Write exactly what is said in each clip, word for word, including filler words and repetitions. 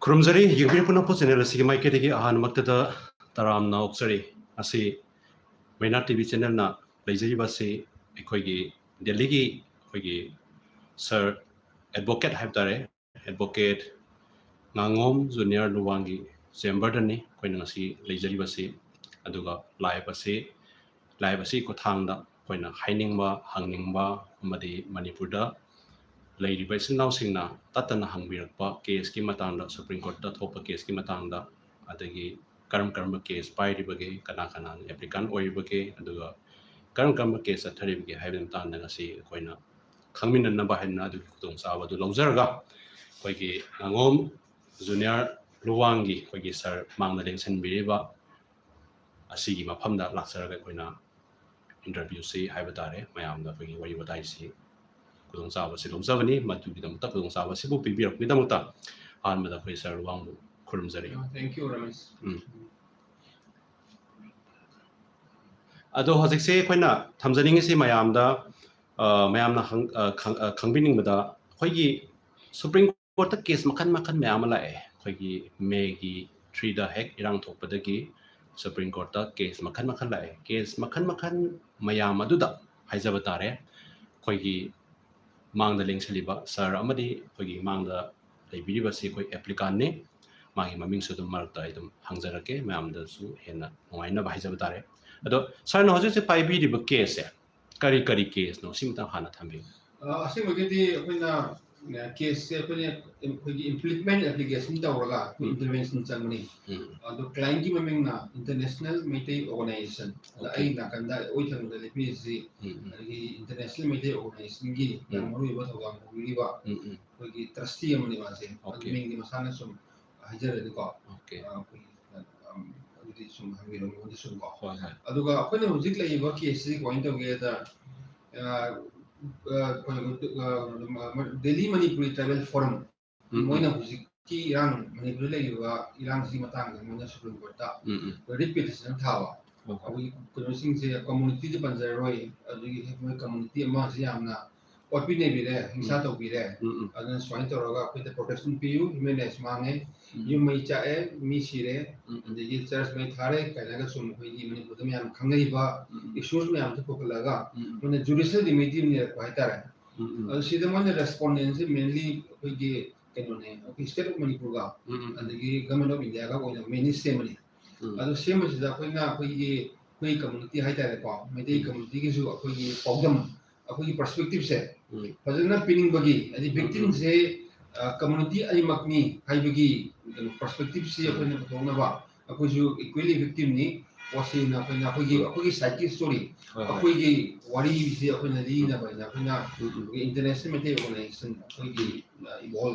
ꯈꯨꯔꯨꯝꯖꯔꯤ, ꯌꯦꯡꯕꯤꯔꯤꯕ ꯄꯨꯝꯅꯃꯛꯄꯨ ꯆꯦꯅꯦꯜ ꯑꯁꯤꯒꯤ ꯃꯥꯏꯀꯩꯗꯒꯤ ꯑꯍꯥꯟꯕꯃꯛꯇꯗ ꯇꯔꯥꯝꯅ ꯑꯣꯛꯆꯔꯤ꯫ ꯉꯁꯤ ꯃꯩꯅꯥ ꯇꯤ ꯚꯤ ꯆꯦꯅꯦꯜꯅ ꯂꯩꯖꯔꯤꯕ ꯑꯁꯤ ꯑꯩꯈꯣꯏꯒꯤ ꯗꯦꯜꯂꯤꯒꯤ ꯑꯩꯈꯣꯏꯒꯤ ꯁꯥꯔ ꯑꯦꯗꯚꯣꯀꯦꯠ ꯍꯥꯏꯕ ꯇꯥꯔꯦ, ꯑꯦꯗꯚꯣꯀꯦꯠ ꯉꯥꯉꯣꯝ ꯖꯨꯅꯤꯌꯔ ꯂꯨꯋꯥꯡꯒꯤ ꯆꯦꯝꯕꯔꯗꯅꯤ ꯑꯩꯈꯣꯏꯅ ꯉꯁꯤ ꯂꯩꯖꯔꯤꯕꯁꯤ꯫ ꯑꯗꯨꯒ ꯂꯥꯏꯚ ꯑꯁꯤ ꯂꯥꯏꯚ ꯑꯁꯤꯒꯤ ꯈꯨꯠꯊꯥꯡꯗ ꯑꯩꯈꯣꯏꯅ ꯍꯥꯏꯅꯤꯡꯕ, ꯍꯪꯅꯤꯡꯕ ꯑꯃꯗꯤ ꯃꯅꯤꯄꯨꯔꯗ ꯂꯩꯔꯤꯕ ꯏꯆꯤꯟ ꯏꯅꯥꯎꯁꯤꯡꯅ ꯇꯠꯇꯅ ꯍꯪꯕꯤꯔꯛꯄ ꯀꯦꯁꯀꯤ ꯃꯇꯥꯡꯗ, ꯁꯨꯄ꯭ꯔꯤꯝ ꯀꯣꯔꯠꯇ ꯊꯣꯛꯄ ꯀꯦꯁꯀꯤ ꯃꯇꯥꯡꯗ, ꯑꯗꯒꯤ ꯀꯔꯝ ꯀꯔꯝꯕ ꯀꯦꯁ ꯄꯥꯏꯔꯤꯕꯒꯦ, ꯀꯅꯥ ꯀꯅꯥꯅ ꯑꯦꯄ꯭ꯂꯤꯀꯥꯟ ꯑꯣꯏꯔꯤꯕꯒꯦ, ꯑꯗꯨꯒ ꯀꯔꯝ ꯀꯔꯝꯕ ꯀꯦꯁ ꯆꯠꯊꯔꯤꯕꯒꯦ ꯍꯥꯏꯕꯒꯤ ꯃꯇꯥꯡꯗ ꯉꯁꯤ ꯑꯩꯈꯣꯏꯅ ꯈꯪꯃꯤꯟꯅꯅꯕ ꯍꯥꯏꯗꯅ ꯑꯗꯨꯒꯤ ꯈꯨꯗꯣꯡꯆꯥꯕ ꯑꯗꯨ ꯂꯧꯖꯔꯒ, ꯑꯩꯈꯣꯏꯒꯤ ꯉꯥꯉꯣꯝ ꯖꯨꯅꯤꯌꯔ ꯂꯨꯋꯥꯡꯒꯤ ꯑꯩꯈꯣꯏꯒꯤ ꯁꯥꯔ ꯃꯥꯡꯗ ꯂꯦꯡꯁꯤꯟꯕꯤꯔꯤꯕ ꯑꯁꯤꯒꯤ ꯃꯐꯝꯗ ꯂꯥꯛꯆꯔꯒ ꯑꯩꯈꯣꯏꯅ ꯏꯟꯇꯔꯚ꯭ꯌꯨꯁꯤ ꯍꯥꯏꯕ ꯇꯥꯔꯦ, ꯃꯌꯥꯝꯗ ꯑꯩꯈꯣꯏꯒꯤ ꯋꯥꯔꯤ ꯋꯥꯇꯥꯏꯁꯤ ꯈꯨꯗꯣꯡꯆꯥꯕꯁꯤ ꯂꯧꯖꯕꯅꯤ꯫ ꯃꯗꯨꯒꯤꯗꯃꯛꯇ, ꯈꯨꯗꯣꯡꯆꯥꯕꯁꯤꯕꯨ ꯄꯤꯕꯤꯔꯛꯄꯒꯤꯗꯃꯛꯇ ꯑꯍꯥꯟꯕꯗ ꯑꯩꯈꯣꯏ ꯁꯥꯔ ꯂꯨꯋꯥꯡꯕꯨ ꯈꯨꯔꯨꯝꯖꯔꯤ꯫ Thank you, Ramesh. ꯎꯝ꯫ ꯑꯗꯣ ꯍꯧꯖꯤꯛꯁꯦ ꯑꯩꯈꯣꯏꯅ ꯊꯝꯖꯅꯤꯡꯉꯤꯁꯤ ꯃꯌꯥꯝꯗ, ꯑ, ꯃꯌꯥꯝꯅ ꯍꯪ-, ꯑ, ꯈꯪ-, ꯑ, ꯈꯪꯕꯤꯅꯤꯡꯕꯗ, ꯑꯩꯈꯣꯏꯒꯤ ꯁꯨꯄ꯭ꯔꯤꯝ ꯀꯣꯔꯠꯇ ꯀꯦꯁ ꯃꯈꯜ ꯃꯈꯜ ꯃꯌꯥꯝ ꯑꯃ ꯂꯥꯛꯑꯦ꯫ ꯑꯩꯈꯣꯏꯒꯤ ꯃꯦꯒꯤ ꯊ꯭ꯔꯤꯗ ꯍꯦꯛ ꯏꯔꯥꯡ ꯊꯣꯛꯄꯗꯒꯤ ꯁꯨꯄ꯭ꯔꯤꯝ ꯀꯣꯔꯠꯇ ꯀꯦꯁ ꯃꯈꯜ ꯃꯈꯜ ꯂꯥꯛꯑꯦ꯫ ꯀꯦꯁ ꯃꯈꯜ ꯃꯈꯜ ꯃꯌꯥꯝ ꯑꯗꯨꯗ ꯍꯥꯏꯖꯕ ꯇꯥꯔꯦ, ꯑꯩꯈꯣꯏꯒꯤ ꯃꯥꯡꯗ ꯂꯦꯡꯁꯤꯜꯂꯤꯕ ꯁꯥꯔ ꯑꯃꯗꯤ ꯑꯩꯈꯣꯏꯒꯤ ꯃꯥꯡꯗ ꯂꯩꯕꯤꯔꯤꯕꯁꯤ ꯑꯩꯈꯣꯏ ꯑꯦꯄ꯭ꯂꯤꯀꯥꯟꯅꯤ꯫ ꯃꯥꯒꯤ ꯃꯃꯤꯡꯁꯨ ꯑꯗꯨꯝ ꯃꯔꯛꯇ ꯑꯩ ꯑꯗꯨꯝ ꯍꯪꯖꯔꯛꯀꯦ, ꯃꯌꯥꯝꯗꯁꯨ ꯍꯦꯟꯅ ꯅꯨꯡꯉꯥꯏꯅꯕ ꯍꯥꯏꯖꯕ ꯇꯥꯔꯦ꯫ ꯑꯗꯣ ꯁꯥꯔꯅ ꯍꯧꯖꯤꯛ ꯍꯧꯖꯤꯛ ꯄꯥꯏꯕꯤꯔꯤꯕ ꯀꯦꯁꯁꯦ ꯀꯔꯤ ꯀꯔꯤ ꯀꯦꯁꯅꯣ, ꯁꯤꯃꯇꯪ ꯍꯥꯟꯅ ꯊꯝꯕꯤꯌꯨ꯫ ꯑ, ꯑꯁꯦꯡꯕꯒꯤꯗꯤ ꯑꯩꯈꯣꯏꯅ, ꯑ, ꯀꯦꯁꯁꯦ ꯑꯩꯈꯣꯏꯅ, ꯑꯩꯈꯣꯏꯒꯤ ꯏꯝꯄ꯭ꯂꯤꯠꯃꯦꯟ ꯑꯦꯄ꯭ꯂꯤꯀꯦꯁꯟ ꯇꯧꯔꯒ ꯎꯝ꯫ ꯏꯟꯇꯔꯚꯦꯟꯁꯟ ꯆꯪꯕꯅꯤ꯫ ꯎꯝ꯫ ꯑꯗꯣ ꯀ꯭ꯂꯥꯏꯟꯒꯤ ꯃꯃꯤꯡꯅ ꯏꯟꯇꯔꯅꯦꯁꯅꯦꯜ ꯃꯩꯇꯩ ꯑꯣꯔꯒꯅꯥꯏꯖꯦꯁꯟ꯫ ꯑꯗ Okay. ꯑꯩ ꯅꯥꯀꯟꯗ ꯑꯣꯏ ꯊꯪꯕꯗ ꯂꯦꯞꯄꯤꯔꯤꯁꯤ ꯎꯝ, ꯎꯝ꯫ ꯑꯗꯒꯤ ꯏꯟꯇꯔꯅꯦꯁꯅꯦꯜ ꯃꯩꯇꯩ ꯑꯣꯔꯒꯅꯥꯏꯖꯦꯁꯟꯒꯤ ꯌꯥꯝ ꯎꯝ꯫ ꯃꯔꯨꯑꯣꯏꯕ ꯊꯧꯗꯥꯡ ꯄꯨꯕꯤꯔꯤꯕ ꯎꯝ, ꯎꯝ꯫ ꯑꯩꯈꯣꯏꯒꯤ ꯇ꯭ꯔꯁꯇꯤ ꯑꯃꯅꯤ ꯃꯥꯁꯦ꯫ ꯑꯗꯨ Okay. ꯃꯤꯡꯗꯤ ꯃꯁꯥꯅ ꯁꯨꯝ ꯍꯥꯏꯖꯔꯒꯦꯀꯣ꯫ Okay. ꯑ, ꯑꯩꯈꯣꯏꯒꯤ, ꯑꯝ, ꯑꯗꯨꯗꯤ ꯁꯨꯝ ꯍꯪꯕꯤꯔꯣ, ꯃꯉꯣꯟꯗ ꯁꯨꯝ ꯀꯣ꯫ ꯍꯣꯏ, ꯍꯣꯏ꯫ ꯑꯗꯨꯒ ꯑꯩꯈꯣꯏꯅ ꯍꯧꯖꯤꯛ ꯂꯩꯔꯤꯕ ꯀꯦꯁꯁꯤ ꯀꯃꯥꯏꯅ ꯇꯧꯒꯦꯗ, ꯑ, ꯑ, ꯑꯩꯈꯣꯏ, ꯑ, ꯗꯦꯜꯂꯤ ꯃꯅꯤꯄꯨꯔꯤ ꯇ꯭ꯔꯥꯏꯕꯦꯜ ꯐꯣꯔꯝ, ꯎꯝ, ꯎꯝ꯫ ꯃꯣꯏꯅ ꯍꯧꯖꯤꯛꯀꯤ ꯏꯔꯥꯡ, ꯃꯅꯤꯄꯨꯔꯗ ꯂꯩꯔꯤꯕ ꯏꯔꯥꯡꯁꯤꯒꯤ ꯃꯇꯥꯡꯗ ꯃꯣꯏꯅ ꯁꯨꯄ꯭ꯔꯤꯝ ꯀꯣꯔꯠꯇ ꯎꯝ, ꯎꯝ꯫ ꯔꯤꯠ ꯄꯤꯇꯤꯁꯟ ꯊꯥꯕ꯫ Okay. ꯑꯩꯈꯣꯏꯒꯤ ꯀꯩꯅꯣꯁꯤꯡꯁꯦ, ꯀꯝꯃꯨꯅꯤꯇꯤꯗꯤ ꯄꯟꯖꯔꯔꯣꯏ, ꯑꯗꯨꯒꯤ ꯃꯣꯏ ꯀꯝꯃꯨꯅꯤꯇꯤ ꯑꯃꯁꯤ ꯌꯥꯝꯅ ꯑꯣꯠꯄꯤ ꯅꯩꯕꯤꯔꯦ, ꯍꯤꯡꯁꯥ ꯎꯝ꯫ ꯇꯧꯕꯤꯔꯦ, ꯎꯝ, ꯎꯝ, ꯑꯗꯨꯅ ꯁꯨꯃꯥꯏꯅ ꯇꯧꯔꯒ ꯑꯩꯈꯣꯏꯗ protection ꯄꯤꯌꯨ, human rights ꯃꯥꯡꯉꯦ, ꯎꯝ, ꯌꯨꯝ ꯃꯩ ꯆꯥꯛꯑꯦ, ꯃꯤ ꯁꯤꯔꯦ, ꯎꯝ, ꯎꯝ, ꯑꯗꯒꯤ church ꯃꯩ ꯊꯥꯔꯦ ꯀꯥꯏꯅꯒ ꯁꯨꯝ ꯑꯩꯈꯣꯏꯒꯤ ꯃꯅꯤꯄꯨꯔꯗ ꯃꯌꯥꯝ ꯈꯪꯅꯔꯤꯕ ꯎꯝ, ꯎꯝ, issues ꯃꯌꯥꯝꯁꯦ ꯄꯨꯈꯠꯂꯒ ꯎꯝ, ꯎꯝ, ꯑꯩꯈꯣꯏꯅ judicial remedy ꯑꯃ ꯂꯩꯔꯛꯄ ꯍꯥꯏꯇꯥꯔꯦ꯫ ꯎꯝ, ꯎꯝ, ꯑꯗꯣ ꯁꯤꯗ ꯃꯣꯏꯅ respondentꯁꯦ mainly ꯑꯩꯈꯣꯏꯒꯤ ꯀꯩꯅꯣꯅꯦ, ꯑꯩꯈꯣꯏ state of ꯃꯅꯤꯄꯨꯔꯒ ꯎꯝ, ꯎꯝ, ꯑꯗꯒꯤ government of Indiaꯒ ꯑꯣꯏꯅ mainly ꯁꯦꯝꯕꯅꯤ꯫ ꯎꯝ, ꯑꯗꯣ ꯁꯦꯝꯕꯁꯤꯗ ꯑꯩꯈꯣꯏꯅ ꯑꯩꯈꯣꯏꯒꯤ ꯑꯩꯈꯣꯏ community ꯍꯥꯏꯇꯥꯔꯦꯀꯣ, ꯃꯩꯇꯩ ꯎꯝ, communityꯒꯤꯁꯨ ꯑꯩꯈꯣꯏꯒꯤ ꯄꯥꯎꯗꯝ, ꯑꯩꯈꯣꯏꯒꯤ perspectiveꯁꯦ ꯎꯝ, ꯐꯖꯅ ꯄꯤꯅꯤꯡꯕꯒꯤ, ꯍꯥꯏꯗꯤ ꯎꯝ, ꯎꯝ, victimꯁꯦ community ꯑꯅꯤꯃꯛꯅꯤ ꯍꯥꯏꯕꯒꯤ ꯀꯩꯅꯣ perspectiveꯁꯤ ꯎꯝ, ꯑꯩꯈꯣꯏꯅ ꯄꯨꯊꯣꯛꯅꯕ, ꯑꯩꯈꯣꯏꯁꯨ equally victimꯅꯤ, ꯋꯥꯁꯤꯅ ꯑꯩꯈꯣꯏꯅ ꯑꯩꯈꯣꯏꯒꯤ ꯎꯝ, ꯑꯩꯈꯣꯏꯒꯤ sideꯀꯤ story, ꯍꯣꯏ, ꯍꯣꯏ, ꯑꯩꯈꯣꯏꯒꯤ ꯋꯥꯔꯤꯁꯤ ꯑꯩꯈꯣꯏꯅ ꯎꯝ, ꯂꯤꯅꯕ ꯍꯥꯏꯅ ꯑꯩꯈꯣꯏꯅ ꯎꯝ, ꯎꯝ, ꯑꯩꯈꯣꯏꯒꯤ international ꯃꯩꯇꯩ organization ꯑꯩꯈꯣꯏꯒꯤ ꯎꯝ, ꯏꯕꯣꯜ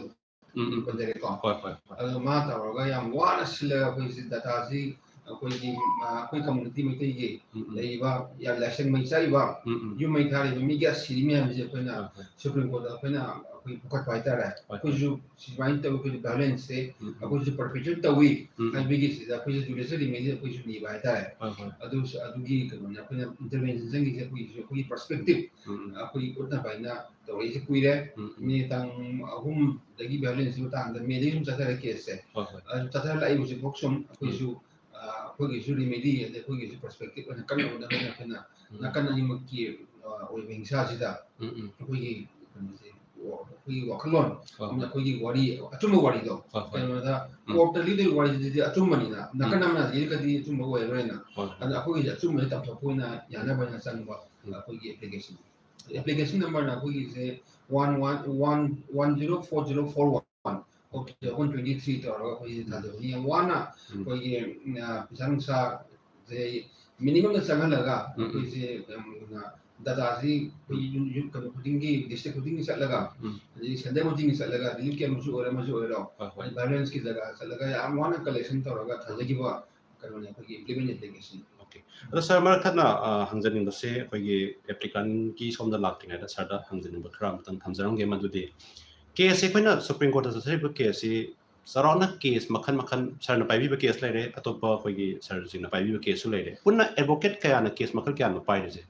ꯎꯝ, ꯎꯝ, ꯎꯝ, ꯄꯟꯖꯔꯦꯀꯣ꯫ ꯍꯣꯏ, ꯍꯣꯏ, ꯍꯣꯏ, ꯑꯗꯣ ꯃꯥ ꯇꯧꯔꯒ ꯌꯥꯝ ꯋꯥꯅ ꯁꯤꯜꯂꯒ ꯑꯩꯈꯣꯏꯁꯤ dataꯁꯤ ꯑꯩꯈꯣꯏꯒꯤ ꯑ, ꯑꯩꯈꯣꯏ community ꯃꯩꯇꯩꯒꯤ ꯎꯝ, ꯎꯝ, ꯂꯩꯔꯤꯕ ꯌꯥꯝ ꯂꯥꯏꯁꯪ ꯃꯩ ꯆꯥꯛꯏꯕ, ꯎꯝ, ꯎꯝ, ꯌꯨꯝ ꯃꯩ ꯊꯥꯔꯤꯕ ꯃꯤ ꯀꯌꯥ ꯁꯤꯔꯤ ꯃꯌꯥꯝꯁꯦ ꯑꯩꯈꯣꯏꯅ ꯍꯣꯏ, ꯍꯣꯏ, Supreme Courtꯗ ꯑꯩꯈꯣꯏꯅ ꯑꯩꯈꯣꯏ ꯄꯨꯈꯠꯄ ꯍꯥꯏꯇꯥꯔꯦ꯫ ꯍꯣꯏ, ꯍꯣꯏ, ꯑꯩꯈꯣꯏꯁꯨ ꯁꯨꯃꯥꯏꯅ ꯇꯧꯋꯤ, ꯑꯩꯈꯣꯏꯁꯨ violenceꯁꯦ ꯎꯝ, ꯎꯝ, ꯑꯩꯈꯣꯏꯁꯨ perpetrate ꯇꯧꯋꯤ ꯎꯝ, ꯎꯝ, ꯍꯥꯏꯕꯒꯤ ꯁꯤꯗ ꯑꯩꯈꯣꯏꯁꯨ judicial remedyꯁꯦ ꯑꯩꯈꯣꯏꯁꯨ ꯅꯤꯕ ꯍꯥꯏꯇꯥꯔꯦ꯫ ꯍꯣꯏ, ꯍꯣꯏ, ꯑꯗꯨ ꯑꯗꯨꯒꯤ ꯀꯩꯅꯣꯅꯦ ꯑꯩꯈꯣꯏꯅ intervention ꯆꯪꯉꯤꯁꯦ, ꯑꯩꯈꯣꯏꯒꯤꯁꯨ ꯑꯩꯈꯣꯏꯒꯤ perspective ꯎꯝ, ꯎꯝ, ꯑꯩꯈꯣꯏ ꯎꯠꯅꯕ ꯍꯥꯏꯅ ꯇꯧꯔꯛꯏꯁꯦ ꯀꯨꯏꯔꯦ꯫ ꯎꯝ, ꯎꯝ, ꯃꯦ ꯇꯥꯡ ꯑꯍꯨꯝꯗꯒꯤ violenceꯀꯤ ꯃꯇꯥꯡꯗ ꯃꯦꯗꯒꯤ ꯁꯨꯝ ꯆꯠꯊꯔꯦ caseꯁꯦ꯫ ꯍꯣꯏ, ꯍꯣꯏ, ꯑꯗꯨ ꯆꯠꯊꯔ ꯂꯥꯛꯏ ꯍꯧꯖꯤꯛꯐꯥꯎ ꯁꯨꯝ ꯎꯝ, ꯑꯩꯈꯣꯏꯁꯨ ꯑ, ꯑꯩꯈꯣꯏꯒꯤꯁꯨ remedy ꯑꯗꯩ ꯑꯩꯈꯣꯏꯒꯤꯁꯨ perspective ꯑꯣꯏꯅ ꯀꯟꯅ ꯍꯣꯠꯅꯕ ꯑꯩꯈꯣꯏꯅ ꯎꯝ, ꯅꯥꯀꯟ ꯑꯅꯤꯃꯛꯀꯤ ꯑ, ꯑꯣꯏꯕ ꯍꯤꯡꯁꯥꯁꯤꯗ ꯎꯝ, ꯎꯝ, ꯑꯩꯈꯣꯏꯒꯤ ꯀꯩꯅꯣꯁꯦ, ꯑꯩꯈꯣꯏꯒꯤ ꯋꯥꯈꯜꯂꯣꯟ, ꯍꯣꯏ, ꯍꯣꯏ, ꯑꯩꯈꯣꯏꯒꯤ ꯋꯥꯔꯤ, ꯑꯆꯨꯝꯕ ꯋꯥꯔꯤꯗꯣ ꯍꯣꯏ, ꯍꯣꯏ, ꯀꯩꯅꯣꯗ ꯎꯝ, courtꯇ ꯂꯤꯗꯣꯏ ꯋꯥꯔꯤꯁꯤꯗꯤ ꯑꯆꯨꯝꯕꯅꯤꯅ ꯅꯥꯀꯟ ꯎꯝ, ꯑꯃꯅ ꯂꯤꯔꯒꯗꯤ ꯑꯆꯨꯝꯕ ꯑꯣꯏꯔꯔꯣꯏꯅ꯫ ꯍꯣꯏ, ꯍꯣꯏ, ꯑꯗ ꯑꯩꯈꯣꯏꯒꯤꯁꯦ ꯑꯆꯨꯝꯕꯁꯦ ꯇꯝꯊꯣꯛꯄ ꯑꯣꯏꯅ ꯎꯝ, ꯌꯥꯅꯕ ꯍꯥꯏꯅ ꯆꯪꯕ ꯎꯝ, ꯑꯩꯈꯣꯏꯒꯤ application꯫ Application numberꯅ ꯑꯩꯈꯣꯏꯒꯤꯁꯦ one one one one zero four zero four one, okay, two thousand twenty three ꯇꯧꯔꯒ ꯑꯩꯈꯣꯏꯁꯦ ꯎꯝ, ꯊꯥꯖꯕꯅꯤ꯫ ꯌꯥꯝ ꯋꯥꯅ ꯎꯝ, ꯑꯩꯈꯣꯏꯒꯤ ꯑ, ꯄꯩꯁꯥ ꯅꯨꯡꯁꯥꯁꯦ minimumꯗ ꯆꯪꯍꯜꯂꯒ ꯎꯝ, ꯎꯝ, ꯑꯩꯈꯣꯏꯁꯦ ꯌꯥꯝꯅ dataꯁꯤ ꯑꯩꯈꯣꯏ ꯎꯝ, ꯌꯨꯝ ꯌꯨꯝ ꯀꯩꯅꯣ ꯈꯨꯗꯤꯡꯒꯤ, district ꯈꯨꯗꯤꯡꯒꯤ ꯆꯠꯂꯒ, ꯎꯝ, ꯑꯗꯒꯤ center ꯈꯨꯗꯤꯡꯒꯤ ꯆꯠꯂꯒ, relief campꯁꯨ ꯑꯣꯏꯔꯣ ꯑꯃꯁꯨ ꯑꯣꯏꯔꯣ, ꯍꯣꯏ, ꯍꯣꯏ, ꯑꯗꯩ violenceꯀꯤ ꯖꯒꯥ ꯆꯠꯂꯒ ꯌꯥꯝ ꯋꯥꯅ collection ꯇꯧꯔꯒ ꯎꯝ, ꯊꯥꯖꯈꯤꯕ ꯀꯩꯅꯣꯅꯦ ꯑꯩꯈꯣꯏꯒꯤ implement application꯫ Okay꯫ ꯑꯗꯣ sir, ꯃꯔꯛ ꯊꯠꯅ ꯑ, ꯍꯪꯖꯅꯤꯡꯕꯁꯦ, ꯑꯩꯈꯣꯏꯒꯤ applicantꯀꯤ ꯁꯣꯝꯗ ꯂꯥꯛꯇ꯭ꯔꯤꯉꯩꯗ sirꯗ ꯍꯪꯖꯅꯤꯡꯕ ꯈꯔ ꯑꯃꯇꯪ ꯊꯝꯖꯔꯝꯒꯦ꯫ ꯃꯗꯨꯗꯤ caseꯁꯦ ꯑꯩꯈꯣꯏꯅ Supreme Courtꯇ ꯆꯠꯊꯔꯤꯕ caseꯁꯤ ꯆꯥꯎꯔꯥꯛꯅ case ꯃꯈꯜ ꯃꯈꯜ, sirꯅ ꯄꯥꯏꯕꯤꯕ case ꯂꯩꯔꯦ, ꯑꯇꯣꯞꯄ ꯑꯩꯈꯣꯏꯒꯤ sirꯁꯤꯡꯅ ꯄꯥꯏꯕꯤꯕ caseꯁꯨ ꯂꯩꯔꯦ, ꯄꯨꯟꯅ advocate ꯀꯌꯥꯅ case ꯃꯈꯜ ꯀꯌꯥꯅꯣ ꯄꯥꯏꯔꯤꯁꯦ?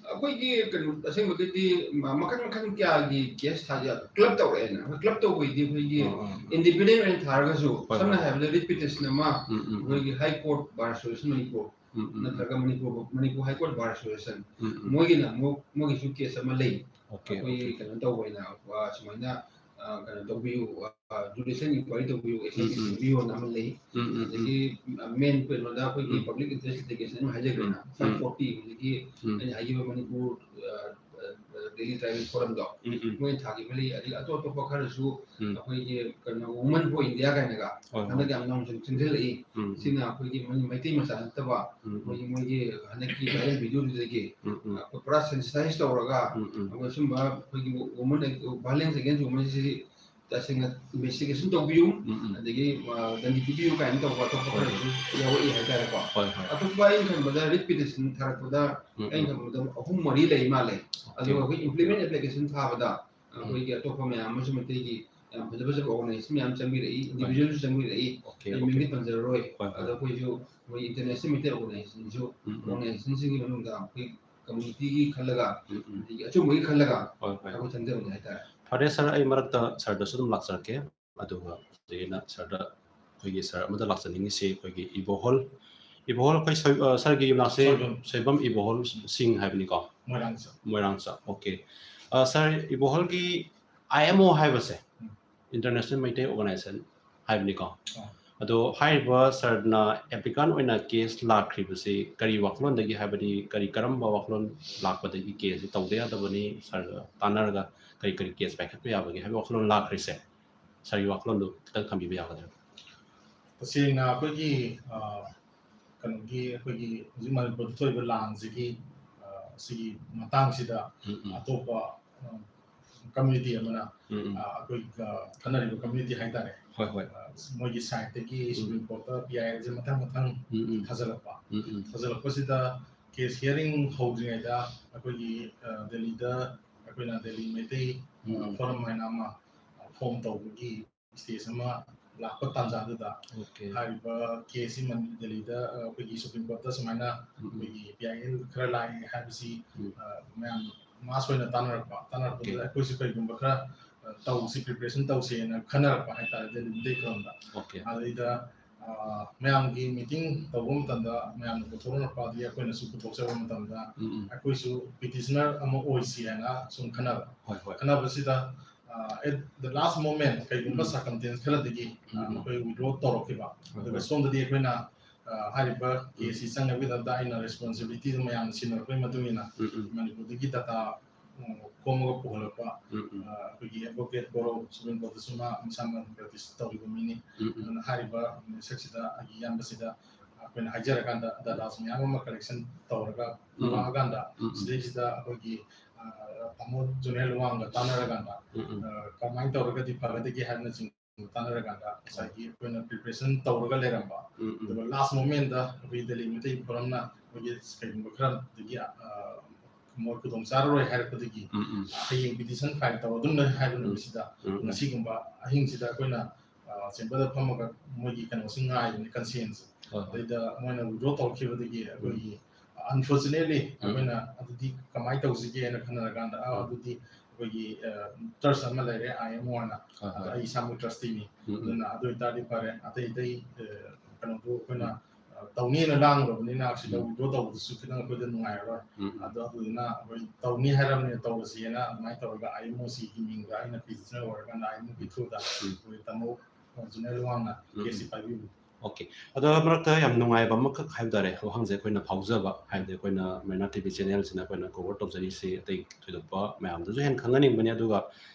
ꯑꯩꯈꯣꯏꯒꯤ ꯀꯩꯅꯣ, ꯑꯁꯦꯡꯕꯒꯤꯗꯤ ꯃ-, ꯃꯈꯜ ꯃꯈꯜ ꯀꯌꯥꯒꯤ ꯀꯦꯁ ꯊꯥꯖ-, ꯀ꯭ꯂꯕ ꯇꯧꯔꯛꯑꯦꯅ꯫ ꯑꯩꯈꯣꯏ ꯀ꯭ꯂꯕ ꯇꯧꯕꯩꯗꯤ ꯑꯩꯈꯣꯏꯒꯤ ꯑꯥ, ꯑꯥ, ꯑꯥ꯫ ꯏꯟꯗꯤꯄꯦꯟꯗꯦꯟ ꯑꯣꯏꯅ ꯊꯥꯔꯒꯁꯨ, ꯍꯣꯏ, ꯁꯝꯅ ꯍꯣꯏ꯫ ꯍꯥꯏꯔꯕꯗ ꯔꯤꯠ ꯄꯤꯇꯤꯁꯟ ꯑꯃ ꯎꯝ, ꯎꯝ, ꯎꯝ꯫ ꯑꯩꯈꯣꯏꯒꯤ high court bar association Manipur um, um, um. ꯅꯠꯇ꯭ꯔꯒ Manipur, Manipur high court bar association, um, um. ꯃꯣꯏꯒꯤꯅ ꯑꯃꯨꯛ ꯃꯣꯏꯒꯤꯁꯨ ꯀꯦꯁ ꯑꯃ ꯂꯩ꯫ ꯑꯣꯀꯦ, ꯑꯩꯈꯣꯏꯒꯤ ꯑꯣꯀꯦ꯫ ꯀꯩꯅꯣ ꯇꯧꯕ ꯑꯣꯏꯅ, ꯑ, ꯁꯨꯃꯥꯏꯅ, ꯑ, ꯀꯩꯅꯣ ꯇꯧꯕꯤꯌꯨ, ꯑ, ꯖꯨꯗꯤꯁꯤꯌꯦꯜ ꯏꯟꯀ꯭ꯋꯥꯏꯔꯤ ꯇꯧꯕꯤꯌꯨ, ꯎꯝ, ꯎꯝ꯫ ꯁꯦꯝꯕꯤꯌꯣꯅ ꯑꯃ ꯂꯩ꯫ ꯎꯝ, ꯎꯝ, ꯎꯝ꯫ ꯑꯗꯒꯤ, ꯑ, ꯃꯦꯟ ꯀꯩꯅꯣꯗ ꯑꯩꯈꯣꯏꯒꯤ ꯎꯝ꯫ ꯄꯕ꯭ꯂꯤꯛ ꯏꯟꯇꯔꯦꯁ ꯂꯤꯇꯤꯒꯦꯁꯟ ꯑꯃ ꯍꯥꯏꯖꯈ꯭ꯔꯦꯅ, ꯎꯝ, ꯎꯝ꯫ ꯐꯥꯏꯚ ꯐꯣꯔꯇꯤ, ꯍꯧꯖꯤꯛꯀꯤ ꯎꯝ꯫ ꯑꯩꯅ ꯍꯥꯏꯈꯤꯕ ꯃꯅꯤꯄꯨꯔ, ꯑ, ꯑ, ꯑ, ꯗꯦꯜꯂꯤ ꯇ꯭ꯔꯥꯏꯕꯦꯜ ꯐꯣꯔꯝꯗꯣ, ꯎꯝ, ꯎꯝ꯫ ꯃꯣꯏꯅ ꯊꯥꯈꯤꯕ ꯂꯩ꯫ ꯑꯗꯒꯤ ꯑꯇꯣꯞ ꯑꯇꯣꯞꯄ ꯈꯔꯁꯨ ꯎꯝ꯫ ꯑꯩꯈꯣꯏꯒꯤ ꯀꯩꯅꯣ, Women for India ꯀꯥꯏꯅꯒ ꯍꯣꯏ, ꯍꯣꯏ꯫ ꯍꯟꯗꯛ ꯌꯥꯝ ꯅꯧꯅ ꯆꯪꯁꯤꯜꯂꯛꯏ꯫ ꯎꯝ, ꯎꯝ꯫ ꯁꯤꯅ ꯑꯩꯈꯣꯏꯒꯤ ꯃꯩ-, ꯃꯩꯇꯩ ꯃꯆꯥ ꯅꯠꯇꯕ ꯎꯝ, ꯎꯝ꯫ ꯑꯩꯈꯣꯏꯒꯤ, ꯃꯣꯏꯒꯤ ꯍꯟꯗꯛꯀꯤ ꯚꯥꯏꯔꯦꯜ ꯚꯤꯗꯤꯑꯣꯗꯨꯗꯒꯤ ꯎꯝ, ꯎꯝ꯫ ꯑꯩꯈꯣꯏ ꯄꯨꯔꯥ ꯁꯦꯟꯁꯤꯇꯥꯏꯁ ꯇꯧꯔꯒ ꯎꯝ, ꯎꯝ꯫ ꯑꯩꯈꯣꯏ ꯁꯨꯝꯕ ꯑꯩꯈꯣꯏꯒꯤ women, violence against women ꯁꯤ ꯇꯁꯦꯡꯅ ꯏꯟꯚꯦꯁꯇꯤꯒꯦꯁꯟ ꯇꯧꯕꯤꯌꯨ, ꯎꯝ, ꯎꯝ꯫ ꯑꯗꯒꯤ, ꯑ, ꯗꯟꯗꯤ ꯄꯤꯕꯤꯌꯨ ꯀꯥꯏꯅ ꯇꯧꯕ ꯑꯇꯣꯞꯄ ꯍꯣꯏ, ꯈꯔꯁꯨ ꯌꯥꯎꯔꯛꯏ ꯍꯥꯏꯇꯥꯔꯦꯀꯣ꯫ ꯍꯣꯏ, ꯍꯣꯏ꯫ ꯑꯇꯣꯞꯄ ꯑꯩꯅ ꯈꯟꯕꯗ ꯔꯤꯠ ꯄꯤꯇꯤꯁꯟ ꯊꯥꯔꯛꯄꯗ ꯎꯝ, ꯑꯩꯅ ꯎꯝ꯫ ꯈꯟꯕꯗ ꯑꯍꯨꯝ ꯃꯔꯤ ꯂꯩ ꯃꯥꯜꯂꯦ꯫ ꯑꯣꯀꯦ꯫ ꯑꯗꯨꯒ ꯑꯩꯈꯣꯏ ꯏꯝꯄ꯭ꯂꯤꯃꯦꯟ ꯑꯦꯄ꯭ꯂꯤꯀꯦꯁꯟ ꯊꯥꯕꯗ ꯎꯝ꯫ ꯑꯩꯈꯣꯏꯒꯤ ꯑꯇꯣꯞꯄ ꯃꯌꯥꯝ ꯑꯃꯁꯨ ꯃꯩꯇꯩꯒꯤ ꯌꯥꯝ ꯐꯖ ꯐꯖꯕ ꯑꯣꯔꯒꯅꯥꯏꯖꯦꯁꯟ ꯃꯌꯥꯝ ꯆꯪꯕꯤꯔꯛꯏ, ꯍꯣꯏ꯫ ꯏꯟꯗꯤꯕꯤꯖꯨꯋꯦꯜꯁꯨ ꯆꯪꯕꯤꯔꯛꯏ꯫ ꯑꯣꯀꯦ, ꯑꯩ ꯑꯣꯀꯦ꯫ ꯃꯤꯡꯗꯤ ꯄꯟꯖꯔꯔꯣꯏ꯫ ꯍꯣꯏ, ꯍꯣꯏ, ꯑꯗꯣ ꯍꯣꯏ꯫ ꯑꯩꯈꯣꯏꯁꯨ ꯃꯣꯏ ꯏꯟꯇꯔꯅꯦꯁꯅꯦꯜ ꯃꯩꯇꯩ ꯑꯣꯔꯒꯅꯥꯏꯖꯦꯁꯟꯁꯨ, ꯎꯝ, ꯎꯝ꯫ ꯑꯣꯔꯒꯅꯥꯏꯖꯦꯁꯟꯁꯤꯡꯒꯤ ꯃꯅꯨꯡꯗ ꯑꯩꯈꯣꯏ ꯀꯝꯃꯨꯅꯤꯇꯤꯒꯤ ꯈꯜꯂꯒ, ꯎꯝ, ꯎꯝ꯫ ꯑꯗꯒꯤ ꯑꯆꯨꯝꯕꯒꯤ ꯈꯜꯂꯒ ꯍꯣꯏ, ꯍꯣꯏ꯫ ꯑꯩꯈꯣꯏ ꯆꯪꯖꯕꯅꯤ ꯍꯥꯏꯇꯥꯔꯦ꯫ ꯐꯔꯦ ꯁꯥꯔ, ꯑꯩ ꯃꯔꯛꯇ ꯁꯥꯔꯗꯁꯨ ꯑꯗꯨꯝ ꯂꯥꯛꯆꯔꯛꯀꯦ꯫ ꯑꯗꯨꯒ ꯍꯧꯖꯤꯛ ꯑꯩꯅ ꯁꯥꯔꯗ, ꯑꯩꯈꯣꯏꯒꯤ ꯁꯥꯔ ꯑꯃꯗ ꯂꯥꯛꯆꯅꯤꯡꯉꯤꯁꯤ ꯑꯩꯈꯣꯏꯒꯤ ꯏꯕꯣꯍꯜ, ꯏꯕꯣꯍꯜ ꯑꯩꯈꯣꯏ ꯁꯣꯏ-, ꯑ, ꯁꯥꯔꯒꯤ ꯌꯨꯝꯅꯥꯛꯁꯦ ꯁꯣꯏꯕꯝ꯫ ꯁꯣꯏꯕꯝ ꯏꯕꯣꯍꯜ ꯁꯤꯡ ꯍꯥꯏꯕꯅꯤꯀꯣ? ꯃꯣꯏꯔꯥꯡꯆꯥ꯫ ꯃꯣꯏꯔꯥꯡꯆꯥ, ꯑꯣꯀꯦ꯫ ꯑ, ꯁꯥꯔ, ꯏꯕꯣꯍꯜꯒꯤ ꯑꯥꯏ ꯑꯦꯝ ꯑꯣ ꯍꯥꯏꯕꯁꯦ, ꯎꯝ꯫ ꯏꯟꯇꯔꯅꯦꯁꯅꯦꯜ ꯃꯩꯇꯩ ꯑꯣꯔꯒꯅꯥꯏꯖꯦꯁꯟ ꯍꯥꯏꯕꯅꯤꯀꯣ? ꯑꯥ꯫ ꯑꯗꯣ ꯍꯥꯏꯔꯤꯕ ꯁꯥꯔꯅ ꯑꯦꯄ꯭ꯂꯤꯀꯥꯟ ꯑꯣꯏꯅ ꯀꯦꯁ ꯂꯥꯛꯈ꯭ꯔꯤꯕꯁꯤ ꯀꯔꯤ ꯋꯥꯈꯜꯂꯣꯟꯗꯒꯤ, ꯍꯥꯏꯕꯗꯤ ꯀꯔꯤ, ꯀꯔꯝꯕ ꯋꯥꯈꯜꯂꯣꯟ ꯂꯥꯛꯄꯗꯒꯤ ꯀꯦꯁꯁꯤ ꯇꯧꯗ ꯌꯥꯗꯕꯅꯤ, ꯁꯥꯔꯒ ꯇꯥꯟꯅꯔꯒ ꯀꯔꯤ ꯀꯔꯤ ꯀꯦꯁ ꯄꯥꯏꯈꯠꯄ ꯌꯥꯕꯒꯦ ꯍꯥꯏꯕ ꯋꯥꯈꯜꯂꯣꯟ ꯂꯥꯛꯈ꯭ꯔꯤꯁꯦ? ꯁꯥꯔꯒꯤ ꯋꯥꯈꯜꯂꯣꯟꯗꯨ ꯈꯤꯇꯪ ꯊꯝꯕꯤꯕ ꯌꯥꯒꯗ꯭ꯔꯥ? ꯇꯁꯦꯡꯅ ꯑꯩꯈꯣꯏꯒꯤ, ꯑ, ꯀꯩꯅꯣꯒꯤ, ꯑꯩꯈꯣꯏꯒꯤ ꯍꯧꯖꯤꯛ ꯃꯅꯤꯄꯨꯔꯗ ꯊꯣꯛꯏꯕ ꯂꯥꯟꯁꯤꯒꯤ, ꯑ, ꯁꯤꯒꯤ ꯃꯇꯥꯡꯁꯤꯗ ꯎꯝ, ꯎꯝ꯫ ꯑꯇꯣꯞꯄ, ꯑ, ꯀꯝꯃ꯭ꯌꯨꯅꯤꯇꯤ ꯑꯃꯅ, ꯎꯝ, ꯎꯝ꯫ ꯑ, ꯑꯩꯈꯣꯏ, ꯑ, ꯈꯟꯅꯔꯤꯕ ꯀꯝꯃ꯭ꯌꯨꯅꯤꯇꯤ ꯍꯥꯏꯇꯥꯔꯦ꯫ ꯍꯣꯏ, ꯍꯣꯏ꯫ ꯑ, ꯃꯣꯏꯒꯤ ꯁꯥꯏꯠꯇꯒꯤ ꯎꯝ꯫ ꯁꯨꯄ꯭ꯔꯤꯝ ꯀꯣꯔꯠꯇ ꯄꯤ ꯑꯥꯏ ꯑꯦꯜꯁꯦ ꯃꯊꯪ ꯃꯊꯪ ꯎꯝ, ꯎꯝ꯫ ꯊꯥꯖꯤꯜꯂꯛꯄ꯫ ꯎꯝ, ꯎꯝ꯫ ꯊꯥꯖꯤꯜꯂꯛꯄꯁꯤꯗ ꯀꯦꯁ ꯍꯤꯌꯥꯔꯤꯡ ꯍꯧꯗ꯭ꯔꯤꯉꯩꯗ ꯑꯩꯈꯣꯏꯒꯤ, ꯑ, ꯗꯦꯜꯂꯤꯗ ꯑꯩꯈꯣꯏꯅ ꯗꯦꯜꯂꯤ ꯃꯩꯇꯩ, ꯑ, ꯎꯝ, ꯎꯝ꯫ ꯐꯣꯔꯝ ꯍꯥꯏꯅ ꯑꯃ, ꯑ, ꯐꯣꯝ ꯇꯧꯕꯒꯤ ꯁ꯭ꯇꯦꯖ ꯑꯃ ꯂꯥꯛꯄ ꯇꯥꯟꯖꯥꯗꯨꯗ Okay. ꯍꯥꯏꯔꯤꯕ ꯀꯦꯁꯁꯤ ꯗꯦꯜꯂꯤꯗ ꯑ, ꯑꯩꯈꯣꯏꯒꯤ ꯁꯨꯄ꯭ꯔꯤꯝ ꯀꯣꯔꯠꯇ ꯁꯨꯃꯥꯏꯅ ꯎꯝ, ꯎꯝ, ꯑꯩꯈꯣꯏꯒꯤ ꯄꯤ ꯑꯥꯏ ꯑꯦꯜ ꯈꯔ ꯂꯥꯛꯑꯦ ꯍꯥꯏꯕꯁꯤ ꯎꯝ. ꯑ, ꯃꯌꯥꯝ ꯃꯥꯁ ꯑꯣꯏꯅ ꯇꯥꯟꯅꯔꯛꯄ ꯇꯥꯟꯅꯔꯛꯄꯗꯨꯗ Okay. ꯑꯩꯈꯣꯏꯁꯨ ꯀꯩꯒꯨꯝꯕ ꯈꯔ ꯑ, ꯇꯧꯁꯤ, ꯄ꯭ꯔꯤꯄꯦꯔꯦꯁꯟ ꯇꯧꯁꯦꯅ ꯈꯟꯅꯔꯛꯄ ꯍꯥꯏꯇꯥꯔꯦ ꯗꯦꯜꯂꯤꯗ ꯈꯔꯝꯗ Okay. ꯑꯗꯩꯗ ꯑ, ꯃꯌꯥꯝꯒꯤ ꯃꯤꯇꯤꯡ ꯇꯧꯕ ꯃꯇꯝꯗ ꯃꯌꯥꯝꯅ ꯄꯨꯊꯣꯔꯛꯄ ꯑꯗꯒꯤ ꯑꯩꯈꯣꯏꯅꯁꯨ ꯄꯨꯊꯣꯛꯆꯕ ꯃꯇꯝꯗ ꯎꯝ, ꯎꯝ. ꯑꯩꯈꯣꯏꯁꯨ ꯄꯤꯇꯤꯁꯅꯔ ꯑꯃ ꯑꯣꯏꯁꯤ ꯍꯥꯏꯅ ꯁꯨꯝ ꯈꯟꯅꯕ ꯍꯣꯏ, ꯍꯣꯏ. ꯈꯟꯅꯕꯁꯤꯗ ꯑꯦꯠ ꯗ ꯂꯥꯁ ꯃꯣꯃꯦꯟ ꯀꯩꯒꯨꯝꯕ ꯎꯝ. ꯁꯔꯀꯝꯁꯇꯦꯟꯁ ꯈꯔꯗꯒꯤ ꯑ, ꯎꯝ, ꯎꯝ. ꯑꯩꯈꯣꯏ ꯋꯤꯗ꯭ꯔꯣ ꯇꯧꯔꯛꯈꯤꯕ ꯍꯣꯏ, ꯑꯗꯨꯒ ꯍꯣꯏ. ꯁꯣꯝꯗꯗꯤ ꯑꯩꯈꯣꯏꯅ ꯑ, ꯍꯥꯏꯔꯤꯕ ꯎꯝ. ꯀꯦꯁꯁꯤ ꯆꯪꯅꯕꯒꯤꯗꯃꯛꯇ ꯑꯩꯅ ꯔꯦꯁꯄꯣꯟꯁꯤꯕꯤꯂꯤꯇꯤꯗꯨ ꯃꯌꯥꯝꯅ ꯁꯤꯟꯅꯔꯛꯄꯒꯤ ꯃꯇꯨꯡ ꯏꯟꯅ ꯎꯝ, ꯎꯝ. ꯃꯅꯤꯄꯨꯔꯗꯒꯤ ꯗꯇꯥ ꯈꯣꯝꯃꯒ ꯄꯨꯍꯜꯂꯛꯄ ꯎꯝ, ꯎꯝ. ꯑ, ꯑꯩꯈꯣꯏꯒꯤ ꯑꯦꯗꯚꯣꯀꯦꯠ ꯕꯣꯔꯣ ꯁꯨꯄ꯭ꯔꯤꯝ ꯀꯣꯔꯠꯇꯁꯨ ꯃꯥ ꯃꯁꯥꯃꯛ ꯄ꯭ꯔꯦꯛꯇꯤꯁ ꯇꯧꯔꯤꯕ ꯃꯤꯅꯤ ꯎꯝ, ꯎꯝ. ꯑꯗꯨꯅ ꯍꯥꯏꯔꯤꯕ ꯃꯤꯁꯛꯁꯤꯗ ꯑꯩꯒꯤ ꯏꯌꯥꯝꯕꯁꯤꯗ ꯑꯩꯈꯣꯏꯅ ꯍꯥꯏꯖꯔꯀꯥꯟꯗ ꯗꯇꯥꯁꯤ ꯃꯌꯥꯝ ꯑꯃ ꯀꯂꯦꯛꯁꯟ ꯇꯧꯔꯒ ꯎꯝ. ꯄꯨꯔꯛꯑꯀꯥꯟꯗ ꯎꯝ, ꯎꯝ. ꯁꯤꯗꯩꯁꯤꯗ ꯑꯩꯈꯣꯏꯒꯤ ꯑ, ꯇꯥꯃꯣ ꯖꯨꯅꯦꯜ ꯋꯥꯡꯒ ꯇꯥꯟꯅꯔꯀꯥꯟꯗ ꯎꯝ, ꯎꯝ. ꯑ, ꯀꯃꯥꯏꯅ ꯇꯧꯔꯒꯗꯤ ꯐꯒꯗꯒꯦ ꯍꯥꯏꯕꯅꯆꯤꯡꯕ ꯇꯥꯟꯅꯔꯀꯥꯟꯗ ꯉꯁꯥꯏꯒꯤ ꯑꯩꯈꯣꯏꯅ ꯄ꯭ꯔꯤꯄꯦꯔꯦꯁꯟ ꯇꯧꯔꯒ ꯂꯩꯔꯝꯕ ꯎꯝ, ꯎꯝ. ꯑꯗꯨꯒ ꯂꯥꯁ ꯃꯣꯃꯦꯟꯗ ꯑꯩꯈꯣꯏ ꯗꯦꯜꯂꯤ ꯃꯩꯇꯩ ꯐꯣꯔꯝꯅ ꯑꯩꯈꯣꯏꯒꯤ ꯀꯩꯒꯨꯝꯕ ꯈꯔꯗꯒꯤ ꯑ, ꯃꯣꯏ ꯈꯨꯗꯣꯡ ꯆꯥꯔꯔꯣꯏ ꯍꯥꯏꯔꯛꯄꯗꯒꯤ ꯎꯝ, ꯎꯝ. ꯍꯌꯦꯡ ꯄꯤꯇꯤꯁꯟ ꯐꯥꯏꯜ ꯇꯧꯔ ꯑꯗꯨꯝ ꯂꯩ ꯍꯥꯏꯕ ꯎꯝ. ꯅꯨꯃꯤꯠꯁꯤꯗ ꯎꯝ, ꯎꯝ. ꯉꯁꯤꯒꯨꯝꯕ ꯑꯍꯤꯡꯁꯤꯗ ꯑꯩꯈꯣꯏꯅ ꯆꯦꯝꯕꯔꯗ ꯐꯝꯃꯒ ꯃꯣꯏꯒꯤ ꯀꯩꯅꯣꯁꯤ ꯉꯥꯏꯕꯅꯤ ꯀꯟꯁꯦꯟꯁ ꯍꯣꯏ, ꯍꯣꯏ. ꯑꯗꯩꯗ ꯃꯣꯏꯅ ꯋꯤꯗ꯭ꯔꯣ ꯇꯧꯔꯛꯈꯤꯕꯗꯒꯤ ꯑꯩꯈꯣꯏꯒꯤ ꯑꯟꯐꯣꯔꯆꯨꯅꯦꯠꯂꯤ ꯎꯝ. ꯑꯩꯈꯣꯏꯅ ꯑꯗꯨꯗꯤ ꯀꯃꯥꯏꯅ ꯇꯧꯁꯤꯒꯦꯅ ꯈꯟꯅꯔꯀꯥꯟꯗ ꯑ, ꯎꯝ. ꯑꯗꯨꯗꯤ ꯑꯩꯈꯣꯏꯒꯤ ꯇ꯭ꯔꯁ ꯑꯃ ꯂꯩꯔꯦ ꯑꯥꯏ ꯑꯦꯝ ꯑꯣ ꯑꯅ ꯍꯣꯏ, ꯑꯗꯣ ꯍꯣꯏ. ꯑꯩ ꯏꯁꯥꯃꯛ ꯇ꯭ꯔꯁꯇꯤꯅꯤ ꯎꯝ, ꯎꯝ. ꯑꯗꯨꯅ ꯑꯗꯨ ꯑꯣꯏꯇꯥꯔꯗꯤ ꯐꯔꯦ ꯑꯇꯩ ꯑꯇꯩ ꯑ, ꯀꯩꯅꯣꯗꯣ ꯑꯩꯈꯣꯏꯅ ꯎꯝ. ꯑ, ꯇꯧꯅꯤꯅ ꯂꯥꯡꯉꯨꯔꯕꯅꯤꯅ ꯁꯤꯗ ꯎꯝ. ꯋꯤꯗ꯭ꯔꯣ ꯇꯧꯕꯗꯨꯁꯨ ꯈꯤꯇꯪ ꯑꯩꯈꯣꯏꯗ ꯅꯨꯡꯉꯥꯏꯔꯔꯣꯏ ꯎꯝ, ꯎꯝ. ꯑꯗꯣ ꯑꯗꯨꯗꯨꯅ ꯑꯩꯈꯣꯏ ꯇꯧꯅꯤ ꯍꯥꯏꯔꯕꯅꯤꯅ ꯇꯧꯔꯁꯦꯅ ꯑꯗꯨꯃꯥꯏꯅ ꯇꯧꯔꯒ ꯑꯥꯏ ꯑꯦꯝ ꯑꯣ ꯁꯤꯒꯤ ꯃꯤꯡꯗ ꯑꯩꯅ ꯄꯤꯇꯤꯁꯅꯔ ꯑꯣꯏꯔꯀꯥꯟꯗ ꯑꯥꯏ ꯑꯦꯝ ꯑꯣꯒꯤ ꯊ꯭ꯔꯨꯗ ꯎꯝ. ꯑꯩꯈꯣꯏ ꯇꯥꯃꯣ ꯖꯨꯅꯦꯜ ꯋꯥꯡꯅ ꯎꯝ. ꯀꯦꯁꯁꯤ ꯄꯥꯏꯕꯤꯕ ꯑꯣꯀꯦ, ꯑꯗꯣ ꯃꯔꯛꯇ ꯌꯥꯝ ꯅꯨꯡꯉꯥꯏꯕ ꯑꯃꯈꯛ ꯍꯥꯏꯕ ꯇꯥꯔꯦ, ꯋꯥꯍꯪꯁꯦ ꯑꯩꯈꯣꯏꯅ ꯐꯥꯎꯖꯕ, ꯍꯥꯏꯕꯗꯤ ꯑꯩꯈꯣꯏꯅ ꯃꯩꯅꯥ ꯇꯤ ꯚꯤ ꯆꯦꯅꯦꯜꯁꯤꯅ ꯑꯩꯈꯣꯏꯅ ꯀꯣꯚꯔ ꯇꯧꯖꯔꯤꯁꯤ ꯑꯇꯩ ꯊꯣꯏꯗꯣꯛꯄ ꯃꯌꯥꯝꯗꯁꯨ ꯍꯦꯟꯅ ꯈꯪꯍꯟꯅꯤꯡꯕꯅꯤ, ꯑꯗꯨꯒ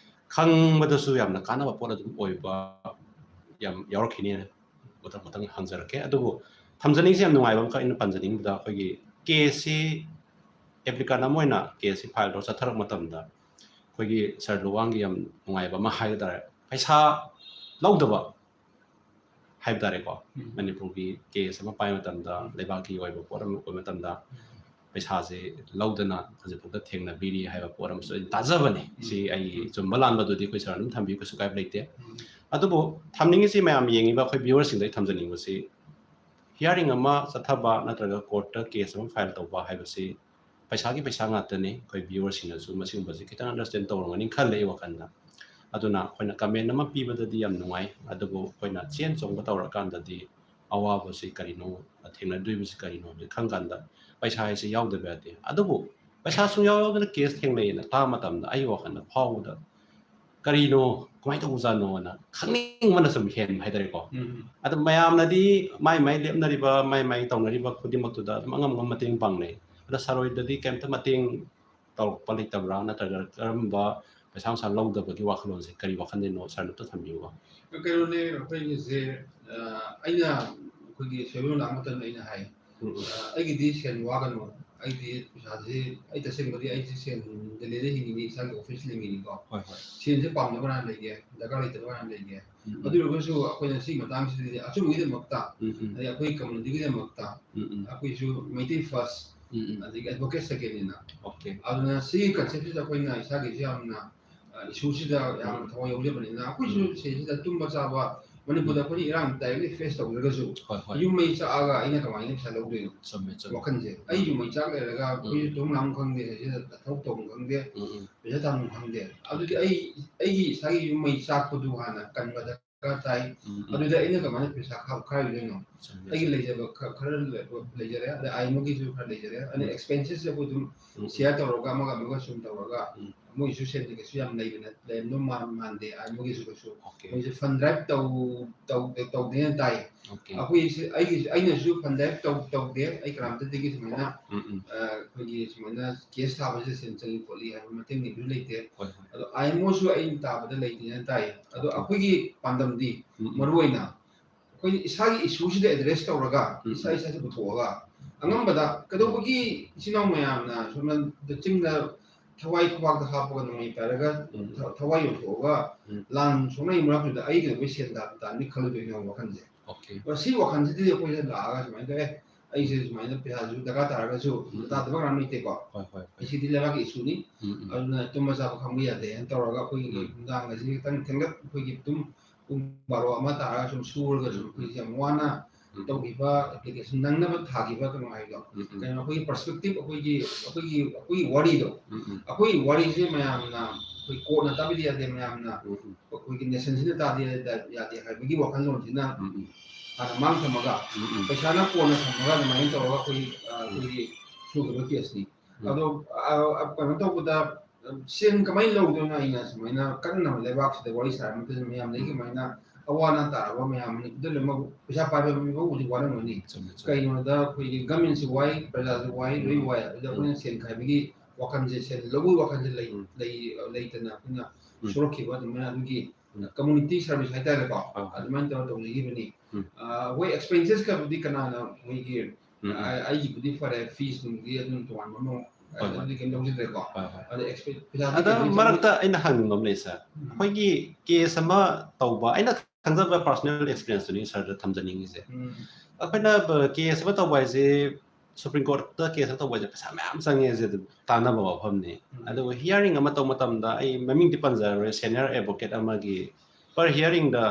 ꯈꯪꯕꯗꯁꯨ ꯌꯥꯝꯅ ꯀꯥꯟꯅꯕ ꯄꯣꯠ ꯑꯗꯨꯝ ꯑꯣꯏꯕ ꯌꯥꯝ ꯌꯥꯎꯔꯛꯈꯤꯅꯤ꯫ ꯃꯊꯪ ꯃꯊꯪ ꯍꯪꯖꯔꯛꯀꯦ꯫ ꯑꯗꯨꯕꯨ ꯊꯝꯖꯅꯤꯡꯉꯤꯁꯦ ꯌꯥꯝ ꯅꯨꯡꯉꯥꯏꯕ ꯑꯃꯈꯛ ꯑꯩꯅ ꯄꯟꯖꯅꯤꯡꯕꯗ, ꯑꯩꯈꯣꯏꯒꯤ ꯀꯦꯁꯁꯤ ꯑꯦꯄ꯭ꯂꯤꯀꯥꯟ ꯑꯃ ꯑꯣꯏꯅ ꯀꯦꯁꯁꯤ ꯐꯥꯏꯜ ꯇꯧꯔ ꯆꯠꯊꯔꯛꯄ ꯃꯇꯝꯗ ꯑꯩꯈꯣꯏꯒꯤ ꯁꯥꯔ ꯂꯨꯋꯥꯡꯒꯤ ꯌꯥꯝ ꯅꯨꯡꯉꯥꯏꯕ ꯑꯃ ꯍꯥꯏꯕ ꯇꯥꯔꯦ, ꯄꯩꯁꯥ ꯂꯧꯗꯕ ꯍꯥꯏꯕ ꯇꯥꯔꯦꯀꯣ꯫ ꯎꯝ. ꯃꯅꯤꯄꯨꯔꯒꯤ ꯀꯦꯁ ꯑꯃ ꯄꯥꯏꯕ ꯃꯇꯝꯗ, ꯎꯝ. ꯂꯩꯕꯥꯛꯀꯤ ꯑꯣꯏꯕ ꯄꯣꯠ ꯑꯃ ꯑꯣꯏꯕ ꯃꯇꯝꯗ, ꯄꯩꯁꯥꯁꯦ ꯂꯧꯗꯅ ꯍꯧꯖꯤꯛꯐꯥꯎꯗ ꯊꯦꯡꯅꯕꯤꯔꯤ ꯍꯥꯏꯕ ꯄꯣꯠ ꯑꯃꯁꯨ ꯑꯩ ꯇꯥꯖꯕꯅꯤ꯫ ꯁꯤ ꯑꯩ ꯆꯨꯝꯕ ꯂꯥꯟꯕꯗꯨꯗꯤ ꯑꯩꯈꯣꯏ ꯁꯥꯔ ꯑꯗꯨꯝ ꯊꯝꯕꯤꯌꯨ, ꯀꯩꯁꯨ ꯀꯥꯏꯕ ꯂꯩꯇꯦ꯫ ꯑꯗꯨꯕꯨ ꯊꯝꯅꯤꯡꯉꯤꯁꯤ ꯃꯌꯥꯝ ꯌꯦꯡꯉꯤꯕ ꯑꯩꯈꯣꯏ viewerꯁꯤꯡꯗ ꯑꯩ ꯊꯝꯖꯅꯤꯡꯕꯁꯤ, hearing ꯑꯃ ꯆꯠꯊꯕ ꯅꯠꯇ꯭ꯔꯒ courtꯇ case ꯑꯃ file ꯇꯧꯕ ꯍꯥꯏꯕꯁꯤ ꯄꯩꯁꯥꯒꯤ ꯄꯩꯁꯥ ꯉꯥꯛꯇꯅꯤ꯫ ꯑꯩꯈꯣꯏ viewerꯁꯤꯡꯅꯁꯨ ꯃꯁꯤꯒꯨꯝꯕꯁꯤ ꯈꯤꯇꯪ understand ꯇꯧꯔꯝꯒꯅꯤ ꯈꯜꯂꯦ ꯑꯩ ꯋꯥꯈꯜꯗ꯫ ꯑꯗꯨꯅ ꯑꯩꯈꯣꯏꯅ comment ꯑꯃ ꯄꯤꯕꯗꯗꯤ ꯌꯥꯝ ꯅꯨꯡꯉꯥꯏ, ꯑꯗꯨꯕꯨ ꯑꯩꯈꯣꯏꯅ ꯆꯦꯟ ꯆꯣꯡꯕ ꯇꯧꯔꯀꯥꯟꯗꯗꯤ ꯑꯋꯥꯕꯁꯤ ꯀꯔꯤꯅꯣ, ꯊꯦꯡꯅꯗꯣꯏꯕꯁꯤ ꯀꯔꯤꯅꯣ ꯍꯥꯏꯕꯁꯤ ꯈꯪ ꯀꯥꯟꯗ ꯄꯩꯁꯥ ꯍꯥꯏꯁꯤ ꯌꯥꯎꯗꯕ ꯌꯥꯗꯦ꯫ ꯑꯗꯨꯕꯨ ꯄꯩꯁꯥ ꯁꯨꯡꯌꯥꯎ ꯌꯥꯎꯗꯅ case ꯊꯦꯡꯅꯩꯅ ꯇꯥꯕ ꯃꯇꯝꯗ ꯑꯩꯒꯤ ꯋꯥꯈꯜꯗ ꯐꯥꯎꯕꯗ ꯀꯔꯤꯅꯣ, ꯀꯃꯥꯏꯅ ꯇꯧꯕꯖꯥꯠꯅꯣꯅ ꯈꯪꯅꯤꯡꯕꯅ ꯁꯨꯝ ꯍꯦꯟꯕ ꯍꯥꯏꯇꯥꯔꯦꯀꯣ꯫ ꯑꯗꯨ ꯃꯌꯥꯝꯅꯗꯤ ꯃꯥꯏ ꯃꯥꯏ ꯂꯦꯞꯅꯔꯤꯕ, ꯃꯥꯏ ꯃꯥꯏ ꯇꯧꯅꯔꯤꯕ ꯈꯨꯗꯤꯡꯃꯛꯇꯨꯗ ꯑꯗꯨꯝ ꯑꯉꯝ ꯑꯉꯝ ꯃꯇꯦꯡ ꯄꯥꯡꯅꯩ꯫ ꯑꯗ ꯁꯥꯔ ꯍꯣꯏꯗꯗꯤ ꯀꯩꯝꯇ ꯃꯇꯦꯡ ꯇꯧꯔꯛꯄ ꯂꯩꯇꯕ꯭ꯔꯥ, ꯅꯠꯇ꯭ꯔꯒ ꯀꯔꯝꯕ ꯄꯩꯁꯥ ꯅꯨꯡꯁꯥ ꯂꯧꯗꯕꯒꯤ ꯋꯥꯈꯜꯂꯣꯟꯁꯦ ꯀꯔꯤ ꯋꯥꯈꯜꯗꯅꯣ, ꯁꯥꯔꯅ ꯑꯝꯇ ꯊꯝꯕꯤꯌꯨꯕ꯫ ꯀꯩꯅꯣꯅꯦ, ꯑꯩꯈꯣꯏꯒꯤꯁꯦ, ꯑ, ꯑꯩꯅ ꯑꯩꯈꯣꯏꯒꯤ ꯁꯣꯏꯕꯝ ꯂꯥꯛꯄ ꯃꯇꯝꯗ ꯑꯩꯅ ꯍꯥꯏ, ꯎꯝ, ꯎꯝ꯫ ꯑ, ꯑꯩꯒꯤꯗꯤ ꯁꯦꯟ ꯋꯥꯒꯅꯨ, ꯑꯩꯗꯤ ꯄꯩꯁꯥꯁꯤ, ꯑꯩ ꯇꯁꯦꯡꯕꯗꯤ ꯑꯩꯁꯤ ꯁꯦꯟ ꯗꯦꯜꯂꯤꯗ ꯍꯤꯡꯉꯤꯅꯤ, ꯏꯁꯥꯒꯤ office ꯂꯤꯡꯉꯤꯅꯤꯀꯣ꯫ ꯍꯣꯏ, ꯍꯣꯏ꯫ ꯁꯦꯟꯁꯦ ꯄꯥꯝꯗꯕ ꯀꯅꯥ ꯂꯩꯒꯦ, ꯗꯔꯀꯥꯔ ꯂꯩꯇꯕ ꯀꯅꯥ ꯂꯩꯒꯦ? ꯎꯝ, ꯎꯝ꯫ ꯑꯗꯨ ꯑꯣꯏꯔꯒꯁꯨ ꯑꯩꯈꯣꯏꯅ ꯁꯤꯒꯤ ꯃꯇꯥꯡꯁꯤꯗꯗꯤ ꯑꯆꯨꯝꯕꯒꯤꯗꯃꯛꯇ, ꯎꯝ, ꯎꯝ꯫ ꯑꯗꯩ ꯑꯩꯈꯣꯏ communityꯒꯤꯗꯃꯛꯇ, ꯎꯝ, ꯎꯝ꯫ ꯑꯩꯈꯣꯏꯁꯨ ꯃꯩꯇꯩ first, ꯎꯝ, ꯎꯝ꯫ ꯑꯗꯒꯤ advocate secondꯅꯤꯅ꯫ Okay꯫ ꯑꯗꯨꯅ ꯁꯤꯒꯤ conceptꯁꯤꯗ ꯑꯩꯈꯣꯏꯅ ꯏꯁꯥꯒꯤꯁꯨ ꯌꯥꯝꯅ, ꯑ, issueꯁꯤꯗ ꯌꯥꯝꯅ ꯎꯝ꯫ ꯊꯋꯥꯏ ꯌꯥꯎꯖꯕꯅꯤꯅ ꯑꯩꯈꯣꯏꯁꯨ ꯎꯝ꯫ ꯁꯤꯁꯤꯗ ꯇꯨꯝꯕ ꯆꯥꯕ ꯃꯅꯤꯄꯨꯔꯗ ꯎꯝ꯫ ꯑꯩꯈꯣꯏꯅ ꯏꯔꯥꯡ directly face ꯇꯧꯗ꯭ꯔꯒꯁꯨ ꯍꯣꯏ, ꯍꯣꯏ꯫ ꯌꯨꯝ ꯃꯩ ꯆꯥꯛꯑꯒ ꯑꯩꯅ ꯀꯃꯥꯏꯅ ꯄꯩꯁꯥ ꯂꯧꯗꯣꯏꯅꯣ? ꯆꯨꯝꯃꯦ, ꯆꯨꯝꯃꯦ꯫ ꯋꯥꯈꯜꯁꯦ꯫ ꯑꯩ ꯎꯝ꯫ ꯌꯨꯝ ꯃꯩ ꯆꯥꯛ ꯂꯩꯔꯒ ꯑꯩꯈꯣꯏꯁꯨ ꯎꯝ꯫ ꯇꯨꯝ ꯂꯥꯡ ꯈꯪꯗꯦ, ꯁꯤꯗ ꯊꯕꯛ ꯇꯧꯐꯝ ꯈꯪꯗꯦ, ꯎꯝ, ꯎꯝ꯫ ꯄꯩꯁꯥ ꯇꯥꯟꯐꯝ ꯈꯪꯗꯦ꯫ ꯑꯗꯨꯗꯤ ꯑꯩ, ꯑꯩꯒꯤ ꯏꯁꯥꯒꯤ ꯌꯨꯝ ꯃꯩ ꯆꯥꯛꯄꯗꯨ ꯍꯥꯟꯅ ꯀꯟꯕ ꯗꯔꯀꯥꯔ ꯇꯥꯏ꯫ ꯎꯝ, ꯎꯝ꯫ ꯑꯗꯨꯗ ꯑꯩꯅ ꯀꯃꯥꯏꯅ ꯄꯩꯁꯥ ꯈꯥ-, ꯈꯥꯏꯔꯨꯗꯣꯏꯅꯣ? ꯆꯨꯝꯃꯦ, ꯑꯩꯒꯤ ꯆꯨꯝꯃꯦ꯫ ꯂꯩꯖꯕ ꯈ-, ꯈꯔ ꯂꯩ-, ꯂꯩꯖꯔꯦ, ꯑꯗꯩ ꯑꯥꯏꯃꯣꯒꯤꯁꯨ ꯈꯔ ꯂꯩꯖꯔꯦ, ꯑꯗꯩ ꯎꯝ꯫ Expensesꯁꯦ ꯑꯩꯈꯣꯏ ꯑꯗꯨꯝ ꯎꯝ, ꯎꯝ꯫ Share ꯇꯧꯔꯒ ꯑꯃꯒ ꯑꯃꯒ ꯁꯨꯝ ꯇꯧꯔꯒ ꯎꯝ꯫ ꯃꯣꯏꯁꯨ ꯁꯦꯟꯗꯤ ꯀꯩꯁꯨ ꯌꯥꯝ ꯂꯩꯕ ꯅꯠ-, ꯂꯩꯔꯝꯗꯧ ꯃꯥꯟ-, ꯃꯥꯟꯗꯦ, ꯑꯥꯏꯃꯣꯒꯤꯁꯨ ꯀꯩꯁꯨ꯫ Okay꯫ ꯃꯣꯏꯁꯦ fund drive ꯇꯧ-, ꯇꯧ-, ꯇꯧꯗꯦꯅ ꯇꯥꯏ꯫ Okay꯫ ꯑꯩꯈꯣꯏꯁꯦ, ꯑꯩꯒꯤꯁꯨ, ꯑꯩꯅꯁꯨ fund drive ꯇꯧ-, ꯇꯧꯗꯦ, ꯑꯩ ꯀꯅꯥꯝꯇꯗꯒꯤ ꯁꯨꯃꯥꯏꯅ, ꯎꯝ, ꯎꯝ꯫ ꯑ, ꯑꯩꯈꯣꯏꯒꯤ ꯁꯨꯃꯥꯏꯅ case ꯊꯥꯕꯁꯤꯗ ꯁꯦꯟ ꯆꯪꯉꯤ ꯈꯣꯠꯂꯤ ꯍꯥꯏꯕ ꯃꯇꯦꯡ ꯂꯩꯕꯁꯨ ꯂꯩꯇꯦ꯫ ꯍꯣꯏ, ꯍꯣꯏ꯫ ꯑꯗꯣ ꯑꯥꯏꯃꯣꯁꯨ ꯑꯩꯅ ꯇꯥꯕꯗ ꯂꯩꯇꯦꯅ ꯇꯥꯏ꯫ ꯑꯗꯣ Okay꯫ ꯑꯩꯈꯣꯏꯒꯤ ꯄꯥꯟꯗꯝꯗꯤ ꯎꯝ, ꯎꯝ꯫ ꯃꯔꯨ ꯑꯣꯏꯅ ꯑꯩꯈꯣꯏ ꯏꯁꯥꯒꯤ issueꯁꯤꯗ address ꯇꯧꯔꯒ, ꯎꯝ, ꯏꯁꯥ ꯎꯝ꯫ ꯏꯁꯥꯁꯦ ꯄꯨꯊꯣꯛꯑꯒ, ꯑꯉꯝꯕꯗ ꯀꯩꯗꯧꯕꯒꯤ ꯏꯆꯤꯟ ꯏꯅꯥꯎ ꯃꯌꯥꯝꯅ ꯁꯣꯝꯗ ꯆꯤꯡꯗ ꯊꯋꯥꯏ ꯈꯨꯕꯥꯛꯇ ꯍꯥꯞꯄꯒ ꯅꯣꯡꯃꯩ ꯄꯥꯏꯔꯒ ꯎꯝ꯫ ꯊ-, ꯊꯋꯥꯏ ꯌꯣꯟꯊꯣꯛꯑꯒ ꯎꯝ꯫ ꯂꯥꯟ ꯁꯣꯛꯅꯩ ꯃꯔꯛꯇꯨꯗ ꯑꯩ ꯀꯩꯗꯧꯕꯩ ꯁꯦꯟ ꯇꯥꯟ-, ꯇꯥꯟꯅꯤ ꯈꯜꯂꯨꯗꯣꯏꯅꯣ ꯋꯥꯈꯜꯁꯦ? Okay꯫ ꯁꯤ ꯋꯥꯈꯜꯁꯤꯗꯤ ꯑꯩꯈꯣꯏꯁꯦ ꯂꯥꯛꯑꯒ ꯁꯨꯃꯥꯏꯅ ꯇꯧꯋꯦ, ꯑꯩꯁꯦ ꯁꯨꯃꯥꯏꯅ ꯄꯩꯁꯥꯁꯨ ꯗꯔꯀꯥꯔ ꯇꯥꯔꯒꯁꯨ ꯎꯝ꯫ ꯇꯥꯗꯕ ꯀꯅꯥꯝ ꯂꯩꯇꯦꯀꯣ꯫ ꯍꯣꯏ, ꯍꯣꯏ, ꯍꯣꯏ꯫ ꯑꯩ ꯁꯤꯗꯤ ꯂꯩꯕꯥꯛꯀꯤ ꯏꯁꯨꯅꯤ꯫ ꯎꯝ, ꯎꯝ꯫ ꯑꯗꯨꯅ ꯇꯨꯝꯕ ꯆꯥꯕ ꯈꯪꯕ ꯌꯥꯗꯦ ꯍꯥꯏꯅ ꯇꯧꯔꯒ ꯑꯩꯈꯣꯏꯒꯤ ꯎꯝ꯫ ꯅꯨꯡꯗꯥꯡ ꯑꯁꯤ ꯈꯤꯇꯪ ꯊꯦꯡꯂꯞ ꯑꯩꯈꯣꯏꯒꯤ ꯑꯗꯨꯝ ꯄꯨꯡ ꯕꯥꯔꯣ ꯑꯃ ꯇꯥꯔꯒ ꯁꯨꯝ ꯁꯨꯔꯒꯁꯨ ꯎꯝ, ꯎꯝ꯫ ꯑꯩꯈꯣꯏꯁꯦ ꯌꯥꯝ ꯋꯥꯅ ꯎꯝ, ꯎꯝ꯫ ꯇꯧꯈꯤꯕ application ꯅꯪꯅꯕ ꯊꯥꯈꯤꯕ ꯀꯩꯅꯣ ꯍꯥꯏꯗꯣ꯫ ꯎꯝ, ꯎꯝ꯫ ꯀꯩꯅꯣ ꯑꯩꯈꯣꯏꯒꯤ perspective ꯑꯩꯈꯣꯏꯒꯤ, ꯑꯩꯈꯣꯏꯒꯤ, ꯑꯩꯈꯣꯏꯒꯤ ꯋꯥꯔꯤꯗꯣ꯫ ꯎꯝ, ꯎꯝ꯫ ꯑꯩꯈꯣꯏꯒꯤ ꯋꯥꯔꯤꯁꯦ ꯃꯌꯥꯝꯅ ꯑꯩꯈꯣꯏ courtꯅ ꯇꯥꯕꯤꯗ ꯌꯥꯗꯦ, ꯃꯌꯥꯝꯅ ꯎꯝ, ꯎꯝ꯫ ꯑꯩꯈꯣꯏꯒꯤ nationꯁꯤꯅ ꯇꯥꯗ ꯌꯥꯗꯦ, ꯌꯥꯗꯦ ꯍꯥꯏꯕꯒꯤ ꯋꯥꯈꯜꯂꯣꯟꯁꯤꯅ ꯎꯝ, ꯎꯝ꯫ ꯍꯥꯟꯅ ꯃꯥꯡ ꯊꯝꯃꯒ ꯎꯝ, ꯎꯝ꯫ ꯄꯩꯁꯥꯅ ꯀꯣꯟꯅ ꯊꯝꯃꯒ ꯑꯗꯨꯃꯥꯏꯅ ꯇꯧꯔꯒ ꯑꯩꯈꯣꯏ, ꯑ, ꯎꯝ꯫ ꯑꯩꯈꯣꯏꯒꯤ ꯁꯨꯈꯤꯕ caseꯅꯤ꯫ ꯎꯝ꯫ ꯑꯗꯣ, ꯑ, ꯑ, ꯀꯩꯅꯣ ꯇꯧꯕꯗ, ꯁꯦꯟ ꯀꯃꯥꯏꯅ ꯂꯧꯗꯣꯏꯅꯣ? ꯑꯩꯅ ꯁꯨꯃꯥꯏꯅ ꯀꯟꯅ ꯂꯩꯕꯥꯛꯁꯤꯗ ꯋꯥꯔꯤ ꯁꯥꯔ ꯃꯇꯝꯗ ꯃꯌꯥꯝꯗꯒꯤ ꯎꯝ꯫ ꯀꯃꯥꯏꯅ ꯑꯋꯥ ꯑꯅꯥ ꯇꯥꯔꯕ ꯃꯌꯥꯝ ꯃꯅꯤꯄꯨꯔꯗ ꯂꯣꯏꯅꯃꯛ ꯄꯩꯁꯥ ꯄꯥꯏꯕ ꯃꯤꯐꯥꯎ ꯍꯧꯖꯤꯛ ꯋꯥꯔꯝꯒꯅꯤ꯫ ꯆꯨꯝꯃꯦ, ꯆꯨꯝꯃꯦ꯫ ꯀꯩꯒꯤꯅꯣꯗ ꯑꯩꯈꯣꯏꯒꯤ governmentꯁꯨ ꯋꯥꯏ, ꯄ꯭ꯔꯖꯥꯁꯨ ꯋꯥꯏ, ꯂꯣꯏ ꯎꯝ꯫ ꯋꯥꯏ꯫ ꯑꯗꯨꯗ ꯎꯝ꯫ ꯑꯩꯈꯣꯏꯅ ꯁꯦꯟ ꯈꯥꯏꯕꯒꯤ ꯋꯥꯈꯜꯁꯦ, ꯁꯦꯟ ꯂꯧꯕꯒꯤ ꯋꯥꯈꯜꯁꯦ ꯂꯩ-, ꯎꯝ꯫ ꯂꯩ-, ꯂꯩꯇꯅ ꯑꯩꯈꯣꯏꯅ ꯎꯝ꯫ ꯁꯣꯔꯛꯈꯤꯕ ꯑꯗꯨꯃꯥꯏꯅ ꯑꯗꯨꯒꯤ ꯎꯝ꯫ Community service ꯍꯥꯏꯇꯥꯔꯦꯀꯣ, ꯍꯣꯏ, ꯍꯣꯏ꯫ ꯑꯗꯨꯃꯥꯏꯅ ꯇꯧꯔ ꯇꯧꯖꯈꯤꯕꯅꯤ꯫ ꯎꯝ꯫ ꯑ, ꯑꯩꯈꯣꯏ expenses ꯀꯕꯨꯗꯤ ꯀꯅꯥꯅ ꯑꯩꯈꯣꯏꯒꯤ, ꯎꯝ, ꯎꯝ꯫ ꯑ-, ꯑꯩꯒꯤꯕꯨꯗꯤ ꯐꯔꯦ, fees ꯅꯨꯡꯗꯤ ꯑꯗꯨꯝ ꯇꯣꯉꯥꯟꯕ ꯑꯃ, ꯍꯣꯏ, ꯍꯣꯏ꯫ ꯑꯗꯨꯗꯤ ꯀꯩꯝ ꯂꯧꯖꯗ꯭ꯔꯦꯀꯣ꯫ ꯍꯣꯏ, ꯍꯣꯏ꯫ ꯑꯗ expe-, ꯄꯩꯁꯥꯗꯤ ꯑꯗ ꯀꯩꯅꯣ ꯃꯔꯛꯇ ꯑꯩꯅ ꯍꯪꯅꯤꯡꯕ ꯑꯃ ꯂꯩ, sir꯫ ꯎꯝ꯫ ꯑꯩꯈꯣꯏꯒꯤ case ꯑꯃ ꯇꯧꯕ, ꯑꯩꯅ ꯈꯪꯖꯕ personal experienceꯇꯨꯅꯤ sirꯗ ꯊꯝꯖꯅꯤꯡꯉꯤꯁꯦ꯫ ꯎꯝ꯫ ꯑꯩꯈꯣꯏꯅ, ꯑ, case ꯑꯃ ꯇꯧꯕ ꯍꯥꯏꯁꯦ, Supreme Courtꯇ case ꯑꯃ ꯇꯧꯕ ꯍꯥꯏꯁꯦ ꯄꯩꯁꯥ ꯃꯌꯥꯝ ꯆꯪꯉꯦ ꯍꯥꯏꯁꯦ ꯑꯗꯨꯝ ꯇꯥꯟꯅꯕ ꯋꯥꯐꯝꯅꯤ꯫ ꯎꯝ꯫ ꯑꯗꯨꯒ hearing ꯑꯃ ꯇꯧꯕ ꯃꯇꯝꯗ ꯑꯩ ꯃꯃꯤꯡꯗꯤ ꯄꯟꯖꯔꯔꯣꯏ, senior advocate ꯑꯃꯒꯤ per hearingꯗ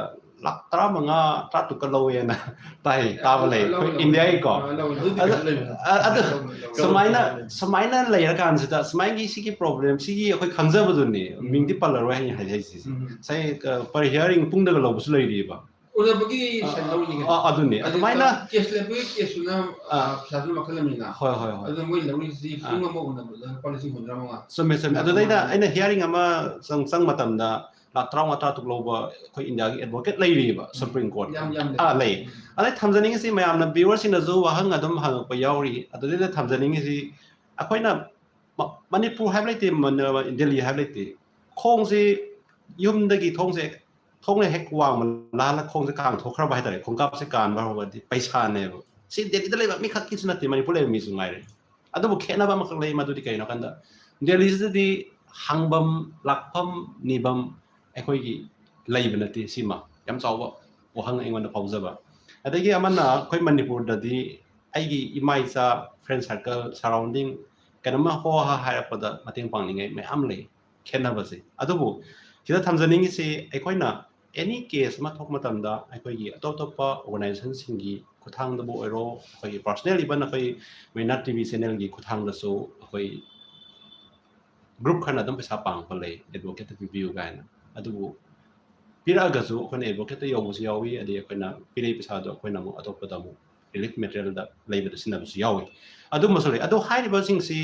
ꯂꯥꯛ ꯇꯔꯥꯃꯉꯥ, ꯇꯔꯥꯇꯔꯨꯛꯀ ꯂꯧꯋꯦꯅ ꯇꯥꯏ, ꯇꯥꯕ ꯂꯩ꯫ ꯑꯩꯈꯣꯏ ꯂꯧꯋꯦ, ꯂꯧꯋꯦ꯫ Indiaꯒꯤꯀꯣ꯫ ꯑ, ꯂꯧꯋꯦ, ꯂꯧꯋꯦ꯫ ꯑꯗꯨꯗꯤ ꯑꯗꯨ, ꯀꯩꯁꯨ ꯂꯩꯕ ꯅꯠꯇꯦ꯫ ꯑ, ꯑꯗꯨ ꯂꯧꯋꯦ, ꯂꯧꯋꯦ꯫ ꯁꯨꯃꯥꯏꯅ, ꯂꯧꯋꯦ꯫ ꯁꯨꯃꯥꯏꯅ ꯂꯩꯔꯀꯥꯟꯁꯤꯗ, ꯁꯨꯃꯥꯏꯒꯤ ꯁꯤꯒꯤ problemꯁꯤꯒꯤ ꯑꯩꯈꯣꯏ ꯈꯪꯖꯕꯗꯨꯅꯤ, ꯎꯝ꯫ ꯃꯤꯡꯗꯤ ꯄꯜꯂꯔꯣꯏ ꯍꯥꯏꯅ ꯍꯥꯏꯖꯩꯁꯤꯁꯦ꯫ ꯎꯝ꯫ ꯉꯁꯥꯏ, ꯑ, per hearing ꯄꯨꯡꯗꯒ ꯂꯧꯕꯁꯨ ꯂꯩꯔꯤꯕ꯫ ꯎꯅꯕꯒꯤ ꯑ, ꯁꯦꯟ ꯂꯧꯔꯤꯅꯤ ꯑ, ꯀꯩꯅꯣ꯫ ꯑꯗꯨꯅꯤ꯫ ꯑꯗꯨ ꯑꯗꯨꯃꯥꯏꯅ case ꯂꯦꯞꯄꯒꯤ caseꯇꯨꯅ, ꯑ, ꯑ, ꯄꯩꯁꯥꯗꯨ ꯃꯈꯜ ꯑꯃꯅꯤꯅ꯫ ꯍꯣꯏ, ꯍꯣꯏ, ꯍꯣꯏ꯫ ꯑꯗꯨꯅ ꯃꯣꯏ ꯂꯧꯔꯤꯁꯤ ꯑ꯫ ꯄꯨꯡ ꯑꯃ ꯎꯅꯕꯗ ꯂꯨꯄꯥ ꯂꯤꯁꯤꯡ ꯍꯨꯝꯐꯨꯇꯔꯥ ꯃꯉꯥ꯫ ꯆꯨꯝꯃꯦ, ꯆꯨꯝꯃꯦ꯫ ꯑꯗꯨꯗꯩꯗ ꯑꯗꯨꯃꯥꯏꯅ꯫ ꯑꯩꯅ hearing ꯑꯃ ꯆꯪ-, ꯆꯪ ꯃꯇꯝꯗ ꯂꯥꯛ ꯇꯔꯥꯃꯉꯥ, ꯇꯔꯥꯇꯔꯨꯛ ꯂꯧꯕ ꯑꯩꯈꯣꯏ Indiaꯒꯤ advocate ꯂꯩꯔꯤꯕ ꯎꯝ꯫ Supreme Court꯫ ꯌꯥꯝ, ꯌꯥꯝ ꯂꯩ꯫ ꯑꯥ, ꯂꯩ꯫ ꯎꯝ꯫ ꯑꯗꯩ ꯊꯝꯖꯅꯤꯡꯉꯤꯁꯤ ꯃꯌꯥꯝꯅ viewerꯁꯤꯡꯅꯁꯨ ꯋꯥꯍꯪ ꯑꯗꯨꯝ ꯍꯪꯉꯛꯄ ꯌꯥꯎꯔꯤ꯫ ꯑꯗꯨꯗꯩꯗ ꯊꯝꯖꯅꯤꯡꯉꯤꯁꯤ ꯑꯩꯈꯣꯏꯅ ꯃ-, ꯃꯅꯤꯄꯨꯔ ꯍꯥꯏꯕ ꯂꯩꯇꯦ, ꯃ-, ꯗꯦꯜꯂꯤ ꯍꯥꯏꯕ ꯂꯩꯇꯦ꯫ ꯈꯣꯡꯁꯤ ꯌꯨꯝꯗꯒꯤ ꯊꯣꯡꯁꯦ ꯊꯣꯡꯅ ꯍꯦꯛ ꯋꯥꯡꯃ ꯂꯥꯜꯂ ꯈꯣꯡꯁꯦ ꯀꯥꯡꯊꯣꯛꯈ꯭ꯔꯕ ꯍꯥꯏꯇꯥꯔꯦ, ꯈꯣꯡꯀꯥꯞꯁꯦ ꯀꯥꯟꯕ ꯍꯧꯔꯒꯗꯤ ꯄꯩꯁꯥꯅꯦꯕ꯫ ꯁꯤ ꯗꯦꯜꯂꯤꯗ ꯂꯩꯕ ꯃꯤꯈꯛꯀꯤꯁꯨ ꯅꯠꯇꯦ, ꯃꯅꯤꯄꯨꯔ ꯂꯩꯕ ꯃꯤꯁꯨ ꯉꯥꯏꯔꯦ꯫ ꯑꯗꯨꯕꯨ ꯈꯦꯠꯅꯕ ꯑꯃꯈꯛ ꯂꯩ, ꯃꯗꯨꯗꯤ ꯀꯩꯅꯣ ꯍꯥꯏꯀꯥꯟꯗ, ꯗꯦꯜꯂꯤꯁꯤꯗꯗꯤ ꯍꯪꯐꯝ, ꯂꯥꯛꯐꯝ, ꯅꯤꯐꯝ ꯑꯩꯈꯣꯏꯒꯤ ꯂꯩꯕ ꯅꯠꯇꯦ꯫ ꯁꯤꯃ ꯌꯥꯝ ꯆꯥꯎꯕ ꯋꯥꯍꯪ ꯑꯩꯉꯣꯟꯗ ꯐꯥꯎꯖꯕ꯫ ꯑꯗꯒꯤ ꯑꯃꯅ ꯑꯩꯈꯣꯏ ꯃꯅꯤꯄꯨꯔꯗꯗꯤ ꯑꯩꯒꯤ ꯏꯃꯥ ꯏꯆꯥ, friend circle, surrounding, ꯀꯩꯅꯣꯝꯃ ꯍꯣ ꯍꯥ ꯍꯥꯏꯔꯛꯄꯗ ꯃꯇꯦꯡ ꯄꯥꯡꯅꯤꯡꯉꯥꯏ ꯃꯌꯥꯝ ꯂꯩ, ꯈꯦꯠꯅꯕꯁꯦ꯫ ꯑꯗꯨꯕꯨ ꯁꯤꯗ ꯊꯝꯖꯅꯤꯡꯉꯤꯁꯤ, ꯑꯩꯈꯣꯏꯅ any case ꯑꯃ ꯊꯣꯛꯄ ꯃꯇꯝꯗ ꯑꯩꯈꯣꯏꯒꯤ ꯑꯇꯣꯞ ꯑꯇꯣꯞꯄ organizationꯁꯤꯡꯒꯤ ꯈꯨꯠꯊꯥꯡꯗꯕꯨ ꯑꯣꯏꯔꯣ, ꯑꯩꯈꯣꯏꯒꯤ personal, even ꯑꯩꯈꯣꯏ ꯃꯩꯅꯥ ꯇꯤ ꯚꯤ channelꯒꯤ ꯈꯨꯠꯊꯥꯡꯗꯁꯨ ꯑꯩꯈꯣꯏ group ꯈꯔꯅ ꯑꯗꯨꯝ ꯄꯩꯁꯥ ꯄꯥꯡꯉꯛꯄ ꯂꯩ, advocateꯇ ꯄꯤꯕꯤꯌꯨ ꯀꯥꯏꯅ꯫ ꯑꯗꯨꯕꯨ ꯄꯤꯔꯛꯑꯒꯁꯨ ꯑꯩꯈꯣꯏꯅ advocateꯇ ꯌꯧꯕꯁꯨ ꯌꯥꯎꯏ, ꯑꯗꯩ ꯑꯩꯈꯣꯏꯅ ꯄꯤꯔꯛꯏ ꯄꯩꯁꯥꯗꯣ ꯑꯩꯈꯣꯏꯅ ꯑꯃꯨꯛ ꯑꯇꯣꯞꯄꯗ ꯑꯃꯨꯛ relief materialꯗ ꯂꯩꯕꯗ ꯁꯤꯖꯤꯟꯅꯕꯁꯨ ꯌꯥꯎꯏ꯫ ꯑꯗꯨꯝꯕꯁꯨ ꯂꯩ꯫ ꯑꯗꯣ ꯍꯥꯏꯔꯤꯕꯁꯤꯡꯁꯤ,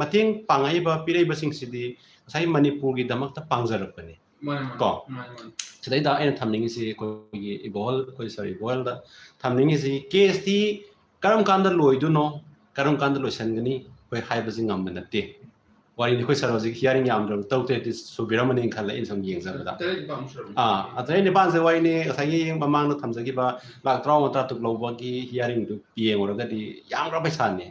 ꯃꯇꯦꯡ ꯄꯥꯡꯉꯛꯏꯕ, ꯄꯤꯔꯛꯏꯕꯁꯤꯡꯁꯤꯗꯤ ꯉꯁꯥꯏ ꯃꯅꯤꯄꯨꯔꯒꯤꯗꯃꯛꯇ ꯄꯥꯡꯖꯔꯛꯄꯅꯤ꯫ ꯃꯥꯅꯦ, ꯃꯥꯅꯦ, ꯀꯣ? ꯃꯥꯅꯦ, ꯃꯥꯅꯦ꯫ ꯁꯤꯗꯩꯗ ꯑꯩꯅ ꯊꯝꯅꯤꯡꯉꯤꯁꯤ, ꯑꯩꯈꯣꯏꯒꯤ ꯏꯕꯣꯍꯜ, ꯑꯩꯈꯣꯏ sir ꯏꯕꯣꯍꯜꯗ ꯊꯝꯅꯤꯡꯉꯤꯁꯤ, caseꯇꯤ ꯀꯔꯝ ꯀꯥꯟꯗ ꯂꯣꯏꯗꯣꯏꯅꯣ, ꯀꯔꯝ ꯀꯥꯟꯗ ꯂꯣꯏꯁꯤꯟꯒꯅꯤ, ꯑꯩꯈꯣꯏ ꯍꯥꯏꯕꯁꯤ ꯉꯝꯕ ꯅꯠꯇꯦ꯫ ꯋꯥꯔꯤꯅꯤ, ꯑꯩꯈꯣꯏ sir ꯍꯧꯖꯤꯛ hearing ꯌꯥꯝꯗ꯭ꯔꯕ ꯇꯔꯨꯛ ꯇꯔꯦꯠꯇꯤ ꯁꯨꯕꯤꯔꯝꯃꯅꯤ ꯈꯜꯂꯦ, ꯑꯩꯅ ꯁꯨꯝ ꯌꯦꯡꯖꯕꯗ꯫ ꯇꯔꯦꯠ ꯅꯤꯄꯥꯟꯃꯨꯛ ꯁꯨꯔꯝꯃꯅꯤ꯫ ꯑꯥ, ꯑ, ꯇꯔꯦꯠ ꯅꯤꯄꯥꯟꯁꯦ ꯋꯥꯔꯤꯅꯤ, ꯉꯁꯥꯏꯒꯤ ꯃꯃꯥꯡꯗ ꯊꯝꯖꯈꯤꯕ ꯂꯥꯛ ꯇꯔꯥꯃꯉꯥ ꯇꯔꯥꯇꯔꯨꯛ ꯂꯧꯕꯒꯤ hearingꯗꯨ ꯌꯦꯡꯉꯨꯔꯒꯗꯤ ꯌꯥꯝꯈ꯭ꯔ ꯄꯩꯁꯥꯅꯤ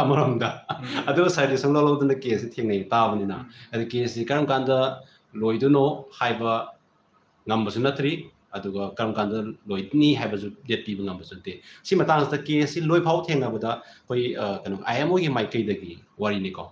ꯑꯃꯔꯣꯝꯗ꯫ ꯎꯝ꯫ ꯑꯗꯨꯒ sirꯗꯤ ꯁꯨꯡꯂꯧ ꯂꯧꯗꯅ caseꯁꯤ ꯊꯦꯡꯅꯩ ꯇꯥꯕꯅꯤꯅ꯫ ꯎꯝ꯫ ꯑꯗꯨ caseꯁꯤ ꯀꯔꯝ ꯀꯥꯟꯗ ꯂꯣꯏꯗꯣꯏꯅꯣ ꯍꯥꯏꯕ ꯉꯝꯕꯁꯨ ꯅꯠꯇ꯭ꯔꯤ, ꯑꯗꯨꯒ ꯀꯔꯝ ꯀꯥꯟꯗ ꯂꯣꯏꯅꯤ ꯍꯥꯏꯕꯁꯨ date ꯄꯤꯕ ꯉꯝꯕꯁꯨ ꯅꯠꯇꯦ꯫ ꯁꯤ ꯃꯇꯥꯡꯁꯤꯗ caseꯁꯤ ꯂꯣꯏ ꯐꯥꯎ ꯊꯦꯡꯅꯕꯗ ꯑꯩꯈꯣꯏ, ꯑ, ꯀꯩꯅꯣ, IMOꯒꯤ ꯃꯥꯏꯀꯩꯗꯒꯤ ꯋꯥꯔꯤꯅꯤꯀꯣ,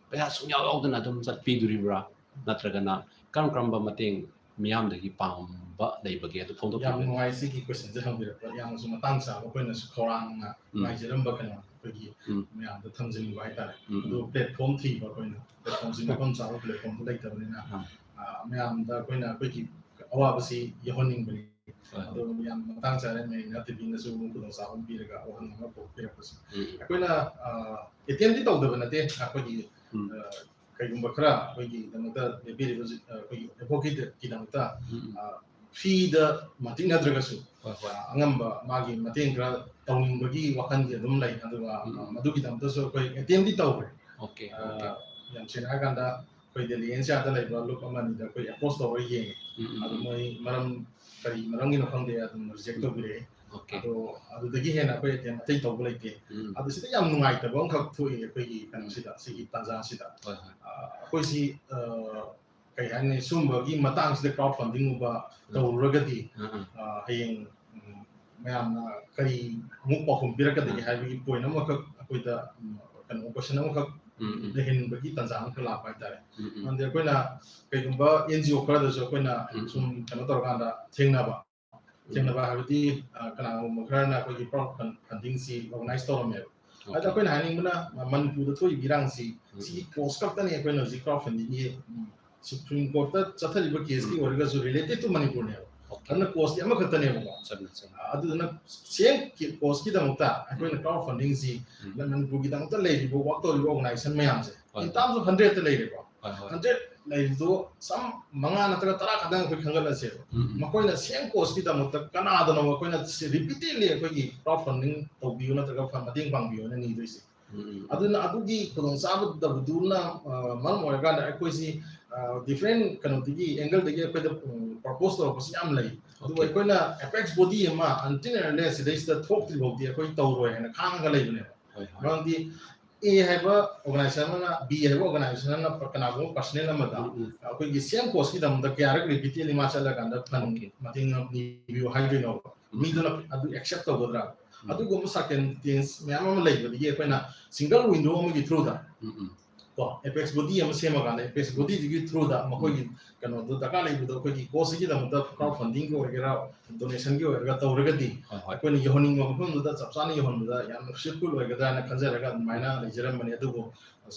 ꯄꯩꯁꯥ ꯁꯨꯡꯌꯥꯎ ꯌꯥꯎꯗꯅ ꯑꯗꯨꯝ ꯆꯠꯄꯤꯗꯣꯔꯤꯕ꯭ꯔꯥ, ꯅꯠꯇ꯭ꯔꯒꯅ ꯀꯔꯝ ꯀꯔꯝꯕ ꯃꯇꯦꯡ ꯃꯤꯌꯥꯝꯗꯒꯤ ꯄꯥꯝꯕ ꯂꯩꯕꯒꯦ? ꯑꯗꯨ ꯐꯣꯡꯗꯣꯛꯄꯤꯌꯨ꯫ ꯌꯥꯝ ꯅꯨꯡꯉꯥꯏ ꯁꯤꯒꯤ questionꯁꯦ ꯍꯪꯕꯤꯔꯛꯄ, ꯌꯥꯝꯅꯁꯨ ꯃꯇꯥꯡ ꯆꯥꯕ, ꯑꯩꯈꯣꯏꯅꯁꯨ ꯈꯧꯔꯥꯡꯅ ꯎꯝ꯫ ꯉꯥꯏꯖꯔꯝꯕ ꯀꯩꯅꯣ ꯑꯩꯈꯣꯏꯒꯤ ꯎꯝ꯫ ꯃꯌꯥꯝꯗ ꯊꯝꯖꯅꯤꯡꯕ ꯍꯥꯏꯇꯥꯔꯦ꯫ ꯎꯝ, ꯑꯗꯨ ꯎꯝ꯫ Platform ꯊꯤꯕ ꯑꯩꯈꯣꯏꯅ, platformꯁꯤ ꯃꯐꯝ ꯆꯥꯕ platformꯗꯨ ꯂꯩꯇꯕꯅꯤꯅ, ꯑꯥ꯫ ꯑ, ꯃꯌꯥꯝꯗ ꯑꯩꯈꯣꯏꯅ ꯑꯩꯈꯣꯏꯒꯤ ꯑꯋꯥꯕꯁꯤ ꯌꯧꯍꯟꯅꯤꯡꯕꯅꯤ꯫ ꯍꯣꯏ, ꯍꯣꯏ꯫ ꯑꯗꯣ ꯌꯥꯝ ꯃꯇꯥꯡ ꯆꯥꯔꯦ, ꯃꯌꯥꯝꯅ ꯇꯤ ꯚꯤꯅꯁꯨ ꯑꯃꯨꯛ ꯈꯨꯗꯣꯡꯆꯥꯕ ꯑꯃ ꯄꯤꯔꯒ ꯋꯥꯍꯪ ꯑꯃ ꯄꯨꯊꯣꯛꯄꯤꯔꯛꯄꯁꯦ꯫ ꯎꯝ, ꯎꯝ꯫ ꯑꯩꯈꯣꯏꯅ, ꯑ, attempt ꯇꯧꯗꯕ ꯅꯠꯇꯦ, ꯑꯩꯈꯣꯏꯒꯤ, ꯎꯝ꯫ ꯑ, ꯀꯩꯒꯨꯝꯕ ꯈꯔ ꯑꯩꯈꯣꯏꯒꯤꯗꯃꯛꯇ ꯂꯦꯞꯄꯤꯔꯤꯕ ꯍꯧꯖꯤꯛ, ꯑ, ꯑꯩꯈꯣꯏꯒꯤ advocateꯀꯤꯗꯃꯛꯇ, ꯎꯝ, ꯎꯝ꯫ ꯑ, freeꯗ ꯃꯇꯤꯛ ꯅꯠꯇ꯭ꯔꯒꯁꯨ, ꯍꯣꯏ, ꯍꯣꯏ꯫ ꯑ, ꯑꯉꯝꯕ ꯃꯥꯒꯤ ꯃꯇꯦꯡ ꯈꯔ ꯇꯧꯅꯤꯡꯕꯒꯤ ꯋꯥꯈꯜꯗꯤ ꯑꯗꯨꯝ ꯂꯩ꯫ ꯑꯗꯨꯒ, ꯎꯝ, ꯎꯝ꯫ ꯃꯗꯨꯒꯤꯗꯃꯛꯇꯁꯨ ꯑꯩꯈꯣꯏ attempt ꯇꯧꯔꯦ꯫ Okay, ꯑ, okay꯫ ꯌꯥꯝ ꯁꯦꯡꯅ ꯍꯥꯏꯔꯀꯥꯟꯗ, ꯑꯩꯈꯣꯏ ꯗꯦꯜꯂꯤ NCRꯗ ꯂꯩꯕ ꯂꯨꯞ ꯑꯃ ꯑꯅꯤꯗ ꯑꯩꯈꯣꯏ approach ꯇꯧꯔꯒ ꯌꯦꯡꯉꯦ꯫ ꯎꯝ, ꯎꯝ, ꯑꯗꯨ ꯎꯝ꯫ ꯃꯣꯏ ꯃꯔꯝ, ꯀꯔꯤ ꯃꯔꯝꯒꯤꯅꯣ ꯈꯪꯗꯦ, ꯑꯗꯨꯝ reject ꯎꯝ꯫ ꯇꯧꯕꯤꯔꯛꯑꯦ꯫ Okay꯫ ꯑꯗꯣ ꯑꯗꯨꯗꯒꯤ ꯍꯦꯟꯅ ꯑꯩꯈꯣꯏ attempt ꯑꯇꯩ ꯇꯧꯕ ꯂꯩꯇꯦ꯫ ꯎꯝ꯫ ꯑꯗꯨ ꯁꯤꯗ ꯌꯥꯝ ꯅꯨꯡꯉꯥꯏꯇꯕ ꯑꯃꯈꯛ ꯊꯣꯛꯏ ꯑꯩꯈꯣꯏꯒꯤ ꯎꯝ꯫ ꯀꯩꯅꯣꯁꯤꯗ, ꯁꯤꯒꯤ ꯇꯥꯟꯖꯥꯁꯤꯗ꯫ ꯍꯣꯏ, ꯍꯣꯏ꯫ ꯑ, ꯑꯩꯈꯣꯏꯁꯤ, ꯑ, ꯀꯩ ꯍꯥꯏꯅꯤ, ꯁꯨꯝꯕꯒꯤ ꯃꯇꯥꯡꯁꯤꯗ crowd fundingꯒꯨꯝꯕ ꯎꯝ꯫ ꯇꯧꯔꯨꯔꯒꯗꯤ, ꯎꯝ, ꯎꯝ꯫ ꯑ, ꯍꯌꯦꯡ, ꯎꯝ, ꯃꯌꯥꯝꯅ ꯀꯔꯤ ꯑꯃꯨꯛ ꯄꯥꯎꯈꯨꯝ ꯄꯤꯔꯛꯀꯗꯒꯦ ꯍꯥꯏꯕꯒꯤ ꯄꯣꯏꯟ ꯑꯃꯈꯛ ꯑꯩꯈꯣꯏꯗ ꯎꯝ, ꯀꯩꯅꯣ ꯀꯣꯏꯁꯟ ꯑꯃꯈꯛ ꯎꯝ, ꯎꯝ, ꯂꯩꯍꯟꯕꯒꯤ ꯇꯥꯟꯖꯥ ꯑꯃꯈꯛ ꯂꯥꯛꯄ ꯍꯥꯏꯇꯥꯔꯦ꯫ ꯎꯝ, ꯎꯝ, ꯃꯔꯝꯗꯤ ꯑꯩꯈꯣꯏꯅ ꯀꯩꯒꯨꯝꯕ ꯑꯦꯟ ꯖꯤ ꯑꯣ ꯈꯔꯗꯁꯨ ꯑꯩꯈꯣꯏꯅ ꯎꯝ, ꯎꯝ, ꯁꯨꯝ ꯀꯩꯅꯣ ꯇꯧꯔꯀꯥꯟꯗ ꯊꯦꯡꯅꯕ ꯎꯝ, ꯊꯦꯡꯅꯕ ꯍꯥꯏꯕꯗꯤ ꯑ, ꯀꯅꯥꯒꯨꯝꯕ ꯈꯔꯅ ꯑꯩꯈꯣꯏꯒꯤ ꯀ꯭ꯔꯥꯎꯗ ꯐꯟꯗꯤꯡꯁꯤ ꯑꯣꯔꯒꯅꯥꯏꯁ ꯇꯧꯔꯝꯃꯦꯕ꯫ ꯑꯗ ꯑꯣꯀꯦ꯫ ꯑꯩꯈꯣꯏꯅ ꯍꯥꯏꯅꯤꯡꯕꯅ ꯃ- ꯃꯅꯤꯄꯨꯔꯗ ꯊꯣꯛꯏꯕ ꯏꯔꯥꯡꯁꯤ ꯎꯝ, ꯁꯤꯒꯤ ꯎꯝ, ꯀꯣꯁ ꯈꯛꯇꯅꯦ ꯑꯩꯈꯣꯏꯅ ꯍꯧꯖꯤꯛ ꯀ꯭ꯔꯥꯎꯗ ꯐꯟꯗꯤꯡꯒꯤ ꯁꯨꯄ꯭ꯔꯤꯝ ꯀꯣꯔꯠꯇ ꯆꯠꯊꯔꯤꯕ ꯀꯦꯁꯀꯤ ꯎꯝ, ꯑꯣꯏꯔꯒꯁꯨ ꯔꯤꯂꯦꯇꯦꯠ ꯇꯨ ꯃꯅꯤꯄꯨꯔꯅꯦꯕ꯫ ꯑꯣꯀꯦ꯫ ꯑꯗꯨꯅ ꯀꯣꯁꯇꯤ ꯑꯃꯈꯛꯇꯅꯦꯕꯀꯣ꯫ ꯆꯨꯝꯃꯦ, ꯆꯨꯝꯃꯦ꯫ ꯑ, ꯑꯗꯨꯗꯨꯅ ꯁꯦꯝ ꯀꯣꯁꯀꯤꯗꯃꯛꯇ ꯑꯩꯈꯣꯏꯅ ꯎꯝ, ꯀ꯭ꯔꯥꯎꯗ ꯐꯟꯗꯤꯡꯁꯤ ꯎꯝ, ꯃꯅꯤꯄꯨꯔꯒꯤꯗꯃꯛꯇ ꯂꯩꯔꯤꯕ ꯋꯥꯛ ꯇꯧꯔꯤꯕ ꯑꯣꯔꯒꯅꯥꯏꯖꯦꯁꯟ ꯃꯌꯥꯝꯁꯦ ꯍꯣꯏ, ꯏꯟ ꯍꯣꯏ, ꯇꯥꯔꯝꯁ ꯑꯣꯐ ꯍꯟꯗ꯭ꯔꯦꯗꯇ ꯂꯩꯔꯦꯀꯣ꯫ ꯍꯣꯏ, ꯍꯣꯏ꯫ ꯍꯟꯗ꯭ꯔꯦꯗ ꯂꯩꯔꯤꯗꯣ ꯁꯝ ꯃꯉꯥ ꯅꯠꯇ꯭ꯔꯒ ꯇꯔꯥ ꯈꯛꯇꯪ ꯑꯩꯈꯣꯏ ꯈꯟꯒꯠꯂꯁꯦꯕ꯫ ꯎꯝ, ꯎꯝ꯫ ꯃꯈꯣꯏꯅ ꯁꯦꯝ ꯀꯣꯁꯀꯤꯗꯃꯛꯇ ꯀꯅꯥꯗꯅꯣ ꯑꯩꯈꯣꯏꯅ ꯔꯤꯄꯤꯇꯦꯗꯂꯤ ꯑꯩꯈꯣꯏꯒꯤ ꯀ꯭ꯔꯥꯎꯗ ꯐꯟꯗꯤꯡ ꯇꯧꯕꯤꯌꯨ ꯅꯠꯇ꯭ꯔꯒ ꯐ- ꯃꯇꯦꯡ ꯄꯥꯡꯕꯤꯌꯨꯅ ꯅꯤꯗꯣꯏꯁꯦ꯫ ꯎꯝ, ꯎꯝ꯫ ꯑꯗꯨꯅ ꯑꯗꯨꯒꯤ ꯈꯨꯗꯣꯡꯆꯥꯕꯗꯕꯗꯨꯅ ꯑ, ꯃꯔꯝ ꯑꯣꯏꯔꯀꯥꯟꯗ ꯑꯩꯈꯣꯏꯁꯤ ꯗꯤꯐ꯭ꯔꯦꯟ ꯀꯩꯅꯣꯗꯒꯤ ꯑꯦꯡꯒꯜꯗꯒꯤ ꯑꯩꯈꯣꯏꯗ ꯄ꯭ꯔꯄꯣꯁ ꯇꯧꯔꯛꯄꯁꯨ ꯌꯥꯝ ꯂꯩ꯫ ꯑꯗꯨꯒ ꯑꯣꯀꯦ꯫ ꯑꯩꯈꯣꯏꯅ ꯑꯦꯄꯦꯛꯁ ꯕꯣꯗꯤ ꯑꯃ ꯑꯟꯇꯤꯜ ꯑꯦꯟ ꯑꯟꯂꯦꯁ ꯁꯤꯗꯩꯁꯤꯗ ꯊꯣꯛꯇ꯭ꯔꯤ ꯐꯥꯎꯗꯤ ꯑꯩꯈꯣꯏ ꯇꯧꯔꯣꯏ ꯍꯥꯏꯅ ꯈꯥꯡꯉꯒ ꯂꯩꯕꯅꯦꯕ꯫ ꯍꯣꯏ, ꯍꯣꯏ꯫ ꯃꯔꯝꯗꯤ ꯑꯦ ꯍꯥꯏꯕ ꯑꯣꯔꯒꯅꯥꯏꯖꯦꯁꯟ ꯑꯃꯅ, ꯕꯤ ꯍꯥꯏꯕ ꯑꯣꯔꯒꯅꯥꯏꯖꯦꯁꯟ ꯑꯃꯅ ꯀꯅꯥꯒꯨꯝꯕ ꯄꯔꯁꯅꯦꯜ ꯑꯃꯗ ꯎꯝ, ꯎꯝ꯫ ꯑꯩꯈꯣꯏꯒꯤ ꯁꯦꯝ ꯀꯣꯁꯀꯤꯗꯃꯛꯇ ꯀꯌꯥꯔꯛ ꯔꯤꯄꯤꯇꯦꯗꯂꯤ ꯃꯥ ꯆꯠꯂꯀꯥꯟꯗ ꯐꯟ ꯑꯣꯀꯦ꯫ ꯃꯇꯦꯡ ꯅꯤꯕꯤꯌꯨ ꯍꯥꯏꯗꯣꯏꯅꯣ? ꯎꯝ꯫ ꯃꯤꯗꯨꯅ ꯑꯗꯨ ꯑꯦꯛꯁꯦꯞ ꯇꯧꯒꯗ꯭ꯔꯥ? ꯎꯝ꯫ ꯑꯗꯨꯒꯨꯝꯕ ꯁꯥꯔꯀꯝꯁꯇꯦꯟꯁ ꯃꯌꯥꯝ ꯑꯃ ꯂꯩꯕꯗꯒꯤ ꯑꯩꯈꯣꯏꯅ ꯁꯤꯡꯒꯜ ꯋꯤꯟꯗꯣ ꯑꯃꯒꯤ ꯊ꯭ꯔꯨꯗ ꯎꯝ, ꯎꯝ꯫ ꯀꯣ ꯑꯦꯄꯦꯛꯁ ꯕꯣꯗꯤ ꯑꯃ ꯁꯦꯝꯃꯀꯥꯟꯗ ꯑꯦꯄꯦꯛꯁ ꯕꯣꯗꯤꯗꯨꯒꯤ ꯊ꯭ꯔꯨꯗ ꯃꯈꯣꯏꯒꯤ ꯎꯝ꯫ ꯀꯩꯅꯣꯗꯣ ꯗꯔꯀꯥꯔ ꯂꯩꯕꯗꯣ ꯑꯩꯈꯣꯏꯒꯤ ꯀꯣꯁꯁꯤꯒꯤꯗꯃꯛꯇ ꯀ꯭ꯔꯥꯎꯗ ꯐꯟꯗꯤꯡꯒꯤ ꯑꯣꯏꯒꯦꯔꯥ ꯗꯣꯅꯦꯁꯟꯒꯤ ꯑꯣꯏꯒꯦꯔꯥ ꯇꯧꯔꯒꯗꯤ ꯍꯣꯏ, ꯍꯣꯏ꯫ ꯑꯩꯈꯣꯏꯅ ꯌꯧꯍꯟꯅꯤꯡꯕ ꯃꯐꯝꯗꯨꯗ ꯆꯞ ꯆꯥꯅ ꯌꯧꯍꯟꯕꯗ ꯌꯥꯝꯅ ꯐ꯭ꯔꯨꯠꯐꯨꯜ ꯑꯣꯏꯒꯗ꯭ꯔꯥ ꯍꯥꯏꯅ ꯈꯟꯖꯔꯒ ꯑꯗꯨꯃꯥꯏꯅ ꯂꯩꯖꯔꯝꯕꯅꯦ꯫ ꯑꯗꯨꯕꯨ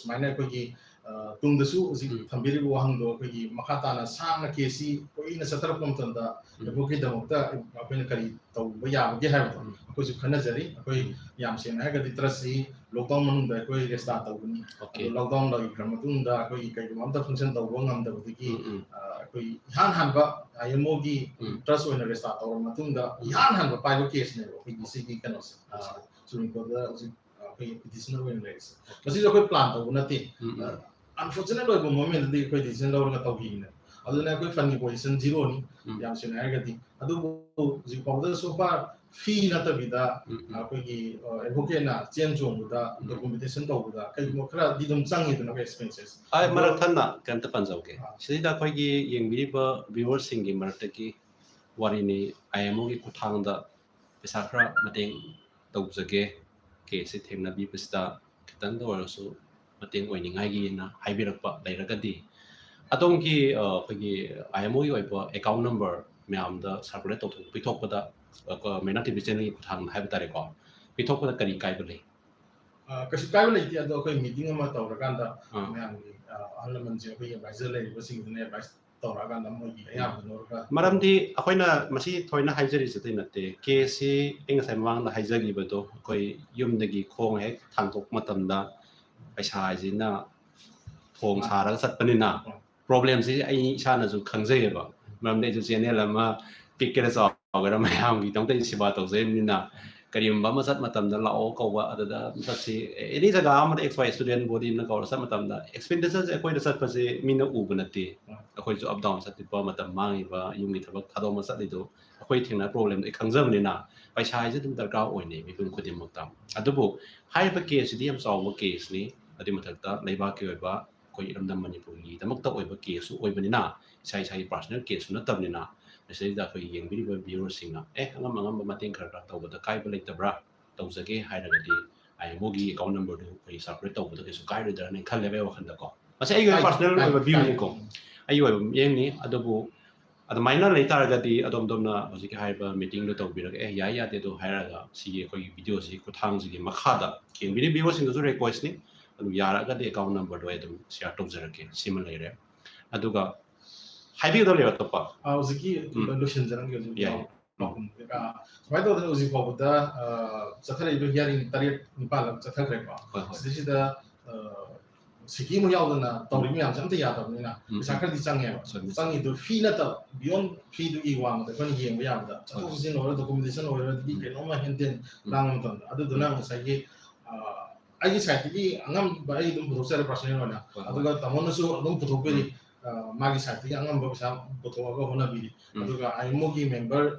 ꯁꯨꯃꯥꯏꯅ ꯑꯩꯈꯣꯏꯒꯤ ꯑ, ꯇꯨꯡꯗꯁꯨ ꯍꯧꯖꯤꯛ ꯎꯝ꯫ ꯊꯝꯕꯤꯔꯤꯕ ꯋꯥꯍꯪꯗꯣ ꯑꯩꯈꯣꯏꯒꯤ ꯃꯈꯥ ꯇꯥꯅ ꯁꯥꯡꯅ ꯀꯦꯁꯁꯤ ꯀꯨꯏꯅ ꯆꯠꯊꯔꯛꯄ ꯃꯇꯝꯗ ꯎꯝ꯫ ꯑꯦꯗꯚꯣꯀꯦꯠꯀꯤꯗꯃꯛꯇ ꯑꯩꯈꯣꯏꯅ ꯀꯔꯤ ꯇꯧꯕ ꯌꯥꯕꯒꯦ ꯍꯥꯏꯕꯗꯣ ꯎꯝ꯫ ꯑꯩꯈꯣꯏꯁꯨ ꯈꯟꯅꯖꯔꯤ꯫ ꯑꯩꯈꯣꯏ ꯎꯝ꯫ ꯌꯥꯝ ꯁꯦꯡꯅ ꯍꯥꯏꯔꯒꯗꯤ ꯇ꯭ꯔꯁꯁꯤ ꯂꯣꯛꯗꯥꯎꯟ ꯃꯅꯨꯡꯗ ꯑꯩꯈꯣꯏ ꯔꯦꯁꯇꯥꯔ ꯇꯧꯕꯅꯤ꯫ ꯑꯣꯀꯦ꯫ ꯑꯗꯣ ꯂꯣꯛꯗꯥꯎꯟ ꯂꯩꯈ꯭ꯔ ꯃꯇꯨꯡꯗ ꯑꯩꯈꯣꯏꯒꯤ ꯀꯩꯒꯨꯝꯕ ꯑꯝꯇ ꯐꯪꯁꯟ ꯇꯧꯕ ꯉꯝꯗꯕꯗꯒꯤ, ꯎꯝ, ꯎꯝ꯫ ꯑ, ꯑꯩꯈꯣꯏ ꯏꯍꯥꯟ ꯍꯥꯟꯕ ꯑꯥꯏ ꯑꯦꯝ ꯑꯣꯒꯤ ꯎꯝ꯫ ꯇ꯭ꯔꯁ ꯑꯣꯏꯅ ꯔꯦꯁꯇꯥꯔ ꯇꯧꯔꯕ ꯃꯇꯨꯡꯗ ꯎꯝ꯫ ꯏꯍꯥꯟ ꯍꯥꯟꯕ ꯄꯥꯏꯕ ꯀꯦꯁꯅꯦꯕ ꯑꯩꯈꯣꯏꯒꯤ ꯁꯤꯒꯤ ꯀꯩꯅꯣꯁꯦ, ꯑ, ꯑꯠꯆꯥ꯫ ꯁꯨꯄ꯭ꯔꯤꯝ ꯀꯣꯔꯠꯇ ꯍꯧꯖꯤꯛ ꯑꯩꯈꯣꯏꯒꯤ ꯄꯤꯇꯤꯁꯅꯔ ꯑꯣꯏꯅ ꯂꯩꯔꯤꯁꯦ꯫ ꯑꯣꯀꯦ꯫ ꯃꯁꯤꯁꯨ ꯑꯩꯈꯣꯏ ꯄ꯭ꯂꯥꯟ ꯇꯧꯕ ꯅꯠꯇꯦ꯫ ꯎꯝ, ꯎꯝ꯫ ꯑꯟꯐꯣꯔꯆꯨꯅꯦꯠ ꯑꯣꯏꯕ ꯃꯣꯃꯦꯟꯗꯗꯤ ꯑꯩꯈꯣꯏ ꯗꯤꯁꯤꯖꯟ ꯂꯧꯔꯒ ꯇꯧꯈꯤꯕꯅꯦ꯫ ꯑꯗꯨꯅ ꯑꯩꯈꯣꯏ ꯐꯟꯒꯤ ꯄꯣꯖꯤꯁꯟ ꯖꯤꯔꯣꯅꯤ, ꯎꯝ꯫ ꯌꯥꯝ ꯁꯦꯡꯅ ꯍꯥꯏꯔꯒꯗꯤ꯫ ꯑꯗꯨꯕꯨ ꯍꯧꯖꯤꯛ ꯐꯥꯎꯕꯗ so far ꯐꯤ ꯅꯠꯇꯕꯤꯗ ꯎꯝ, ꯎꯝ꯫ ꯑꯩꯈꯣꯏꯒꯤ, ꯑ, ꯑꯦꯗꯚꯣꯀꯦꯠꯅ ꯆꯦꯟ ꯆꯣꯡꯕꯗ, ꯎꯝ꯫ ꯗꯣꯀꯨꯃꯦꯟꯇꯦꯁꯟ ꯇꯧꯕꯗ ꯀꯩꯒꯨꯝꯕ ꯈꯔꯗꯤ ꯑꯗꯨꯝ ꯆꯪꯉꯤꯗꯅ ꯑꯦꯛꯁꯄꯦꯟꯁꯦꯁ꯫ ꯑꯩ ꯑꯗꯣ ꯃꯔꯛ ꯊꯠꯅ ꯀꯩꯝꯇ ꯄꯟꯖꯧꯒꯦ꯫ ꯑꯥ꯫ ꯁꯤꯗꯩꯗ ꯑꯩꯈꯣꯏꯒꯤ ꯌꯦꯡꯕꯤꯔꯤꯕ ꯚ꯭ꯌꯨꯋꯔꯁꯤꯡꯒꯤ ꯃꯔꯛꯇꯒꯤ ꯋꯥꯔꯤꯅꯤ, ꯑꯥꯏ ꯑꯦꯝ ꯑꯣꯒꯤ ꯈꯨꯠꯊꯥꯡꯗ ꯄꯩꯁꯥ ꯈꯔ ꯃꯇꯦꯡ ꯇꯧꯖꯒꯦ, ꯀꯦꯁꯁꯤ ꯊꯦꯡꯅꯕꯤꯕꯁꯤꯗ ꯈꯤꯇꯪꯗ ꯑꯣꯏꯔꯁꯨ ꯃꯇꯦꯡ ꯑꯣꯏꯅꯤꯡꯉꯥꯏꯒꯤꯅ ꯍꯥꯏꯕꯤꯔꯛꯄ ꯂꯩꯔꯒꯗꯤ, ꯑꯗꯣꯝꯒꯤ ꯑꯩꯈꯣꯏꯒꯤ ꯑꯥꯏ ꯑꯦꯝ ꯑꯣꯒꯤ ꯑꯣꯏꯕ ꯑꯦꯀꯥꯎꯟ ꯅꯝꯕꯔ ꯃꯌꯥꯝꯗ ꯁꯔꯀꯨꯂꯦꯠ ꯇꯧꯊꯣꯛ ꯄꯤꯊꯣꯛꯄꯗ, ꯃꯦꯅꯥ ꯇꯤ ꯚꯤ ꯆꯦꯅꯦꯜꯒꯤ ꯈꯨꯠꯊꯥꯡꯗ ꯍꯥꯏꯕ ꯇꯥꯔꯦꯀꯣ, ꯄꯤꯊꯣꯛꯄꯗ ꯀꯔꯤ ꯀꯥꯏꯕ ꯂꯩ? ꯀꯩꯁꯨ ꯀꯥꯏꯕ ꯂꯩꯇꯦ꯫ ꯑꯗꯣ ꯑꯩꯈꯣꯏ ꯃꯤꯇꯤꯡ ꯑꯃ ꯇꯧꯔꯀꯥꯟꯗ ꯃꯌꯥꯝꯒꯤ ꯑꯍꯜ ꯂꯃꯟꯁꯦ, ꯑꯩꯈꯣꯏꯒꯤ ꯑꯦꯗꯚꯥꯏꯖꯔ ꯂꯩꯔꯤꯕꯁꯤꯡꯗꯨꯅ ꯑꯦꯗꯚꯥꯏꯁ ꯇꯧꯔꯛꯑꯀꯥꯟꯗ ꯃꯣꯏꯒꯤ ꯑꯌꯥꯝꯕ ꯂꯧꯔꯒ ꯃꯔꯝꯗꯤ ꯑꯩꯈꯣꯏꯅ ꯃꯁꯤ ꯊꯣꯏꯅ ꯍꯥꯏꯖꯔꯤꯁꯤꯗꯤ ꯅꯠꯇꯦ, ꯀꯦꯁꯁꯤ ꯑꯩ ꯉꯁꯥꯏ ꯃꯃꯥꯡꯗ ꯍꯥꯏꯖꯈꯤꯕꯗꯣ, ꯑꯩꯈꯣꯏ ꯌꯨꯝꯗꯒꯤ ꯈꯣꯡ ꯍꯦꯛ ꯊꯥꯡꯗꯣꯛꯄ ꯃꯇꯝꯗ ꯄꯩꯁꯥ ꯍꯥꯏꯁꯤꯅ ꯊꯣꯡ ꯁꯥꯔꯒ ꯆꯠꯄꯅꯤꯅ, ꯄ꯭ꯔꯣꯕ꯭ꯂꯦꯝꯁꯤ ꯑꯩ ꯏꯁꯥꯅꯁꯨ ꯈꯪꯖꯩꯌꯦꯕ꯫ ꯃꯔꯝꯗꯤ ꯑꯩꯁꯨ ꯆꯦꯅꯦꯜ ꯑꯃ ꯄꯤꯛꯀꯦꯔꯥ ꯆꯥꯎꯒꯦꯔꯥ ꯃꯌꯥꯝꯒꯤꯗꯃꯛꯇ ꯑꯩ ꯁꯦꯕꯥ ꯇꯧꯖꯔꯤꯕꯅꯤꯅ, ꯀꯔꯤꯒꯨꯝꯕ ꯑꯃ ꯆꯠ ꯃꯇꯝꯗ ꯂꯥꯛꯑꯣ ꯀꯧꯕ, ꯑꯗꯨꯗ ꯆꯠꯁꯤ, ꯑꯦꯅꯤ ꯖꯒꯥ ꯑꯃꯗ ꯑꯦꯛꯁ ꯋꯥꯏ ꯁ꯭ꯇꯨꯗꯦꯟ ꯕꯣꯗꯤ ꯑꯃꯅ ꯀꯧꯔ ꯆꯠ ꯃꯇꯝꯗ, ꯑꯦꯛꯁꯄꯦꯟꯗꯤꯆꯔꯁꯦ ꯑꯩꯈꯣꯏꯅ ꯆꯠꯄꯁꯦ ꯃꯤꯅ ꯎꯕ ꯅꯠꯇꯦ꯫ ꯑꯩꯈꯣꯏꯁꯨ ꯑꯞ ꯗꯥꯎꯟ ꯆꯠꯂꯤꯕ ꯃꯇꯝ ꯃꯥꯡꯉꯤꯕ, ꯌꯨꯝꯒꯤ ꯊꯕꯛ ꯊꯥꯗꯣꯛꯑꯃ ꯆꯠꯂꯤꯗꯣ ꯑꯩꯈꯣꯏ ꯊꯦꯡꯅ ꯄ꯭ꯔꯣꯕ꯭ꯂꯦꯝꯗꯣ ꯑꯩ ꯈꯪꯖꯕꯅꯤꯅ, ꯄꯩꯁꯥ ꯍꯥꯏꯁꯦ ꯑꯗꯨꯝ ꯗꯔꯀꯥꯔ ꯑꯣꯏꯅꯩ ꯃꯤꯄꯨꯝ ꯈꯨꯗꯤꯡꯃꯛꯇ꯫ ꯑꯗꯨꯕꯨ ꯍꯥꯏꯔꯤꯕ ꯀꯦꯁꯁꯤꯗꯤ ꯌꯥꯝ ꯆꯥꯎꯕ ꯀꯦꯁꯅꯤ꯫ ꯑꯗꯨꯏ ꯃꯊꯛꯇ ꯂꯩꯕꯥꯛꯀꯤ ꯑꯣꯏꯕ ꯑꯩꯈꯣꯏ ꯏꯔꯝꯗꯝ ꯃꯅꯤꯄꯨꯔꯒꯤꯗꯃꯛꯇ ꯑꯣꯏꯕ ꯀꯦꯁꯁꯨ ꯑꯣꯏꯕꯅꯤꯅ, ꯏꯁꯥ ꯏꯁꯥꯒꯤ ꯄꯥꯔꯁꯣꯅꯦꯜ ꯀꯦꯁꯁꯨ ꯅꯠꯇꯕꯅꯤꯅ, ꯃꯁꯤꯗꯩꯗ ꯑꯩꯈꯣꯏ ꯌꯦꯡꯕꯤꯔꯤꯕ ꯚ꯭ꯌꯨꯋꯔꯁꯤꯡꯅ ꯑꯦ ꯑꯉꯝ ꯑꯉꯝꯕ ꯃꯇꯦꯡ ꯈꯔ ꯈꯔ ꯇꯧꯕꯗ ꯀꯥꯏꯕ ꯂꯩꯇꯕ꯭ꯔꯥ, ꯇꯧꯖꯒꯦ ꯍꯥꯏꯔꯒꯗꯤ ꯑꯥꯏ ꯑꯦꯝ ꯑꯣꯒꯤ ꯑꯦꯀꯥꯎꯟ ꯅꯝꯕꯔꯗꯨ ꯑꯩꯈꯣꯏ ꯁꯔꯀꯨꯂꯦꯠ ꯇꯧꯕꯗ ꯀꯩꯁꯨ ꯀꯥꯏꯔꯣꯏꯗ꯭ꯔꯥꯅ ꯈꯜꯂꯦꯕ ꯑꯩ ꯋꯥꯈꯜꯗꯀꯣ꯫ ꯃꯁꯤ ꯑꯩꯒꯤ ꯑꯣꯏꯕ ꯄꯥꯔꯁꯣꯅꯦꯜ ꯑꯣꯏꯕ ꯚ꯭ꯌꯨꯅꯤꯀꯣ, ꯑꯩꯒꯤ ꯑꯣꯏꯕ ꯃꯤꯠꯌꯦꯡꯅꯤ꯫ ꯑꯗꯨꯕꯨ ꯑꯗꯨꯃꯥꯏꯅ ꯂꯩꯇꯥꯔꯒꯗꯤ ꯑꯗꯣꯝ ꯑꯗꯣꯝꯅ ꯍꯧꯖꯤꯛꯀꯤ ꯍꯥꯏꯔꯤꯕ ꯃꯤꯇꯤꯡꯗꯣ ꯇꯧꯕꯤꯔꯒ ꯑꯦ ꯌꯥꯏ ꯌꯥꯗꯦꯗꯣ ꯍꯥꯏꯔꯒ ꯁꯤꯒꯤ ꯑꯩꯈꯣꯏꯒꯤ ꯚꯤꯗꯤꯑꯣꯁꯤꯒꯤ ꯈꯨꯠꯊꯥꯡꯁꯤꯒꯤ ꯃꯈꯥꯗ ꯌꯦꯡꯕꯤꯔꯤꯕ ꯚ꯭ꯌꯨꯋꯔꯁꯤꯡꯗꯁꯨ ꯔꯤꯀ꯭ꯋꯦꯁꯅꯤ꯫ ꯑꯗꯨꯝ ꯌꯥꯔꯒꯗꯤ ꯑꯦꯀꯥꯎꯟ ꯅꯝꯕꯔꯗꯣ ꯑꯩ ꯑꯗꯨꯝ ꯁꯤꯌꯥꯔ ꯇꯧꯖꯔꯛꯀꯦ꯫ ꯁꯤꯃ ꯂꯩꯔꯦ꯫ ꯑꯗꯨꯒ ꯍꯥꯏꯕꯤꯒꯗꯕ ꯂꯩꯕ ꯑꯇꯣꯞꯄ? ꯍꯧꯖꯤꯛꯀꯤ ꯂꯣꯏꯁꯤꯟꯖꯔꯝꯒꯦ ꯍꯧꯖꯤꯛ꯫ ꯌꯥꯏ꯫ ꯁꯨꯃꯥꯏꯅ ꯇꯧꯗꯅ ꯍꯧꯖꯤꯛ ꯐꯥꯎꯕꯗ ꯆꯠꯊꯔꯛꯏꯕ ꯍꯤꯌꯥꯔꯤꯡ ꯇꯔꯦꯠ ꯅꯤꯄꯥꯜꯂꯛ ꯆꯠꯊꯈ꯭ꯔꯦꯀꯣ꯫ ꯍꯣꯏ, ꯍꯣꯏ꯫ ꯁꯤꯗꯩꯁꯤꯗ ꯁꯤꯀꯤ ꯑꯃ ꯌꯥꯎꯗꯅ ꯇꯧꯔꯤ ꯃꯌꯥꯝꯁꯦ ꯑꯝꯇ ꯌꯥꯗꯕꯅꯤꯅ ꯄꯩꯁꯥ ꯈꯔꯗꯤ ꯆꯪꯉꯦꯕ꯫ ꯆꯪꯉꯤꯗꯣ ꯐꯤ ꯅꯠꯇꯕ, ꯕꯤꯌꯣꯟ ꯐꯤꯗꯨꯒꯤ ꯋꯥꯡꯃꯗ ꯑꯩꯈꯣꯏꯅ ꯌꯦꯡꯕ ꯌꯥꯕꯗ ꯆꯠꯊꯣꯛ ꯆꯠꯁꯤꯟ ꯑꯣꯏꯔꯣ, ꯗꯣꯀꯨꯃꯦꯟꯇꯦꯁꯟ ꯑꯣꯏꯔꯣ, ꯑꯗꯒꯤ ꯀꯩꯅꯣꯝꯃ ꯍꯦꯟꯇꯦꯟ ꯂꯥꯡꯕ ꯃꯇꯝꯗ꯫ ꯑꯗꯨꯗꯨꯅ ꯉꯁꯥꯏꯒꯤ ꯑꯩꯒꯤ ꯁꯥꯏꯠꯇꯒꯤ ꯑꯉꯝꯕ ꯑꯩ ꯑꯗꯨꯝ ꯄꯨꯊꯣꯛꯆꯔꯦ ꯄꯥꯔꯁꯣꯅꯦꯜ ꯑꯣꯏꯅ꯫ ꯍꯣꯏ, ꯍꯣꯏ꯫ ꯑꯗꯨꯒ ꯇꯥꯃꯣꯅꯁꯨ ꯑꯗꯨꯝ ꯄꯨꯊꯣꯛꯄꯤꯔꯤ꯫ ꯃꯥꯒꯤ ꯁꯥꯏꯠꯇꯒꯤ ꯑꯉꯝꯕ ꯄꯩꯁꯥ ꯄꯨꯊꯣꯛꯑꯒ ꯍꯣꯠꯅꯕꯤꯔꯤ꯫ ꯑꯗꯨꯒ ꯑꯥꯏ ꯑꯦꯝ ꯑꯣꯒꯤ ꯃꯦꯝꯕꯔ,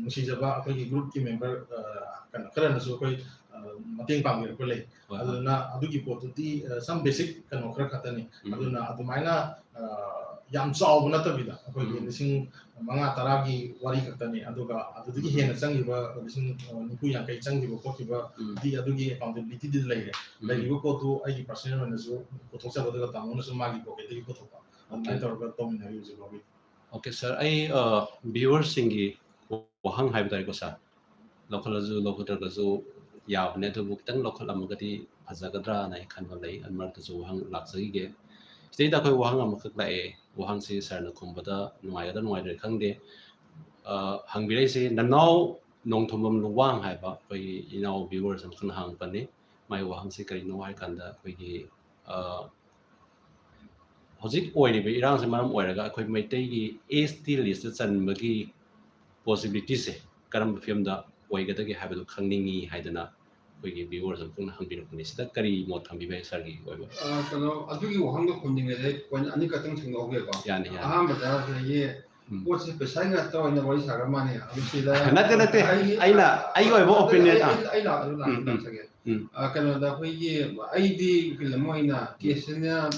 ꯅꯨꯡꯁꯤꯖꯕ ꯑꯩꯈꯣꯏꯒꯤ ꯒ꯭ꯔꯨꯞꯀꯤ ꯃꯦꯝꯕꯔ ꯀꯩꯅꯣ ꯈꯔꯅꯁꯨ ꯑꯩꯈꯣꯏ ꯃꯇꯦꯡ ꯄꯥꯡꯕꯤꯔꯛꯄ ꯂꯩ꯫ ꯍꯣꯏ, ꯍꯣꯏ꯫ ꯑꯗꯨꯅ ꯑꯗꯨꯒꯤ ꯄꯣꯠꯇꯨꯗꯤ ꯁꯝ ꯕꯦꯁꯤꯛ ꯀꯩꯅꯣ ꯈꯔ ꯈꯛꯇꯅꯤ꯫ ꯑꯗꯨꯅ ꯑꯗꯨꯃꯥꯏꯅ ꯌꯥꯝ ꯆꯥꯎꯕ ꯅꯠꯇꯕꯤꯗ ꯑꯩꯈꯣꯏꯒꯤ ꯎꯝ. ꯂꯤꯁꯤꯡ ꯃꯉꯥ ꯇꯔꯥꯒꯤ ꯋꯥꯔꯤ ꯈꯛꯇꯅꯤ, ꯑꯗꯨꯒ ꯑꯗꯨꯗꯒꯤ ꯍꯦꯟꯅ ꯆꯪꯈꯤꯕ ꯂꯤꯁꯤꯡ ꯅꯤꯐꯨ ꯌꯥꯡꯈꯩ ꯆꯪꯈꯤꯕ ꯈꯣꯠꯈꯤꯕ ꯎꯝ. ꯗꯤ ꯑꯗꯨꯒꯤ accountability ꯗꯤ ꯂꯩꯔꯦ꯫ ꯎꯝ. ꯂꯩꯔꯤꯕ ꯄꯣꯠꯇꯨ ꯑꯩꯒꯤ personal ꯑꯣꯏꯅꯁꯨ ꯄꯨꯊꯣꯛꯆꯕ, ꯑꯗꯨꯒ ꯇꯥꯃꯣꯅꯁꯨ ꯃꯥꯒꯤ pocket ꯇꯒꯤ ꯄꯨꯊꯣꯛꯄ, ꯑꯗꯨꯃꯥꯏꯅ Okay. ꯇꯧꯔꯒ ꯇꯧꯃꯤꯟꯅꯔꯤ ꯍꯧꯖꯤꯛ ꯐꯥꯎꯒꯤ꯫ Okay sir, ꯑꯩ viewer ꯁꯤꯡꯒꯤ ꯋꯥꯍꯪ ꯍꯥꯏꯕ ꯇꯥꯔꯦꯀꯣ sir, ꯂꯧꯈꯠꯂꯁꯨ ꯂꯧꯈꯠꯇ꯭ꯔꯒꯁꯨ ꯌꯥꯕꯅꯦ, ꯑꯗꯨꯕꯨ ꯈꯤꯇꯪ ꯂꯧꯈꯠꯂꯝꯃꯒꯗꯤ ꯐꯖꯒꯗ꯭ꯔꯥꯅ ꯑꯩ ꯈꯟꯕ ꯂꯩ꯫ ꯑꯗꯨ ꯃꯔꯛꯇꯁꯨ ꯋꯥꯍꯪ ꯂꯥꯛꯆꯈꯤꯒꯦ꯫ ꯁꯤꯗꯩꯗ ꯑꯩꯈꯣꯏ ꯋꯥꯍꯪ ꯑꯃꯈꯛ ꯂꯥꯛꯑꯦ, ꯋꯥꯍꯪꯁꯤ sir ꯅ ꯈꯨꯝꯕꯗ ꯅꯨꯡꯉꯥꯏꯒꯗ꯭ꯔꯥ ꯅꯨꯡꯉꯥꯏꯔꯣꯏꯗ꯭ꯔꯥ ꯈꯪꯗꯦ꯫ ꯑ, ꯍꯪꯕꯤꯔꯛꯏꯁꯦ ꯅꯅꯥꯎ ꯅꯣꯡꯊꯣꯝꯕꯝ ꯂꯨꯋꯥꯡ ꯍꯥꯏꯕ ꯑꯩꯈꯣꯏꯒꯤ ꯏꯅꯥꯎ viewers ꯑꯃꯈꯛꯅ ꯍꯪꯉꯛꯄꯅꯤ꯫ ꯃꯥꯏ ꯋꯥꯍꯪꯁꯤ ꯀꯔꯤꯅꯣ ꯍꯥꯏ ꯀꯥꯟꯗ ꯑꯩꯈꯣꯏꯒꯤ, ꯑ, ꯍꯧꯖꯤꯛ ꯑꯣꯏꯔꯤꯕ ꯏꯔꯥꯡꯁꯤꯅ ꯃꯔꯝ ꯑꯣꯏꯔꯒ ꯑꯩꯈꯣꯏ ꯃꯩꯇꯩꯒꯤ S T list ꯇ ꯆꯟꯕꯒꯤ possibility ꯁꯦ ꯀꯔꯝꯕ ꯐꯤꯕꯝꯗ ꯑꯣꯏꯒꯗꯒꯦ ꯍꯥꯏꯕꯗꯨ ꯈꯪꯅꯤꯡꯉꯤ ꯍꯥꯏꯗꯅ ꯑꯩꯈꯣꯏꯒꯤ viewers ꯑꯃꯈꯛꯅ ꯍꯪꯕꯤꯔꯛꯄꯅꯤ꯫ ꯁꯤꯗ ꯀꯔꯤ ꯃꯣꯠ ꯊꯝꯕꯤꯕ ꯌꯥꯏ sir ꯒꯤ ꯑꯣꯏꯕ? ꯑ, ꯀꯩꯅꯣ, ꯑꯗꯨꯒꯤ ꯋꯥꯍꯪꯗꯣ ꯈꯨꯝꯅꯤꯡꯉꯩꯗ ꯑꯩ point ꯑꯅꯤꯈꯛꯇꯪ ꯁꯦꯝꯗꯣꯛꯍꯧꯒꯦꯀꯣ꯫ ꯌꯥꯅꯤ, ꯌꯥꯅꯤ꯫ ꯑꯍꯥꯟꯕꯗ ꯉꯁꯥꯏꯒꯤ ꯎꯝ. ꯄꯣꯠꯁꯦ ꯄꯩꯁꯥ ꯉꯥꯛꯇ ꯑꯣꯏꯅ ꯋꯥꯔꯤ ꯁꯥꯈ꯭ꯔ ꯃꯥꯅꯦ꯫ ꯑꯗꯨ ꯁꯤꯗ ꯅꯠꯇꯦ, ꯅꯠꯇꯦ꯫ ꯑꯩꯒꯤ ꯑꯩꯅ, ꯑꯩꯒꯤ ꯑꯣꯏꯕ ꯑꯩ- opinion, ꯑꯩ- ꯑꯥ. ꯑꯩ- ꯑꯩ ꯂꯥꯛ-, ꯑꯩ ꯎꯝ, ꯂꯥꯛ-, ꯎꯝ. ꯂꯥꯛꯆꯒꯦ꯫ ꯎꯝ. ꯑ, ꯀꯩꯅꯣꯗ ꯑꯩꯈꯣꯏꯒꯤ ꯑꯩꯗꯤ ꯎꯀꯤꯜ ꯑꯃ ꯑꯣꯏꯅ case ꯁꯤꯅ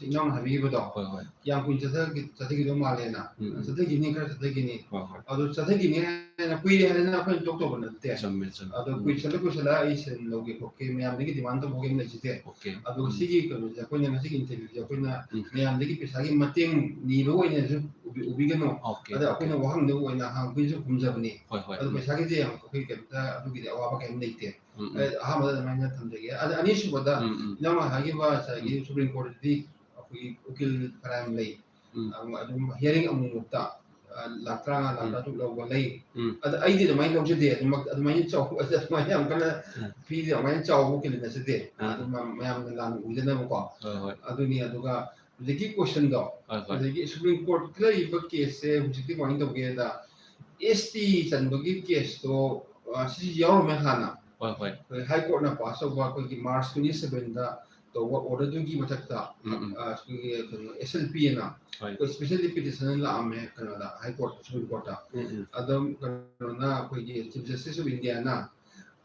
ꯏꯅꯥꯎꯅ ꯍꯥꯏꯕꯤꯈꯤꯕꯗꯣ ꯍꯣꯏ, ꯍꯣꯏ. ꯌꯥꯝ ꯀꯨꯏꯅ ꯆꯠꯊ-, ꯆꯠꯊꯈꯤꯗꯧ ꯃꯥꯜꯂꯦꯅ꯫ ꯎꯝ, ꯎꯝ. ꯆꯠꯊꯈꯤꯅꯤ, ꯈꯔ ꯆꯠꯊꯈꯤꯅꯤ꯫ ꯍꯣꯏ, ꯍꯣꯏ. ꯑꯗꯨ ꯆꯠꯊꯈꯤꯅꯤ ꯍꯥꯏꯅ ꯀꯨꯏꯔꯦ ꯍꯥꯏꯗꯅ ꯑꯩꯈꯣꯏꯅ ꯇꯣꯛ ꯇꯧꯕ ꯅꯠꯇꯦ꯫ ꯆꯨꯝꯃꯦ, ꯆꯨꯝꯃꯦ. ꯑꯗꯣ ꯎꯝ. ꯀꯨꯏꯁꯜꯂ ꯀꯨꯏꯁꯜꯂ ꯑꯩ ꯁꯦꯟ ꯂꯧꯒꯦ ꯈꯣꯠꯀꯦ ꯃꯌꯥꯝꯗꯒꯤ demand ꯇꯧꯕ ꯀꯩꯝ ꯂꯩꯖꯗꯦ꯫ Okay. ꯑꯗꯨꯒ ꯎꯝ. ꯁꯤꯒꯤ ꯀꯩꯅꯣꯁꯦ ꯑꯩꯈꯣꯏꯅ ꯉꯁꯤꯒꯤ interview ꯁꯦ ꯑꯩꯈꯣꯏꯅ ꯎꯝ. ꯃꯌꯥꯝꯗꯒꯤ ꯄꯩꯁꯥꯒꯤ ꯃꯇꯦꯡ ꯅꯤꯕ ꯑꯣꯏꯅꯁꯨ ꯎꯕꯤ-, ꯎꯕꯤꯒꯅꯨ꯫ Okay, ꯑꯗ ꯑꯩꯈꯣꯏꯅ okay. ꯋꯥꯍꯪꯗ ꯑꯣꯏꯅ ꯍꯪꯕꯒꯤꯁꯨ ꯈꯨꯝꯖꯕꯅꯤ꯫ ꯍꯣꯏ, ꯍꯣꯏ. ꯑꯗꯨ ꯎꯝ. ꯄꯩꯁꯥꯒꯤꯗꯤ ꯌꯥꯝ ꯑꯩꯈꯣꯏ ꯀꯩꯝꯇ ꯑꯗꯨꯒꯤꯗꯤ ꯑꯋꯥꯕ ꯀꯩꯝ ꯂꯩꯇꯦ꯫ ꯎꯝ, ꯎꯝ. ꯑꯦ, ꯑꯍꯥꯟꯕꯗ ꯑꯗꯨꯃꯥꯏꯅ ꯊꯝꯖꯒꯦ꯫ ꯑꯗ ꯑꯅꯤꯁꯨꯕꯗ ꯎꯝ, ꯎꯝ. ꯏꯅꯥꯎꯅ ꯍꯥꯏꯈꯤꯕ ꯉꯁꯥꯏꯒꯤ ꯎꯝ. Supreme Court ꯇꯗꯤ ꯑꯩꯈꯣꯏꯒꯤ ꯎꯀꯤꯜ ꯐꯅꯌꯥꯝ ꯂꯩ꯫ ꯎꯝ. ꯑꯗꯨꯝ hearing ꯑꯃꯨꯛꯃꯨꯛꯇ, ꯑ, ꯂꯥꯛ ꯇꯔꯥꯃꯉꯥ, ꯂꯥꯛ ꯎꯝ. ꯇꯔꯥ ꯇꯔꯨꯛ ꯂꯧꯕ ꯂꯩ꯫ ꯎꯝ. ꯑꯗ ꯑꯩꯗꯤ ꯑꯗꯨꯃꯥꯏꯅ ꯂꯧꯖꯗꯦ꯫ ꯑꯗꯨꯃꯛ-, ꯑꯗꯨꯃꯥꯏꯅ ꯆꯥꯎ-, ꯑꯗꯨꯃꯥꯏꯅ ꯌꯥꯝ ꯀꯟꯅ ꯎꯝ. fee ꯗꯤ ꯑꯗꯨꯃꯥꯏꯅ ꯆꯥꯎꯕ ꯎꯀꯤꯜ ꯅꯠꯆꯗꯦ꯫ ꯑꯥ. ꯑꯗꯨ ꯃ-, ꯃꯌꯥꯝꯅ ꯂꯥꯟꯅ ꯎꯗꯅꯕꯀꯣ꯫ ꯍꯣꯏ, ꯍꯣꯏ. ꯑꯗꯨꯅꯤ꯫ ꯑꯗꯨꯒ ꯍꯧꯖꯤꯛꯀꯤ question ꯗꯣ, ꯍꯣꯏ, ꯍꯣꯏ. ꯍꯧꯖꯤꯛꯀꯤ Supreme Court ꯇ ꯂꯩꯔꯤꯕ case ꯁꯦ ꯍꯧꯖꯤꯛꯇꯤ ꯀꯃꯥꯏꯅ ꯇꯧꯒꯦꯗ, S T ꯆꯟꯕꯒꯤ case ꯇꯣ, ꯑ, ꯁꯤꯁꯨ ꯌꯥꯎꯔꯝꯃꯦ ꯍꯥꯟꯅ꯫ ꯍꯣꯏ, ꯍꯣꯏ. ꯑꯩꯈꯣꯏ High Court ꯅ pass ꯇꯧꯕ ꯑꯩꯈꯣꯏꯒꯤ March twenty seven ꯗ ꯇꯧꯕ order ꯗꯨꯒꯤ ꯃꯊꯛꯇ, ꯎꯝ, ꯎꯝ. ꯑ, ꯑꯩꯈꯣꯏꯒꯤ ꯀꯩꯅꯣ, S L P ꯑꯅ ꯍꯣꯏ. ꯑꯩꯈꯣꯏ specially petition ꯂꯥꯛꯑꯝꯃꯦ ꯀꯩꯅꯣꯗ, High Court, Supreme Court ꯇ꯫ ꯎꯝ, ꯎꯝ. ꯑꯗꯨꯝ ꯀꯩꯅꯣꯅ, ꯑꯩꯈꯣꯏꯒꯤ Chief Justice of India ꯅ,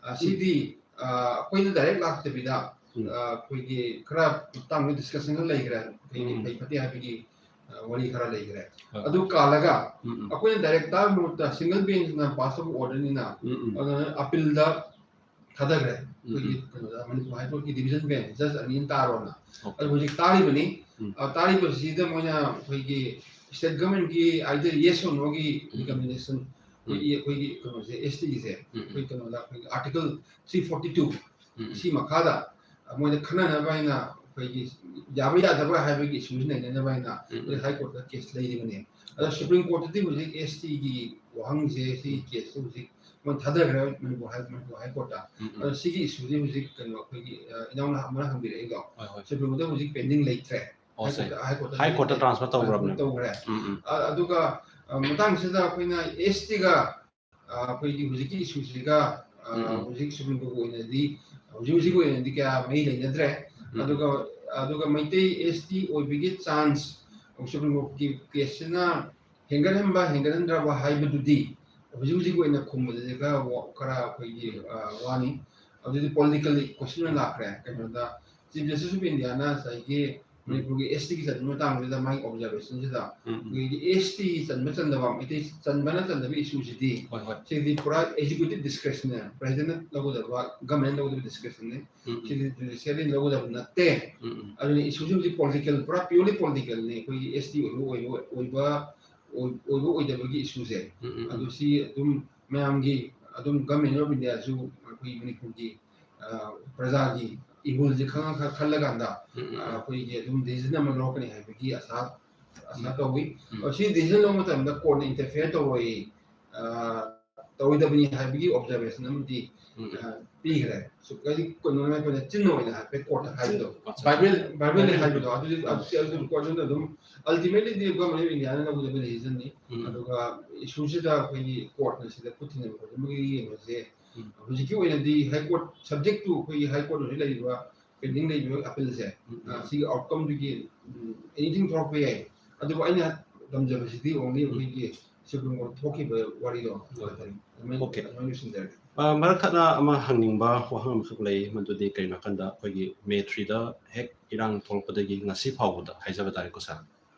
ꯑ, ꯁꯤꯗꯤ, ꯑ, ꯑꯩꯈꯣꯏꯅ direct ꯂꯥꯛꯇꯕꯤꯗ, ꯎꯝ. ꯑ, ꯑꯩꯈꯣꯏꯒꯤ ꯈꯔ ꯃꯇꯥꯡꯗ discussion ꯈꯔ ꯂꯩꯈ꯭ꯔꯦ, ꯑꯩꯈꯣꯏꯒꯤ ꯎꯝ. ꯐꯩ ꯐꯠꯇꯦ ꯍꯥꯏꯕꯒꯤ꯫ ꯋꯥꯔꯤ ꯈꯔ ꯂꯩꯈ꯭ꯔꯦ꯫ ꯑꯗꯨ ꯀꯥꯜꯂꯒ ꯑꯩꯈꯣꯏꯅ ꯗꯥꯏꯔꯦꯛ ꯇꯥꯕ ꯃꯍꯨꯠꯇ ꯁꯤꯡꯒꯜ ꯕꯦꯟꯁꯅ ꯄꯥꯁ ꯇꯧꯕ ꯑꯣꯔꯗꯔꯅꯤꯅ, ꯑꯗꯨꯅ ꯑꯄꯤꯜꯗ ꯊꯥꯗꯈ꯭ꯔꯦ ꯑꯩꯈꯣꯏꯒꯤ ꯀꯩꯅꯣꯗ, ꯃꯅꯤꯄꯨꯔ ꯍꯥꯏ ꯀꯣꯔꯠꯀꯤ ꯗꯤꯕꯤꯖꯟ ꯕꯦꯟꯁ ꯖꯁ ꯑꯅꯤ ꯑꯃ ꯇꯥꯔꯣꯅ꯫ ꯑꯗꯨ ꯍꯧꯖꯤꯛ ꯇꯥꯔꯤꯕꯅꯤ꯫ ꯇꯥꯔꯤꯕꯁꯤꯗ ꯃꯣꯏꯅ ꯑꯩꯈꯣꯏꯒꯤ ꯁ꯭ꯇꯦꯠ ꯒꯚꯔꯟꯃꯦꯟꯠꯀꯤ either yes or no ꯒꯤ ꯔꯤꯀꯃꯦꯟꯗꯦꯁꯟ, ꯑꯩꯈꯣꯏꯒꯤ ꯑꯩꯈꯣꯏꯒꯤ ꯀꯩꯅꯣꯁꯦ, ꯑꯦꯁ ꯇꯤꯒꯤꯁꯦ ꯑꯩꯈꯣꯏ ꯀꯩꯅꯣꯗ ꯑꯩꯈꯣꯏꯒꯤ ꯑꯥꯔꯇꯤꯀꯜ ꯊ꯭ꯔꯤ ꯐꯣꯔꯇꯤ ꯇꯨ ꯁꯤ ꯃꯈꯥꯗ ꯃꯣꯏꯅ ꯈꯟꯅꯅꯕ ꯍꯥꯏꯅ ꯑꯩꯈꯣꯏꯒꯤ ꯌꯥꯕ ꯌꯥꯗꯕ ꯍꯥꯏꯕꯒꯤ ꯏꯁꯨꯁꯤ ꯅꯩꯅꯅꯕ ꯍꯥꯏꯅ ꯑꯩꯈꯣꯏ ꯍꯥꯏ ꯀꯣꯔꯠꯇ ꯀꯦꯁ ꯂꯩꯔꯤꯕꯅꯦ꯫ ꯑꯗꯣ ꯁꯨꯄ꯭ꯔꯤꯝ ꯀꯣꯔꯠꯇꯗꯤ ꯍꯧꯖꯤꯛ ꯑꯦꯁ ꯇꯤꯒꯤ ꯋꯥꯍꯪꯁꯦ, ꯁꯤꯒꯤ ꯀꯦꯁꯁꯦ ꯍꯧꯖꯤꯛ ꯃꯣꯏ ꯊꯥꯗꯈ꯭ꯔꯦ ꯃꯅꯤꯄꯨꯔ ꯍꯥꯏ, ꯃꯅꯤꯄꯨꯔ ꯍꯥꯏ ꯀꯣꯔꯠꯇ꯫ ꯑꯗꯣ ꯁꯤꯒꯤ ꯏꯁꯨꯁꯦ ꯍꯧꯖꯤꯛ ꯀꯩꯅꯣ ꯑꯩꯈꯣꯏꯒꯤ, ꯑ, ꯏꯅꯥꯎꯅ ꯑꯃꯅ ꯍꯪꯕꯤꯔꯛꯏꯗꯣ, ꯁꯨꯄ꯭ꯔꯤꯝ ꯀꯣꯔꯠꯇ ꯍꯧꯖꯤꯛ ꯄꯦꯟꯗꯤꯡ ꯂꯩꯇ꯭ꯔꯦ꯫ ꯍꯥꯏ ꯀꯣꯔꯠꯇ, ꯍꯥꯏ ꯀꯣꯔꯠꯇ ꯍꯥꯏ ꯀꯣꯔꯠꯇ ꯇ꯭ꯔꯥꯟꯁꯐꯔ ꯇꯧꯈ꯭ꯔꯕꯅꯦ꯫ ꯇꯧꯈ꯭ꯔꯦ꯫ ꯑ, ꯑꯗꯨꯒ, ꯑ, ꯃꯇꯥꯡꯁꯤꯗ ꯑꯩꯈꯣꯏꯅ ꯑꯦꯁ ꯇꯤꯒ, ꯑ, ꯑꯩꯈꯣꯏꯒꯤ ꯍꯧꯖꯤꯛꯀꯤ ꯏꯁꯨꯁꯤꯒ, ꯑ, ꯍꯧꯖꯤꯛ ꯁꯨꯄ꯭ꯔꯤꯝ ꯀꯣꯔꯠꯀꯤ ꯑꯣꯏꯅꯗꯤ, ꯍꯧꯖꯤꯛ ꯍꯧꯖꯤꯛ ꯑꯣꯏꯅꯗꯤ ꯀꯌꯥ ꯃꯔꯤ ꯂꯩꯅꯗ꯭ꯔꯦ꯫ ꯑꯗꯨꯒ, ꯑꯗꯨꯒ ꯃꯩꯇꯩ ꯑꯦꯁ ꯇꯤ ꯑꯣꯏꯕꯒꯤ ꯆꯥꯟꯁ ꯁꯨꯄ꯭ꯔꯤꯝ ꯀꯣꯔꯠꯀꯤ ꯀꯦꯁꯁꯤꯅ ꯍꯦꯟꯒꯠꯍꯟꯕ ꯍꯦꯟꯒꯠꯍꯟꯗ꯭ꯔꯕ ꯍꯥꯏꯕꯗꯨꯗꯤ ꯍꯧꯖꯤꯛ ꯍꯧꯖꯤꯛ ꯑꯣꯏꯅ ꯈꯨꯝꯕꯗꯗꯤ ꯈꯔ ꯋꯥ-, ꯈꯔ ꯑꯩꯈꯣꯏꯒꯤ, ꯑ, ꯋꯥꯅꯤ꯫ ꯑꯗꯨꯗꯤ ꯄꯣꯂꯤꯇꯤꯀꯦꯜ ꯀꯣꯏꯁꯟ ꯑꯣꯏꯅ ꯂꯥꯛꯈ꯭ꯔꯦ꯫ ꯀꯩꯅꯣꯗ, ꯆꯤꯐ ꯖꯁꯇꯤꯁ ꯑꯣꯐ ꯏꯟꯗꯤꯌꯥꯅ ꯉꯁꯥꯏꯒꯤ ꯃꯅꯤꯄꯨꯔꯒꯤ ꯑꯦꯁ ꯇꯤꯒꯤ ꯆꯟꯕ ꯃꯇꯥꯡꯁꯤꯗ ꯃꯥꯒꯤ ꯑꯣꯕꯖꯥꯔꯕꯦꯁꯟꯁꯤꯗ ꯑꯩꯈꯣꯏꯒꯤ ꯑꯦꯁ ꯇꯤ ꯆꯟꯕ ꯆꯟꯗꯕ, ꯃꯩꯇꯩ ꯆꯟꯕꯅ ꯆꯟꯗꯕ ꯏꯁꯨꯁꯤꯗꯤ ꯁꯤꯗꯤ ꯄꯨꯔꯥ ꯑꯦꯛꯖꯤꯀ꯭ꯌꯨꯇꯤꯚ ꯗꯤꯁꯀ꯭ꯔꯦꯁꯟꯅꯦ, ꯄ꯭ꯔꯦꯁꯤꯗꯦꯟꯠꯅ ꯂꯧꯒꯗꯕ, ꯒꯚꯔꯟꯃꯦꯟꯠꯅ ꯂꯧꯒꯗꯕ ꯗꯤꯁꯀ꯭ꯔꯦꯁꯟꯅꯦ꯫ ꯁꯤꯗꯤ ꯖꯨꯗꯤꯁꯤꯌꯔꯤꯅ ꯂꯧꯒꯗꯕ ꯅꯠꯇꯦ꯫ ꯑꯗꯨꯅ ꯏꯁꯨꯁꯤ ꯍꯧꯖꯤꯛ ꯄꯣꯂꯤꯇꯤꯀꯦꯜ, ꯄꯨꯔꯥ ꯄ꯭ꯌꯨꯔꯂꯤ ꯄꯣꯂꯤꯇꯤꯀꯦꯜꯅꯤ꯫ ꯑꯩꯈꯣꯏꯒꯤ ꯑꯦꯁ ꯇꯤ ꯑꯣꯏꯕ, ꯑꯣꯏꯕ, ꯑꯣꯏꯕ, ꯑꯣꯏ-, ꯑꯣꯏꯕ ꯑꯣꯏꯗꯕꯒꯤ ꯏꯁꯨꯁꯦ꯫ ꯑꯗꯨ ꯁꯤ ꯑꯗꯨꯝ ꯃꯌꯥꯝꯒꯤ, ꯑꯗꯨꯝ ꯒꯚꯔꯟꯃꯦꯟꯠ ꯑꯣꯐ ꯏꯟꯗꯤꯌꯥꯁꯨ ꯑꯩꯈꯣꯏ ꯃꯅꯤꯄꯨꯔꯒꯤ, ꯑ, ꯄ꯭ꯔꯖꯥꯒꯤ ꯏꯍꯨꯜꯁꯦ ꯈꯪꯉ-, ꯈꯜꯂꯀꯥꯟꯗ, ꯑ, ꯑꯩꯈꯣꯏꯒꯤ ꯑꯗꯨꯝ ꯗꯤꯁꯤꯖꯟ ꯑꯃ ꯂꯧꯔꯛꯀꯅꯤ ꯍꯥꯏꯕꯒꯤ ꯑꯁꯥ, ꯑꯁꯥ ꯇꯧꯏ꯫ ꯑꯗꯣ ꯁꯤ ꯗꯤꯁꯤꯖꯟ ꯂꯧꯕ ꯃꯇꯝꯗ ꯀꯣꯔꯠꯅ ꯏꯟꯇꯔꯐꯤꯌꯔ ꯇꯧꯔꯣꯏ, ꯑ, ꯇꯧꯔꯣꯏꯗꯕꯅꯤ ꯍꯥꯏꯕꯒꯤ ꯑꯣꯕꯖꯥꯔꯕꯦꯁꯟ ꯑꯃꯗꯤ, ꯑ, ꯄꯤꯈ꯭ꯔꯦ꯫ ꯁꯨ-, ꯍꯥꯏꯗꯤ ꯀꯩꯅꯣ ꯑꯩꯈꯣꯏꯅ ꯆꯤꯟꯅ ꯑꯣꯏꯅ ꯍꯥꯏꯐꯦꯠ ꯀꯣꯔꯠꯅ ꯍꯥꯏꯕꯗꯣ, ꯚꯔꯕꯦꯜ, ꯚꯔꯕꯦꯜꯂꯤ ꯍꯥꯏꯕꯗꯣ, ꯑꯗꯨꯗꯤ, ꯑꯗꯨꯗꯤ, ꯑꯗꯨꯗꯤ ꯀꯣꯔꯠ ꯑꯗꯨꯅ ꯑꯗꯨꯝ ꯑꯜꯇꯤꯃꯦꯠꯂꯤꯗꯤ ꯒꯚꯔꯟꯃꯦꯟꯠ ꯑꯣꯐ ꯏꯟꯗꯤꯌꯥꯅ ꯂꯧꯒꯗꯕ ꯗꯤꯁꯤꯖꯟꯅꯤ꯫ ꯑꯗꯨꯒ ꯏꯁꯨꯁꯤꯗ ꯑꯩꯈꯣꯏꯒꯤ ꯀꯣꯔꯠꯅ ꯁꯤꯗ ꯈꯨꯠ ꯊꯤꯟꯖꯤꯟꯕ ꯈꯣꯠꯆꯤꯟꯕꯒꯤ ꯌꯦꯡꯕꯁꯦ ꯍꯧꯖꯤꯛꯀꯤ ꯑꯣꯏꯅꯗꯤ ꯍꯥꯏ ꯀꯣꯔꯠ subject to ꯑꯩꯈꯣꯏꯒꯤ ꯍꯥꯏ ꯀꯣꯔꯠ ꯍꯧꯖꯤꯛ ꯂꯩꯔꯤꯕ ꯄꯦꯟꯗꯤꯡ ꯂꯩꯔꯤꯕ ꯑꯄꯤꯜꯁꯦ, ꯑ, ꯁꯤꯒꯤ ꯑꯥꯎꯠꯀꯝꯗꯨꯒꯤ, ꯎꯝ, ꯑꯦꯅꯤꯊꯤꯡ ꯊꯣꯛꯂꯛꯄ ꯌꯥꯏ꯫ ꯑꯗꯨꯕꯨ ꯑꯩꯅ ꯇꯝꯖꯕꯁꯤꯗꯤ only ꯑꯩꯈꯣꯏꯒꯤ ꯁꯨꯄ꯭ꯔꯤꯝ ꯀꯣꯔꯠ ꯊꯣꯛꯈꯤꯕ ꯋꯥꯔꯤꯗꯣ ꯑꯗꯨꯃꯥꯏꯅ, ꯑꯗꯨꯃꯥꯏꯅ ꯂꯣꯏꯁꯤꯟꯖꯔꯒꯦ꯫ ꯑ, ꯃꯔꯛ ꯊꯠꯅ ꯑꯃ ꯍꯪꯅꯤꯡꯕ ꯋꯥꯍꯪ ꯑꯃꯈꯛ ꯂꯩ, ꯃꯗꯨꯗꯤ ꯀꯔꯤꯅꯣ ꯍꯥꯏꯀꯥꯟꯗ ꯑꯩꯈꯣꯏꯒꯤ ꯃꯦ ꯊ꯭ꯔꯤꯗ ꯍꯦꯛ ꯏꯔꯥꯡ ꯊꯣꯛꯂꯛꯄꯗꯒꯤ ꯉꯁꯤ ꯐꯥꯎꯕꯗ ꯍꯥꯏꯖꯕ ꯇꯥꯔꯦꯀꯣ ꯁꯥꯔ,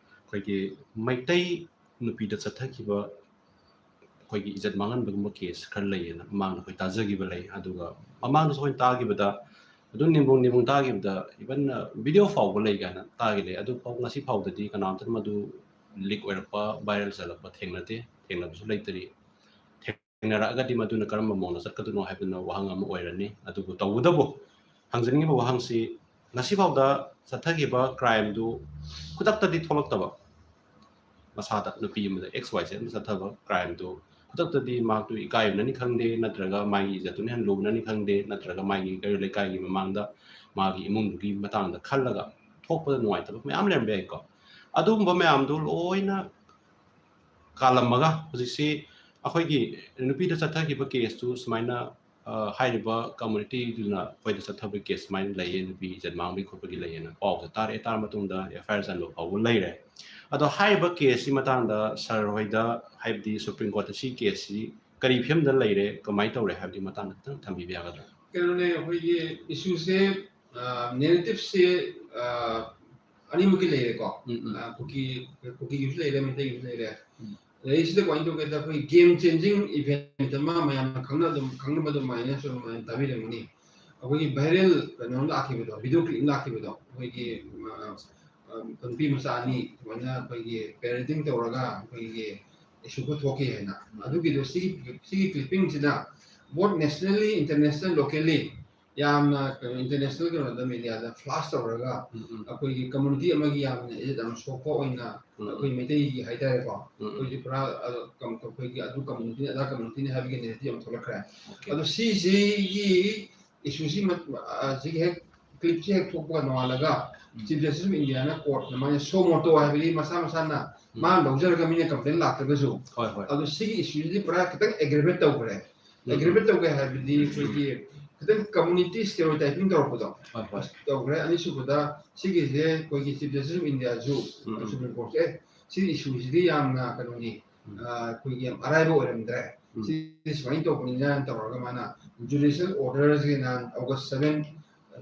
ꯑꯩꯈꯣꯏꯒꯤ ꯃꯩꯇꯩ ꯅꯨꯄꯤꯗ ꯆꯠꯊꯈꯤꯕ ꯑꯩꯈꯣꯏꯒꯤ ꯏꯖꯠ ꯃꯥꯡꯍꯟꯕꯒꯨꯝꯕ ꯀꯦꯁ ꯈꯔ ꯂꯩꯌꯦꯅ ꯃꯃꯥꯡꯗ ꯑꯩꯈꯣꯏ ꯇꯥꯖꯈꯤꯕ ꯂꯩ꯫ ꯑꯗꯨꯒ ꯃꯃꯥꯡꯗꯁꯨ ꯑꯩꯈꯣꯏꯅ ꯇꯥꯈꯤꯕꯗ ꯑꯗꯨꯝ ꯅꯤꯡꯕꯨꯡ ꯅꯤꯡꯕꯨꯡ ꯇꯥꯈꯤꯕꯗ ꯏꯚꯟ ꯚꯤꯗꯤꯑꯣ ꯐꯥꯎꯕ ꯂꯩ ꯀꯥꯏꯅ ꯇꯥꯈꯤ ꯂꯩ꯫ ꯑꯗꯨ ꯐꯥꯎ ꯉꯁꯤ ꯐꯥꯎꯗꯗꯤ ꯀꯅꯥꯝꯇꯅ ꯃꯗꯨ ꯂꯤꯛ ꯑꯣꯏꯔꯛꯄ, ꯚꯥꯏꯔꯦꯜ ꯆꯠꯂꯛꯄ ꯊꯦꯡꯅꯗꯦ, ꯊꯦꯡꯅꯕꯁꯨ ꯂꯩꯇꯔꯤ꯫ ꯊꯦꯡꯅꯔꯛꯑꯒꯗꯤ ꯃꯗꯨꯅ ꯀꯔꯝꯕ ꯃꯑꯣꯡꯗ ꯆꯠꯀꯗꯣꯏꯅꯣ ꯍꯥꯏꯕꯗꯨꯅ ꯋꯥꯍꯪ ꯑꯃ ꯑꯣꯏꯔꯅꯤ꯫ ꯑꯗꯨꯕꯨ ꯇꯧꯕꯇꯕꯨ ꯍꯪꯖꯅꯤꯡꯉꯤꯕ ꯋꯥꯍꯪꯁꯤ, ꯉꯁꯤꯐꯥꯎꯗ ꯆꯠꯊꯈꯤꯕ ꯀ꯭ꯔꯥꯏꯝꯗꯨ ꯈꯨꯗꯛꯇꯗꯤ ꯊꯣꯛꯂꯛꯇꯕ, ꯃꯁꯥꯗ ꯅꯨꯄꯤ ꯑꯃꯗ ꯑꯦꯛꯁ ꯋꯥꯏ ꯖꯦꯠ ꯑꯃ ꯆꯠꯊꯕ ꯀ꯭ꯔꯥꯏꯝꯗꯨ ꯈꯨꯗꯛꯇꯗꯤ ꯃꯍꯥꯛꯇꯨ ꯏꯀꯥꯏꯕꯅꯅꯤ ꯈꯪꯗꯦ, ꯅꯠꯇ꯭ꯔꯒ ꯃꯥꯒꯤ ꯏꯖꯠꯇꯨꯅ ꯍꯦꯟꯅ ꯂꯨꯕꯅꯅꯤ ꯈꯪꯗꯦ, ꯅꯠꯇ꯭ꯔꯒ ꯃꯥꯒꯤ ꯀꯩꯔꯣꯜ ꯂꯩꯀꯥꯏꯒꯤ ꯃꯃꯥꯡꯗ ꯃꯥꯒꯤ ꯏꯃꯨꯡꯗꯨꯒꯤ ꯃꯇꯥꯡꯗ ꯈꯜꯂꯒ ꯊꯣꯛꯄꯗ ꯅꯨꯡꯉꯥꯏꯇꯕ ꯃꯌꯥꯝ ꯂꯩꯔꯝꯕ ꯌꯥꯏꯀꯣ꯫ ꯑꯗꯨꯒꯨꯝꯕ ꯃꯌꯥꯝꯗꯨ ꯂꯣꯏꯅ ꯀꯥꯜꯂꯝꯃꯒ ꯍꯧꯖꯤꯛꯁꯤ ꯑꯩꯈꯣꯏꯒꯤ ꯅꯨꯄꯤꯗ ꯆꯠꯊꯈꯤꯕ ꯀꯦꯁꯇꯨ ꯁꯨꯃꯥꯏꯅ, ꯑ, ꯍꯥꯏꯔꯤꯕ ꯀꯝꯃꯨꯅꯤꯇꯤꯗꯨꯅ ꯑꯩꯈꯣꯏꯗ ꯆꯠꯊꯕ ꯀꯦꯁ ꯁꯨꯃꯥꯏꯅ ꯂꯩꯌꯦ, ꯅꯨꯄꯤ ꯏꯖꯠ ꯃꯥꯡꯕꯒꯤ ꯈꯣꯠꯄꯒꯤ ꯂꯩꯌꯦꯅ ꯄꯥꯎꯁꯦ ꯇꯥꯔꯛꯑꯦ꯫ ꯇꯥꯔ ꯃꯇꯨꯡꯗ ꯑꯦꯐ ꯑꯥꯏ ꯑꯥꯔ ꯆꯟꯕ ꯐꯥꯎꯕ ꯂꯩꯔꯦ꯫ ꯑꯗꯣ ꯍꯥꯏꯔꯤꯕ ꯀꯦꯁꯁꯤ ꯃꯇꯥꯡꯗ ꯁꯥꯔ ꯍꯣꯏꯗ, ꯍꯥꯏꯕꯗꯤ ꯁꯨꯄ꯭ꯔꯤꯝ ꯀꯣꯔꯠꯇ ꯁꯤ ꯀꯦꯁꯁꯤ ꯀꯔꯤ ꯐꯤꯕꯝꯗ ꯂꯩꯔꯦ, ꯀꯃꯥꯏꯅ ꯇꯧꯔꯦ ꯍꯥꯏꯕꯗꯨꯒꯤ ꯃꯇꯥꯡꯗ ꯈꯤꯇꯪ ꯊꯝꯕꯤꯕ ꯌꯥꯒꯗ꯭ꯔꯥ? ꯀꯩꯅꯣꯅꯦ, ꯑꯩꯈꯣꯏꯒꯤ ꯏꯁꯨꯁꯦ, ꯅꯦꯔꯦꯇꯤꯞꯁꯦ ꯑꯅꯤꯃꯛꯀꯤ ꯂꯩꯔꯦꯀꯣ꯫ ꯎꯝ, ꯎꯝ꯫ ꯑ, ꯀꯨꯀꯤ, ꯀꯨꯀꯤꯒꯤꯁꯨ ꯂꯩꯔꯦ, ꯃꯩꯇꯩꯒꯤꯁꯨ ꯂꯩꯔꯦ꯫ ꯎꯝ꯫ ꯂꯩꯔꯤꯁꯤꯗ ꯀꯃꯥꯏꯅ ꯇꯧꯒꯦꯗ, ꯑꯩꯈꯣꯏ ꯒꯦꯝ ꯆꯦꯟꯖꯤꯡ ꯏꯚꯦꯟꯠ ꯑꯃ ꯃꯌꯥꯝꯅ ꯈꯪꯅ ꯑꯗꯨꯝ, ꯈꯪꯅꯕ ꯑꯗꯨꯃꯥꯏꯅꯁꯨ ꯃꯌꯥꯝ ꯇꯥꯕꯤꯔꯝꯒꯅꯤ꯫ ꯑꯩꯈꯣꯏꯒꯤ ꯚꯥꯏꯔꯦꯜ ꯀꯩꯅꯣ ꯑꯃ ꯂꯥꯛꯈꯤꯕꯗꯣ, ꯚꯤꯗꯤꯑꯣ ꯀ꯭ꯂꯤꯞ ꯑꯃ ꯂꯥꯛꯈꯤꯕꯗꯣ, ꯑꯩꯈꯣꯏꯒꯤ, ꯑ, ꯑ, ꯅꯨꯄꯤ ꯃꯆꯥ ꯑꯅꯤ ꯁꯨꯃꯥꯏꯅ ꯑꯩꯈꯣꯏꯒꯤ ꯄꯦꯔꯦꯟꯇꯤꯡ ꯇꯧꯔꯒ ꯑꯩꯈꯣꯏꯒꯤ ꯏꯁꯨ ꯈꯔ ꯊꯣꯛꯈꯤ ꯍꯥꯏꯅ꯫ ꯎꯝ꯫ ꯑꯗꯨꯒꯤꯗꯣ ꯁꯤꯒꯤ, ꯁꯤꯒꯤ ꯀ꯭ꯂꯤꯞꯄꯤꯡꯁꯤꯅ both nationally, international, locally ꯌꯥꯝꯅ ꯀꯩꯅꯣ, ꯏꯟꯇꯔꯅꯦꯁꯅꯦꯜ ꯀꯩꯅꯣꯗ, ꯃꯦꯗꯤꯌꯥꯗ ꯐ꯭ꯂꯥꯁ ꯇꯧꯔꯒ ꯎꯝ, ꯎꯝ꯫ ꯑꯩꯈꯣꯏꯒꯤ ꯀꯝꯃꯨꯅꯤꯇꯤ ꯑꯃꯒꯤ ꯌꯥꯝꯅ ꯏꯖꯠ ꯌꯥꯝ ꯁꯣꯛꯄ ꯑꯣꯏꯅ ꯎꯝ, ꯎꯝ꯫ ꯑꯩꯈꯣꯏ ꯃꯩꯇꯩꯒꯤ ꯍꯥꯏꯇꯥꯔꯦꯀꯣ, ꯎꯝ, ꯎꯝ꯫ ꯑꯩꯈꯣꯏꯒꯤ ꯄꯨꯔꯥ, ꯑ, ꯀꯝ-, ꯑꯩꯈꯣꯏꯒꯤ ꯑꯗꯨ ꯀꯝꯃꯨꯅꯤꯇꯤꯅꯤ, ꯑꯗꯥ ꯀꯝꯃꯨꯅꯤꯇꯤꯅꯤ ꯍꯥꯏꯕꯒꯤ ꯅꯦꯔꯦꯇꯤꯚ ꯑꯃ ꯊꯣꯛꯂꯛꯈ꯭ꯔꯦ꯫ ꯑꯣꯀꯦ꯫ ꯑꯗꯣ ꯁꯤꯁꯤꯒꯤ ꯏꯁꯨꯁꯤ ꯃꯠ-, ꯑ, ꯁꯤꯒꯤ ꯍꯦꯛ, ꯀ꯭ꯂꯤꯞꯁꯤ ꯍꯦꯛ ꯊꯣꯛꯄꯒ ꯅꯣꯡꯉꯥꯜꯂꯒ ꯎꯝ꯫ ꯆꯤꯐ ꯖꯁꯇꯤꯁ ꯑꯣꯐ ꯏꯟꯗꯤꯌꯥꯅ ꯀꯣꯔꯠꯅ ꯃꯥꯅ suo motu ꯍꯥꯏꯕꯗꯤ ꯃꯁꯥ ꯃꯁꯥꯅ ꯎꯝ꯫ ꯃꯥꯅ ꯂꯧꯖꯔꯒ ꯃꯤꯅ ꯀꯝꯄ꯭ꯂꯦꯟ ꯂꯥꯛꯇ꯭ꯔꯒꯁꯨ, ꯍꯣꯏ, ꯍꯣꯏ꯫ ꯑꯗꯣ ꯁꯤꯒꯤ ꯏꯁꯨꯁꯤꯗꯤ ꯄꯨꯔꯥ ꯈꯤꯇꯪ ꯑꯦꯒ꯭ꯔꯦꯚꯦꯠ ꯇꯧꯈ꯭ꯔꯦ꯫ ꯎꯝ꯫ ꯑꯦꯒ꯭ꯔꯦꯚꯦꯠ ꯇꯧꯒꯦ ꯍꯥꯏꯕꯗꯤ ꯑꯩꯈꯣꯏꯒꯤ ꯈꯤꯇꯪ ꯀꯝꯃꯨꯅꯤꯇꯤ ꯁ꯭ꯇꯦꯔꯤꯑꯣꯇꯥꯏꯄꯤꯡ ꯇꯧꯔꯛꯄꯗꯣ ꯍꯣꯏ, ꯍꯣꯏ꯫ ꯇꯧꯈ꯭ꯔꯦ꯫ ꯑꯅꯤꯁꯨꯕꯗ ꯁꯤꯒꯤꯁꯦ ꯑꯩꯈꯣꯏꯒꯤ ꯆꯤꯐ ꯖꯁꯇꯤꯁ ꯑꯣꯐ ꯏꯟꯗꯤꯌꯥꯁꯨ ꯎꯝ, ꯎꯝ꯫ ꯁꯨꯄ꯭ꯔꯤꯝ ꯀꯣꯔꯠꯁꯦ, ꯑꯦ, ꯁꯤꯒꯤ ꯏꯁꯨꯁꯤꯗꯤ ꯌꯥꯝꯅ ꯀꯩꯅꯣꯅꯤ, ꯎꯝ꯫ ꯑ, ꯑꯩꯈꯣꯏꯒꯤ ꯌꯥꯝ ꯑꯔꯥꯏꯕ ꯑꯣꯏꯔꯝꯗ꯭ꯔꯦ꯫ ꯎꯝ꯫ ꯁꯤ ꯁꯨꯃꯥꯏꯅ ꯇꯧꯕꯅꯤꯅ ꯇꯧꯔꯒ ꯃꯥꯅ ꯖꯨꯗꯤꯁꯤꯌꯦꯜ ꯑꯣꯔꯗꯔꯁꯤ ꯅꯍꯥꯟ August seven,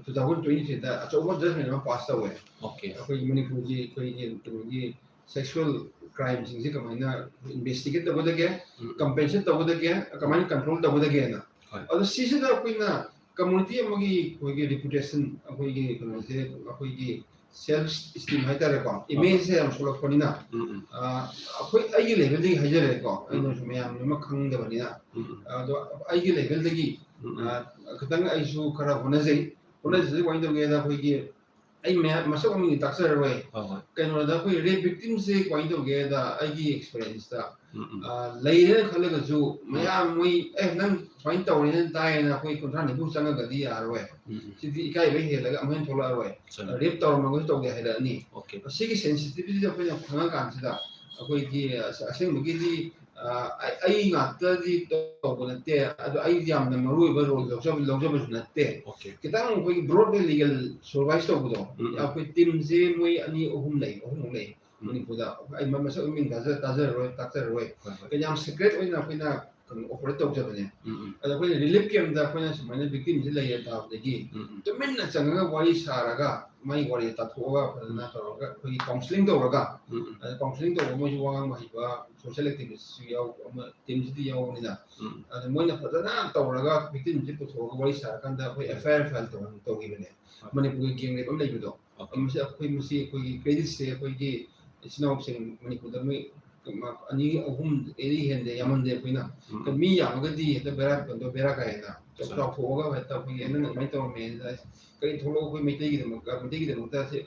two thousand twenty ꯊ꯭ꯔꯤꯗ ꯑꯆꯧꯕ ꯖꯖꯃꯦꯟ ꯑꯃ ꯄꯥꯁ ꯇꯧꯋꯦ꯫ ꯑꯣꯀꯦ꯫ ꯑꯩꯈꯣꯏꯒꯤ ꯃꯅꯤꯄꯨꯔꯒꯤ ꯑꯩꯈꯣꯏꯒꯤ ꯀꯩꯅꯣꯒꯤ ꯁꯦꯛꯁꯨꯋꯦꯜ ꯀ꯭ꯔꯥꯏꯝꯁꯤꯡꯁꯦ ꯀꯃꯥꯏꯅ ꯏꯟꯚꯦꯁꯇꯤꯒꯦꯠ ꯇꯧꯒꯗꯒꯦ, ꯎꯝ. ꯀꯝꯄꯦꯟꯁꯦꯠ ꯇꯧꯒꯗꯒꯦ, ꯀꯃꯥꯏꯅ ꯀꯟꯇ꯭ꯔꯣꯜ ꯇꯧꯒꯗꯒꯦꯅ꯫ ꯍꯣꯏ. ꯑꯗꯣ ꯁꯤꯁꯤꯗ ꯑꯩꯈꯣꯏꯅ ꯀꯝꯃꯨꯅꯤꯇꯤ ꯑꯃꯒꯤ ꯑꯩꯈꯣꯏꯒꯤ ꯔꯤꯄꯨꯇꯦꯁꯟ, ꯑꯩꯈꯣꯏꯒꯤ ꯀꯩꯅꯣꯁꯦ, ꯑꯩꯈꯣꯏꯒꯤ ꯁꯦꯜꯐ ꯏꯁꯇꯤꯝ ꯍꯥꯏꯇꯥꯔꯦꯀꯣ, ꯏꯃꯦꯖꯁꯦ ꯌꯥꯝ ꯁꯣꯛꯂꯛꯄꯅꯤꯅ, ꯎꯝ, ꯎꯝ. ꯑ, ꯑꯩꯈꯣꯏ ꯑꯩꯒꯤ ꯂꯦꯚꯦꯜꯗꯒꯤ ꯍꯥꯏꯖꯔꯦꯀꯣ, ꯑꯩꯅꯁꯨ ꯃꯌꯥꯝ ꯂꯣꯏꯅꯃꯛ ꯈꯪꯗꯕꯅꯤꯅ, ꯎꯝ, ꯎꯝ. ꯑꯗꯣ ꯑꯩꯒꯤ ꯂꯦꯚꯦꯜꯗꯒꯤ ꯎꯝ, ꯎꯝ. ꯑ, ꯈꯤꯇꯪ ꯑꯩꯁꯨ ꯈꯔ ꯍꯣꯠꯅꯖꯩ꯫ ꯍꯣꯠꯅꯖꯩ ꯀꯃꯥꯏꯅ ꯇꯧꯒꯦꯗ, ꯑꯩꯈꯣꯏꯒꯤ ꯑꯩ ꯃꯌꯥꯝ ꯃꯁꯛ ꯃꯃꯤꯡꯗꯤ ꯇꯥꯛꯆꯔꯔꯣꯏ꯫ ꯍꯣꯏ, ꯍꯣꯏ. ꯀꯩꯅꯣꯗ ꯑꯩꯈꯣꯏ ꯔꯦꯞ ꯚꯤꯛꯇꯤꯝꯁꯦ ꯀꯃꯥꯏꯅ ꯇꯧꯒꯦꯗ, ꯑꯩꯒꯤ ꯑꯦꯛꯁꯄꯤꯔꯤꯌꯦꯟꯁꯇ ꯎꯝ, ꯎꯝ. ꯂꯩꯔꯦꯅ ꯈꯜꯂꯒꯁꯨ ꯃꯌꯥꯝ ꯃꯣꯏ, "ꯑꯦ, ꯅꯪ ꯁꯨꯃꯥꯏꯅ ꯇꯧꯔꯦꯅ ꯇꯥꯏꯌꯦꯅ" ꯑꯩꯈꯣꯏ ꯀꯨꯟꯊ꯭ꯔꯥ ꯅꯤꯐꯨ ꯆꯪꯉꯒꯗꯤ ꯌꯥꯔꯔꯣꯏ꯫ ꯎꯝ, ꯎꯝ. ꯁꯤꯗꯤ ꯏꯀꯥꯏꯕ ꯍꯦꯜꯂꯒ ꯑꯃꯨꯛ ꯍꯦꯟꯅ ꯊꯣꯛꯂꯛꯑꯔꯣꯏ꯫ ꯆꯨꯝꯃꯦ. ꯔꯦꯞ ꯇꯧꯔꯝꯃꯒꯁꯨ ꯇꯧꯗꯦ ꯍꯥꯏꯔꯛꯑꯅꯤ꯫ ꯑꯣꯀꯦ. ꯁꯤꯒꯤ ꯁꯦꯟꯁꯤꯇꯤꯚꯤꯇꯤꯁꯦ ꯑꯩꯈꯣꯏꯅ ꯈꯪꯉꯀꯥꯟꯁꯤꯗ ꯑꯩꯈꯣꯏꯒꯤ ꯑꯁ-, ꯑꯁꯦꯡꯕꯒꯤꯗꯤ, ꯑ, ꯑꯩ, ꯑꯩ ꯉꯥꯛꯇꯗꯤ ꯇꯧꯕ ꯅꯠꯇꯦ, ꯑꯗꯣ ꯑꯩ ꯌꯥꯝꯅ ꯃꯔꯨ ꯑꯣꯏꯕ ꯔꯣꯜ ꯂꯧꯖꯕ, ꯂꯧꯖꯕꯁꯨ ꯅꯠꯇꯦ꯫ ꯑꯣꯀꯦ. ꯈꯤꯇꯪ ꯑꯩꯈꯣꯏꯒꯤ ꯕ꯭ꯔꯣꯗꯂꯤ ꯂꯤꯒꯦꯜ ꯁꯨꯄꯔꯚꯥꯏꯁ ꯇꯧꯕꯗꯣ, ꯎꯝ, ꯎꯝ. ꯑꯩꯈꯣꯏ ꯇꯤꯝꯁꯦ ꯃꯣꯏ ꯑꯅꯤ ꯑꯍꯨꯝ ꯂꯩ, ꯑꯍꯨꯝꯃꯨꯛ ꯂꯩ ꯎꯝ. ꯃꯅꯤꯄꯨꯔꯗ꯫ ꯑꯩ ꯃ-, ꯃꯁꯛ ꯃꯃꯤꯡ ꯇꯥꯖ-, ꯇꯥꯖꯔꯔꯣꯏ, ꯇꯥꯛꯆꯔꯔꯣꯏ꯫ ꯍꯣꯏ, ꯍꯣꯏ. ꯀꯩꯅꯣ ꯌꯥꯝ ꯁꯤꯀ꯭ꯔꯦꯠ ꯑꯣꯏꯅ ꯑꯩꯈꯣꯏꯅ ꯀꯩꯅꯣ ꯑꯣꯄꯔꯦꯠ ꯇꯧꯖꯕꯅꯦ꯫ ꯎꯝ, ꯎꯝ. ꯑꯗꯣ ꯑꯩꯈꯣꯏꯅ ꯔꯤꯂꯤꯐ ꯀꯦꯝꯞꯇ ꯑꯩꯈꯣꯏꯅ ꯁꯨꯃꯥꯏꯅ ꯚꯤꯛꯇꯤꯝꯁꯦ ꯂꯩꯔꯦ ꯇꯥꯕꯗꯒꯤ ꯎꯝ, ꯎꯝ. ꯇꯨꯃꯤꯟꯅ ꯆꯪꯉꯒ ꯋꯥꯔꯤ ꯁꯥꯔꯒ, ꯃꯥꯒꯤ ꯋꯥꯔꯤ ꯇꯥꯊꯣꯛꯑꯒ ꯐꯖꯅ ꯇꯧꯔꯒ ꯑꯩꯈꯣꯏꯒꯤ ꯀꯥꯎꯟꯁꯤꯂꯤꯡ ꯇꯧꯔꯒ, ꯎꯝ, ꯎꯝ. ꯑꯗ ꯀꯥꯎꯟꯁꯤꯂꯤꯡ ꯇꯧꯕ ꯃꯣꯏꯁꯨ ꯋꯥ ꯉꯥꯡꯕ ꯍꯩꯕ ꯁꯣꯁꯤꯌꯦꯜ ꯑꯦꯛꯇꯤꯚꯤꯁꯁꯨ ꯌꯥꯎ-, ꯑꯃ ꯇꯤꯝꯁꯤꯗꯤ ꯌꯥꯎꯕꯅꯤꯅ, ꯎꯝ. ꯑꯗ ꯃꯣꯏꯅ ꯐꯖꯅ ꯇꯧꯔꯒ ꯚꯤꯛꯇꯤꯝꯁꯤ ꯄꯨꯊꯣꯛꯑꯒ ꯋꯥꯔꯤ ꯁꯥꯔꯀꯥꯟꯗ ꯑꯩꯈꯣꯏ ꯑꯦꯐ ꯑꯥꯏ ꯑꯥꯔ ꯐꯥꯏꯜ ꯇꯧꯍꯟ-, ꯇꯧꯈꯤꯕꯅꯦ꯫ ꯍꯣꯏ. ꯃꯅꯤꯄꯨꯔꯒꯤ ꯒꯦꯡ ꯔꯦꯞ ꯑꯃ ꯂꯩꯕꯗꯣ꯫ ꯑꯣꯀꯦ. ꯃꯁꯤ ꯑꯩꯈꯣꯏ, ꯃꯁꯤ ꯑꯩꯈꯣꯏꯒꯤ ꯀ꯭ꯔꯦꯗꯤꯠꯁꯦ ꯑꯩꯈꯣꯏꯒꯤ ꯏꯆꯤꯟ ꯏꯅꯥꯎꯁꯤꯡ ꯃꯅꯤꯄꯨꯔꯗ ꯃꯣꯏ ꯑꯅꯤ ꯑꯍꯨꯝ ꯑꯦꯔꯤ ꯍꯦꯟꯗꯦ, ꯌꯥꯝꯃꯟꯗꯦ ꯑꯩꯈꯣꯏꯅ꯫ ꯎꯝ. ꯃꯤ ꯌꯥꯝꯃꯒꯗꯤ ꯍꯦꯛꯇ ꯕꯦꯔꯥ ꯀꯩꯅꯣ ꯕꯦꯔꯥ ꯀꯥꯏꯌꯦꯅ꯫ ꯆꯥꯎ-, ꯆꯥ. ꯆꯥꯎꯊꯣꯛꯑꯒ ꯍꯦꯛꯇ ꯑꯩꯈꯣꯏꯒꯤ "ꯅꯪ ꯑꯗꯨꯃꯥꯏꯅ ꯇꯧꯔꯝꯃꯦ", "ꯀꯔꯤ ꯊꯣꯛꯂꯛꯑꯣ ꯑꯩꯈꯣꯏ ꯃꯩꯇꯩꯒꯤꯗꯃꯛꯇ, ꯃꯩꯇꯩꯒꯤꯗꯃꯛꯇ ꯁꯤ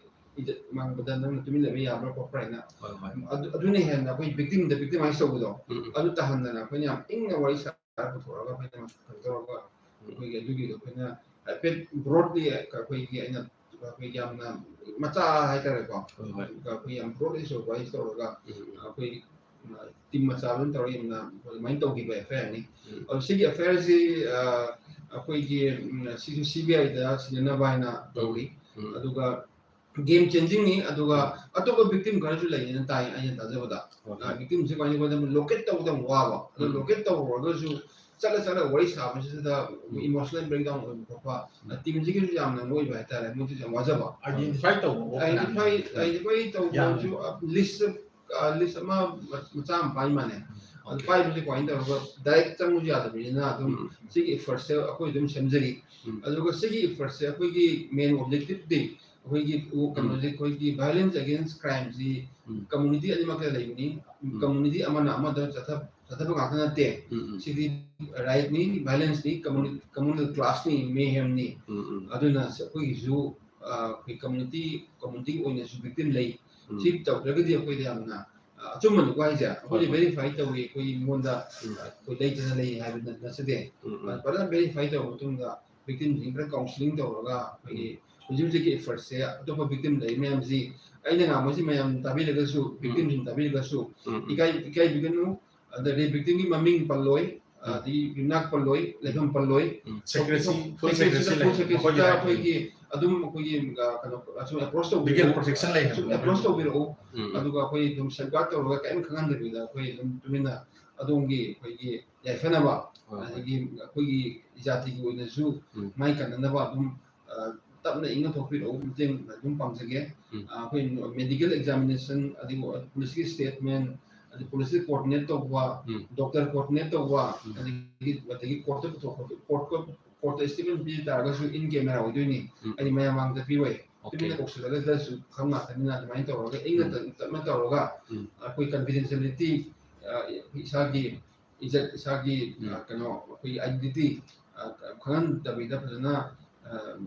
ꯏꯖꯠ ꯃꯥꯡꯕꯗ ꯅꯪꯅ ꯇꯨꯃꯤꯟ ꯂꯩꯕ ꯌꯥꯕ꯭ꯔꯥ ꯈꯣꯠꯄ꯭ꯔꯥ" ꯍꯥꯏꯅ꯫ ꯍꯣꯏ, ꯍꯣꯏ. ꯑꯗꯨ, ꯑꯗꯨꯅ ꯍꯦꯟꯅ ꯑꯩꯈꯣꯏ ꯚꯤꯛꯇꯤꯝꯗ ꯚꯤꯛꯇꯤꯃꯥꯏꯁ ꯇꯧꯕꯗꯣ, ꯎꯝ, ꯎꯝ. ꯑꯗꯨ ꯇꯥꯍꯟꯗꯅ ꯑꯩꯈꯣꯏꯅ ꯌꯥꯝ ꯏꯪꯅ ꯋꯥꯔꯤ ꯁꯥꯔꯒ ꯄꯨꯊꯣꯔꯛꯑꯒ ꯑꯩꯈꯣꯏꯅ ꯀꯩꯅꯣ ꯇꯧꯔꯒ ꯑꯩꯈꯣꯏꯒꯤ ꯑꯗꯨꯒꯤꯗꯣ ꯑꯩꯈꯣꯏꯅ ꯍꯥꯏꯐꯦꯠ ꯕ꯭ꯔꯣꯗꯂꯤ ꯑꯩꯈꯣꯏꯒꯤ ꯑꯩꯅ ꯑꯩꯈꯣꯏ ꯌꯥꯝꯅ ꯃꯆꯥ ꯍꯥꯏꯇꯥꯔꯦꯀꯣ꯫ ꯍꯣꯏ, ꯍꯣꯏ. ꯑꯗꯨꯒ ꯑꯩꯈꯣꯏ ꯌꯥꯝ ꯕ꯭ꯔꯣꯗꯂꯤ ꯁꯨꯄꯔꯚꯥꯏꯁ ꯇꯧꯔꯒ ꯎꯝ, ꯎꯝ. ꯑꯩꯈꯣꯏ, ꯑ, ꯇꯤꯝ ꯃꯆꯥ ꯂꯣꯏꯅ ꯇꯧꯔꯒ ꯌꯥꯝꯅ ꯑꯗꯨꯃꯥꯏꯅ ꯇꯧꯈꯤꯕ ꯑꯦꯐ ꯑꯥꯏ ꯑꯥꯔꯅꯤ꯫ ꯎꯝ. ꯑꯗꯣ ꯁꯤꯒꯤ ꯑꯦꯐ ꯑꯥꯏ ꯑꯥꯔꯁꯤ, ꯑ, ꯑꯩꯈꯣꯏꯒꯤ, ꯎꯝ, ꯁꯤꯁꯨ ꯁꯤ ꯕꯤ ꯑꯥꯏꯗ ꯁꯤꯟꯅꯅꯕ ꯍꯥꯏꯅ ꯇꯧꯔꯤ꯫ ꯎꯝ. ꯑꯗꯨꯒ ꯒꯦꯝ ꯆꯦꯟꯖꯤꯡꯅꯤ꯫ ꯑꯗꯨꯒ ꯑꯇꯣꯞꯄ ꯚꯤꯛꯇꯤꯝ ꯈꯔꯁꯨ ꯂꯩꯌꯦꯅ ꯇꯥꯏ ꯑꯩꯅ ꯇꯥꯖꯕꯗ꯫ ꯍꯣꯏ, ꯑ, ꯍꯣꯏ. ꯚꯤꯛꯇꯤꯝꯁꯦ ꯀꯃꯥꯏꯅ ꯇꯧꯒꯦꯗ ꯂꯣꯀꯦꯠ ꯇꯧꯕꯗ ꯌꯥꯝ ꯋꯥꯕ꯫ ꯑꯗꯣ ꯎꯝ. ꯂꯣꯀꯦꯠ ꯇꯧꯔꯨꯔꯒꯁꯨ ꯆꯠꯂ ꯆꯠꯂ ꯋꯥꯔꯤ ꯁꯥꯕꯁꯤꯗ emotional breakdown ꯑꯣꯏꯕ ꯈꯣꯠꯄ, teamꯁꯤꯒꯤꯁꯨ ꯌꯥꯝꯅ ꯅꯣꯏꯕ ꯍꯥꯏꯇꯥꯔꯦ, ꯃꯣꯏꯁꯨ ꯌꯥꯝ ꯋꯥꯖꯕ꯫ Identify ꯇꯧꯕ identify identify ꯇꯧꯕꯁꯨ list list ꯑꯃ ꯃꯆꯥ ꯑꯃ ꯄꯥꯏ ꯃꯥꯅꯦ꯫ ꯑꯗꯨ ꯄꯥꯏꯕꯁꯦ ꯀꯃꯥꯏꯅ ꯇꯧꯔꯒ direct ꯆꯪꯕꯁꯨ ꯌꯥꯗꯕꯅꯤꯅ ꯑꯗꯨꯝ ꯁꯤꯒꯤ effortꯁꯦ ꯑꯩꯈꯣꯏ ꯑꯗꯨꯝ ꯁꯦꯝꯖꯔꯤ꯫ ꯑꯗꯨꯒ ꯁꯤꯒꯤ effortꯁꯦ ꯑꯩꯈꯣꯏꯒꯤ main objectiveꯗꯤ ꯑꯩꯈꯣꯏꯒꯤ ꯀꯩꯅꯣꯁꯦ, ꯑꯩꯈꯣꯏꯒꯤ violence against crimeꯁꯤ community ꯑꯅꯤꯃꯛꯇ ꯂꯩꯕꯅꯤ꯫ Community ꯑꯃꯅ ꯑꯃꯗ ꯆꯠꯊꯕ ꯉꯥꯛꯇ ꯅꯠꯇꯦ꯫ ꯁꯤꯗꯤ rightꯅꯤ, violenceꯅꯤ, communal clashꯅꯤ, mayhemꯅꯤ꯫ ꯑꯗꯨꯅ ꯑꯩꯈꯣꯏꯒꯤꯁꯨ ꯑꯩꯈꯣꯏ community community ꯑꯣꯏꯅꯁꯨ victim ꯂꯩ꯫ ꯁꯤ ꯇꯧꯗ꯭ꯔꯒꯗꯤ ꯑꯩꯈꯣꯏꯗ ꯌꯥꯝꯅ ꯑꯆꯨꯝꯕꯅꯤꯀꯣ ꯍꯥꯏꯁꯦ꯫ ꯑꯩꯈꯣꯏꯗꯤ verify ꯇꯧꯏ, ꯑꯩꯈꯣꯏ ꯃꯤꯉꯣꯟꯗ ꯑꯩꯈꯣꯏ ꯂꯩꯇꯅ ꯂꯩ ꯍꯥꯏꯕ ꯅꯠꯆꯗꯦ꯫ ꯐꯖꯅ verify ꯇꯧꯔꯕ ꯃꯇꯨꯡꯗ victimꯁꯤꯡ ꯈꯔ counselling ꯇꯧꯔꯒ ꯑꯩꯈꯣꯏꯒꯤ ꯍꯧꯖꯤꯛ ꯍꯧꯖꯤꯛꯀꯤ effortꯁꯦ ꯑꯇꯣꯞꯄ victim ꯂꯩ ꯃꯌꯥꯝꯁꯤ ꯑꯩꯅ ꯉꯥꯡꯕꯁꯤ ꯃꯌꯥꯝ ꯇꯥꯕꯤꯔꯒꯁꯨ, victimꯁꯤꯡ ꯇꯥꯕꯤꯔꯒꯁꯨ ꯏꯀꯥꯏ ꯏꯀꯥꯏꯕꯤꯒꯅꯨ꯫ ꯑꯗ rape victimꯒꯤ ꯃꯃꯤꯡ ꯄꯜꯂꯣꯏ, ꯑꯗꯒꯤ ꯌꯨꯝꯅꯥꯛ ꯄꯜꯂꯣꯏ, ꯂꯩꯐꯝ ꯄꯜꯂꯣꯏ꯫ Secrecy, full secrecy full ꯂꯩ, secrecyꯗ ꯃꯈꯣꯏꯒꯤ right ꯑꯩꯈꯣꯏꯒꯤ ꯑꯗꯨꯝ ꯑꯩꯈꯣꯏꯒꯤ ꯀꯩꯅꯣ ꯑꯁꯨꯝ approach ꯇꯧꯕꯤꯔꯛꯑꯣ꯫ Legal protection ꯂꯩ ꯍꯥꯏꯕ ꯑꯁꯨꯝ approach ꯇꯧꯕꯤꯔꯛꯑꯣ꯫ ꯎꯝ꯫ ꯑꯗꯨꯒ ꯑꯩꯈꯣꯏ ꯑꯗꯨꯝ safeguard ꯇꯧꯔꯒ ꯀꯔꯤꯝ ꯈꯪꯍꯟꯗꯕꯤꯗ ꯑꯩꯈꯣꯏ ꯑꯗꯨꯝ ꯇꯨꯃꯤꯟꯅ ꯑꯗꯣꯝꯒꯤ ꯑꯩꯈꯣꯏꯒꯤ ꯌꯥꯏꯐꯅꯕ, ꯍꯣꯏ, ꯍꯣꯏ꯫ ꯑꯗꯒꯤ ꯑꯩꯈꯣꯏꯒꯤ ꯖꯥꯇꯤꯒꯤ ꯑꯣꯏꯅꯁꯨ ꯎꯝ꯫ ꯃꯥꯏ ꯀꯟꯅꯅꯕ ꯑꯗꯨꯝ ꯑ, ꯇꯞꯅ ꯏꯪꯅ ꯊꯣꯛꯄꯤꯔꯛꯎ, ꯃꯇꯦꯡ ꯑꯗꯨꯝ ꯄꯥꯡꯖꯒꯦ꯫ ꯎꯝ꯫ ꯑ, ꯑꯩꯈꯣꯏ medical examination, ꯑꯗꯒꯤ policeꯀꯤ statement, ꯑꯗꯩ policeꯀꯤ coordinate ꯇꯧꯕ, ꯎꯝ꯫ doctor coordinate ꯇꯧꯕ, ꯎꯝ꯫ ꯑꯗꯒꯤ ꯑꯗꯒꯤ courtꯇ ꯄꯨꯊꯣꯛꯄ, courtꯇ courtꯇ statement ꯄꯤ ꯇꯥꯔꯒꯁꯨ in camera ꯑꯣꯏꯗꯣꯏꯅꯤ꯫ ꯎꯝ꯫ ꯍꯥꯏꯗꯤ ꯃꯌꯥꯝ ꯃꯥꯡꯗ ꯄꯤꯔꯣꯏ꯫ Okay. ꯇꯨꯃꯤꯟꯅ ꯀꯧꯁꯤꯜꯂꯒ ꯈꯪ ꯉꯥꯛꯇꯅꯤꯅ ꯑꯗꯨꯃꯥꯏꯅ ꯇꯧꯔꯒ ꯏꯪꯅ ꯎꯝ꯫ ꯇꯞ-, ꯇꯞꯅ ꯇꯧꯔꯒ ꯎꯝ꯫ ꯑꯩꯈꯣꯏ confidentiality, ꯑ, ꯏꯁꯥꯒꯤ ꯏꯖꯠ, ꯏꯁꯥꯒꯤ, ꯎꯝ꯫ ꯑ, ꯀꯩꯅꯣ, ꯑꯩꯈꯣꯏꯒꯤ identity, ꯑ, ꯈꯪꯍꯟꯗꯕꯤꯗ ꯐꯖꯅ, ꯑ,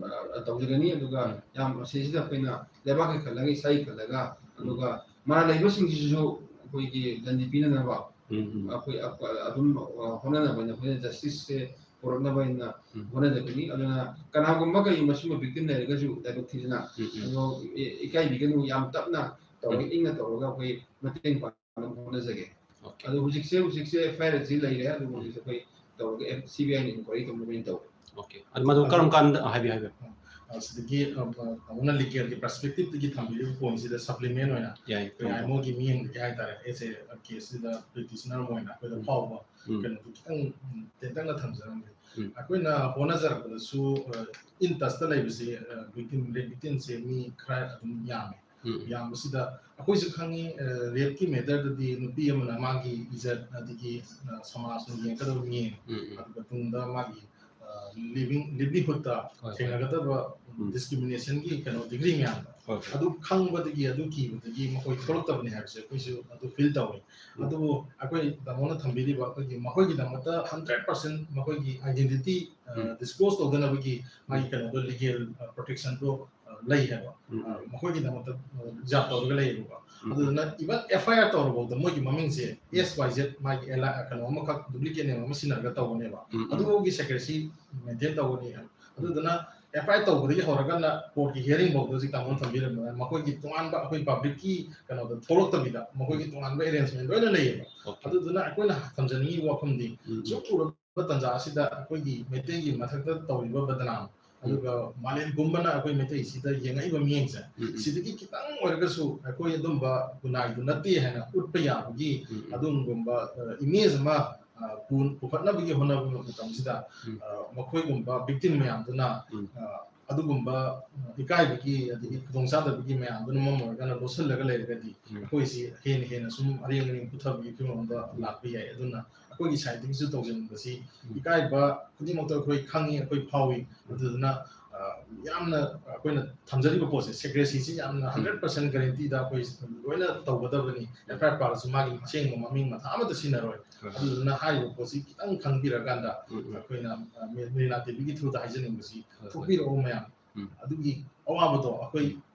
ꯑ, ꯇꯧꯖꯒꯅꯤ꯫ ꯑꯗꯨꯒ ꯎꯝ꯫ ꯌꯥꯝ ꯃꯁꯤꯁꯤꯗ ꯑꯩꯈꯣꯏꯅ ꯂꯩꯕꯥꯛꯀꯤ ꯈꯜꯂꯒ, ꯏꯁꯥꯒꯤ ꯈꯜꯂꯒ, ꯑꯗꯨꯒ ꯃꯔꯥꯜ ꯂꯩꯕꯁꯤꯡꯁꯤꯁꯨ ꯑꯩꯈꯣꯏꯒꯤ ꯗꯟꯗꯤ ꯄꯤꯅꯅꯕ ꯎꯝ, ꯎꯝ꯫ ꯑꯩꯈꯣꯏ ꯑ-, ꯑꯗꯨꯝ, ꯑ, ꯍꯣꯠꯅꯅꯕ ꯑꯩꯅ, ꯑꯩꯈꯣꯏꯅ justiceꯁꯦ ꯄꯨꯔꯛꯅꯕ ꯑꯩꯅ ꯎꯝ꯫ ꯍꯣꯠꯅꯖꯒꯅꯤ꯫ ꯑꯗꯨꯅ ꯀꯅꯥꯒꯨꯝꯕ ꯀꯔꯤꯒꯨꯝꯕ ꯁꯤꯒꯨꯝꯕ victim ꯂꯩꯔꯒꯁꯨ ꯂꯥꯏꯕꯛ ꯊꯤꯗꯅ, ꯎꯝ, ꯎꯝ꯫ ꯑꯗꯣ ꯏ-, ꯏꯀꯥꯏꯕꯤꯒꯅꯨ, ꯌꯥꯝ ꯇꯞꯅ ꯇꯧꯔꯒ, ꯎꯝ꯫ ꯏꯪꯅ ꯇꯧꯔꯒ ꯑꯩꯈꯣꯏ ꯃꯇꯦꯡ ꯄꯥꯡꯅꯕ ꯍꯣꯠꯅꯖꯒꯦ꯫ Okay. ꯑꯗꯣ ꯍꯧꯖꯤꯛꯁꯦ, ꯍꯧꯖꯤꯛꯁꯦ FIR ꯁꯤ ꯂꯩꯔꯦ, ꯑꯗꯨꯕꯨ ꯍꯧꯖꯤꯛ ꯑꯩꯈꯣꯏ ꯇꯧꯔꯒ, CBIꯅ inquiry ꯇꯧꯅꯕ ꯑꯩꯅ ꯇꯧꯔꯦ꯫ Okay. ꯑꯗꯨ ꯃꯗꯨ ꯀꯔꯝ ꯀꯥꯟꯗ, ꯍꯥꯏꯕꯤꯌꯨ, ꯍꯥꯏꯕꯤꯌꯨ꯫ ꯑ, ꯁꯤꯗꯒꯤ, ꯑ, ꯑ, ꯇꯥꯃꯣꯅ legalꯒꯤ perspectiveꯇꯒꯤ ꯊꯝꯕꯤꯔꯤꯕ pointꯁꯤꯗ supplement ꯑꯣꯏꯅ ꯌꯥꯏ, ꯑꯩꯈꯣꯏ ꯊꯝꯕꯤꯌꯨ꯫ IMOꯒꯤ ꯃꯤꯠꯌꯦꯡꯗꯒꯤ ꯍꯥꯏꯇꯥꯔꯦ, as a caseꯁꯤꯗ practitioner ꯑꯃ ꯑꯣꯏꯅ ꯑꯩꯈꯣꯏꯗ ꯎꯝ꯫ ꯐꯥꯎꯕ ꯎꯝ꯫ ꯀꯩꯅꯣꯗꯨ ꯈꯤꯇꯪ ꯎꯝ, ꯇꯦꯟꯇꯛꯅ ꯊꯝꯖꯔꯝꯒꯦ꯫ ꯎꯝ꯫ ꯑꯩꯈꯣꯏꯅ ꯍꯣꯠꯅꯖꯔꯛꯄꯗꯁꯨ ꯏꯟ ꯇꯁꯇ ꯂꯩꯕꯁꯦ ꯕꯤꯛꯇꯤꯝ ꯔꯦꯞ ꯕꯤꯛꯇꯤꯝꯁꯦ ꯃꯤ ꯈꯔ ꯑꯗꯨꯝ ꯌꯥꯝꯃꯦ꯫ ꯎꯝ꯫ ꯌꯥꯝꯕꯁꯤꯗ ꯑꯩꯈꯣꯏꯁꯨ ꯈꯪꯉꯤ, ꯔꯦꯞꯀꯤ ꯃꯦꯇꯔꯗꯗꯤ ꯅꯨꯄꯤ ꯑꯃꯅ ꯃꯥꯒꯤ ꯏꯖꯠ ꯑꯗꯒꯤ ꯁꯃꯥꯖꯅ ꯌꯦꯡꯒꯗꯕ ꯃꯤꯠꯌꯦꯡ, ꯎꯝ, ꯎꯝ꯫ ꯑꯗꯨꯒ ꯇꯨꯡꯗ ꯃꯥꯒꯤ ꯂꯤꯕꯤꯡ ꯂꯤꯕꯂꯤꯍꯨꯗꯇ ꯍꯣꯏ, ꯍꯣꯏ꯫ ꯊꯦꯡꯅꯒꯗꯕ ꯎꯝ꯫ ꯗꯤꯁꯀ꯭ꯔꯤꯃꯤꯅꯦꯁꯟꯒꯤ ꯀꯩꯅꯣ ꯗꯤꯒ꯭ꯔꯤ ꯃꯌꯥꯝꯗꯣ ꯍꯣꯏ, ꯍꯣꯏ꯫ ꯑꯗꯨ ꯈꯪꯕꯗꯒꯤ, ꯑꯗꯨ ꯀꯤꯕꯗꯒꯤ ꯃꯈꯣꯏ ꯊꯣꯛꯂꯛꯇꯕꯅꯤ ꯍꯥꯏꯕꯁꯦ ꯑꯩꯈꯣꯏꯁꯨ ꯑꯗꯨ ꯐꯤꯜ ꯇꯧꯋꯤ꯫ ꯎꯝ꯫ ꯑꯗꯨꯕꯨ ꯑꯩꯈꯣꯏ ꯇꯥꯃꯣꯅ ꯊꯝꯕꯤꯔꯤꯕ ꯑꯩꯈꯣꯏꯒꯤ ꯃꯈꯣꯏꯒꯤꯗꯃꯛꯇ ꯍꯟꯗ꯭ꯔꯦꯠ ꯄꯥꯔꯁꯦꯟ ꯃꯈꯣꯏꯒꯤ ꯑꯥꯏꯗꯦꯟꯇꯤꯇꯤ ꯎꯝ꯫ ꯗꯤꯁꯀ꯭ꯂꯣꯁ ꯇꯧꯗꯅꯕꯒꯤ ꯃꯥꯒꯤ ꯎꯝ꯫ ꯀꯩꯅꯣꯗꯣ ꯂꯤꯒꯦꯜ ꯄ꯭ꯔꯣꯇꯦꯛꯁꯟꯗꯣ ꯂꯩ ꯍꯥꯏꯕ꯫ ꯎꯝ, ꯑ, ꯎꯝ꯫ ꯃꯈꯣꯏꯒꯤꯗꯃꯛꯇ ꯔꯤꯖꯥꯕ ꯇꯧꯔꯒ ꯂꯩꯌꯦꯕꯀꯣ꯫ ꯎꯝ, ꯎꯝ꯫ ꯑꯗꯨꯗꯨꯅ ꯏꯚꯟ ꯑꯦꯐ ꯑꯥꯏ ꯑꯥꯔ ꯇꯧꯔꯐꯥꯎꯗ ꯃꯣꯏꯒꯤ ꯃꯃꯤꯡꯁꯦ ꯑꯦꯁ ꯋꯥꯏ ꯖꯦꯠ ꯃꯥꯒꯤ ꯑꯦꯂꯥ-, ꯀꯩꯅꯣ ꯑꯃꯈꯛ, ꯗꯨꯄ꯭ꯂꯤꯀꯦꯠ ꯅꯦꯝ ꯑꯃ ꯁꯤꯖꯤꯟꯅꯔꯒ ꯇꯧꯒꯅꯦꯕ꯫ ꯎꯝ, ꯎꯝ꯫ ꯑꯗꯨꯐꯥꯎꯒꯤ ꯁꯦꯀ꯭ꯔꯦꯁꯤ ꯃꯦꯟꯇꯦꯟ ꯇꯧꯒꯅꯤ꯫ ꯑꯗꯨꯗꯨꯅ ꯑꯦꯐ ꯑꯥꯏ ꯑꯥꯔ ꯇꯧꯕꯗꯒꯤ ꯍꯧꯔꯒꯅ ꯀꯣꯔꯠꯀꯤ ꯍꯤꯌꯔꯤꯡ ꯐꯥꯎꯗ ꯍꯧꯖꯤꯛ ꯇꯥꯃꯣꯅ ꯊꯝꯕꯤꯔꯝꯕꯅ ꯃꯈꯣꯏꯒꯤ ꯇꯣꯉꯥꯟꯕ ꯑꯩꯈꯣꯏ ꯄꯕ꯭ꯂꯤꯛꯀꯤ ꯀꯩꯅꯣꯗ ꯊꯣꯛꯂꯛꯇꯕꯤꯗ ꯃꯈꯣꯏꯒꯤ ꯇꯣꯉꯥꯟꯕ ꯑꯦꯔꯦꯟꯖꯃꯦꯟ ꯂꯣꯏꯅ ꯂꯩꯌꯦꯕ꯫ ꯑꯣꯀꯦ꯫ ꯑꯗꯨꯗꯨꯅ ꯑꯩꯈꯣꯏꯅ ꯊꯝꯖꯅꯤꯡꯉꯤꯕ ꯋꯥꯐꯝꯗꯤ ꯎꯝ, ꯎꯝ꯫ ꯁꯨꯝ ꯎꯔꯕ ꯇꯥꯟꯖꯥ ꯑꯁꯤꯗ ꯑꯩꯈꯣꯏꯒꯤ ꯃꯩꯇꯩꯒꯤ ꯃꯊꯛꯇ ꯇꯧꯔꯤꯕ ꯕꯗꯅꯥꯝ, ꯎꯝ꯫ ꯑꯗꯨꯒ ꯃꯥꯂꯦꯝ ꯄꯨꯝꯕꯅ ꯑꯩꯈꯣꯏ ꯃꯩꯇꯩꯁꯤꯗ ꯌꯦꯡꯉꯛꯏꯕ ꯃꯤꯠꯌꯦꯡꯁꯦ, ꯎꯝ, ꯎꯝ꯫ ꯁꯤꯗꯒꯤ ꯈꯤꯇꯪ ꯑꯣꯏꯔꯒꯁꯨ ꯑꯩꯈꯣꯏ ꯑꯗꯨꯝꯕ ꯈꯨꯟꯅꯥꯏꯗꯨ ꯅꯠꯇꯦ ꯍꯥꯏꯅ ꯎꯠꯄ ꯌꯥꯕꯒꯤ ꯎꯝ, ꯎꯝ꯫ ꯑꯗꯨꯒꯨꯝꯕ ꯏꯃꯦꯖ ꯑꯃ ꯑ, ꯄꯨ-, ꯄꯨꯈꯠꯅꯕꯒꯤ ꯍꯣꯠꯅꯕ ꯃꯇꯝꯁꯤꯗ, ꯎꯝ꯫ ꯑ, ꯃꯈꯣꯏꯒꯨꯝꯕ ꯕꯤꯛꯇꯤꯝ ꯃꯌꯥꯝꯗꯨꯅ, ꯎꯝ꯫ ꯑ, ꯑꯗꯨꯒꯨꯝꯕ ꯏꯀꯥꯏꯕꯒꯤ ꯑꯗꯒꯤ ꯈꯨꯗꯣꯡꯆꯥꯗꯕꯒꯤ ꯃꯌꯥꯝꯗꯨꯅ ꯃꯔꯝ ꯑꯣꯏꯔꯒꯅ ꯂꯣꯠꯁꯤꯜꯂꯒ ꯂꯩꯔꯒꯗꯤ ꯎꯝ꯫ ꯑꯩꯈꯣꯏꯁꯤ ꯍꯦꯟꯅ ꯍꯦꯟꯅ ꯁꯨꯝ ꯑꯔꯦꯡ ꯑꯔꯦꯡ ꯄꯨꯊꯕꯒꯤ ꯐꯤꯕꯝ ꯑꯃꯗ ꯂꯥꯛꯄ ꯌꯥꯏ꯫ ꯑꯗꯨꯅ ꯑꯩꯈꯣꯏꯒꯤ ꯁꯥꯏꯠꯇꯒꯤꯁꯨ ꯇꯧꯖꯅꯤꯡꯕꯁꯤ ꯎꯝ꯫ ꯏꯀꯥꯏꯕ ꯈꯨꯗꯤꯡꯃꯛꯇ ꯑꯩꯈꯣꯏ ꯈꯪꯉꯤ, ꯑꯩꯈꯣꯏ ꯐꯥꯎꯏ꯫ ꯑꯗꯨꯗꯨꯅ, ꯑ, ꯌꯥꯝꯅ ꯑꯩꯈꯣꯏꯅ ꯊꯝꯖꯔꯤꯕ ꯄꯣꯠꯁꯦ, ꯁꯦꯀ꯭ꯔꯦꯁꯤꯁꯤ ꯌꯥꯝꯅ ꯍꯟꯗ꯭ꯔꯦꯠ ꯄꯥꯔꯁꯦꯟ ꯒꯥꯔꯦꯟꯇꯤꯗ ꯑꯩꯈꯣꯏ ꯂꯣꯏꯅ ꯇꯧꯒꯗꯕꯅꯤ꯫ ꯑꯦꯐ ꯑꯥꯏ ꯑꯥꯔ ꯄꯥꯜꯂꯁꯨ ꯃꯥꯒꯤ ꯑꯁꯦꯡꯕ ꯃꯃꯤꯡ ꯃꯊꯥ ꯑꯃꯠꯇ ꯁꯤꯖꯤꯟꯅꯔꯣꯏ꯫ ꯍꯣꯏ꯫ ꯑꯗꯨꯗꯨꯅ ꯍꯥꯏꯔꯤꯕ ꯄꯣꯠꯁꯤ ꯈꯤꯇꯪ ꯈꯪꯕꯤꯔꯀꯥꯟꯗ ꯎꯝ, ꯎꯝ꯫ ꯑꯩꯈꯣꯏꯅ, ꯑ, ꯃꯦ-, ꯃꯦꯔꯤꯅꯥ ꯇꯤꯚꯤꯒꯤ ꯊ꯭ꯔꯨꯗ ꯍꯥꯏꯖꯅꯤꯡꯕꯁꯤ ꯍꯣꯏ, ꯍꯣꯏ꯫ ꯊꯣꯛꯄꯤꯔꯛꯑꯣ ꯃꯌꯥꯝ꯫ ꯎꯝ꯫ ꯑꯗꯨꯒꯤ ꯑꯋꯥꯕꯗꯣ ꯑꯩꯈꯣꯏ,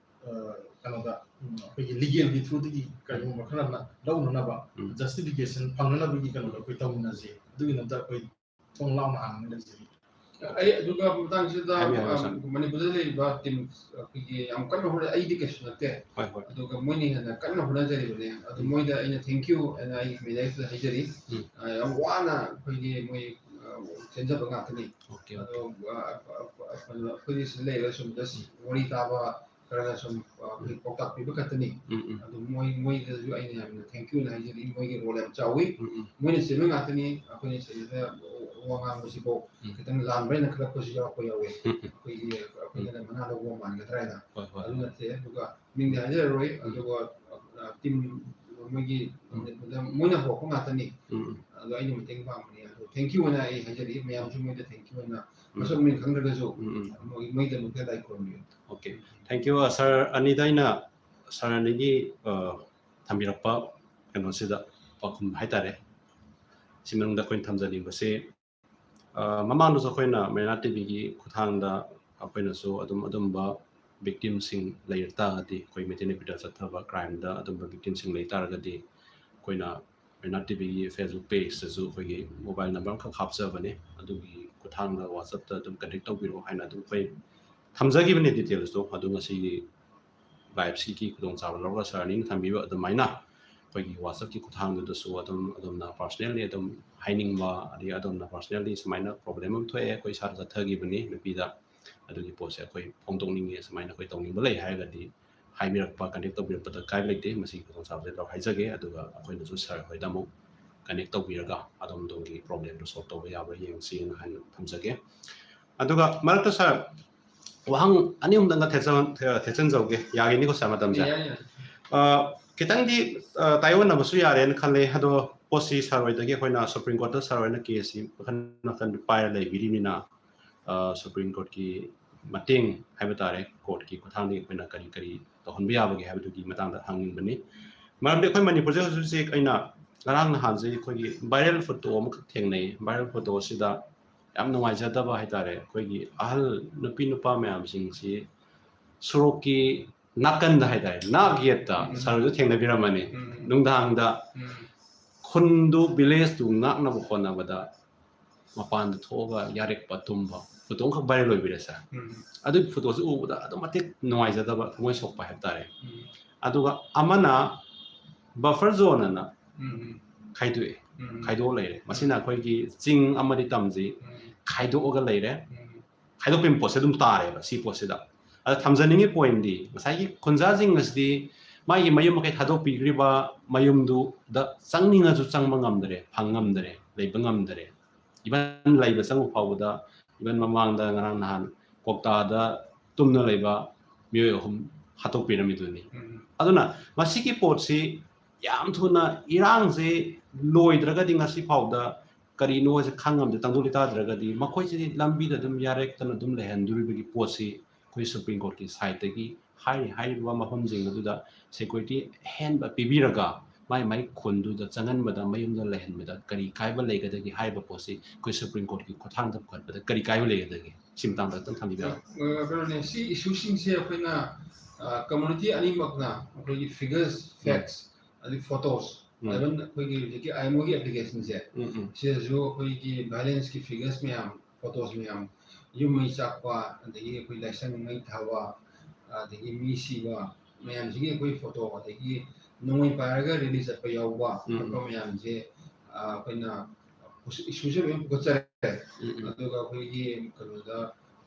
ꯑ, ꯀꯩꯅꯣꯗ, ꯎꯝ, ꯑꯩꯈꯣꯏꯒꯤ ꯂꯤꯒꯦꯜꯒꯤ ꯊ꯭ꯔꯨꯗꯒꯤ ꯀꯔꯤꯒꯨꯝꯕ ꯈꯔ ꯂꯧꯅꯅꯕ, ꯎꯝ꯫ ꯖꯁꯇꯤꯐꯤꯀꯦꯁꯟ ꯐꯪꯅꯅꯕꯒꯤ ꯀꯩꯅꯣꯗꯣ ꯑꯩꯈꯣꯏ ꯇꯧꯃꯤꯟꯅꯁꯦ꯫ ꯑꯗꯨꯒꯤꯗꯃꯛꯇ ꯑꯩꯈꯣꯏ ꯊꯣꯡ ꯂꯥꯎꯅ ꯍꯥꯡꯉꯒ ꯂꯩꯖꯔꯤ꯫ ꯑꯩ ꯑꯗꯨꯒ ꯃꯇꯥꯡꯁꯤꯗ, ꯍꯥꯏꯕꯤꯌꯨ, ꯍꯥꯏꯕꯤꯌꯨ, ꯑ, ꯁꯥꯔ꯫ ꯃꯅꯤꯄꯨꯔꯗ ꯂꯩꯔꯤꯕ ꯇꯤꯝ ꯑꯩꯈꯣꯏꯒꯤ ꯌꯥꯝ ꯀꯟꯅ ꯍꯣꯠꯅ-, ꯑꯩꯗꯤ ꯀꯩꯁꯨ ꯅꯠꯇꯦ꯫ ꯍꯣꯏ, ꯍꯣꯏ꯫ ꯑꯗꯨꯒ ꯃꯣꯏꯅ ꯍꯦꯟꯅ ꯀꯟꯅ ꯍꯣꯠꯅꯖꯔꯤꯕꯅꯦ꯫ ꯑꯗꯨ ꯎꯝ꯫ ꯃꯣꯏꯗ ꯑꯩꯅ thank you ꯍꯥꯏꯅ ꯑꯩꯒꯤ ꯃꯦꯅꯦꯖꯔꯗ ꯍꯥꯏꯖꯔꯤ꯫ ꯎꯝ꯫ ꯑ, ꯌꯥꯝ ꯋꯥꯅ ꯑꯩꯈꯣꯏꯒꯤ ꯃꯣꯏ, ꯑ, ꯆꯦꯟꯖꯕ ꯉꯥꯛꯇꯅꯤ꯫ ꯑꯣꯀꯦ, ꯑꯗꯣ, ꯑꯣꯀꯦ꯫ ꯑ, ꯑ, ꯑ, ꯑ, ꯑꯩꯈꯣꯏꯗꯤ ꯁꯤꯗ ꯂꯩꯔꯒ ꯁꯨꯝ just ꯎꯝ꯫ ꯋꯥꯔꯤ ꯇꯥꯕ, ꯈꯔꯅ ꯁꯨꯝ ꯑ, ꯑꯩꯈꯣꯏ ꯄꯥꯎꯇꯥꯛ ꯄꯤꯕ ꯈꯛꯇꯅꯤ꯫ ꯎꯝ, ꯎꯝ꯫ ꯑꯗꯨ ꯃꯣꯏ ꯃꯣꯏꯗꯁꯨ ꯑꯩꯅ ꯌꯥꯝꯅ thank you ꯅ ꯍꯥꯏꯖꯔꯤ꯫ ꯃꯣꯏꯒꯤ role ꯌꯥꯝ ꯆꯥꯎꯏ꯫ ꯎꯝ, ꯎꯝ꯫ ꯃꯣꯏꯅ ꯆꯦꯟꯕ ꯉꯥꯛꯇꯅꯤ ꯑꯩꯈꯣꯏꯅ ꯁꯤꯗ ꯋꯥ ꯉꯥꯡꯕꯁꯤꯐꯥꯎ ꯎꯝ꯫ ꯈꯤꯇꯪ ꯂꯥꯟꯕ ꯍꯥꯏꯅ ꯈꯜꯂꯛꯄꯁꯨ ꯌꯥꯎꯔꯛꯄ ꯌꯥꯎꯋꯦ꯫ ꯎꯝ, ꯎꯝ꯫ ꯑꯩꯈꯣꯏꯒꯤ ꯑꯩꯈꯣꯏꯅ ꯃꯅꯥ ꯂꯧꯕ ꯃꯥꯟꯒꯗ꯭ꯔꯥ ꯍꯥꯏꯅ꯫ ꯍꯣꯏ, ꯍꯣꯏ, ꯑꯗꯨ ꯍꯣꯏ꯫ ꯅꯠꯇꯦ꯫ ꯑꯗꯨꯒ ꯃꯤꯡꯗꯤ ꯍꯥꯏꯖꯔꯔꯣꯏ꯫ ꯎꯝ꯫ ꯑꯗꯨꯒ ꯑ, team ꯃꯣꯏꯒꯤ ꯎꯝ꯫ ꯃꯣꯏꯅ ꯍꯧꯔꯛꯄ ꯉꯥꯛꯇꯅꯤ꯫ ꯎꯝ, ꯎꯝ꯫ ꯑꯗꯣ ꯑꯩꯅ ꯃꯇꯦꯡ ꯄꯥꯡꯕꯅꯤ꯫ ꯑꯗꯣ thank you ꯍꯥꯏꯅ ꯑꯩ ꯍꯥꯏꯖꯔꯤ ꯃꯌꯥꯝꯁꯨ ꯃꯣꯏꯗ thank you ꯍꯥꯏꯅ ꯎꯝ꯫ ꯃꯁꯛ ꯃꯃꯤꯡ ꯈꯪꯗ꯭ꯔꯒꯁꯨ ꯎꯝ, ꯎꯝ꯫ ꯃꯣꯏ ꯃꯣꯏꯒꯤꯗꯃꯛꯇ ꯂꯥꯏ ꯈꯨꯔꯨꯝꯕꯤꯌꯨ꯫ Okay꯫ Thank you, sir ꯑꯅꯤꯗ ꯑꯩꯅ sir ꯑꯅꯤꯒꯤ ꯑ, ꯊꯝꯕꯤꯔꯛꯄ ꯀꯩꯅꯣꯁꯤꯗ ꯄꯥꯎꯈꯨꯝ ꯍꯥꯏꯇꯥꯔꯦ꯫ ꯁꯤ ꯃꯅꯨꯡꯗ ꯑꯩꯈꯣꯏꯅ ꯊꯝꯖꯅꯤꯡꯕꯁꯦ ꯑ, ꯃꯃꯥꯡꯗꯁꯨ ꯑꯩꯈꯣꯏꯅ ꯃꯩꯔꯥ ꯇꯤꯚꯤꯒꯤ ꯈꯨꯠꯊꯥꯡꯗ ꯑꯩꯈꯣꯏꯅꯁꯨ ꯑꯗꯨꯝ ꯑꯗꯨꯝꯕ victim ꯁꯤꯡ ꯂꯩꯔ ꯇꯥꯔꯒꯗꯤ, ꯑꯩꯈꯣꯏ ꯃꯩꯇꯩ ꯅꯨꯄꯤꯗ ꯆꯠꯊꯕ crime ꯗ ꯑꯗꯨꯝꯕ victim ꯁꯤꯡ ꯂꯩ ꯇꯥꯔꯒꯗꯤ ꯑꯩꯈꯣꯏꯅ ꯃꯩꯔꯥ ꯇꯤꯚꯤꯒꯤ Facebook page ꯇꯁꯨ ꯑꯩꯈꯣꯏꯒꯤ mobile number ꯑꯃꯈꯛ ꯍꯥꯞꯆꯕꯅꯦ꯫ ꯑꯗꯨꯒꯤ ꯈꯨꯠꯊꯥꯡꯗ WhatsApp ꯇ ꯑꯗꯨꯝ contact ꯇꯧꯕꯤꯔꯛꯑꯣ ꯍꯥꯏꯅ ꯑꯗꯨꯝ ꯑꯩꯈꯣꯏ ꯊꯝꯖꯈꯤꯕꯅꯦ details ꯇꯣ꯫ ꯑꯗꯨ ꯉꯁꯤꯒꯤ live ꯁꯤꯒꯤ ꯈꯨꯗꯣꯡꯆꯥꯕ ꯂꯧꯔꯒ sir ꯑꯅꯤꯅ ꯊꯝꯕꯤꯕ ꯑꯗꯨꯃꯥꯏꯅ ꯑꯩꯈꯣꯏꯒꯤ WhatsApp ꯀꯤ ꯈꯨꯠꯊꯥꯡꯗꯨꯗꯁꯨ ꯑꯗꯨꯝ ꯑꯗꯣꯝꯅ personally ꯑꯗꯨꯝ ꯍꯥꯏꯅꯤꯡꯕ, ꯑꯗꯒꯤ ꯑꯗꯣꯝꯅ personally ꯁꯨꯃꯥꯏꯅ problem ꯑꯃ ꯊꯣꯛꯑꯦ, ꯑꯩꯈꯣꯏ ꯏꯁꯥꯗ ꯆꯠꯊꯈꯤꯕꯅꯤ ꯅꯨꯄꯤꯗ, ꯑꯗꯨꯒꯤ ꯄꯣꯠꯁꯦ ꯑꯩꯈꯣꯏ ꯐꯣꯡꯗꯣꯛꯅꯤꯡꯉꯦ, ꯁꯨꯃꯥꯏꯅ ꯑꯩꯈꯣꯏ ꯇꯧꯅꯤꯡꯕ ꯂꯩ ꯍꯥꯏꯔꯒꯗꯤ ꯍꯥꯏꯕꯤꯔꯛꯄ, contact ꯇꯧꯕꯤꯔꯛꯄꯗ ꯀꯥꯏꯕ ꯂꯩꯇꯦ꯫ ꯃꯁꯤꯒꯤ ꯈꯨꯗꯣꯡꯆꯥꯕꯁꯦ ꯂꯧ ꯍꯥꯏꯖꯒꯦ꯫ ꯑꯗꯨꯒ ꯑꯩꯈꯣꯏꯅꯁꯨ sir ꯍꯣꯏꯗ ꯑꯃꯨꯛ connect ꯇꯧꯕꯤꯔꯒ ꯑꯗꯣꯝ ꯑꯗꯣꯝꯒꯤ problem ꯗꯨ solve ꯇꯧꯕ ꯌꯥꯕ꯭ꯔꯥ ꯌꯦꯡꯁꯤꯅ ꯍꯥꯏꯅ ꯊꯝꯖꯒꯦ꯫ ꯑꯗꯨꯒ ꯃꯔꯛꯇ sir ꯋꯥꯍꯪ ꯑꯅꯤ ꯑꯍꯨꯝꯗꯪꯒ ꯊꯦꯠꯆ-, ꯊꯦ-, ꯊꯦꯠꯆꯟꯖꯧꯒꯦ꯫ ꯌꯥꯒꯤꯅꯤꯀꯣ sir ꯃꯇꯝꯁꯦ? ꯌꯥꯏ, ꯌꯥꯏ꯫ ꯑ, ꯈꯤꯇꯪꯗꯤ, ꯑ, ꯇꯥꯏꯑꯣꯟꯅꯕꯁꯨ ꯌꯥꯔꯦꯅ ꯈꯜꯂꯦ꯫ ꯑꯗꯣ ꯄꯣꯠꯁꯤ sir ꯍꯣꯏꯗꯒꯤ ꯑꯩꯈꯣꯏꯅ Supreme Court ꯇ sir ꯍꯣꯏꯅ case ꯁꯤ ꯃꯈꯟ ꯃꯈꯟ ꯄꯥꯏꯔ ꯂꯩꯕꯤꯔꯤꯕꯅꯤꯅ, ꯑ, Supreme Court ꯀꯤ ꯃꯇꯦꯡ ꯍꯥꯏꯕ ꯇꯥꯔꯦ, court ꯀꯤ ꯈꯨꯠꯊꯥꯡꯗꯒꯤ ꯑꯩꯈꯣꯏꯅ ꯀꯔꯤ ꯀꯔꯤ ꯇꯧꯍꯟꯕ ꯌꯥꯕꯒꯦ ꯍꯥꯏꯕꯗꯨꯒꯤ ꯃꯇꯥꯡꯗ ꯍꯪꯅꯤꯡꯕꯅꯤ꯫ ꯃꯔꯝꯗꯤ ꯑꯩꯈꯣꯏ ꯃꯅꯤꯄꯨꯔꯁꯦ ꯍꯧꯖꯤꯛ ꯍꯧꯖꯤꯛ ꯑꯩꯅ ꯉꯔꯥꯡ ꯅꯍꯥꯟꯁꯦ ꯑꯩꯈꯣꯏꯒꯤ viral photo ꯑꯃꯈꯛ ꯊꯦꯡꯅꯩ꯫ Viral photo ꯁꯤꯗ ꯌꯥꯝ ꯅꯨꯡꯉꯥꯏꯖꯗꯕ ꯍꯥꯏꯇꯥꯔꯦ, ꯑꯩꯈꯣꯏꯒꯤ ꯑꯍꯜ ꯅꯨꯄꯤ ꯅꯨꯄꯥ ꯃꯌꯥꯝꯁꯤꯡꯁꯤ ꯁꯣꯔꯣꯛꯀꯤ ꯅꯥꯀꯟꯗ ꯍꯥꯏꯇꯥꯔꯦ, ꯅꯥꯛ ꯌꯦꯠꯇ, ꯎꯝ꯫ Sir ꯍꯣꯏꯁꯨ ꯊꯦꯡꯅꯕꯤꯔꯝꯃꯅꯤ, ꯎꯝ꯫ ꯅꯨꯡꯗꯥꯡꯗ ꯎꯝ꯫ ꯈꯨꯟꯗꯨ, village ꯇꯨ ꯉꯥꯛꯅꯕ ꯍꯣꯠꯅꯕꯗ ꯃꯄꯥꯟꯗ ꯊꯣꯛꯑꯒ ꯌꯥꯔꯦꯛꯄ ꯇꯨꯝꯕ photo ꯑꯃꯈꯛ viral ꯑꯣꯏꯕꯤꯔꯦ sir꯫ ꯎꯝ꯫ ꯑꯗꯨꯒꯤ photo ꯁꯤ ꯎꯕꯗ ꯑꯗꯨꯛꯀꯤ ꯃꯇꯤꯛ ꯅꯨꯡꯉꯥꯏꯖꯗꯕ, ꯊꯃꯣꯏ ꯁꯣꯛꯄ ꯍꯥꯏꯕ ꯇꯥꯔꯦ꯫ ꯎꯝ꯫ ꯑꯗꯨꯒ ꯑꯃꯅ buffer zone ꯑꯅ ꯎꯝ, ꯎꯝ꯫ ꯈꯥꯏꯗꯣꯛꯑꯦ, ꯎꯝ, ꯎꯝ꯫ ꯈꯥꯏꯗꯣꯛꯑ ꯂꯩꯔꯦ꯫ ꯃꯁꯤꯅ ꯎꯝ꯫ ꯑꯩꯈꯣꯏꯒꯤ ꯆꯤꯡ ꯑꯃꯗꯤ ꯇꯝꯁꯤ ꯎꯝ꯫ ꯈꯥꯏꯗꯣꯛꯑꯒ ꯂꯩꯔꯦ꯫ ꯎꯝ꯫ ꯈꯥꯏꯗꯣꯛꯄꯒꯤ ꯄꯣꯠꯁꯦ ꯑꯗꯨꯝ ꯇꯥꯔꯦꯕ ꯁꯤ ꯄꯣꯠꯁꯤꯗ꯫ ꯑꯗ ꯊꯝꯖꯅꯤꯡꯉꯤ ꯄꯣꯏꯟꯗꯤ, ꯉꯁꯥꯏꯒꯤ ꯈꯨꯟꯖꯥꯁꯤꯡ ꯑꯁꯤꯗꯤ ꯃꯥꯒꯤ ꯃꯌꯨꯝ ꯃꯀꯩ ꯊꯥꯗꯣꯛꯄꯤꯈ꯭ꯔꯤꯕ ꯃꯌꯨꯝꯗꯨꯗ ꯆꯪꯅꯤꯡꯉꯁꯨ ꯆꯪꯕ ꯉꯝꯗꯔꯦ, ꯐꯪ ꯉꯝꯗꯔꯦ, ꯂꯩꯕ ꯉꯝꯗꯔꯦ꯫ ꯏꯚꯟ ꯂꯩꯕ ꯆꯪꯕ ꯐꯥꯎꯕꯗ, ꯏꯚꯟ ꯃꯃꯥꯡꯗ ꯉꯔꯥꯡ ꯅꯍꯥꯟ ꯀꯣꯛꯇꯥꯗ ꯇꯨꯝꯅ ꯂꯩꯕ ꯃꯤꯑꯣꯏ ꯑꯍꯨꯝ ꯍꯥꯠꯇꯣꯛꯄꯤꯔꯝꯃꯤꯗꯨꯅꯤ꯫ ꯑꯗꯨꯅ ꯃꯁꯤꯒꯤ ꯄꯣꯠꯁꯤ ꯌꯥꯝ ꯊꯨꯅ ꯏꯔꯥꯡꯁꯦ ꯂꯣꯏꯗ꯭ꯔꯒꯗꯤ ꯉꯁꯤ ꯐꯥꯎꯗ ꯀꯔꯤꯅꯣꯁꯦ ꯈꯪꯉꯝꯗꯦ, ꯇꯪꯗꯨ ꯂꯩꯇꯥꯗ꯭ꯔꯒꯗꯤ ꯃꯈꯣꯏꯁꯤꯗꯤ ꯂꯝꯕꯤꯗ ꯑꯗꯨꯝ ꯌꯥꯔꯦꯛꯇꯅ ꯑꯗꯨꯝ ꯂꯩꯍꯟꯗꯣꯔꯤꯕꯒꯤ ꯄꯣꯠꯁꯤ ꯑꯩꯈꯣꯏ ꯁꯨꯄ꯭ꯔꯤꯝ ꯀꯣꯔꯠꯀꯤ ꯁꯥꯏꯠꯇꯒꯤ ꯍꯥꯏꯔꯤ ꯍꯥꯏꯔꯤꯕ ꯃꯐꯝꯁꯤꯡ ꯑꯗꯨꯗ ꯁꯦꯀ꯭ꯌꯨꯔꯤꯇꯤ ꯑꯍꯦꯟꯕ ꯄꯤꯕꯤꯔꯒ ꯃꯥꯏ ꯃꯥꯏ ꯈꯨꯟꯗꯨꯗ ꯆꯪꯍꯟꯕꯗ, ꯃꯌꯨꯝꯗ ꯂꯩꯍꯟꯕꯗ ꯀꯔꯤ ꯀꯥꯏꯕ ꯂꯩꯒꯗꯒꯦ ꯍꯥꯏꯕ ꯄꯣꯠꯁꯤ ꯑꯩꯈꯣꯏ ꯁꯨꯄ꯭ꯔꯤꯝ ꯀꯣꯔꯠꯀꯤ ꯈꯨꯠꯊꯥꯡꯗ ꯄꯨꯈꯠꯄꯗ ꯀꯔꯤ ꯀꯥꯏꯕ ꯂꯩꯒꯗꯒꯦ? ꯁꯤ ꯃꯇꯥꯡꯗ ꯑꯝꯇꯪ ꯊꯝꯕꯤꯕ ꯌꯥꯒꯗ꯭ꯔꯥ? ꯑ, ꯀꯩꯅꯣꯅꯦ, ꯁꯤ ꯏꯁꯨꯁꯤꯡꯁꯦ ꯑꯩꯈꯣꯏꯅ, ꯑ, ꯀꯝꯃꯨꯅꯤꯇꯤ ꯑꯅꯤꯃꯛꯅ ꯑꯩꯈꯣꯏꯒꯤ ꯐꯤꯒꯔꯁ, ꯎꯝ꯫ ꯐꯦꯛꯁ, ꯑꯗꯩ ꯐꯣꯇꯣꯁ, ꯎꯝ꯫ ꯏꯚꯟ ꯑꯩꯈꯣꯏꯒꯤ ꯍꯧꯖꯤꯛꯀꯤ ꯑꯥꯏ ꯑꯦꯝ ꯑꯣꯒꯤ ꯑꯦꯄ꯭ꯂꯤꯀꯦꯁꯟꯁꯦ, ꯎꯝ, ꯎꯝ꯫ ꯁꯤꯗꯁꯨ ꯑꯩꯈꯣꯏꯒꯤ ꯚꯥꯏꯂꯦꯟꯁꯀꯤ ꯐꯤꯒꯔꯁ ꯃꯌꯥꯝ, ꯐꯣꯇꯣꯁ ꯃꯌꯥꯝ, ꯌꯨꯝ ꯃꯩ ꯆꯥꯛꯄ, ꯑꯗꯒꯤ ꯑꯩꯈꯣꯏ ꯂꯥꯏꯁꯪ ꯃꯩ ꯊꯥꯕ, ꯑꯗꯒꯤ ꯃꯤ ꯁꯤꯕ ꯃꯌꯥꯝꯁꯤꯒꯤ ꯑꯩꯈꯣꯏ ꯐꯣꯇꯣ, ꯑꯗꯒꯤ ꯅꯣꯡꯃꯩ ꯄꯥꯏꯔꯒ ꯔꯦꯂꯤ ꯆꯠꯄ ꯌꯥꯎꯕ ꯎꯝ꯫ ꯈꯣꯠꯄ ꯃꯌꯥꯝꯁꯦ, ꯑ, ꯑꯩꯈꯣꯏꯅ ꯏꯁꯨꯁꯦ ꯂꯣꯏ ꯄꯨꯈꯠꯆꯔꯦ꯫ ꯎꯝ, ꯎꯝ꯫ ꯑꯗꯨꯒ ꯑꯩꯈꯣꯏꯒꯤ ꯀꯩꯅꯣꯗ,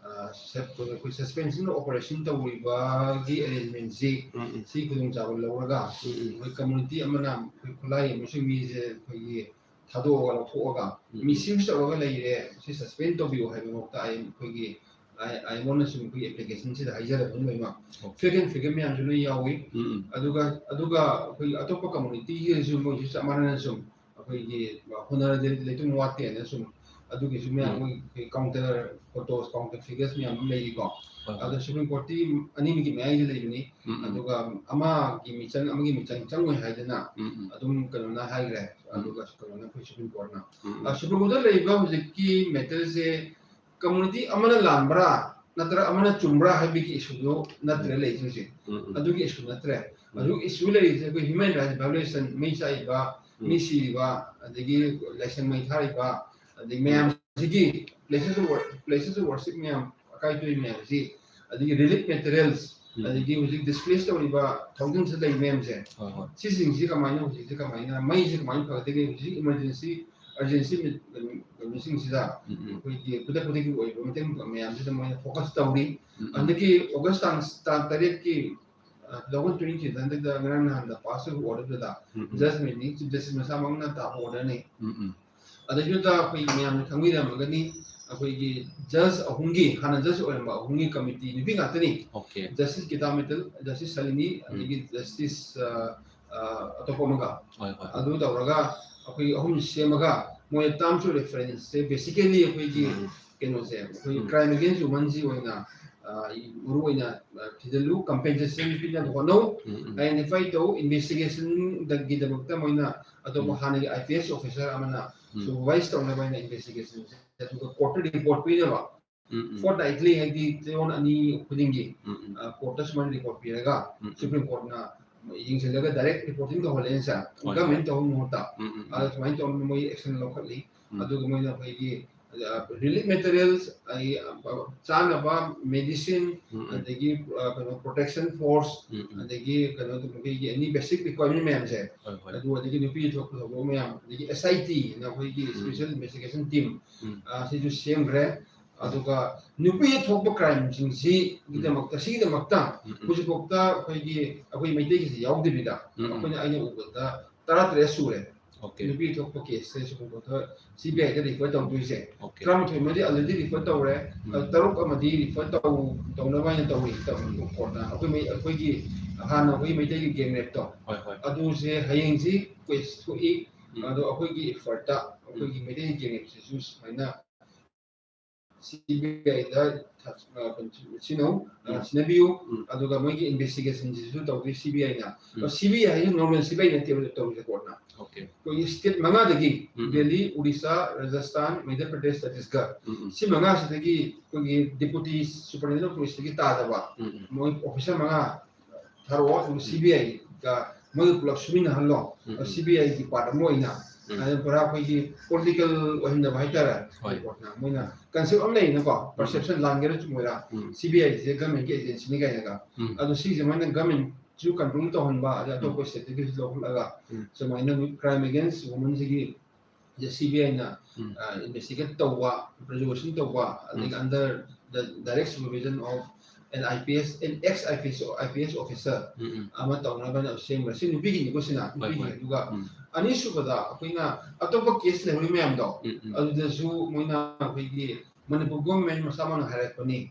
ꯑ, ꯁꯦ-, ꯑꯩꯈꯣꯏ ꯁꯁꯄꯦꯟꯁꯟ ꯑꯣꯄꯔꯦꯁꯟ ꯇꯧꯔꯤꯕꯒꯤ ꯑꯦꯔꯦꯟꯖꯃꯦꯟꯁꯤ ꯎꯝ, ꯎꯝ꯫ ꯁꯤ ꯈꯨꯗꯣꯡꯆꯥꯕ ꯂꯧꯔꯒ ꯎꯝ, ꯎꯝ꯫ ꯑꯩꯈꯣꯏ ꯀꯝꯃꯨꯅꯤꯇꯤ ꯑꯃꯅ ꯑꯩꯈꯣꯏ ꯈꯨꯠꯂꯥꯏ ꯑꯃꯁꯨꯡ ꯃꯤꯁꯦ ꯑꯩꯈꯣꯏꯒꯤ ꯊꯥꯗꯣꯛꯑꯒ ꯂꯧꯊꯣꯛꯑꯒ ꯎꯝ, ꯎꯝ꯫ ꯃꯤꯁꯌꯨꯁ ꯇꯧꯔꯒ ꯂꯩꯔꯦ, ꯁꯤ ꯁꯁꯄꯦꯟ ꯇꯧꯕꯤꯌꯨ ꯍꯥꯏꯕ ꯃꯛꯇ ꯑꯩ ꯑꯩꯈꯣꯏꯒꯤ ꯑꯩ, ꯑꯩꯉꯣꯟꯗꯁꯨ ꯑꯩꯈꯣꯏꯒꯤ ꯑꯦꯄ꯭ꯂꯤꯀꯦꯁꯟꯁꯤꯗ ꯍꯥꯏꯖꯔꯕꯅꯤ ꯂꯣꯏꯅꯃꯛ꯫ ꯑꯣ꯫ ꯐꯦꯛ ꯑꯦꯟ ꯐꯤꯒꯔ ꯃꯌꯥꯝꯁꯨ ꯂꯣꯏ ꯌꯥꯎꯏ꯫ ꯎꯝ, ꯎꯝ꯫ ꯑꯗꯨꯒ, ꯑꯗꯨꯒ ꯑꯩꯈꯣꯏꯒꯤ ꯑꯇꯣꯞꯄ ꯀꯝꯃꯨꯅꯤꯇꯤꯒꯤꯁꯨ ꯃꯣꯏꯁꯨ ꯆꯞ ꯃꯥꯟꯅꯅ ꯁꯨꯝ ꯑꯩꯈꯣꯏꯒꯤ ꯍꯨꯟꯅꯔꯗꯤ ꯂꯩꯇꯨꯝ ꯋꯥꯠꯇꯦꯅ ꯁꯨꯝ ꯑꯗꯨꯒꯤꯁꯨ ꯃꯌꯥꯝ ꯎꯝ꯫ ꯃꯣꯏ ꯑꯩꯈꯣꯏ ꯀꯥꯎꯟꯇꯔ ꯐꯣꯇꯣꯁ, ꯀꯥꯎꯟꯇꯔ ꯐꯤꯒꯔꯁ ꯃꯌꯥꯝ ꯑꯃ ꯂꯩꯔꯤꯀꯣ꯫ ꯍꯣꯏ, ꯍꯣꯏ꯫ ꯑꯗꯣ ꯁꯨꯄ꯭ꯔꯤꯝ ꯀꯣꯔꯠꯇꯤ ꯑꯅꯤꯃꯛꯀꯤ ꯃꯌꯥꯏꯗ ꯂꯩꯕꯅꯤ꯫ ꯎꯝ, ꯎꯝ꯫ ꯑꯗꯨꯒ ꯑꯃꯒꯤ ꯃꯤꯆꯪ, ꯑꯃꯒꯤ ꯃꯤꯆꯪ ꯆꯪꯉꯣꯏ ꯍꯥꯏꯗꯅ ꯎꯝ, ꯎꯝ꯫ ꯑꯗꯨꯝ ꯀꯩꯅꯣꯅ ꯍꯥꯏꯈ꯭ꯔꯦ꯫ ꯎꯝ꯫ ꯑꯗꯨꯒ ꯀꯩꯅꯣꯅ ꯑꯩꯈꯣꯏ ꯁꯨꯄ꯭ꯔꯤꯝ ꯀꯣꯔꯠꯅ꯫ ꯎꯝ, ꯎꯝ꯫ ꯑ, ꯁꯨꯄ꯭ꯔꯤꯝ ꯀꯣꯔꯠꯇ ꯂꯩꯔꯤꯕ ꯍꯧꯖꯤꯛꯀꯤ ꯃꯦꯇꯔꯁꯦ ꯀꯝꯃꯨꯅꯤꯇꯤ ꯑꯃꯅ ꯂꯥꯟꯕ꯭ꯔꯥ ꯅꯠꯇ꯭ꯔꯒ ꯑꯃꯅ ꯆꯨꯝꯕ꯭ꯔꯥ ꯍꯥꯏꯕꯒꯤ ꯏꯁꯨꯗꯣ ꯅꯠꯇ꯭ꯔꯦ ꯎꯝ꯫ ꯂꯩꯔꯤꯁꯦ ꯍꯧꯖꯤꯛ꯫ ꯎꯝ, ꯎꯝ꯫ ꯑꯗꯨꯒꯤ ꯏꯁꯨ ꯅꯠꯇ꯭ꯔꯦ꯫ ꯎꯝ꯫ ꯍꯧꯖꯤꯛ ꯏꯁꯨ ꯂꯩꯔꯤꯁꯦ ꯑꯩꯈꯣꯏ ꯍ꯭ꯌꯨꯃꯦꯟ ꯔꯥꯏꯠꯁ ꯚꯥꯏꯑꯣꯂꯦꯁꯟ, ꯃꯩ ꯆꯥꯛꯏꯕ, ꯎꯝ꯫ ꯃꯤ ꯁꯤꯔꯤꯕ, ꯑꯗꯒꯤ ꯂꯥꯏꯁꯪ ꯃꯩ ꯊꯥꯔꯤꯕ, ꯑꯗꯩ ꯎꯝ꯫ ꯃꯌꯥꯝꯁꯤꯒꯤ places of wor-, places of worship ꯃꯌꯥꯝ, ꯑꯀꯥꯏ ꯇꯣꯏ ꯃꯌꯥꯝꯁꯤ, ꯑꯗꯒꯤ ꯔꯤꯂꯤꯐ ꯃꯦꯇꯔꯤꯌꯦꯜꯁ, ꯎꯝ꯫ ꯑꯗꯒꯤ ꯍꯧꯖꯤꯛ ꯗꯤꯁꯄ꯭ꯂꯦꯁ ꯇꯧꯔꯤꯕ ꯊꯥꯎꯖꯟꯁꯤꯗ ꯂꯩ ꯃꯌꯥꯝꯁꯦ, ꯍꯣꯏ, ꯍꯣꯏ꯫ ꯁꯤꯁꯤꯡꯁꯤ ꯀꯃꯥꯏꯅ, ꯍꯧꯖꯤꯛꯁꯦ ꯀꯃꯥꯏꯅ, ꯃꯩꯁꯦ ꯀꯃꯥꯏꯅ ꯐꯒꯗꯒꯦ? ꯍꯧꯖꯤꯛ ꯏꯃꯥꯔꯖꯦꯟꯁꯤ urgency ꯃꯤꯁꯤꯡꯁꯤꯗ ꯎꯝ ꯎꯝ ꯑꯩꯈꯣꯏꯒꯤ ꯈꯨꯗꯛ ꯈꯨꯗꯛꯀꯤ ꯑꯣꯏꯕ ꯃꯇꯦꯡ ꯃꯌꯥꯝꯁꯤꯗ ꯃꯣꯏꯅ ꯐꯣꯀꯁ ꯇꯧꯔꯤ꯫ ꯎꯝ ꯎꯝ ꯍꯟꯗꯛꯀꯤ ꯑꯣꯒꯁ ꯇꯥꯡ ꯇꯥꯡ ꯇꯔꯦꯠꯀꯤ ꯇꯨ ꯊꯥꯎꯖꯟ ꯇ꯭ꯋꯦꯟꯇꯤ ꯍꯟꯗꯛꯇ ꯉꯔꯥꯡ ꯅꯍꯥꯟꯗ ꯄꯥꯁ ꯑꯣꯏꯕ ꯑꯣꯔꯗꯔꯗꯨꯗ ꯎꯝ ꯎꯝ ꯖꯁ ꯃꯦꯠꯅꯤ, ꯆꯤꯐ ꯖꯁꯇꯤꯁ ꯃꯁꯥꯃꯛꯅ ꯇꯥꯕ ꯑꯣꯔꯗꯔꯅꯤ꯫ ꯎꯝ ꯎꯝ ꯑꯗꯩꯗꯨꯗ ꯑꯩꯈꯣꯏ ꯃꯌꯥꯝꯅ ꯈꯪꯕꯤꯔꯝꯃꯒꯅꯤ, ꯑꯩꯈꯣꯏꯒꯤ ꯖꯁ ꯑꯍꯨꯝꯒꯤ, ꯍꯥꯟꯅ ꯖꯁ ꯑꯣꯏꯔꯝꯕ ꯑꯍꯨꯝꯒꯤ ꯀꯃꯤꯇꯤ, ꯅꯨꯄꯤ ꯉꯥꯛꯇꯅꯤ꯫ ꯑꯣꯀꯦ ꯖꯁꯇꯤꯁ ꯒꯤꯇꯥ ꯃꯤꯇꯜ, ꯖꯁꯇꯤꯁ ꯁꯥꯂꯤꯅꯤ, ꯑꯗꯒꯤ ꯖꯁꯇꯤꯁ ꯑꯇꯣꯞꯄ ꯑꯃꯒ, ꯍꯣꯏ ꯍꯣꯏ ꯑꯗꯨ ꯇꯧꯔꯒ ꯑꯩꯈꯣꯏ ꯑꯍꯨꯝ ꯁꯦꯝꯃꯒ ꯃꯣꯏ terms of referenceꯁꯦ basically ꯑꯩꯈꯣꯏꯒꯤ ꯎꯝ ꯀꯩꯅꯣꯁꯦ, ꯑꯩꯈꯣꯏꯒꯤ ꯎꯝ. crime against womenꯁꯤ ꯑꯣꯏꯅ ꯑ, ꯃꯔꯨ ꯑꯣꯏꯅ ꯑ, ꯊꯤꯖꯤꯜꯂꯨ, compensation ꯄꯤꯅꯕ ꯍꯣꯠꯅꯧ, ꯎꯝ ꯎꯝ identify ꯇꯧ, investigationꯗꯒꯤꯗꯃꯛꯇ ꯃꯣꯏꯅ ꯑꯇꯣꯞꯄ ꯎꯝ. ꯍꯥꯟꯅꯒꯤ I P S officer ꯑꯃꯅ ꯎꯝ. supervise ꯇꯧꯅꯕ ꯍꯥꯏꯅ investigationꯁꯦ, ꯑꯗꯨꯒ courtꯇ report ꯄꯤꯅꯕ ꯎꯝ ꯎꯝ. fortnightly, ꯍꯥꯏꯗꯤ ꯆꯌꯣꯜ ꯑꯅꯤ ꯈꯨꯗꯤꯡꯒꯤ ꯎꯝ ꯎꯝ. courtꯇ ꯁꯨꯃꯥꯏꯅ report ꯄꯤꯔꯒ ꯎꯝ ꯎꯝ. Supreme Courtꯅ ꯌꯦꯡꯁꯤꯜꯂꯒ direct reporting ꯇꯧꯍꯜꯂꯦꯅ ꯁꯥꯔ, ꯍꯣꯏ, government ꯇꯧꯕ ꯃꯍꯨꯠꯇ꯫ ꯎꯝ ꯎꯝ. ꯑꯗ ꯁꯨꯃꯥꯏꯅ ꯇꯧꯔꯒ ꯃꯣꯏ action ꯂꯧꯈꯠꯂꯤ꯫ ꯎꯝ. ꯑꯗꯨꯒ ꯃꯣꯏꯅ ꯑꯩꯈꯣꯏꯒꯤ relief materials, ꯑꯩ, ꯆꯥꯅꯕ medicine, ꯎꯝ ꯎꯝ. ꯑꯗꯒꯤ ꯑ, ꯀꯩꯅꯣ protection force, ꯎꯝ ꯎꯝ. ꯑꯗꯒꯤ ꯀꯩꯅꯣ ꯑꯩꯈꯣꯏꯒꯤ any basic requirement ꯃꯌꯥꯝꯁꯦ, ꯍꯣꯏ ꯍꯣꯏ. ꯑꯗꯨ ꯑꯗꯒꯤ ꯅꯨꯄꯤ ꯊꯣꯛꯄ ꯊꯧꯗꯣꯛ ꯃꯌꯥꯝ, ꯑꯗꯒꯤ S I T ꯍꯥꯏꯅ ꯑꯩꯈꯣꯏꯒꯤ ꯎꯝ. special investigation team ꯎꯝ. ꯑ, ꯁꯤꯁꯨ ꯁꯦꯝꯈ꯭ꯔꯦ꯫ ꯑꯗꯨꯒ ꯅꯨꯄꯤ ꯊꯣꯛꯄ crimeꯁꯤꯡꯁꯤꯒꯤꯗꯃꯛꯇ, ꯁꯤꯒꯤꯗꯃꯛꯇ ꯎꯝ ꯎꯝ. ꯍꯧꯖꯤꯛꯐꯥꯎꯗ ꯑꯩꯈꯣꯏꯒꯤ, ꯑꯩꯈꯣꯏ ꯃꯩꯇꯩꯒꯤꯁꯤ ꯌꯥꯎꯗꯕꯤꯗ ꯎꯝ ꯎꯝ. ꯑꯩꯈꯣꯏꯅ, ꯑꯩꯅ ꯎꯕꯗ ꯇꯔꯥ ꯇꯔꯦꯠ ꯁꯨꯔꯦ꯫ ꯑꯣꯀꯦ. ꯅꯨꯄꯤ ꯊꯣꯛꯄ caseꯁꯦ ꯁꯨꯄ꯭ꯔꯤꯝ ꯀꯣꯔꯠꯇ, C B Iꯗ refer ꯇꯧꯗꯣꯏꯁꯦ꯫ ꯑꯣꯀꯦ. ꯇꯔꯥꯃꯥꯊꯣꯏ ꯑꯃꯗꯤ already refer ꯇꯧꯔꯦ꯫ ꯎꯝ. ꯑꯗꯨ ꯇꯔꯨꯛ ꯑꯃꯗꯤ refer ꯇꯧ-, ꯇꯧꯅꯕ ꯍꯥꯏꯅ ꯇꯧꯔꯤ ꯀꯣꯔꯠꯅ꯫ ꯑꯩꯈꯣꯏ ꯃꯩ-, ꯑꯩꯈꯣꯏꯒꯤ ꯍꯥꯟꯅ ꯑꯩꯈꯣꯏ ꯃꯩꯇꯩꯒꯤ gang rapeꯇꯣ, ꯍꯣꯏ ꯍꯣꯏ. ꯑꯗꯨꯁꯦ ꯍꯌꯦꯡꯁꯤ case ꯊꯣꯛꯏ꯫ ꯎꯝ. ꯑꯗꯣ ꯑꯩꯈꯣꯏꯒꯤ effortꯇ ꯑꯩꯈꯣꯏꯒꯤ ꯃꯩꯇꯩꯒꯤ gang rapeꯁꯤꯁꯨ ꯁꯨꯃꯥꯏꯅ C B Iꯗ ꯊ-, ꯑ, ꯁꯤꯟꯅꯧ, ꯑ, ꯎꯝ. ꯁꯤꯟꯅꯕꯤꯌꯨ꯫ ꯎꯝ. ꯑꯗꯨꯒ ꯃꯣꯏꯒꯤ investigationꯁꯤꯁꯨ ꯇꯧꯗꯣꯏ C B Iꯅ꯫ Um. C B I ꯍꯥꯏꯁꯤ normal C B I ꯅꯠꯇꯦꯕ ꯇꯧꯔꯤꯁꯦ ꯀꯣꯔꯠꯅ꯫ ꯑꯣꯀꯦ. ꯑꯩꯈꯣꯏꯒꯤ state ꯃꯉꯥꯗꯒꯤ, ꯎꯝ. ꯗꯦꯜꯂꯤ, ꯎꯔꯤꯁꯥ, ꯔꯥꯖꯁꯊꯥꯟ, ꯃꯙ꯭ꯌ ꯄ꯭ꯔꯗꯦꯁ, ꯆꯇꯤꯁꯒꯔ, ꯎꯝ ꯎꯝ. ꯁꯤ ꯃꯉꯥꯁꯤꯗꯒꯤ ꯑꯩꯈꯣꯏꯒꯤ deputy superintendent of policeꯇꯒꯤ ꯇꯥꯗꯕ ꯎꯝ ꯎꯝ. ꯃꯣꯏ officer ꯃꯉꯥ ꯊꯥꯔꯛꯑꯣ, ꯑꯗꯨꯒ ꯎꯝ. C B Iꯒ ꯃꯣꯏꯒ ꯄꯨꯂꯞ ꯁꯨꯃꯤꯟꯅꯍꯜꯂꯣ꯫ ꯎꯝ ꯑ, ꯎꯝ. C B Iꯒꯤ part ꯑꯃ ꯑꯣꯏꯅ, ꯎꯝ. ꯑꯗꯨ ꯄꯨꯔꯥ ꯑꯩꯈꯣꯏꯒꯤ political ꯑꯣꯏꯍꯟꯗꯕ ꯍꯥꯏꯇꯥꯔꯦ꯫ ꯍꯣꯏ. ꯀꯣꯔꯠꯅ ꯃꯣꯏꯅ concept ꯑꯃ ꯂꯩꯅꯀꯣ, perception ꯂꯥꯟꯒꯦꯔꯥ ꯆꯨꯝꯒꯦꯔꯥ, ꯎꯝ. C B Iꯁꯦ governmentꯀꯤ agencyꯅꯤ ꯀꯥꯏꯅꯒ꯫ ꯎꯝ. ꯑꯗꯣ ꯁꯤꯁꯦ ꯃꯣꯏꯅ governmentꯁꯨ control ꯇꯧꯍꯟꯕ, ꯑꯗꯩ ꯑꯇꯣꯞꯄ stateꯇꯒꯤꯁꯨ ꯂꯧꯈꯠꯂꯒ ꯎꯝ. ꯁꯨꯃꯥꯏꯅ crime against womenꯁꯤꯒꯤ ꯁꯤ ꯕꯤ ꯑꯥꯏꯅ ꯏꯟꯚꯦꯁꯇꯤꯒꯦꯠ ꯇꯧꯕ, ꯄ꯭ꯔꯣꯁꯤꯀ꯭ꯌꯨꯁꯟ ꯇꯧꯕ, ꯑꯗꯒꯤ under the direct supervision of an I P S, an ex I P S, I P S officer ꯑꯃ ꯇꯧꯅꯕ ꯁꯦꯝꯕ꯫ ꯁꯤ ꯅꯨꯄꯤꯒꯤꯅꯤꯀꯣ, ꯁꯤꯅ ꯅꯨꯄꯤꯒꯤ꯫ ꯑꯗꯨꯒ ꯑꯅꯤꯁꯨꯕꯗ ꯑꯩꯈꯣꯏꯅ ꯑꯇꯣꯞꯄ ꯀꯦꯁ ꯂꯩꯍꯧꯔꯤ ꯃꯌꯥꯝꯗꯣ, ꯑꯗꯨꯗꯁꯨ ꯃꯣꯏꯅ ꯑꯩꯈꯣꯏꯒꯤ ꯃꯅꯤꯄꯨꯔ ꯒꯣꯔꯃꯦꯟ ꯃꯁꯥꯃꯛꯅ ꯍꯥꯏꯔꯛꯄꯅꯤ꯫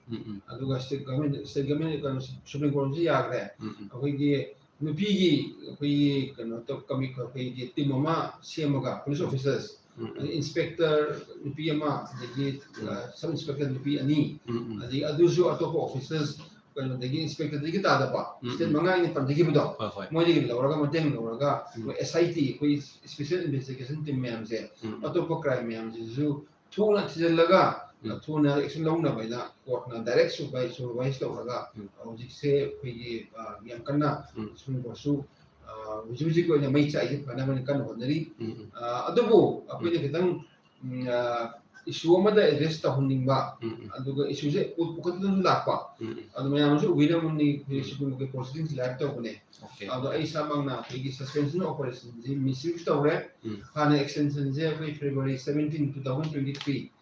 ꯑꯗꯨꯒ ꯁ꯭ꯇꯦꯠ ꯒꯚꯔꯟꯃꯦꯟ, ꯁ꯭ꯇꯦꯠ ꯒꯚꯔꯟꯃꯦꯟ, ꯀꯩꯅꯣ, ꯁꯨꯄ꯭ꯔꯤꯝ ꯀꯣꯔꯠꯁꯨ ꯌꯥꯈ꯭ꯔꯦ꯫ ꯑꯩꯈꯣꯏꯒꯤ ꯅꯨꯄꯤꯒꯤ ꯑꯩꯈꯣꯏꯒꯤ ꯀꯩꯅꯣ ꯇꯧ-, ꯀꯃꯤ-, ꯑꯩꯈꯣꯏꯒꯤ ꯇꯤꯝ ꯑꯃ ꯁꯦꯝꯃꯒ, ꯄꯨꯂꯤꯁ ꯑꯣꯐꯤꯁꯔꯁ, ꯑꯗꯩ ꯏꯟꯁꯄꯦꯛꯇꯔ ꯅꯨꯄꯤ ꯑꯃ, ꯑꯗꯒꯤ ꯁꯕ ꯏꯟꯁꯄꯦꯛꯇꯔ ꯅꯨꯄꯤ ꯑꯅꯤ, ꯑꯗꯒꯤ ꯑꯗꯨꯁꯨ ꯑꯇꯣꯞꯄ ꯑꯣꯐꯤꯁꯔꯁ, ꯀꯩꯅꯣꯗꯒꯤ, ꯏꯟꯁꯄꯦꯛꯇꯔꯗꯒꯤ ꯇꯥꯗꯕ, ꯁ꯭ꯇꯦꯠ ꯃꯉꯥ ꯑꯩꯅ ꯄꯟꯖꯈꯤꯕꯗꯣ, ꯃꯣꯏꯗꯒꯤ ꯂꯧꯔꯒ, ꯃꯇꯦꯡ ꯂꯧꯔꯒ, ꯑꯩꯈꯣꯏ ꯑꯦꯁ ꯑꯥꯏ ꯇꯤ, ꯑꯩꯈꯣꯏ ꯁ꯭ꯄꯦꯁꯦꯜ ꯏꯟꯚꯦꯁꯇꯤꯒꯦꯁꯟ ꯇꯤꯝ ꯃꯌꯥꯝꯁꯦ ꯑꯇꯣꯞꯄ ꯀ꯭ꯔꯥꯏꯝ ꯃꯌꯥꯝꯁꯤꯁꯨ ꯊꯨꯅ ꯊꯤꯖꯤꯜꯂꯒ, ꯊꯨꯅ ꯑꯦꯛꯁꯟ ꯂꯧꯅꯕ ꯍꯥꯏꯅ ꯀꯣꯔꯠꯅ ꯗꯥꯏꯔꯦꯛ ꯁꯨꯄꯔꯚꯥꯏ-, ꯁꯨꯄꯔꯚꯥꯏꯁ ꯇꯧꯔꯒ ꯍꯧꯖꯤꯛꯁꯦ ꯑꯩꯈꯣꯏꯒꯤ, ꯑ, ꯌꯥꯝ ꯀꯟꯅ ꯁꯨꯝꯕꯁꯨ, ꯑ, ꯍꯧꯖꯤꯛ ꯍꯧꯖꯤꯛꯀꯤ ꯑꯣꯏꯅ ꯃꯩ ꯆꯥꯛꯏꯁꯦ ꯐꯅꯕꯅꯤ ꯀꯟꯅ ꯍꯣꯠꯅꯔꯤ꯫ ꯑ, ꯑꯗꯨꯕꯨ ꯑꯩꯈꯣꯏꯅ ꯈꯤꯇꯪ, ꯎꯝ, ꯑ, ꯏꯁꯨ ꯑꯃꯗ ꯑꯦꯗ꯭ꯔꯦꯁ ꯇꯧꯍꯟꯅꯤꯡꯕ, ꯑꯗꯨꯒ ꯏꯁꯨꯁꯦ ꯄꯨ-, ꯄꯨꯈꯠꯇꯅꯁꯨ ꯂꯥꯛꯄ, ꯑꯗꯨ ꯃꯌꯥꯝ ꯑꯃꯁꯨ ꯎꯕꯤꯔꯝꯃꯅꯤ꯫ ꯑꯩꯈꯣꯏ ꯁꯤꯒꯨꯝꯕꯒꯤ ꯄ꯭ꯔꯣꯁꯤꯗꯤꯡꯁ ꯂꯥꯏꯚ ꯇꯧꯕꯅꯦ꯫ ꯑꯗꯣ ꯑꯩ ꯏꯁꯥꯃꯛꯅ ꯑꯩꯈꯣꯏꯒꯤ ꯁꯁꯄꯦꯟꯁꯟ ꯑꯣꯄꯔꯦꯁꯟꯁꯤ ꯃꯤꯁꯌꯨꯁ ꯇꯧꯔꯦ꯫ ꯍꯥꯟꯅ ꯑꯦꯛꯁꯇꯦꯟꯁꯟꯁꯦ ꯑꯩꯈꯣꯏ February seventeen, two thousand twenty-three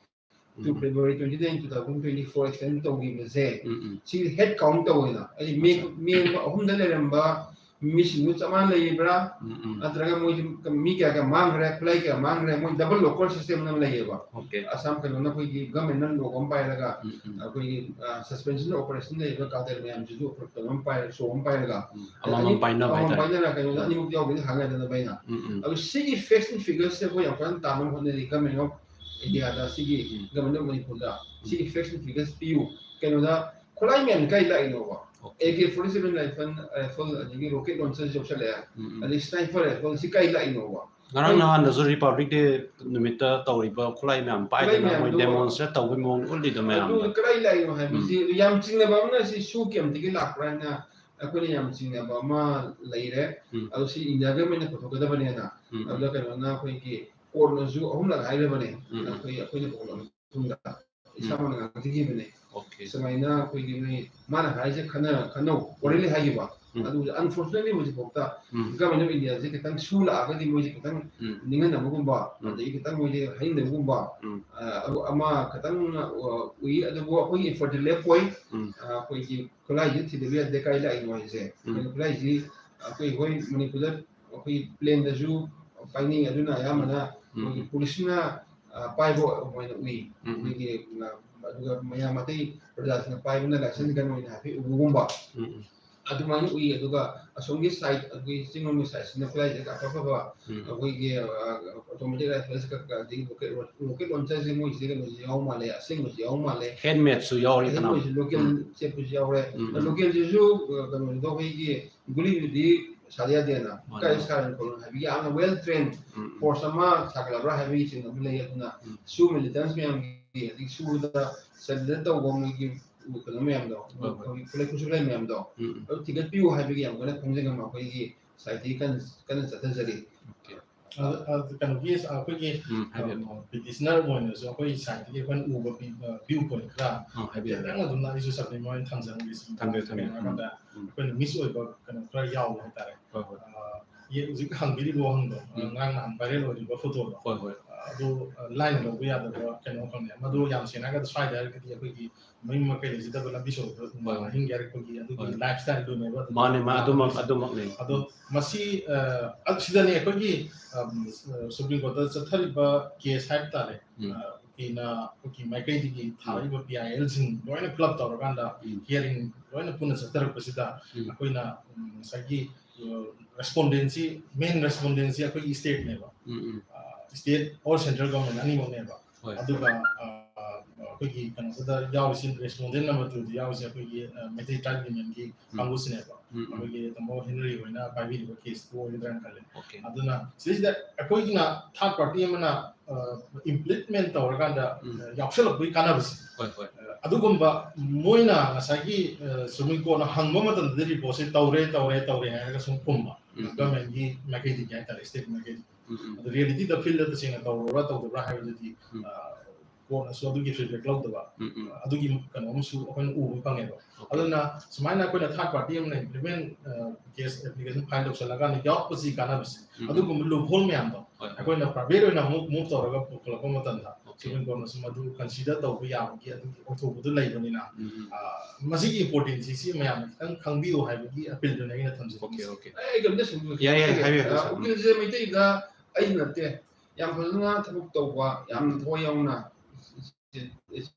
to February twenty-nine, two thousand twenty-four extend ꯇꯧꯈꯤꯕꯁꯦ, ꯁꯤ ꯍꯦꯗ ꯀꯥꯎꯟ ꯇꯧꯋꯦꯅ, ꯍꯥꯏꯗꯤ ꯃꯤ, ꯃꯤ ꯑꯍꯨꯝꯗ ꯂꯩꯔꯝꯕ ꯃꯤꯁꯤꯡꯗꯨ ꯆꯞ ꯃꯥꯟꯅ ꯂꯩꯔꯤꯕ꯭ꯔꯥ? ꯅꯠꯇ꯭ꯔꯒ ꯃꯣꯏꯁꯤ ꯃꯤ ꯀꯌꯥ ꯀꯌꯥ ꯃꯥꯡꯈ꯭ꯔꯦ, ꯈꯨꯠꯂꯥꯏ ꯀꯌꯥ ꯃꯥꯡꯈ꯭ꯔꯦ? ꯃꯣꯏ ꯗꯕꯜ ꯂꯣꯀꯔ ꯁꯤꯁꯇꯦꯝ ꯑꯃ ꯂꯩꯌꯦꯕ꯫ ꯑꯁꯥꯝ ꯀꯩꯅꯣꯅ ꯑꯩꯈꯣꯏꯒꯤ ꯒꯚꯔꯟꯃꯦꯟꯠꯅ ꯂꯣꯛ ꯑꯃ ꯄꯥꯏꯔꯒ, ꯑꯩꯈꯣꯏꯒꯤ, ꯑ, ꯁꯁꯄꯦꯟꯁꯟ ꯑꯣꯄꯔꯦꯁꯟ ꯂꯩꯔꯤꯕ ꯀꯥꯗꯔ ꯃꯌꯥꯝꯁꯤꯁꯨ ꯑꯩꯈꯣꯏ ꯀꯩꯅꯣꯝ ꯄꯥꯏꯔꯒ, ꯁꯣ ꯑꯃ ꯄꯥꯏꯔꯒ, ꯑꯃꯃꯝ ꯑꯅꯤ-, ꯄꯥꯏꯅꯕ ꯑꯃꯃꯝ ꯍꯥꯏꯇꯥꯔꯦ꯫ ꯄꯥꯏꯅꯔ ꯀꯩꯅꯣꯗ ꯑꯅꯤꯃꯛ ꯌꯥꯎꯗꯣꯏꯅꯤ ꯍꯥꯏꯅꯗꯅꯕ ꯑꯩꯅ꯫ ꯑꯗꯨ ꯁꯤꯒꯤ ꯐꯦꯛꯁ ꯑꯦꯟ ꯐꯤꯒꯔꯁꯦ ꯑꯩꯈꯣꯏ ꯌꯥꯝ ꯀꯟꯅ ꯇꯥꯟꯅꯕ ꯍꯣꯠꯅꯔꯤ ꯒꯚꯔꯟꯃꯦꯟꯠ ꯑꯣꯐ ꯏꯟꯗꯤꯌꯥꯗ, ꯁꯤꯒꯤ ꯒꯚꯔꯟꯃꯦꯟꯠ ꯑꯣꯐ ꯃꯅꯤꯄꯨꯔꯗ ꯁꯤꯒꯤ ꯐꯦꯛꯁ ꯑꯦꯟ ꯐꯤꯒꯔꯁ ꯄꯤꯌꯨ꯫ ꯀꯩꯅꯣꯗ ꯈꯨꯠꯂꯥꯏ ꯃꯌꯥꯝꯁꯦ ꯀꯥꯏ ꯂꯥꯛꯏꯅꯣꯕ? A K forty seven rifle, rifle, ꯑꯗꯒꯤ rocket launcher ꯁꯤ ꯌꯧꯁꯜꯂꯛꯑꯦ꯫ ꯑꯗꯩ sniper rifle ꯁꯤ ꯀꯥꯏ ꯂꯥꯛꯏꯅꯣꯕ? ꯉꯔꯥꯡ ꯅꯍꯥꯟꯗꯁꯨ Republic Day ꯅꯨꯃꯤꯠꯇ ꯇꯧꯔꯤꯕ ꯈꯨꯠꯂꯥꯏ ꯃꯌꯥꯝ ꯄꯥꯏꯗꯅ ꯃꯣꯏ ꯃꯌꯥꯝꯗꯣ demonstrate ꯇꯧꯕꯒꯤ ꯃꯑꯣꯡ ꯎꯠꯂꯤꯗꯣ ꯃꯌꯥꯝꯗꯣ꯫ ꯑꯗꯨ ꯀꯗꯥꯏ ꯂꯥꯛꯏꯅꯣ ꯍꯥꯏꯕꯁꯤ, ꯌꯥꯝ ꯆꯤꯡꯅꯕ ꯑꯃꯅ ꯁꯤ ꯁꯨ ꯀꯦꯝꯞꯇꯒꯤ ꯂꯥꯛꯄ꯭ꯔꯥ ꯍꯥꯏꯅ ꯑꯩꯈꯣꯏꯅ ꯌꯥꯝ ꯆꯤꯡꯅꯕ ꯑꯃ ꯂꯩꯔꯦ꯫ ꯑꯗꯣ ꯁꯤ ꯏꯟꯗꯤꯌꯥ ꯒꯚꯔꯟꯃꯦꯟꯠꯅ ꯄꯨꯊꯣꯛꯀꯗꯕꯅꯦꯅ꯫ ꯑꯗꯨꯗ ꯀꯩꯅꯣꯅ ꯑꯩꯈꯣꯏꯒꯤ ꯀꯣꯔꯠꯅꯁꯨ ꯑꯍꯨꯝꯂꯛ ꯍꯥꯏꯈ꯭ꯔꯕꯅꯦ꯫ ꯑꯩꯈꯣꯏ, ꯑꯩꯈꯣꯏꯅ ꯄꯨꯊꯣꯛꯂꯕ ꯃꯇꯨꯡꯗ ꯏꯁꯥꯃꯛꯅ ꯉꯥꯡꯖꯈꯤꯕꯅꯦ꯫ ꯁꯨꯃꯥꯏꯅ ꯑꯩꯈꯣꯏꯒꯤ ꯅꯣꯏ, ꯃꯥꯅ ꯍꯥꯏꯔꯤꯁꯦ ꯈꯟꯅ-, ꯈꯟꯅꯧ, orally ꯍꯥꯏꯈꯤꯕ꯫ ꯎꯝ꯫ ꯑꯗꯨ unfortunately ꯍꯧꯖꯤꯛꯐꯥꯎꯗ um. Government of India ꯁꯦ ꯈꯤꯇꯪ ꯁꯨ ꯂꯥꯛꯑꯒꯗꯤ ꯃꯣꯏꯁꯦ ꯈꯤꯇꯪ ꯎꯝ꯫ ꯅꯤꯡꯍꯟꯅꯕꯒꯨꯝꯕ, ꯎꯝ꯫ ꯑꯗꯒꯤ ꯈꯤꯇꯪ ꯃꯣꯏꯁꯦ ꯍꯥꯏꯅꯤꯡꯗꯕꯒꯨꯝꯕ, ꯎꯝ꯫ ꯑ, ꯑꯗꯨ ꯑꯃ ꯈꯤꯇꯪ, ꯑ, ꯎꯏ꯫ ꯑꯗꯨꯕꯨ ꯑꯩꯈꯣꯏꯒꯤ effort ꯗꯤ ꯂꯦꯞꯄꯣꯏ꯫ ꯎꯝ꯫ ꯑ, ꯑꯩꯈꯣꯏꯒꯤ ꯈꯨꯠꯂꯥꯏꯁꯤ ꯊꯤꯗꯕ ꯌꯥꯗꯦ꯫ ꯀꯥꯏ ꯂꯥꯛꯏꯅꯣ ꯍꯥꯏꯁꯦ? ꯎꯝ꯫ ꯑꯩꯈꯣꯏ ꯈꯨꯠꯂꯥꯏꯁꯤ ꯑꯩꯈꯣꯏ ꯍꯣꯏ ꯃꯅꯤꯄꯨꯔꯗ ꯑꯩꯈꯣꯏ plane ꯗꯁꯨ ꯄꯥꯏꯅꯩ꯫ ꯑꯗꯨꯅ ꯑꯌꯥꯝꯕꯅ ꯎꯝ꯫ ꯑꯩꯈꯣꯏꯒꯤ ꯎꯝ꯫ ꯄꯨꯂꯤꯁꯅ, ꯑ, ꯄꯥꯏꯕ ꯑꯣꯏꯅ ꯎꯏ꯫ ꯎꯝ꯫ ꯑꯩꯈꯣꯏꯒꯤ, ꯑ, ꯑꯗꯨꯒ ꯃꯌꯥꯝ ꯑꯇꯩ ꯄ꯭ꯔꯖꯥꯁꯤꯡꯅ ꯄꯥꯏꯕꯅ license gun ꯑꯣꯏꯅ ꯍꯥꯏꯐꯦꯠ ꯎꯕꯒꯨꯝꯕ꯫ ꯎꯝ꯫ ꯎꯝ꯫ ꯑꯗꯨꯃꯥꯏꯅ ꯎꯏ꯫ ꯑꯗꯨꯒ ꯑꯁꯣꯝꯒꯤ side, ꯑꯩꯈꯣꯏ ꯆꯤꯡꯂꯣꯝꯒꯤ side ꯁꯤꯅ ꯈꯨꯠꯂꯥꯏꯁꯦ ꯑꯐ ꯑꯐꯕ, ꯎꯝ꯫ ꯑꯩꯈꯣꯏꯒꯤ, ꯑ, automatic rifles ꯀ-, ꯀ-, ꯑꯗꯒꯤ rocket, rocket launcher ꯁꯦ ꯃꯣꯏꯁꯦ ꯀꯩꯅꯣꯁꯦ ꯌꯥꯎ ꯃꯥꯜꯂꯦ, ꯑꯁꯦꯡꯕꯁꯦ ꯌꯥꯎ ꯃꯥꯜꯂꯦ꯫ Handmade ꯁꯨ ꯌꯥꯎꯔꯤ ꯑꯗꯩ ꯐꯅꯌꯥꯝ꯫ ꯃꯣꯏꯁꯦ local ꯎꯝ꯫ ꯁꯦꯠꯄꯁꯨ ꯌꯥꯎꯔꯦ꯫ ꯎꯝ, ꯎꯝ꯫ Local ꯁꯤꯁꯨ, ꯑ, ꯀꯩꯅꯣꯗꯣ ꯑꯩꯈꯣꯏꯒꯤ ꯒꯨꯂꯤꯗꯨꯗꯤ ꯁꯥꯗ ꯌꯥꯗꯦꯅ꯫ ꯃꯥꯅꯦ꯫ ꯀꯥꯏ ꯁꯥꯔꯤꯅꯣ ꯈꯣꯠꯂꯤꯅꯣ ꯍꯥꯏꯕꯒꯤ ꯌꯥꯝꯅ well trained ꯎꯝ, ꯎꯝ꯫ Force ꯑꯃ ꯁꯥꯒꯠꯂꯕ꯭ꯔꯥ ꯍꯥꯏꯕꯒꯤ ꯆꯤꯡꯅꯕ ꯂꯩ꯫ ꯑꯗꯨꯅ ꯎꯝ꯫ ꯁꯨ militants ꯃꯌꯥꯝꯒꯤ, ꯑꯗꯒꯤ ꯁꯨꯕꯗ surrender ꯇꯧꯕ ꯃꯣꯏꯒꯤ ꯀꯩꯅꯣ ꯃꯌꯥꯝꯗꯣ, ꯍꯣꯏ, ꯍꯣꯏ꯫ ꯑꯩꯈꯣꯏꯒꯤ ꯈꯨꯠꯂꯥꯏ, ꯈꯨꯠꯁꯨ ꯈꯨꯠꯂꯥꯏ ꯃꯌꯥꯝꯗꯣ, ꯎꯝ, ꯎꯝ꯫ ꯑꯗꯨ ꯊꯤꯒꯠꯄꯤꯌꯨ ꯍꯥꯏꯕꯒꯤ ꯌꯥꯝ ꯀꯟꯅ ꯈꯣꯡꯖꯪ ꯑꯃ ꯑꯩꯈꯣꯏꯒꯤ society ꯀꯟꯅ, ꯀꯟꯅ ꯆꯠꯊꯖꯔꯤ꯫ Okay꯫ ꯑꯗ, ꯑꯗ ꯀꯩꯅꯣꯒꯤ ꯑꯩꯈꯣꯏꯒꯤ, ꯎꯝ, ꯍꯥꯏꯕꯤꯌꯨ꯫ ꯑ, petitioner ꯑꯣꯏꯅꯁꯨ ꯑꯩꯈꯣꯏ side ꯇꯒꯤ ꯑꯩꯈꯣꯏꯅ ꯎꯕ ꯄꯤ-, ꯑ, view point ꯈꯔ ꯑ, ꯍꯥꯏꯕꯤꯌꯨ, ꯈꯤꯇꯪ ꯍꯥꯏꯕꯤꯌꯨ꯫ ꯑꯗꯨꯝ ꯑꯩꯁꯨ supplement ꯊꯝꯖꯅꯤꯡꯉꯦ꯫ ꯁꯤ ꯊꯝꯕꯤꯌꯨ, ꯊꯝꯕꯤꯌꯨ꯫ ꯀꯩꯅꯣ ꯎꯝ, ꯍꯥꯏꯔꯀꯥꯟꯗ ꯎꯝ꯫ ꯑꯩꯈꯣꯏꯅ miss ꯑꯣꯏꯕ ꯀꯩꯅꯣ ꯈꯔ ꯌꯥꯎꯕ ꯍꯥꯏꯇꯥꯔꯦ꯫ ꯍꯣꯏ, ꯍꯣꯏ꯫ ꯑ, ꯌꯦ-, ꯍꯧꯖꯤꯛ ꯍꯪꯕꯤꯔꯤꯕ ꯋꯥꯍꯪꯗꯣ, ꯑ, ꯎꯝ꯫ ꯉꯔꯥꯡ ꯅꯍꯥꯟ viral ꯑꯣꯏꯔꯤꯕ photo ꯗꯣ, ꯍꯣꯏ, ꯍꯣꯏ꯫ ꯑ, ꯑꯗꯨ, ꯑ, ꯂꯥꯏꯅ ꯂꯧꯕ ꯌꯥꯗꯕ ꯀꯩꯅꯣ ꯑꯃꯈꯛꯅꯦ꯫ ꯃꯗꯨ ꯌꯥꯝ ꯁꯦꯡꯅ ꯍꯥꯏꯔꯒꯗꯤ ꯁ꯭ꯋꯥꯏꯗ ꯍꯥꯏꯔꯒꯗꯤ ꯑꯩꯈꯣꯏꯒꯤ ꯃꯌꯨꯝ ꯃꯀꯩ ꯂꯩꯖꯗꯕ ꯂꯝꯕꯤ ꯁꯣꯔꯣꯛꯇ ꯍꯣꯏ, ꯍꯣꯏ꯫ ꯍꯤꯡꯒꯦ ꯍꯥꯏꯔꯛꯄꯒꯤ ꯑꯗꯨꯒꯤ ꯍꯣꯏ꯫ Lifestyle ꯗꯨꯅꯦꯕ ꯑꯗꯨ ꯃꯥꯅꯦ, ꯃꯥ-, ꯑꯗꯨꯃꯛ, ꯂꯥꯛꯀꯗꯣꯏꯁꯦ꯫ ꯑꯗꯨꯃꯛꯅꯦ꯫ ꯑꯗꯣ ꯃꯁꯤ, ꯑ, ꯑ, ꯁꯤꯗꯅꯦ ꯑꯩꯈꯣꯏꯒꯤ, ꯑꯝ, ꯑ, Supreme Court ꯇ ꯆꯠꯊꯔꯤꯕ case ꯍꯥꯏꯕ ꯇꯥꯔꯦ꯫ ꯎꯝ꯫ ꯑ, ꯀꯨꯀꯤꯅ, ꯀꯨꯀꯤ ꯃꯥꯏꯀꯩꯗꯒꯤ ꯎꯝ꯫ ꯊꯥꯔꯛꯏꯕ P I L ꯁꯤꯡ ꯂꯣꯏꯅ club ꯇꯧꯔꯀꯥꯟꯗ ꯎꯝ꯫ Hearing ꯂꯣꯏꯅ ꯄꯨꯟꯅ ꯆꯠꯊꯔꯛꯄꯁꯤꯗ ꯎꯝ꯫ ꯑꯩꯈꯣꯏꯅ, ꯎꯝ, ꯉꯁꯥꯏꯒꯤ, ꯑ, respondent ꯁꯤ, main respondent ꯁꯤ ꯑꯩꯈꯣꯏꯒꯤ state ꯅꯦꯕ꯫ ꯎꯝ, ꯎꯝ꯫ ꯑ, state or central government ꯑꯅꯤꯃꯛꯅꯦꯕ꯫ ꯍꯣꯏ꯫ ꯑꯗꯨꯒ, ꯑ, ꯑꯩꯈꯣꯏꯒꯤ ꯀꯩꯅꯣꯁꯤꯗ ꯌꯥꯎꯔꯤꯁꯤ, respondent number two ꯗ ꯌꯥꯎꯔꯤꯁꯦ ꯑꯩꯈꯣꯏꯒꯤ, ꯑ, ꯃꯩꯇꯩ Tribe Union ꯒꯤ ꯎꯝ꯫ ꯀꯥꯡꯕꯨꯁꯤꯅꯦꯕ꯫ ꯎꯝ, ꯎꯝ꯫ ꯑꯩꯈꯣꯏꯒꯤ ꯇꯥꯃꯣ ꯍꯦꯅꯔꯤ ꯍꯣꯏꯅ ꯄꯥꯏꯕꯤꯔꯤꯕ case ꯇꯨ ꯑꯣꯏꯒꯗ꯭ꯔꯥꯅ ꯈꯜꯂꯦ꯫ Okay꯫ ꯑꯗꯨꯅ ꯁꯤꯗꯩꯁꯤꯗ ꯑꯩꯈꯣꯏꯒꯤꯅ third party ꯑꯃꯅ, ꯑ, implement ꯇꯧꯔꯀꯥꯟꯗ, ꯎꯝ꯫ ꯑ, ꯌꯥꯎꯁꯜꯂꯛꯄꯒꯤ ꯀꯥꯟꯅꯕꯁꯦ, ꯍꯣꯏ, ꯍꯣꯏ꯫ ꯑ, ꯑꯗꯨꯒꯨꯝꯕ ꯃꯣꯏꯅ ꯉꯁꯥꯏꯒꯤ, ꯑ, Supreme Court ꯅ ꯍꯪꯕ ꯃꯇꯝꯗꯗꯤ report ꯁꯦ ꯇꯧꯔꯦ, ꯇꯧꯔꯦ, ꯇꯧꯔꯦ ꯍꯥꯏꯔꯒ ꯁꯨꯝ ꯈꯨꯝꯕ, ꯎꯝ, ꯎꯝ꯫ Government ꯀꯤ ꯃꯥꯏꯀꯩꯗꯒꯤ ꯍꯥꯏꯇꯥꯔꯦ, state ꯀꯤ ꯃꯥꯏꯀꯩꯗꯒꯤ꯫ ꯎꯝ, ꯎꯝ꯫ ꯑꯗꯨ reality ꯗ field ꯇ ꯇꯁꯦꯡꯅ ꯇꯧꯔꯕ꯭ꯔꯥ ꯇꯧꯗꯕ꯭ꯔꯥ ꯍꯥꯏꯕꯗꯨꯗꯤ, ꯎꯝ꯫ ꯑ, ꯀꯣꯔꯠꯅꯁꯨ ꯑꯗꯨꯒꯤ ꯐꯤꯗꯕꯦꯛ ꯂꯧꯗꯕ, ꯎꯝ ꯎꯝ ꯑꯗꯨꯒꯤ ꯀꯩꯅꯣ ꯑꯃꯁꯨ ꯑꯩꯈꯣꯏꯅ ꯎꯕ ꯐꯪꯉꯦꯕ꯫ Okay. ꯑꯗꯨꯅ ꯁꯨꯃꯥꯏꯅ ꯑꯩꯈꯣꯏꯅ ꯊꯥꯔꯠ ꯄꯥꯔꯇꯤ ꯑꯃꯅ ꯏꯝꯄ꯭ꯂꯤꯃꯦꯟ ꯀꯦꯁ ꯑꯦꯄ꯭ꯂꯤꯀꯦꯁꯟ ꯐꯥꯏꯜ ꯇꯧꯁꯜꯂꯀꯥꯟꯗ ꯌꯥꯎꯔꯛꯄꯁꯤ ꯀꯥꯟꯅꯕꯁꯦ, ꯎꯝ ꯎꯝ ꯑꯗꯨꯒꯨꯝꯕ ꯂꯨꯞꯍꯣꯜ ꯃꯌꯥꯝꯗꯣ ꯍꯣꯏ ꯍꯣꯏ ꯑꯩꯈꯣꯏꯅ ꯄ꯭ꯔꯥꯏꯚꯦꯠ ꯑꯣꯏꯅ ꯑꯃꯨꯛ ꯃꯨꯚ ꯇꯧꯔꯒ ꯄꯨꯈꯠꯂꯛꯄ ꯃꯇꯝꯗ Okay. ꯁꯨꯄ꯭ꯔꯤꯝ ꯀꯣꯔꯠꯅꯁꯨ ꯃꯗꯨ ꯀꯟꯁꯤꯗꯔ ꯇꯧꯕ ꯌꯥꯕꯒꯤ ꯑꯗꯨꯒꯤ ꯑꯣꯏꯊꯣꯛꯄꯗꯨ ꯂꯩꯕꯅꯤꯅ, ꯎꯝ ꯎꯝ ꯑ, ꯃꯁꯤꯒꯤ ꯏꯝꯄꯣꯔꯇꯦꯟꯁꯁꯤ ꯁꯤ ꯃꯌꯥꯝꯅ ꯈꯤꯇꯪ ꯈꯪꯕꯤꯌꯨ ꯍꯥꯏꯕꯒꯤ ꯑꯄꯤꯜꯗꯨꯅ ꯑꯩꯅ Okay ꯊꯝꯖꯅꯤꯡꯉꯤ꯫ okay. ꯑꯩ ꯀꯩꯝꯇ ꯁꯦꯝꯕꯤꯌꯨ꯫ ꯌꯥꯏ, ꯌꯥꯏ, ꯍꯥꯏꯕꯤꯌꯨ, ꯍꯥꯏꯕꯤꯌꯨ, ꯑ, ꯁꯥꯔ꯫ ꯎꯀꯤꯜꯁꯦ ꯃꯩꯇꯩꯗ ꯑꯩ ꯅꯠꯇꯦ, ꯌꯥꯝ ꯐꯖꯅ ꯊꯕꯛ ꯇꯧꯕ, ꯌꯥꯝꯅ ꯊꯋꯥꯏ ꯌꯥꯎꯅ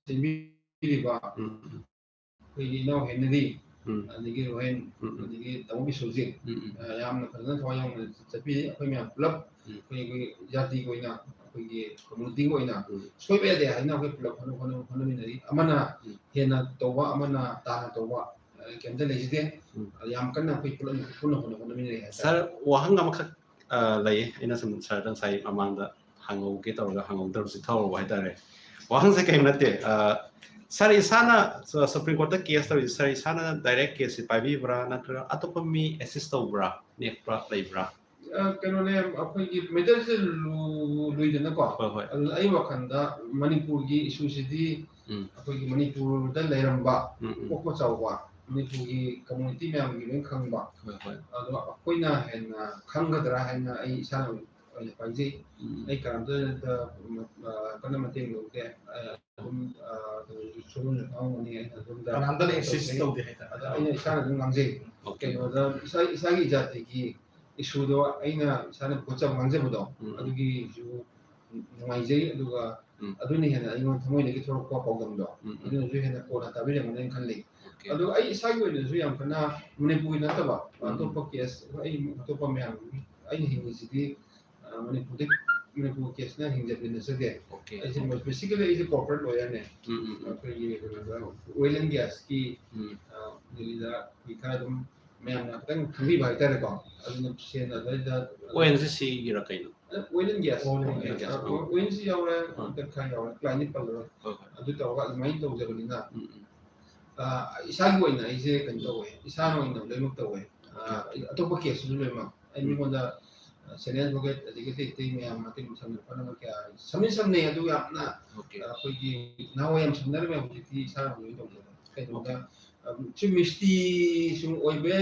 ꯆꯦꯟꯕꯤꯔꯤꯕ ꯎꯝ ꯎꯝ ꯑꯩꯈꯣꯏꯒꯤ ꯏꯅꯥꯎ ꯍꯦꯅꯔꯤ, ꯎꯝ ꯑꯗꯒꯤ ꯔꯣꯍꯦꯟ, ꯎꯝ ꯎꯝ ꯑꯗꯒꯤ ꯇꯥꯃꯣ ꯕꯤꯁ꯭ꯋꯖꯤꯠ, ꯎꯝ ꯎꯝ ꯑ, ꯌꯥꯝꯅ ꯐꯖꯅ ꯊꯋꯥꯏ ꯌꯥꯎꯅ ꯆꯠꯄꯤꯔꯤ꯫ ꯑꯩꯈꯣꯏ ꯃꯌꯥꯝ ꯄꯨꯂꯞ ꯎꯝ ꯑꯩꯈꯣꯏ, ꯑꯩꯈꯣꯏ ꯖꯥꯇꯤꯒꯤ ꯑꯣꯏꯅ, ꯑꯩꯈꯣꯏꯒꯤ ꯀꯝꯃꯨꯅꯤꯇꯤꯒꯤ ꯑꯣꯏꯅ ꯎꯝ ꯁꯣꯏꯕ ꯌꯥꯗꯦ ꯍꯥꯏꯅ ꯑꯩꯈꯣꯏ ꯄꯨꯂꯞ ꯍꯣꯠꯅ-, ꯍꯣꯠꯅ-, ꯍꯣꯠꯅꯃꯤꯟꯅꯔꯤ꯫ ꯑꯃꯅ ꯎꯝ ꯍꯦꯟꯅ ꯇꯧꯕ, ꯑꯃꯅ ꯇꯥꯅ ꯇꯧꯕ, ꯑ, ꯀꯩꯝꯇ ꯂꯩꯖꯗꯦ꯫ ꯎꯝ꯫ ꯑ, ꯌꯥꯝ ꯀꯟꯅ ꯑꯩꯈꯣꯏ ꯄꯨꯂꯞ ꯄꯨꯟꯅ ꯍꯣꯠꯅ-, ꯍꯣꯠꯅꯃꯤꯟꯅꯔꯤ ꯍꯥꯏꯇꯥꯔꯦ꯫ ꯁꯥꯔ, ꯋꯥꯍꯪ ꯑꯃꯈꯛ ꯑ, ꯂꯩꯌꯦ, ꯑꯩꯅ ꯁꯨꯝ ꯁꯥꯔꯗ ꯉꯁꯥꯏ ꯃꯃꯥꯡꯗ ꯍꯪꯍꯧꯒꯦ ꯇꯧꯔꯒ ꯍꯪꯍꯧꯗꯕꯁꯤ ꯊꯧꯔꯕ ꯍꯥꯏꯇꯥꯔꯦ꯫ ꯋꯥꯍꯪꯁꯦ ꯀꯔꯤꯝ ꯅꯠꯇꯦ, ꯑ, ꯁꯥꯔ ꯏꯁꯥꯅ ꯁꯨ-, ꯁꯨꯄ꯭ꯔꯤꯝ ꯀꯣꯔꯠꯇ ꯀꯦꯁ ꯇꯧꯔꯤꯁꯦ, ꯁꯥꯔ ꯏꯁꯥꯅ ꯗꯥꯏꯔꯦꯛ ꯀꯦꯁꯁꯤ ꯄꯥꯏꯕꯤꯕ꯭ꯔꯥ ꯅꯠꯇ꯭ꯔꯒ ꯑꯇꯣꯞꯄ ꯃꯤ ꯑꯦꯁꯤꯁ ꯇꯧꯕ꯭ꯔꯥ, ꯅꯦꯛꯄ꯭ꯔꯥ, ꯂꯩꯕ꯭ꯔꯥ? ꯑ, ꯀꯩꯅꯣꯅꯦ, ꯑꯩꯈꯣꯏꯒꯤ ꯃꯦꯇꯔꯁꯦ ꯂꯨ-, ꯂꯨꯏꯗꯅꯀꯣ꯫ ꯍꯣꯏ ꯍꯣꯏ꯫ ꯑꯗꯨꯅ ꯑꯩ ꯋꯥꯈꯜꯗ ꯃꯅꯤꯄꯨꯔꯒꯤ ꯏꯁꯨꯁꯤꯗꯤ ꯎꯝ ꯑꯩꯈꯣꯏꯒꯤ ꯃꯅꯤꯄꯨꯔꯗ ꯂꯩꯔꯝꯕ ꯎꯝ ꯎꯝ ꯄꯣꯛꯄ ꯆꯥꯎꯕ ꯃꯅꯤꯄꯨꯔꯒꯤ ꯀꯝꯃꯨꯅꯤꯇꯤ ꯃꯌꯥꯝꯒꯤ ꯂꯣꯏ ꯈꯪꯕ꯫ ꯍꯣꯏ ꯍꯣꯏ꯫ ꯑꯗꯣ ꯑꯩꯈꯣꯏꯅ ꯍꯦꯟꯅ ꯈꯪꯒꯗ꯭ꯔꯥ ꯍꯥꯏꯅ ꯑꯩ ꯏꯁꯥꯅ ꯑꯣꯏꯅ ꯄꯥꯏꯖꯩ꯫ ꯎꯝ ꯑꯩ ꯀꯅꯥꯝꯇ, ꯑ, ꯀꯟꯅ ꯃꯇꯦꯡ ꯂꯧꯗꯦ꯫ ꯑ, ꯑꯗꯨꯝ, ꯑ, ꯀꯩꯅꯣꯁꯨ ꯁꯣꯏꯕꯝꯁꯨ ꯈꯪꯉꯝꯒꯅꯤ, ꯑꯩꯅ ꯑꯗꯣꯝꯗ ꯀꯅꯥꯝꯇꯅ ꯑꯦꯛꯁꯤꯁ ꯇꯧꯖꯩ꯫ ꯇꯧꯗꯦ ꯍꯥꯏꯇꯥꯔꯦ꯫ ꯑꯗ ꯑꯩꯅ ꯏꯁꯥꯅ ꯑꯗꯨꯝ ꯉꯥꯡꯖꯩ꯫ Okay. ꯀꯩꯅꯣꯗ ꯏꯁꯥ-, ꯏꯁꯥꯒꯤ ꯖꯥꯇꯤꯒꯤ ꯏꯁꯨꯗꯣ ꯑꯩꯅ ꯏꯁꯥꯅ ꯈꯣꯠꯆꯕ ꯉꯥꯡꯖꯕꯗꯣ ꯎꯝ꯫ ꯑꯗꯨꯒꯤꯁꯨ ꯅꯨꯡꯉꯥꯏꯖꯩ꯫ ꯑꯗꯨꯒ ꯎꯝ꯫ ꯑꯗꯨꯅ ꯍꯦꯟꯅ ꯑꯩꯉꯣꯟꯗ ꯊꯃꯣꯏꯗꯒꯤ ꯊꯣꯛꯂꯛꯄ ꯄꯥꯎꯗꯝꯗꯣ ꯎꯝ, ꯎꯝ꯫ ꯑꯗꯨꯅꯁꯨ ꯍꯦꯟꯅ ꯀꯣꯟꯅ ꯇꯥꯕꯤꯔꯝꯒꯅꯤ ꯍꯥꯏꯅ ꯈꯜꯂꯤ꯫ Okay. ꯑꯗꯨꯒ ꯑꯩ ꯏꯁꯥꯒꯤ ꯑꯣꯏꯅꯁꯨ ꯌꯥꯝ ꯀꯟꯅ ꯃꯅꯤꯄꯨꯔꯒꯤ ꯅꯠꯇꯕ ꯎꯝ꯫ ꯑꯇꯣꯞꯄ ꯀꯦꯁ, ꯑꯩ ꯑꯇꯣꯞꯄ ꯃꯌꯥꯝ, ꯑꯩꯅ ꯍꯤꯡꯉꯤꯁꯤꯗꯤ, ꯑ, ꯃꯅꯤꯄꯨꯔꯗ, ꯃꯅꯤꯄꯨꯔ ꯀꯦꯁꯅ ꯍꯤꯡꯖꯕꯗꯤ ꯅꯠꯆꯗꯦ꯫ Okay. ꯑꯩꯁꯦ basically ꯑꯩꯁꯦ corporate lawyerꯅꯦ꯫ ꯎꯝ, ꯎꯝ, ꯎꯝ꯫ ꯑꯩꯈꯣꯏꯒꯤ ꯀꯩꯅꯣꯗ oil and gasꯀꯤ, ꯎꯝ꯫ ꯑ, ꯗꯦꯜꯂꯤꯗ ꯑꯩꯈꯣꯏ ꯈꯔ ꯑꯗꯨꯝ ꯃꯌꯥꯝꯅ ꯈꯤꯇꯪ ꯈꯪꯕꯤꯕ ꯍꯥꯏꯇꯥꯔꯦꯀꯣ꯫ ꯑꯗꯨꯅ ꯁꯦꯟ ꯑꯗꯨꯋꯥꯏꯗ ꯑꯣ ꯑꯦꯟ ꯖꯤ ꯁꯤꯒꯤꯔ ꯀꯩꯅꯣ? ꯑ, oil and gas꯫ Oil and gas꯫ ꯑ, oil and gas ꯌꯥꯎꯔꯦ, ꯑꯥ꯫ ꯈꯔ ꯌꯥꯎꯔꯦ, clientꯗꯤ ꯄꯜꯂꯔꯣꯏ꯫ ꯍꯣꯏ, ꯍꯣꯏ꯫ ꯑꯗꯨ ꯇꯧꯔꯒ ꯑꯗꯨꯃꯥꯏꯅ ꯇꯧꯖꯕꯅꯤꯅ, ꯎꯝ, ꯎꯝ꯫ ꯑ, ꯏꯁꯥꯒꯤ ꯑꯣꯏꯅ ꯑꯩꯁꯦ ꯀꯩꯅꯣ ꯇꯧꯋꯦ, ꯏꯁꯥꯅ ꯑꯣꯏꯅ ꯂꯣꯏꯅꯃꯛ ꯇꯧꯋꯦ꯫ ꯑ, Okay, okay. ꯑꯇꯣꯞꯄ ꯀꯦꯁꯇꯨꯁꯨ ꯂꯣꯏꯅꯃꯛ ꯑꯩ ꯎꯝ꯫ ꯃꯤꯉꯣꯟꯗ ꯁꯦꯅꯤꯌꯔ ꯑꯦꯗꯚꯣꯀꯦꯠ ꯑꯗꯒꯤ ꯑꯇꯩ ꯑꯇꯩ ꯃꯌꯥꯝ ꯃꯇꯦꯡ ꯁꯝꯅ ꯈꯣꯠꯅꯕ ꯀꯌꯥ ꯁꯝꯃꯤ ꯁꯝꯅꯩ꯫ ꯑꯗꯨ ꯌꯥꯝꯅ Okay. ꯑꯩꯈꯣꯏꯒꯤ ꯅꯍꯥꯟꯋꯥꯏ ꯌꯥꯝ ꯁꯝꯅꯔꯝꯃꯦ, ꯍꯧꯖꯤꯛꯇꯤ ꯏꯁꯥꯅ ꯂꯣꯏ ꯇꯧꯖꯔꯦ꯫ ꯀꯩꯅꯣꯗ ꯑꯝ, ꯁꯤ ꯃꯤꯁꯇꯤ ꯁꯨꯝ ꯑꯣꯏꯕ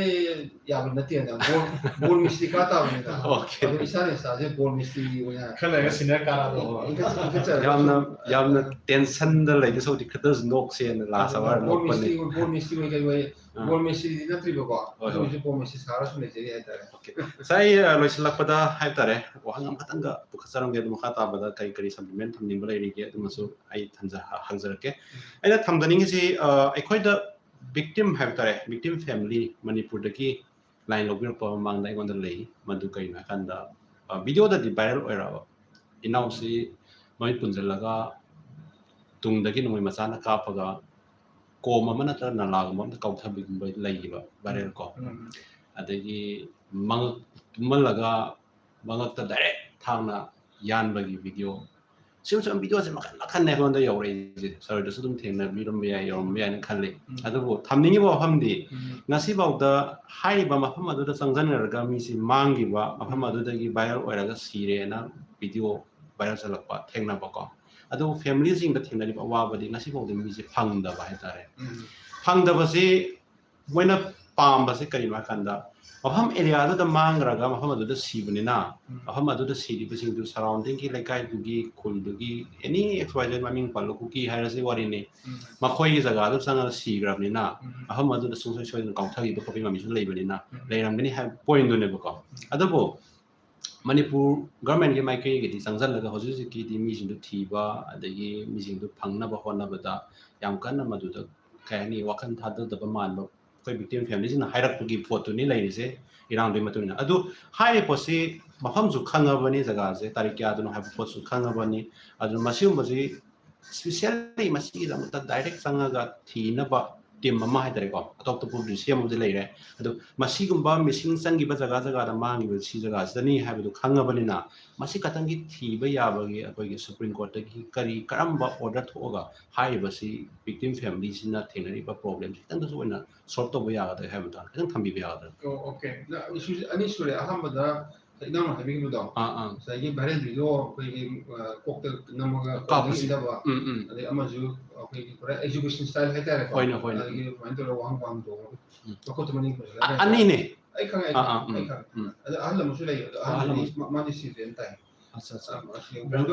ꯌꯥꯕ ꯅꯠꯇꯦꯅ, ꯕꯣꯔ ꯕꯣꯔ ꯃꯤꯁꯇꯤ ꯀꯥ ꯇꯥꯕꯅꯤꯅ꯫ Okay. ꯑꯗꯣ ꯏꯁꯥꯅ ꯏꯁꯥꯁꯦ ꯕꯣꯔ ꯃꯤꯁꯇꯤ ꯑꯣꯏꯅ ꯈꯔ ꯂꯩꯔꯒ ꯁꯤꯅꯤꯌꯔ ꯀꯥꯔꯛꯑꯗꯧꯕ꯫ ꯏꯟꯈꯠ- ꯏꯟꯈꯠꯆꯔꯒ ꯌꯥꯝꯅ ꯁꯨꯝ, ꯌꯥꯝꯅ ꯇꯦꯟꯁꯟꯗ ꯂꯩꯗꯧ ꯁꯔꯨꯛꯇꯤ ꯈꯤꯇꯪ ꯅꯣꯛꯁꯦꯅ ꯂꯥꯁ ꯑꯋꯥꯔ ꯕꯣꯔ ꯅꯣꯛꯄꯅꯤ꯫ ꯃꯤꯁꯇꯤ ꯕꯣꯔ ꯃꯤꯁꯇꯤ ꯑꯣꯏ ꯀꯩ ꯑꯣꯏ ꯑꯥ. ꯕꯣꯔ ꯃꯤꯁꯇꯤꯗꯤ ꯅꯠꯇ꯭ꯔꯤꯕꯀꯣ꯫ ꯍꯣꯏ, ꯑꯗꯨ ꯍꯣꯏ. ꯑꯣꯏꯔꯁꯨ ꯕꯣꯔ ꯃꯤꯁꯇꯤ ꯁꯥꯔ ꯁꯨꯝ ꯂꯩꯖꯔꯤ ꯍꯥꯏꯇꯥꯔꯦ꯫ Okay. ꯁꯥꯏ, ꯑ, ꯂꯣꯏꯁꯤꯜꯂꯛꯄꯗ ꯍꯥꯏꯕ ꯇꯥꯔꯦ, ꯋꯥꯍꯪ ꯑꯃꯈꯛꯇꯪꯒ ꯄꯨꯈꯠꯆꯔꯝꯒꯦ꯫ ꯑꯗꯨ ꯃꯈꯥ ꯇꯥꯕꯗ ꯀꯔꯤ ꯀꯔꯤ ꯁꯝꯄ꯭ꯂꯤꯃꯦꯟ ꯊꯝꯅꯤꯡꯕ ꯂꯩꯔꯤꯒꯦ, ꯑꯗꯨꯃꯁꯨ ꯑꯩ ꯊꯝꯖ-, ꯍ-, ꯍꯪꯖꯔꯛꯀꯦ꯫ ꯑꯩꯅ ꯊꯝꯖꯅꯤꯡꯉꯤꯁꯤ, ꯑ, ꯑꯩꯈꯣꯏꯗ ꯚꯤꯛꯇꯤꯝ ꯍꯥꯏꯕ ꯇꯥꯔꯦ, ꯚꯤꯛꯇꯤꯝ ꯐꯦꯃꯤꯂꯤ ꯃꯅꯤꯄꯨꯔꯗꯒꯤ ꯂꯥꯏꯟ ꯂꯧꯕꯤꯔꯛꯄ ꯃꯃꯥꯡꯗ ꯑꯩꯉꯣꯟꯗ ꯂꯩ꯫ ꯃꯗꯨ ꯀꯩꯅꯣ ꯍꯥꯏꯀꯥꯟꯗ, ꯑ, ꯚꯤꯗꯤꯑꯣꯗꯗꯤ ꯚꯥꯏꯔꯦꯜ ꯑꯣꯏꯔꯛꯑꯕ ꯏꯅꯥꯎꯁꯤ ꯃꯃꯤꯠ ꯄꯨꯟꯁꯤꯜꯂꯒ ꯇꯨꯡꯗꯒꯤ ꯅꯣꯡꯃꯩ ꯃꯆꯥꯅ ꯀꯥꯞꯄꯒ ꯀꯣꯝ ꯑꯃ ꯅꯠꯇ꯭ꯔꯒ ꯅꯂꯥꯒꯨꯝꯕ ꯑꯝꯗ ꯀꯥꯎꯊꯕꯤꯒꯨꯝꯕ ꯂꯩꯌꯦꯕ, ꯚꯥꯏꯔꯦꯜ ꯀꯣ꯫ ꯎꯝ. ꯑꯗꯒꯤ ꯃꯉꯛ ꯇꯨꯝꯍꯜꯂꯒ ꯃꯉꯛꯇ ꯗꯥꯏꯔꯦꯛ ꯊꯥꯡꯅ ꯌꯥꯟꯕꯒꯤ ꯚꯤꯗꯤꯑꯣ꯫ ꯁꯤꯒꯨꯝꯕ ꯚꯤꯗꯤꯑꯣꯁꯦ ꯃꯈꯜ ꯃꯈꯜꯅꯦ ꯑꯩꯉꯣꯟꯗ ꯌꯧꯔꯛꯏꯁꯦ꯫ ꯁꯔꯗꯁꯨ ꯑꯗꯨꯝ ꯊꯦꯡꯅꯕꯤꯔꯝꯕ ꯌꯥꯏ, ꯌꯧꯔꯝꯕ ꯌꯥꯏꯅ ꯈꯜꯂꯤ꯫ ꯎꯝ. ꯑꯗꯨꯕꯨ ꯊꯝꯅꯤꯡꯉꯤꯕ ꯋꯥꯐꯝꯗꯤ, ꯎꯝ. ꯉꯁꯤꯐꯥꯎꯗ ꯍꯥꯏꯔꯤꯕ ꯃꯐꯝ ꯑꯗꯨꯗ ꯆꯪꯁꯤꯟꯈ꯭ꯔꯒ ꯃꯤꯁꯤ ꯃꯥꯡꯈꯤꯕ, ꯃꯐꯝ ꯎꯝ. ꯑꯗꯨꯗꯒꯤ ꯚꯥꯏꯔꯦꯜ ꯑꯣꯏꯔꯒ ꯁꯤꯔꯦꯅ ꯚꯤꯗꯤꯑꯣ ꯚꯥꯏꯔꯦꯜ ꯆꯠꯂꯛꯄ ꯊꯦꯡꯅꯕꯀꯣ꯫ ꯑꯗꯨꯕꯨ ꯐꯦꯃꯤꯂꯤꯁꯤꯡꯗ ꯊꯦꯡꯅꯔꯤꯕ ꯑꯋꯥꯕꯗꯤ ꯉꯁꯤꯐꯥꯎꯗ ꯃꯤꯁꯦ ꯐꯪꯗꯕ ꯍꯥꯏꯇꯥꯔꯦ꯫ ꯎꯝ. ꯐꯪꯗꯕꯁꯤ ꯃꯣꯏꯅ ꯄꯥꯝꯕꯁꯦ ꯀꯔꯤꯅꯣ ꯍꯥꯏ ꯀꯥꯟꯗ, ꯃꯐꯝ ꯑꯦꯔꯤꯌꯥꯗꯨꯗ ꯃꯥꯡꯈ꯭ꯔꯒ ꯃꯐꯝ ꯑꯗꯨꯗ ꯁꯤꯕꯅꯤꯅ, ꯎꯝ. ꯃꯐꯝ ꯑꯗꯨꯗ ꯁꯤꯔꯤꯕꯁꯤꯡꯗꯨ ꯁꯔꯥꯎꯟꯗꯤꯡꯒꯤ, ꯂꯩꯀꯥꯏꯗꯨꯒꯤ, ꯈꯨꯜꯗꯨꯒꯤ, ꯑꯦꯅꯤ ꯑꯦꯛꯁ ꯋꯥꯏ ꯖꯦꯠ, ꯃꯃꯤꯡ ꯄꯜꯂꯣ, ꯀꯨꯀꯤ ꯍꯥꯏꯔꯁꯤ ꯋꯥꯔꯤꯅꯤ, ꯎꯝ. ꯃꯈꯣꯏꯒꯤ ꯖꯒꯥꯗꯨ ꯆꯪꯉꯒ ꯁꯤꯈ꯭ꯔꯕꯅꯤꯅ, ꯎꯝ. ꯃꯐꯝ ꯑꯗꯨꯗ ꯁꯨꯡꯁꯣꯏ ꯁꯣꯏꯗꯅ ꯀꯥꯎꯊꯈꯤꯕ ꯈꯣꯠꯄꯒꯤ ꯃꯃꯤꯁꯨ ꯂꯩꯕꯅꯤꯅ, ꯎꯝ. ꯂꯩꯔꯝꯒꯅꯤ ꯍꯥꯏꯕ ꯄꯣꯏꯟꯗꯨꯅꯦꯕꯀꯣ꯫ ꯑꯗꯨꯕꯨ ꯃꯅꯤꯄꯨꯔ ꯒꯚꯔꯟꯃꯦꯟꯒꯤ ꯃꯥꯏꯀꯩꯒꯤꯗꯤ ꯆꯪꯁꯤꯜꯂꯒ ꯍꯧꯖꯤꯛ ꯍꯧꯖꯤꯛꯀꯤꯗꯤ ꯃꯤꯁꯤꯡꯗꯨ ꯊꯤꯕ, ꯑꯗꯒꯤ ꯃꯤꯁꯤꯡꯗꯨ ꯐꯪꯅꯕ ꯍꯣꯠꯅꯕꯗ ꯌꯥꯝ ꯀꯟꯅ ꯃꯗꯨꯗ, ꯀꯩ ꯍꯥꯏꯅꯤ, ꯋꯥꯈꯜ ꯊꯥꯗꯗꯕ ꯃꯥꯟꯕ ꯑꯩꯈꯣꯏ ꯚꯤꯛꯇꯤꯝ ꯐꯦꯃꯤꯂꯤꯁꯤꯡꯅ ꯍꯥꯏꯔꯛꯄꯒꯤ ꯄꯣꯠꯇꯨꯅꯤ ꯂꯩꯔꯤꯁꯦ, ꯏꯔꯥꯡꯗꯨꯒꯤ ꯃꯇꯨꯡ ꯏꯟꯅ꯫ ꯑꯗꯨ ꯍꯥꯏꯔꯤꯕ ꯄꯣꯠꯁꯤ ꯃꯐꯝꯁꯨ ꯈꯪꯉꯕꯅꯤ, ꯖꯒꯥꯁꯦ ꯇꯥꯔꯤꯛ ꯀꯌꯥꯗꯅꯣ ꯍꯥꯏꯕ ꯄꯣꯠꯁꯨ ꯈꯪꯉꯕꯅꯤ꯫ ꯑꯗꯨꯅ ꯃꯁꯤꯒꯨꯝꯕꯁꯤ ꯏꯁꯄꯤꯁꯦꯜꯂꯤ ꯃꯁꯤꯒꯤꯗꯃꯛꯇ ꯗꯥꯏꯔꯦꯛ ꯆꯪꯉꯒ ꯊꯤꯅꯕ ꯇꯤꯝ ꯑꯃ ꯍꯥꯏꯇꯥꯔꯦꯀꯣ, ꯑꯇꯣꯞ ꯑꯇꯣꯞꯄꯕꯨꯗꯤ ꯁꯦꯝꯕꯕꯨꯗꯤ ꯂꯩꯔꯦ꯫ ꯑꯗꯨ ꯃꯁꯤꯒꯨꯝꯕ ꯃꯤꯁꯤꯡ ꯆꯪꯈꯤꯕ ꯖꯒꯥ ꯖꯒꯥꯗ ꯃꯥꯡꯈꯤꯕ ꯁꯤ ꯖꯒꯥꯁꯤꯗꯅꯤ ꯍꯥꯏꯕꯗꯨ ꯈꯪꯉꯕꯅꯤꯅ, ꯃꯁꯤ ꯈꯛꯇꯪꯒꯤ ꯊꯤꯕ ꯌꯥꯕꯒꯤ ꯑꯩꯈꯣꯏꯒꯤ ꯁꯨꯄ꯭ꯔꯤꯝ ꯀꯣꯔꯠꯇꯒꯤ ꯀꯔꯤ, ꯀꯔꯝꯕ ꯑꯣꯔꯗꯔ ꯊꯣꯛꯑꯒ ꯍꯥꯏꯔꯤꯕꯁꯤ ꯚꯤꯛꯇꯤꯝ ꯐꯦꯃꯤꯂꯤꯁꯤꯅ ꯊꯦꯡꯅꯔꯤꯕ ꯄ꯭ꯔꯣꯕ꯭ꯂꯦꯝꯁꯤ ꯈꯤꯇꯪꯗꯁꯨ ꯑꯣꯏꯅ ꯁꯣꯜꯕ ꯇꯧꯕ ꯌꯥꯒꯗ꯭ꯔꯥ ꯍꯥꯏꯕ ꯃꯇꯥꯡꯗ ꯈꯤꯇꯪ ꯊꯝꯕꯤꯕ ꯌꯥꯒꯗ꯭ꯔꯥ? ꯑꯣ, ꯑꯣꯀꯦ꯫ ꯅ-, ꯏꯁꯨꯁꯦ ꯑꯅꯤ ꯁꯨꯔꯦ꯫ ꯑꯍꯥꯟꯕꯗ ꯏꯅꯥꯎꯅ ꯍꯥꯏꯕꯤꯈꯤꯕꯗꯣ, ꯑꯥ ꯑꯥ ꯉꯁꯥꯏꯒꯤ viral video ꯑꯩꯈꯣꯏꯒꯤ ꯀꯣꯛꯇ ꯅꯝꯃꯒ ꯀꯥꯞꯄꯁꯤ꯫ ꯏꯟꯗꯕ, ꯎꯝ ꯎꯝ ꯑꯗꯩ ꯑꯃꯁꯨ ꯑꯩꯈꯣꯏꯒꯤ ꯄꯨꯔꯥ execution style ꯍꯥꯏꯇꯥꯔꯦꯀꯣ꯫ ꯍꯣꯏꯅꯦ, ꯍꯣꯏꯅꯦ꯫ ꯑꯗꯒꯤ ꯑꯗꯨꯃꯥꯏꯅ ꯇꯧꯔꯒ ꯋꯥꯍꯪ ꯋꯥꯍꯪ ꯇꯧꯔꯒ ꯎꯝ꯫ ꯃꯈꯨꯠꯇ ꯃꯅꯤꯡ ꯄꯨꯁꯤꯜꯂꯒ ꯑ- ꯑꯅꯤꯅꯦ꯫ ꯑꯩ ꯈꯪꯉꯦ, ꯑꯩ ꯑꯥ, ꯈꯪꯉꯦ, ꯑꯥ, ꯎꯝ, ꯑꯩ ꯈꯪꯉꯦ꯫ ꯎꯝ꯫ ꯑꯗꯣ ꯑꯍꯜ ꯑꯃꯁꯨ ꯂꯩ, ꯑꯗꯣ ꯑꯍꯜ ꯑꯍꯜꯗꯤ ꯑꯃꯁꯨ꯫ ꯃꯥ- ꯃꯥꯗꯤ ꯁꯤꯗ꯭ꯔꯦꯅ ꯇꯥꯏ꯫ ꯑꯠꯆꯥ, ꯑꯠꯆꯥ꯫ ꯑꯥ, ꯑꯁꯤ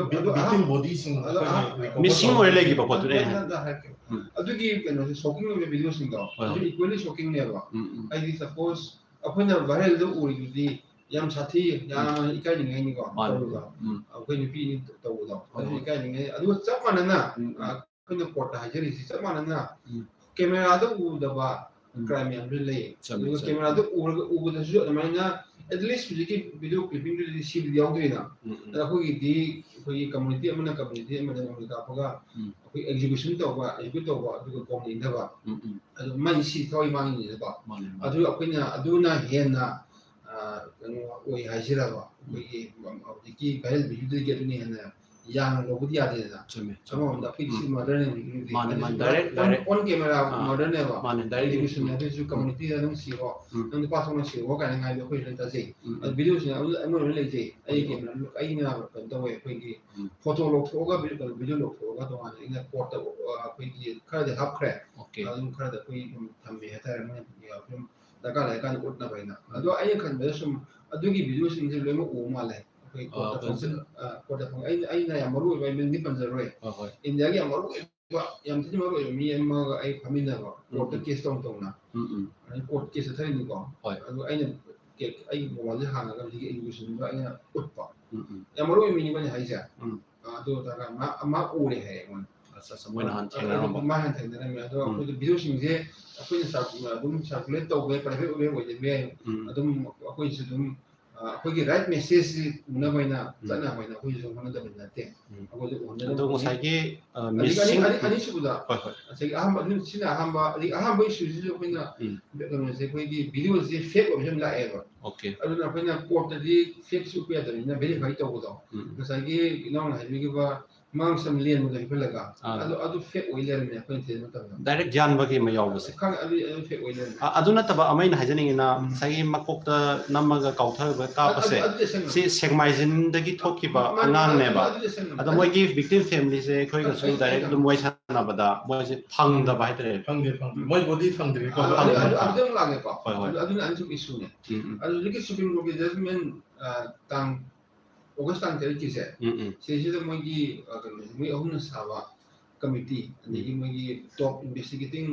ꯕꯤꯇꯤꯡ ꯕꯣꯗꯤꯁꯤꯡ ꯑꯗꯣ ꯑꯩꯈꯣꯏꯅ ꯑꯥ, recover Missing ꯇꯧꯕ ꯑꯣꯏꯔ ꯂꯩꯈꯤꯕ ꯄꯣꯠꯇꯨꯅꯦ꯫ ꯑꯗꯨ ꯑꯗꯨ ꯍꯥꯏꯔꯛꯀꯦ꯫ ꯎꯝ꯫ ꯑꯗꯨꯒꯤ ꯀꯩꯅꯣꯁꯦ, shocking ꯑꯣꯏꯕ videoꯁꯤꯡꯗꯣ ꯍꯣꯏ, ꯑꯗꯨ ꯍꯣꯏ꯫ equally shockingꯅꯦꯕ꯫ ꯎꯝ ꯎꯝ꯫ ꯍꯥꯏꯗꯤ suppose ꯑꯩꯈꯣꯏꯅ viralꯗ ꯎꯔꯤꯗꯨꯗꯤ ꯌꯥꯝ ꯁꯥꯊꯤ, ꯌꯥꯝꯅ ꯏꯀꯥꯏꯅꯤꯡꯉꯥꯏꯅꯤꯀꯣ ꯃꯥꯅꯦ꯫ ꯇꯧꯔꯤꯗꯣ꯫ ꯎꯝ꯫ ꯑꯩꯈꯣꯏ ꯅꯨꯄꯤꯅꯤ ꯇꯧꯕꯗꯣ ꯑꯗꯨ ꯍꯣꯏ꯫ ꯏꯀꯥꯏꯅꯤꯡꯉꯥꯏ꯫ ꯑꯗꯨꯒ ꯆꯞ ꯃꯥꯟꯅꯅ ꯎꯝ ꯎꯝ꯫ ꯑꯩꯈꯣꯏꯅ courtꯇ ꯍꯥꯏꯖꯔꯤꯁꯤ ꯆꯞ ꯃꯥꯟꯅꯅ ꯎꯝ꯫ cameraꯗ ꯎꯗꯕ ꯎꯝ꯫ crime ꯃꯌꯥꯝꯁꯨ ꯂꯩ꯫ ꯆꯨꯝꯃꯦ, ꯑꯗꯨꯒ ꯆꯨꯝꯃꯦ꯫ cameraꯗ ꯎꯔꯒ ꯎꯕꯗꯁꯨ ꯑꯗꯨꯃꯥꯏꯅ at least ꯍꯧꯖꯤꯛꯀꯤ video clippingꯗꯨꯗꯤ ꯁꯤꯕꯗꯤ ꯌꯥꯎꯗ꯭ꯔꯤꯅ꯫ ꯎꯝ ꯎꯝ꯫ ꯑꯗ ꯑꯩꯈꯣꯏꯒꯤꯗꯤ ꯑꯩꯈꯣꯏꯒꯤ community ꯑꯃꯅ community ꯑꯃꯗ ꯅꯣꯡꯃꯩ ꯀꯥꯞꯄꯒ ꯎꯝ꯫ ꯑꯩꯈꯣꯏ execution ꯇꯧꯕ, execute ꯇꯧꯕ, ꯑꯗꯨꯒ ꯀꯣꯝꯅ ꯏꯟꯗꯕ꯫ ꯎꯝ ꯎꯝ꯫ ꯑꯗꯨ ꯃꯥꯏ ꯁꯤ ꯊꯋꯥꯏ ꯃꯥꯡꯉꯤꯅꯦꯕ꯫ ꯃꯥꯅꯦ ꯃꯥꯅꯦ꯫ ꯑꯗꯨ ꯑꯩꯈꯣꯏꯅ ꯑꯗꯨꯅ ꯍꯦꯟꯅ ꯑ, ꯀꯩꯅꯣ ꯑꯣꯏ ꯍꯥꯏꯁꯤꯔꯕ, ꯑꯩꯈꯣꯏꯒꯤ ꯍꯧꯖꯤꯛꯀꯤ viral videoꯗꯒꯤ ꯑꯗꯨꯅ ꯍꯦꯟꯅ ꯌꯥꯡꯅ ꯂꯧꯕꯗꯤ ꯌꯥꯗꯦꯗꯅ꯫ ꯆꯨꯝꯃꯦ ꯆꯨꯝꯃꯦ꯫ ꯑꯃꯔꯣꯝꯗ ꯑꯩꯈꯣꯏꯒꯤ ꯁꯤ ꯎꯝ꯫ murderꯅꯦꯕ꯫ ꯃꯥꯅꯦ, ꯃꯥꯅꯦ, ꯑꯗꯨꯁꯨ direct, on- direct. on camera ꯑꯥ꯫ murderꯅꯦꯕ꯫ ꯃꯥꯅꯦ, direct. Execution ꯎꯝ꯫ ꯍꯥꯏꯗꯨꯁꯨ communityꯗ ꯅꯪ ꯁꯤꯔꯣ, ꯎꯝ꯫ ꯅꯪ ꯅꯨꯄꯥ ꯊꯣꯛꯅ ꯁꯤꯔꯣ ꯀꯥꯏꯅ ꯍꯥꯏꯕꯗꯣ ꯑꯩꯈꯣꯏꯁꯨ ꯂꯣꯏ ꯇꯥꯖꯩ꯫ ꯎꯝ ꯑꯗꯨ ꯎꯝ꯫ videoꯁꯤꯅ ꯑꯩꯉꯣꯟꯗ ꯂꯣꯏ ꯂꯩꯖꯩ꯫ ꯑꯩꯒꯤ ꯎꯝ꯫ camera ꯑꯩꯅ ꯀꯩꯅꯣ ꯇꯧꯋꯦ, ꯑꯩꯈꯣꯏꯒꯤ ꯎꯝ꯫ photo ꯂꯧꯊꯣꯛꯑꯒ video, video ꯂꯧꯊꯣꯛꯑꯒ ꯇꯣꯉꯥꯟꯅ ꯑꯩꯅ courtꯇ ꯑꯩꯈꯣꯏꯒꯤ ꯈꯔꯗꯤ ꯍꯥꯞꯈ꯭ꯔꯦ꯫ Okay꯫ ꯑꯗꯨꯝ ꯈꯔꯗ ꯑꯩꯈꯣꯏ ꯑꯗꯨꯝ ꯊꯝꯃꯦ ꯍꯥꯏꯇꯥꯔꯦ, ꯃꯣꯏꯅ ꯑꯗꯨꯝ ꯗꯔꯀꯥꯔ ꯂꯩꯔꯀꯥꯟꯗ ꯎꯠꯅꯕ ꯍꯥꯏꯅ꯫ ꯑꯗꯣ ꯑꯩꯅ ꯈꯟꯕꯗ ꯁꯨꯝ ꯑꯗꯨꯒꯤ videoꯁꯤꯡꯁꯦ ꯂꯣꯏꯅꯃꯛ ꯎꯕ ꯃꯥꯜꯂꯦ꯫ ꯑꯩꯈꯣꯏ ꯑꯥ, courtꯇ ꯐꯖ- function, ꯑꯥ, courtꯇ function, ꯑꯩꯅ, ꯑꯩꯅ ꯌꯥꯝ ꯃꯔꯨ ꯑꯣꯏꯕ, ꯑꯩ ꯃꯤꯡꯗꯤ ꯄꯟꯖꯔꯣꯏ꯫ ꯍꯣꯏ ꯍꯣꯏ꯫ Indiaꯒꯤ ꯌꯥꯝ ꯃꯔꯨ ꯑꯣꯏꯕ, ꯌꯥꯝ ꯊꯤꯅ ꯃꯔꯨ ꯑꯣꯏꯕ ꯃꯤ ꯑꯃꯒ ꯑꯩ ꯐꯝꯃꯤꯟꯅꯕ, courtꯇ ꯎꯝ꯫ case ꯇꯧꯅ ꯇꯧꯅ꯫ ꯎꯝ ꯎꯝ꯫ ꯑꯗꯩ court case ꯆꯠꯊꯔꯤꯅꯤꯀꯣ꯫ ꯍꯣꯏ꯫ ꯑꯗꯨ ꯑꯩꯅ ꯀꯦ-, ꯑꯩꯒꯤ mobileꯁꯦ ꯍꯥꯡꯉꯒ ꯍꯧꯖꯤꯛꯀꯤ executionꯗꯣ ꯑꯩꯅ ꯎꯠꯄ꯫ ꯎꯝ ꯎꯝ꯫ ꯌꯥꯝ ꯃꯔꯨ ꯑꯣꯏꯕ ꯃꯤꯅꯤꯀꯣ ꯑꯩꯅ ꯍꯥꯏꯁꯦ꯫ ꯎꯝ꯫ ꯑꯥ, ꯑꯗꯨ ꯑꯣꯏꯇꯥꯔꯒ ꯃꯥ, ꯃꯥ ꯎꯔꯦ ꯍꯥꯏꯌꯦ ꯑꯩꯉꯣꯟꯗ꯫ ꯑꯠꯆꯥ ꯑꯠꯆꯥ, ꯃꯣꯏꯅ ꯍꯥꯟꯅ ꯑꯗꯨ ꯊꯦꯡꯅꯔꯝꯕ꯫ ꯃꯥ ꯍꯥꯟꯅ ꯊꯦꯡꯅꯔꯝꯃꯦ꯫ ꯑꯗꯣ ꯎꯝ꯫ ꯑꯩꯈꯣꯏꯗ videoꯁꯤꯡꯁꯦ ꯑꯩꯈꯣꯏꯅ circu-, ꯑꯗꯨꯝ circulate ꯇꯧꯕ ꯌꯥꯏ, private ꯑꯣꯏꯕ ꯑꯣꯏꯖꯕ ꯌꯥꯏ꯫ ꯎꯝ꯫ ꯑꯗꯨꯝ ꯑꯩꯈꯣꯏꯁꯨ ꯑꯗꯨꯝ, ꯑ, ꯑꯩꯈꯣꯏꯒꯤ right messageꯁꯤ ꯎꯅꯕ ꯍꯥꯏꯅ, ꯎꯝ꯫ ꯆꯠꯅꯕ ꯍꯥꯏꯅ ꯑꯩꯈꯣꯏꯁꯨ ꯍꯣꯠꯅꯗꯕ ꯅꯠꯇꯦ꯫ ꯎꯝ꯫ ꯑꯩꯈꯣꯏꯁꯨ ꯎꯍꯟꯒꯗꯕ ꯑꯗꯣ ꯄꯣꯠꯅꯤ꯫ ꯉꯁꯥꯏꯒꯤ, ꯑ, ꯑꯗꯒꯤ ꯑꯅꯤ-, missing ꯑꯅꯤ-, ꯑꯅꯤꯁꯨꯕꯗ, ꯍꯣꯏ ꯍꯣꯏ꯫ ꯉꯁꯥꯏꯒꯤ ꯑꯍꯥꯟꯕ, ꯑꯗꯨ ꯁꯤꯅ ꯑꯍꯥꯟꯕ, ꯑꯗꯒꯤ ꯑꯍꯥꯟꯕ issueꯁꯤꯁꯨ ꯑꯩꯈꯣꯏꯅ ꯎꯝ꯫ ꯀꯩꯅꯣꯁꯦ, ꯑꯩꯈꯣꯏꯒꯤ videoꯁꯦ fake ꯑꯣꯏꯕꯁꯨ ꯌꯥꯝ ꯂꯥꯛꯑꯦꯕ꯫ Okay꯫ ꯑꯗꯨꯅ ꯑꯩꯈꯣꯏꯅ courtꯇꯗꯤ fakeꯁꯤ ꯎꯠꯄ ꯌꯥꯗꯕꯅꯤꯅ verify ꯇꯧꯕꯗꯣ꯫ ꯎꯝ꯫ ꯉꯁꯥꯏꯒꯤ ꯏꯅꯥꯎꯅ ꯍꯥꯏꯕꯤꯈꯤꯕ ꯃꯥꯡꯁꯝ ꯂꯦꯟꯕꯗꯣ ꯍꯤꯞꯍꯜꯂꯒ ꯑꯥ꯫ ꯑꯗꯨ ꯑꯗꯨ ꯐꯦꯛ ꯑꯣꯏ ꯂꯩꯔꯝꯃꯦ ꯑꯩꯈꯣꯏꯅ ꯊꯤꯕ ꯃꯇꯝꯗ꯫ ꯗꯥꯏꯔꯦꯛ ꯌꯥꯟꯕꯒꯤ ꯑꯃ ꯌꯥꯎꯕꯁꯦ꯫ ꯈꯪ ꯑꯗꯨ ꯑꯗꯨ ꯐꯦꯛ ꯑꯣꯏ ꯂꯩꯔꯝꯃꯦ꯫ ꯑ- ꯑꯗꯨ ꯅꯠꯇꯕ ꯑꯃ ꯑꯩꯅ ꯍꯥꯏꯖꯅꯤꯡꯉꯤꯅ ꯎꯝ꯫ ꯉꯁꯥꯏꯒꯤ ꯃꯀꯣꯛꯇ ꯅꯝꯃꯒ ꯀꯥꯎꯊꯔꯒ ꯀꯥꯞꯄꯁꯦ꯫ ꯑꯗꯨ- ꯑꯗꯨꯗꯤ ꯑꯁꯦꯡꯕ꯫ ꯁꯤ ꯁꯦꯛꯃꯥꯏꯖꯤꯟꯗꯒꯤ ꯊꯣꯛꯈꯤꯕ ꯃꯥ- ꯑꯉꯥꯡꯅꯦꯕ꯫ ꯑꯗꯨꯗꯤ ꯑꯁꯦꯡꯕ꯫ ꯑꯗꯣ ꯃꯣꯏꯒꯤ ꯚꯤꯛꯇꯤꯝ ꯐꯦꯃꯤꯂꯤꯁꯦ ꯑꯩꯈꯣꯏꯒꯁꯨ ꯑꯩ- ꯗꯥꯏꯔꯦꯛ ꯑꯩ- ꯑꯗꯨꯝ ꯋꯥꯔꯤ ꯁꯥꯟꯅꯕꯗ ꯃꯣꯏꯁꯦ ꯐꯪꯗꯕ ꯍꯥꯏꯇꯥꯔꯦ꯫ ꯐꯪꯗꯦ ꯐꯪꯗꯦ, ꯃꯣꯏ ꯕꯣꯗꯤ ꯐꯪꯗ꯭ꯔꯤꯀꯣ꯫ ꯑꯗꯨ- ꯐꯪꯗꯦ, ꯑꯗꯨ- ꯐꯪꯗꯦ꯫ ꯑꯗꯨꯗ ꯑꯃꯨꯛ ꯂꯥꯛꯑꯦꯀꯣ꯫ ꯍꯣꯏ, ꯍꯣꯏ꯫ ꯑꯗꯨ- ꯑꯗꯨꯅ ꯑꯅꯤꯁꯨꯕ ꯏꯁꯨꯅꯦ꯫ ꯎꯝ, ꯎꯝ, ꯑꯗꯨ ꯍꯧꯖꯤꯛꯀꯤ ꯁꯨꯄ꯭ꯔꯤꯝ ꯀꯣꯔꯠꯀꯤ ꯖꯖꯃꯦꯟ ꯇꯥꯡ ꯑꯣꯒꯁ ꯇꯥꯡ ꯇꯔꯦꯠꯀꯤꯁꯦ ꯎꯝ, ꯎꯝ, ꯁꯤꯁꯤꯗ ꯃꯣꯏꯒꯤ ꯑ, ꯀꯩꯅꯣ, ꯃꯣꯏ ꯑꯍꯨꯝꯅ ꯁꯥꯕ ꯀꯃꯤꯇꯤ, ꯑꯗꯒꯤ ꯃꯣꯏꯒꯤ ꯇꯣꯞ ꯏꯟꯚꯦꯁꯇꯤꯒꯦꯇꯤꯡ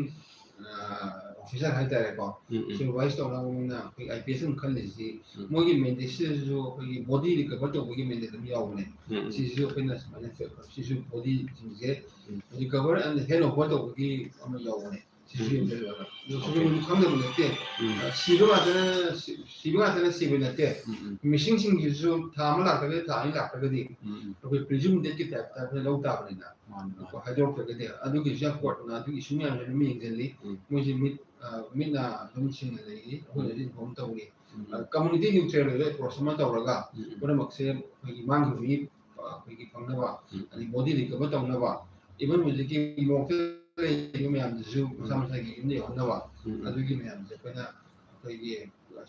ꯑꯣꯐꯤꯁꯥꯔ ꯍꯥꯏꯇꯥꯔꯦꯀꯣ, ꯎꯝ, ꯎꯝ, ꯁꯨꯄꯔꯚꯥꯏꯁ ꯇꯧꯅꯕꯅꯤꯅ ꯑꯩꯈꯣꯏ ꯑꯥꯏ ꯄꯤ ꯑꯦꯁ ꯑꯃ ꯈꯜꯂꯤꯁꯤ, ꯎꯝ꯫ ꯃꯣꯏꯒꯤ ꯃꯦꯟꯗꯦꯠꯁꯤꯗꯁꯨ ꯑꯩꯈꯣꯏꯒꯤ ꯕꯣꯗꯤ ꯔꯤꯀꯚꯔ ꯇꯧꯕꯒꯤ ꯃꯦꯟꯗꯦꯠ ꯑꯃ ꯌꯥꯎꯕꯅꯦ꯫ ꯎꯝ, ꯎꯝ, ꯁꯤꯁꯤꯁꯨ ꯑꯩꯈꯣꯏꯅ ꯁꯨꯃꯥꯏꯅ ꯁꯤꯁꯨ ꯕꯣꯗꯤꯁꯤꯡꯁꯦ ꯎꯝ꯫ ꯔꯤꯀꯚꯔ ꯑꯦꯟ ꯍꯦꯟ ꯑꯣꯚꯔ ꯇꯧꯕꯒꯤ ꯑꯃ ꯌꯥꯎꯕꯅꯦ꯫ ꯁꯤꯁꯨ ꯎꯝ꯫ ꯌꯦꯡꯕꯤꯔꯒ ꯑꯗꯣ Okay. ꯁꯨꯄ꯭ꯔꯤꯝ ꯀꯣꯔꯠ ꯈꯪꯗꯕ ꯅꯠꯇꯦ꯫ ꯎꯝ, ꯑ, ꯁꯤꯕ ꯉꯥꯛꯇꯅ ꯁꯤ- ꯁꯤꯕ ꯉꯥꯛꯇꯅ ꯁꯤꯕ ꯅꯠꯇꯦ꯫ ꯎꯝ, ꯎꯝ, ꯃꯤꯁꯤꯡꯁꯤꯡꯁꯤꯁꯨ ꯊꯥ ꯑꯃ ꯂꯥꯛꯇ꯭ꯔꯒꯗꯤ, ꯊꯥ ꯑꯅꯤ ꯂꯥꯛꯇ꯭ꯔꯒꯗꯤ ꯎꯝ, ꯎꯝ, ꯑꯩꯈꯣꯏ ꯄ꯭ꯔꯤꯖꯨꯝ ꯗꯦꯠꯀꯤ ꯇꯥꯏꯞꯇ ꯑꯩꯈꯣꯏ ꯂꯧ ꯇꯥꯕꯅꯤꯅ꯫ ꯃꯥꯅꯤ, ꯃꯥꯅꯤ꯫ ꯀꯣ, ꯍꯥꯏꯗꯣꯔꯛꯇ꯭ꯔꯒꯗꯤ ꯑꯗꯨꯒꯤꯁꯨ ꯌꯥꯝ ꯀꯣꯔꯠꯅ ꯑꯗꯨꯒꯤ ꯏꯁꯨ ꯃꯌꯥꯝꯁꯦ ꯑꯗꯨꯝ ꯌꯦꯡꯁꯤꯜꯂꯤ꯫ ꯎꯝ꯫ ꯃꯣꯏꯁꯦ ꯃꯤꯠ ꯑ, ꯃꯤꯠꯅ ꯑꯗꯨꯝ ꯁꯤꯡꯅ ꯂꯩꯔꯤ, ꯑꯩꯈꯣꯏꯅꯁꯨ ꯏꯟꯐꯣꯔꯝ ꯇꯧꯔꯤ꯫ ꯎꯝ, ꯎꯝ, ꯀꯝꯃꯨꯅꯤꯇꯤ ꯅ꯭ꯌꯨꯇ꯭ꯔꯦꯜ ꯑꯣꯏꯕ ꯑꯦꯄ꯭ꯔꯣꯆ ꯑꯃ ꯇꯧꯔꯒ ꯎꯝ, ꯎꯝ, ꯄꯨꯝꯅꯃꯛꯁꯦ ꯑꯩꯈꯣꯏꯒꯤ ꯃꯥꯡꯈꯤꯕ ꯃꯤ ꯑ, ꯑꯩꯈꯣꯏꯒꯤ ꯐꯪꯅꯕ, ꯎꯝ, ꯑꯗꯩ ꯕꯣꯗꯤ ꯔꯤꯀꯚꯔ ꯇꯧꯅꯕ, ꯏꯚꯟ ꯍꯧꯖꯤꯛꯀꯤ ꯃꯣꯔꯛꯇ ꯂꯩꯔꯤꯕ ꯃꯌꯥꯝꯗꯨꯁꯨ ꯃꯁꯥ ꯎꯝ, ꯃꯁꯥꯒꯤ ꯌꯨꯝꯗ ꯌꯧꯍꯟꯅꯕ, ꯎꯝ, ꯎꯝ꯫ ꯑꯗꯨꯒꯤ ꯃꯌꯥꯝꯁꯦ ꯑꯩꯈꯣꯏꯅ ꯑꯩꯈꯣꯏꯒꯤ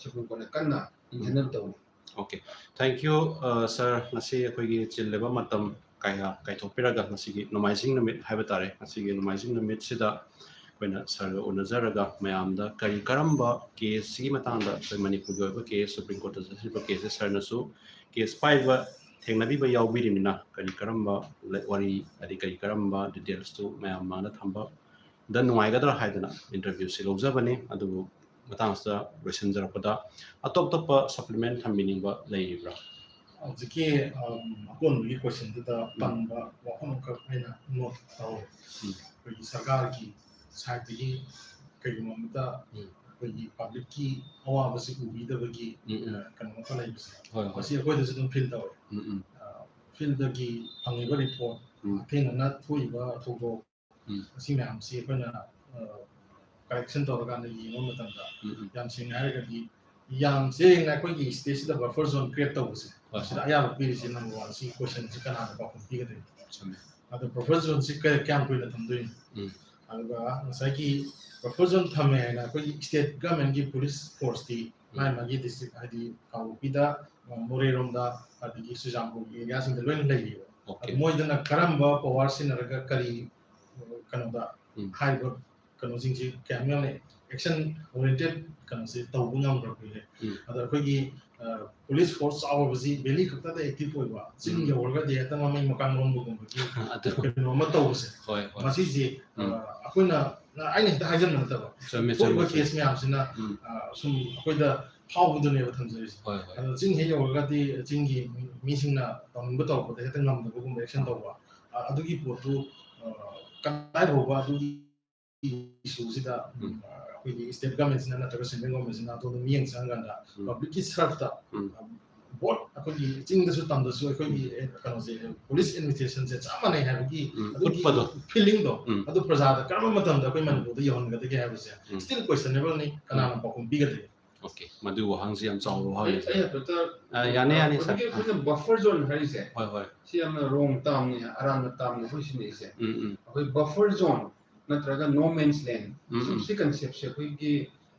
ꯁꯨꯄ꯭ꯔꯤꯝ ꯀꯣꯔꯠꯅ ꯀꯟꯅ ꯏꯟꯖꯟꯅꯕ ꯇꯧꯔꯤ꯫ Okay, thank you, uh, sir. ꯉꯁꯤ ꯑꯩꯈꯣꯏꯒꯤ ꯆꯤꯜꯂꯤꯕ ꯃꯇꯝ ꯀꯌꯥ ꯀꯥꯏꯊꯣꯛꯄꯤꯔꯒ ꯉꯁꯤꯒꯤ ꯅꯣꯡꯃꯥꯏꯖꯤꯡ ꯅꯨꯃꯤꯠ ꯍꯥꯏꯕ ꯇꯥꯔꯦ, ꯉꯁꯤꯒꯤ ꯅꯣꯡꯃꯥꯏꯖꯤꯡ ꯅꯨꯃꯤꯠꯁꯤꯗ ꯑꯩꯈꯣꯏꯅ ꯁꯥꯔꯒ ꯎꯅꯖꯔꯒ ꯃꯌꯥꯝꯗ ꯀꯔꯤ ꯀꯔꯝꯕ ꯀꯦꯁꯁꯤꯒꯤ ꯃꯇꯥꯡꯗ, ꯑꯩꯈꯣꯏ ꯃꯅꯤꯄꯨꯔꯒꯤ ꯑꯣꯏꯕ ꯀꯦꯁ, ꯁꯨꯄ꯭ꯔꯤꯝ ꯀꯣꯔꯠꯇ ꯆꯠꯈꯤꯕ ꯀꯦꯁꯁꯦ ꯁꯥꯔꯅꯁꯨ ꯀꯦꯁ ꯄꯥꯏꯕ ꯊꯦꯡꯅꯕꯤꯕ ꯌꯥꯎꯕꯤꯔꯤꯕꯅꯤꯅ ꯀꯔꯤ ꯀꯔꯝꯕ ꯂ- ꯋꯥꯔꯤ, ꯍꯥꯏꯗꯤ ꯀꯔꯤ ꯀꯔꯝꯕ ꯗꯤꯇꯦꯜꯁꯇꯨ ꯃꯌꯥꯝ ꯃꯥꯡꯗ ꯊꯝꯕꯗ ꯅꯨꯡꯉꯥꯏꯒꯗ꯭ꯔꯥ ꯍꯥꯏꯗꯅ ꯏꯟꯇꯔꯚ꯭ꯌꯨꯁꯤ ꯂꯧꯖꯕꯅꯤ꯫ ꯑꯗꯨꯕꯨ ꯃꯇꯥꯡꯁꯤꯗ ꯂꯣꯏꯁꯤꯟꯖꯔꯛꯄꯗ ꯑꯇꯣꯞ ꯑꯇꯣꯞꯄ ꯁꯄ꯭ꯂꯤꯃꯦꯟ ꯊꯝꯕꯤꯅꯤꯡꯕ ꯂꯩꯔꯤꯕ꯭ꯔꯥ? ꯍꯧꯖꯤꯛꯀꯤ ꯑꯝ, ꯑꯀꯣꯟꯕꯒꯤ ꯀꯣꯏꯁꯟꯗꯨꯗ ꯄꯟꯕ ꯋꯥꯐꯝ ꯑꯃꯈꯛ ꯑꯩꯅ ꯅꯣꯠ ꯇꯧꯍꯧꯔꯦ꯫ ꯎꯝ꯫ ꯑꯩꯈꯣꯏꯒꯤ ꯁꯔꯀꯥꯔꯒꯤ ꯁꯥꯏꯠꯇꯒꯤ ꯀꯩꯒꯨꯝꯕ ꯑꯃꯇ ꯎꯝ꯫ ꯑꯩꯈꯣꯏꯒꯤ ꯄꯕ꯭ꯂꯤꯛꯀꯤ ꯑꯋꯥꯕꯁꯤ ꯎꯕꯤꯗꯕꯒꯤ ꯎꯝ, ꯎꯝ꯫ ꯑ, ꯀꯩꯅꯣ ꯑꯃꯈꯛ ꯂꯩꯕꯁꯦ, ꯍꯣꯏ, ꯍꯣꯏ꯫ ꯃꯁꯤ ꯑꯩꯈꯣꯏꯗꯁꯨ ꯑꯗꯨꯝ ꯐꯤꯜ ꯇꯧꯋꯦ꯫ ꯎꯝ, ꯎꯝ꯫ ꯑ, ꯐꯤꯜꯗꯒꯤ ꯐꯪꯉꯤꯕ ꯔꯤꯄꯣꯔꯠ, ꯎꯝ꯫ ꯑꯊꯦꯡꯅꯅ ꯊꯣꯛꯏꯕ ꯊꯧꯗꯣꯛ, ꯎꯝ꯫ ꯑꯁꯤ ꯃꯌꯥꯝꯁꯤ ꯑꯩꯈꯣꯏꯅ ꯀꯔꯦꯛꯁꯟ ꯇꯧꯔꯀꯥꯟꯗ ꯌꯦꯡꯕ ꯃꯇꯝꯗ, ꯎꯝ, ꯎꯝ꯫ ꯌꯥꯝ ꯁꯦꯡꯅ ꯍꯥꯏꯔꯒꯗꯤ, ꯌꯥꯝ ꯁꯦꯡꯅ ꯑꯩꯈꯣꯏꯒꯤ ꯁ꯭ꯇꯦꯠꯁꯤꯗ ꯕꯐꯔ ꯖꯣꯟ ꯀ꯭ꯔꯤꯌꯦꯠ ꯇꯧꯕꯁꯦ, ꯍꯣꯏ, ꯁꯤꯗ ꯍꯣꯏ꯫ ꯑꯌꯥꯕ ꯄꯤꯔꯤꯁꯦ ꯅꯝꯕꯔ ꯋꯥꯟ, ꯁꯤꯒꯤ ꯀꯣꯏꯁꯟꯁꯤ ꯀꯅꯥꯅ ꯄꯥꯎꯈꯨꯝ ꯄꯤꯒꯗꯣꯏꯅꯣ? ꯑꯗꯣ ꯕꯐꯔ ꯖꯣꯟꯁꯤ ꯀꯌꯥꯝ ꯀꯨꯏꯅ ꯊꯝꯗꯣꯏꯅꯣ? ꯑꯗꯨꯒ ꯉꯁꯥꯏꯒꯤ ꯕꯐꯔ ꯖꯣꯟ ꯊꯝꯃꯦ ꯍꯥꯏꯅ ꯑꯩꯈꯣꯏꯒꯤ ꯁ꯭ꯇꯦꯠ ꯒꯃꯦꯟꯒꯤ ꯄꯨꯂꯤꯁ ꯐꯣꯔꯁꯇꯤ ꯃꯥꯒꯤ ꯃꯥꯒꯤ ꯗꯤꯁꯇ꯭ꯔꯤꯛ, ꯍꯥꯏꯗꯤ ꯀꯥꯡꯄꯣꯛꯄꯤꯗ, ꯃꯣꯔꯦꯔꯣꯝꯗ, ꯑꯗꯒꯤ ꯆꯨꯔꯆꯥꯟꯄꯨꯔꯒꯤ ꯑꯦꯔꯤꯌꯥꯁꯤꯡꯗ ꯂꯣꯏꯅ ꯂꯩꯔꯤꯕ꯫ ꯑꯗꯣ ꯃꯣꯏꯗꯅ ꯀꯔꯝꯕ ꯄꯋꯥꯔ ꯁꯤꯖꯤꯟꯅꯔꯒ ꯀꯔꯤ, ꯀꯩꯅꯣꯗ ꯎꯝ꯫ ꯍꯥꯏꯔꯤꯕ ꯀꯩꯅꯣꯁꯤꯡꯁꯤ ꯀꯌꯥꯝ ꯌꯥꯝꯅ ꯑꯦꯛꯁꯟ ꯑꯣꯔꯤꯌꯦꯟꯇꯦꯠ ꯀꯩꯅꯣꯁꯦ ꯇꯧꯕ ꯉꯝꯈ꯭ꯔꯕꯒꯦ? ꯎꯝ꯫ ꯑꯗꯣ ꯑꯩꯈꯣꯏꯒꯤ, ꯑ, ꯄꯨꯂꯤꯁ ꯐꯣꯔꯁ ꯆꯥꯎꯔꯕꯁꯤ ꯚꯦꯂꯤ ꯈꯛꯇꯗ ꯑꯦꯛꯇꯤꯚ ꯑꯣꯏꯕ, ꯆꯤꯡ ꯎꯝ꯫ ꯌꯧꯔꯒꯗꯤ ꯍꯦꯛꯇ ꯃꯃꯩ ꯃꯀꯥꯡ ꯂꯣꯟꯕꯒꯨꯝꯕꯒꯤ ꯑꯗꯨ ꯀꯩꯅꯣ ꯑꯃ ꯇꯧꯕꯁꯦ꯫ ꯍꯣꯏ, ꯍꯣꯏ꯫ ꯃꯁꯤꯁꯦ, ꯑ, ꯎꯝ꯫ ꯑꯩꯈꯣꯏꯅ, ꯑꯩꯅ ꯍꯦꯛꯇ ꯍꯥꯏꯖꯟꯕ ꯅꯠꯇꯕ, ꯆꯨꯝꯃꯦ, ꯊꯣꯛꯏꯕ ꯆꯨꯝꯃꯦ, ꯆꯨꯝꯃꯦ꯫ ꯀꯦꯁ ꯃꯌꯥꯝꯁꯤꯅ, ꯎꯝ꯫ ꯑ, ꯁꯨꯝ ꯑꯩꯈꯣꯏꯗ ꯐꯥꯎꯕꯗꯨꯅꯦꯕ ꯊꯝꯖꯔꯤꯁꯦ꯫ ꯍꯣꯏ, ꯍꯣꯏ꯫ ꯑꯗꯣ ꯆꯤꯡ ꯍꯦꯛ ꯌꯧꯔꯒꯗꯤ ꯆꯤꯡꯒꯤ ꯃꯤ-, ꯃꯤꯁꯤꯡꯅ ꯇꯧꯅꯤꯡꯕ ꯇꯧꯔꯛꯄꯗ ꯍꯦꯛꯇ ꯉꯝꯗꯕꯒꯨꯝꯕ, ꯑꯦꯛꯁꯟ ꯇꯧꯕ, ꯑ, ꯑꯗꯨꯒꯤ ꯄꯣꯠꯇꯨ, ꯑ, ꯀꯗꯥꯏ ꯐꯥꯎꯕ ꯑꯗꯨꯒꯤ ꯏꯁꯨꯁꯤꯗ, ꯎꯝ꯫ ꯑ, ꯑꯩꯈꯣꯏꯒꯤ ꯁ꯭ꯇꯦꯠ ꯒꯃꯦꯟꯁꯤꯅ ꯅꯠꯇ꯭ꯔꯒ ꯁꯦꯟꯇ꯭ꯔꯦꯜ ꯒꯃꯦꯟꯁꯤꯅ ꯑꯇꯣꯞꯄ ꯃꯤꯠꯌꯦꯡ ꯆꯪꯉꯀꯥꯟꯗ ꯎꯝ꯫ ꯄꯕ꯭ꯂꯤꯛꯀꯤ ꯁꯔꯐꯇ, ꯎꯝ꯫ ꯑ, ꯕꯣꯠ ꯑꯩꯈꯣꯏꯒꯤ ꯆꯤꯡꯗꯁꯨ ꯇꯝꯗꯁꯨ ꯑꯩꯈꯣꯏꯒꯤ, ꯎꯝ꯫ ꯑꯦ, ꯀꯩꯅꯣꯁꯦ, ꯄꯨꯂꯤꯁ ꯑꯦꯗꯃꯤꯅꯤꯁꯇ꯭ꯔꯦꯁꯟꯁꯦ ꯆꯞ ꯃꯥꯟꯅꯩ ꯍꯥꯏꯕꯒꯤ ꯎꯝ, ꯑꯗꯨꯒꯤ ꯎꯠꯄꯗꯣ꯫ ꯐꯤꯂꯤꯡꯗꯣ ꯎꯝ꯫ ꯑꯗꯨ ꯄ꯭ꯔꯖꯥꯗ ꯀꯔꯝꯕ ꯃꯇꯝꯗ ꯑꯩꯈꯣꯏ ꯎꯝ꯫ ꯃꯅꯤꯄꯨꯔꯗ ꯌꯧꯍꯟꯒꯗꯒꯦ ꯍꯥꯏꯕꯁꯦ ꯎꯝ꯫ ꯁ꯭ꯇꯤꯜ ꯀꯣꯏꯁꯟꯅꯦꯕꯜꯅꯤ, ꯀꯅꯥꯅ ꯎꯝ꯫ ꯄꯥꯎꯈꯨꯝ ꯄꯤꯒꯗꯒꯦ? ꯑꯣꯀꯦ, ꯃꯗꯨ ꯋꯥꯍꯪꯁꯤ ꯌꯥꯝ ꯆꯥꯎꯕ ꯑꯩ, ꯋꯥꯍꯪꯅꯤ꯫ ꯑꯩ ꯍꯥꯏꯐꯦꯠꯇ, ꯑ, ꯌꯥꯅꯤ, ꯌꯥꯅꯤ, ꯁꯥꯔ꯫ ꯍꯧꯖꯤꯛꯀꯤ ꯑꯩꯈꯣꯏꯅ ꯕꯐꯔ ꯖꯣꯟ ꯍꯥꯏꯔꯤꯁꯦ, ꯍꯣꯏ, ꯍꯣꯏ꯫ ꯁꯤ ꯌꯥꯝꯅ ꯔꯣꯡ ꯇꯥꯝꯅꯤ, ꯑꯔꯥꯟꯕ ꯇꯥꯝꯅꯤ ꯑꯩꯈꯣꯏ ꯁꯤꯖꯤꯟꯅꯔꯤꯁꯦ꯫ ꯎꯝ, ꯎꯝ꯫ ꯑꯩꯈꯣꯏ ꯕꯐꯔ ꯖꯣꯟ ꯅꯠꯇ꯭ꯔꯒ ꯅꯣ ꯃꯦꯟꯁ ꯂꯦꯟ, ꯎꯝ, ꯎꯝ꯫ ꯁꯤ ꯀꯟꯁꯦꯞꯁꯦ ꯑꯩꯈꯣꯏꯒꯤ,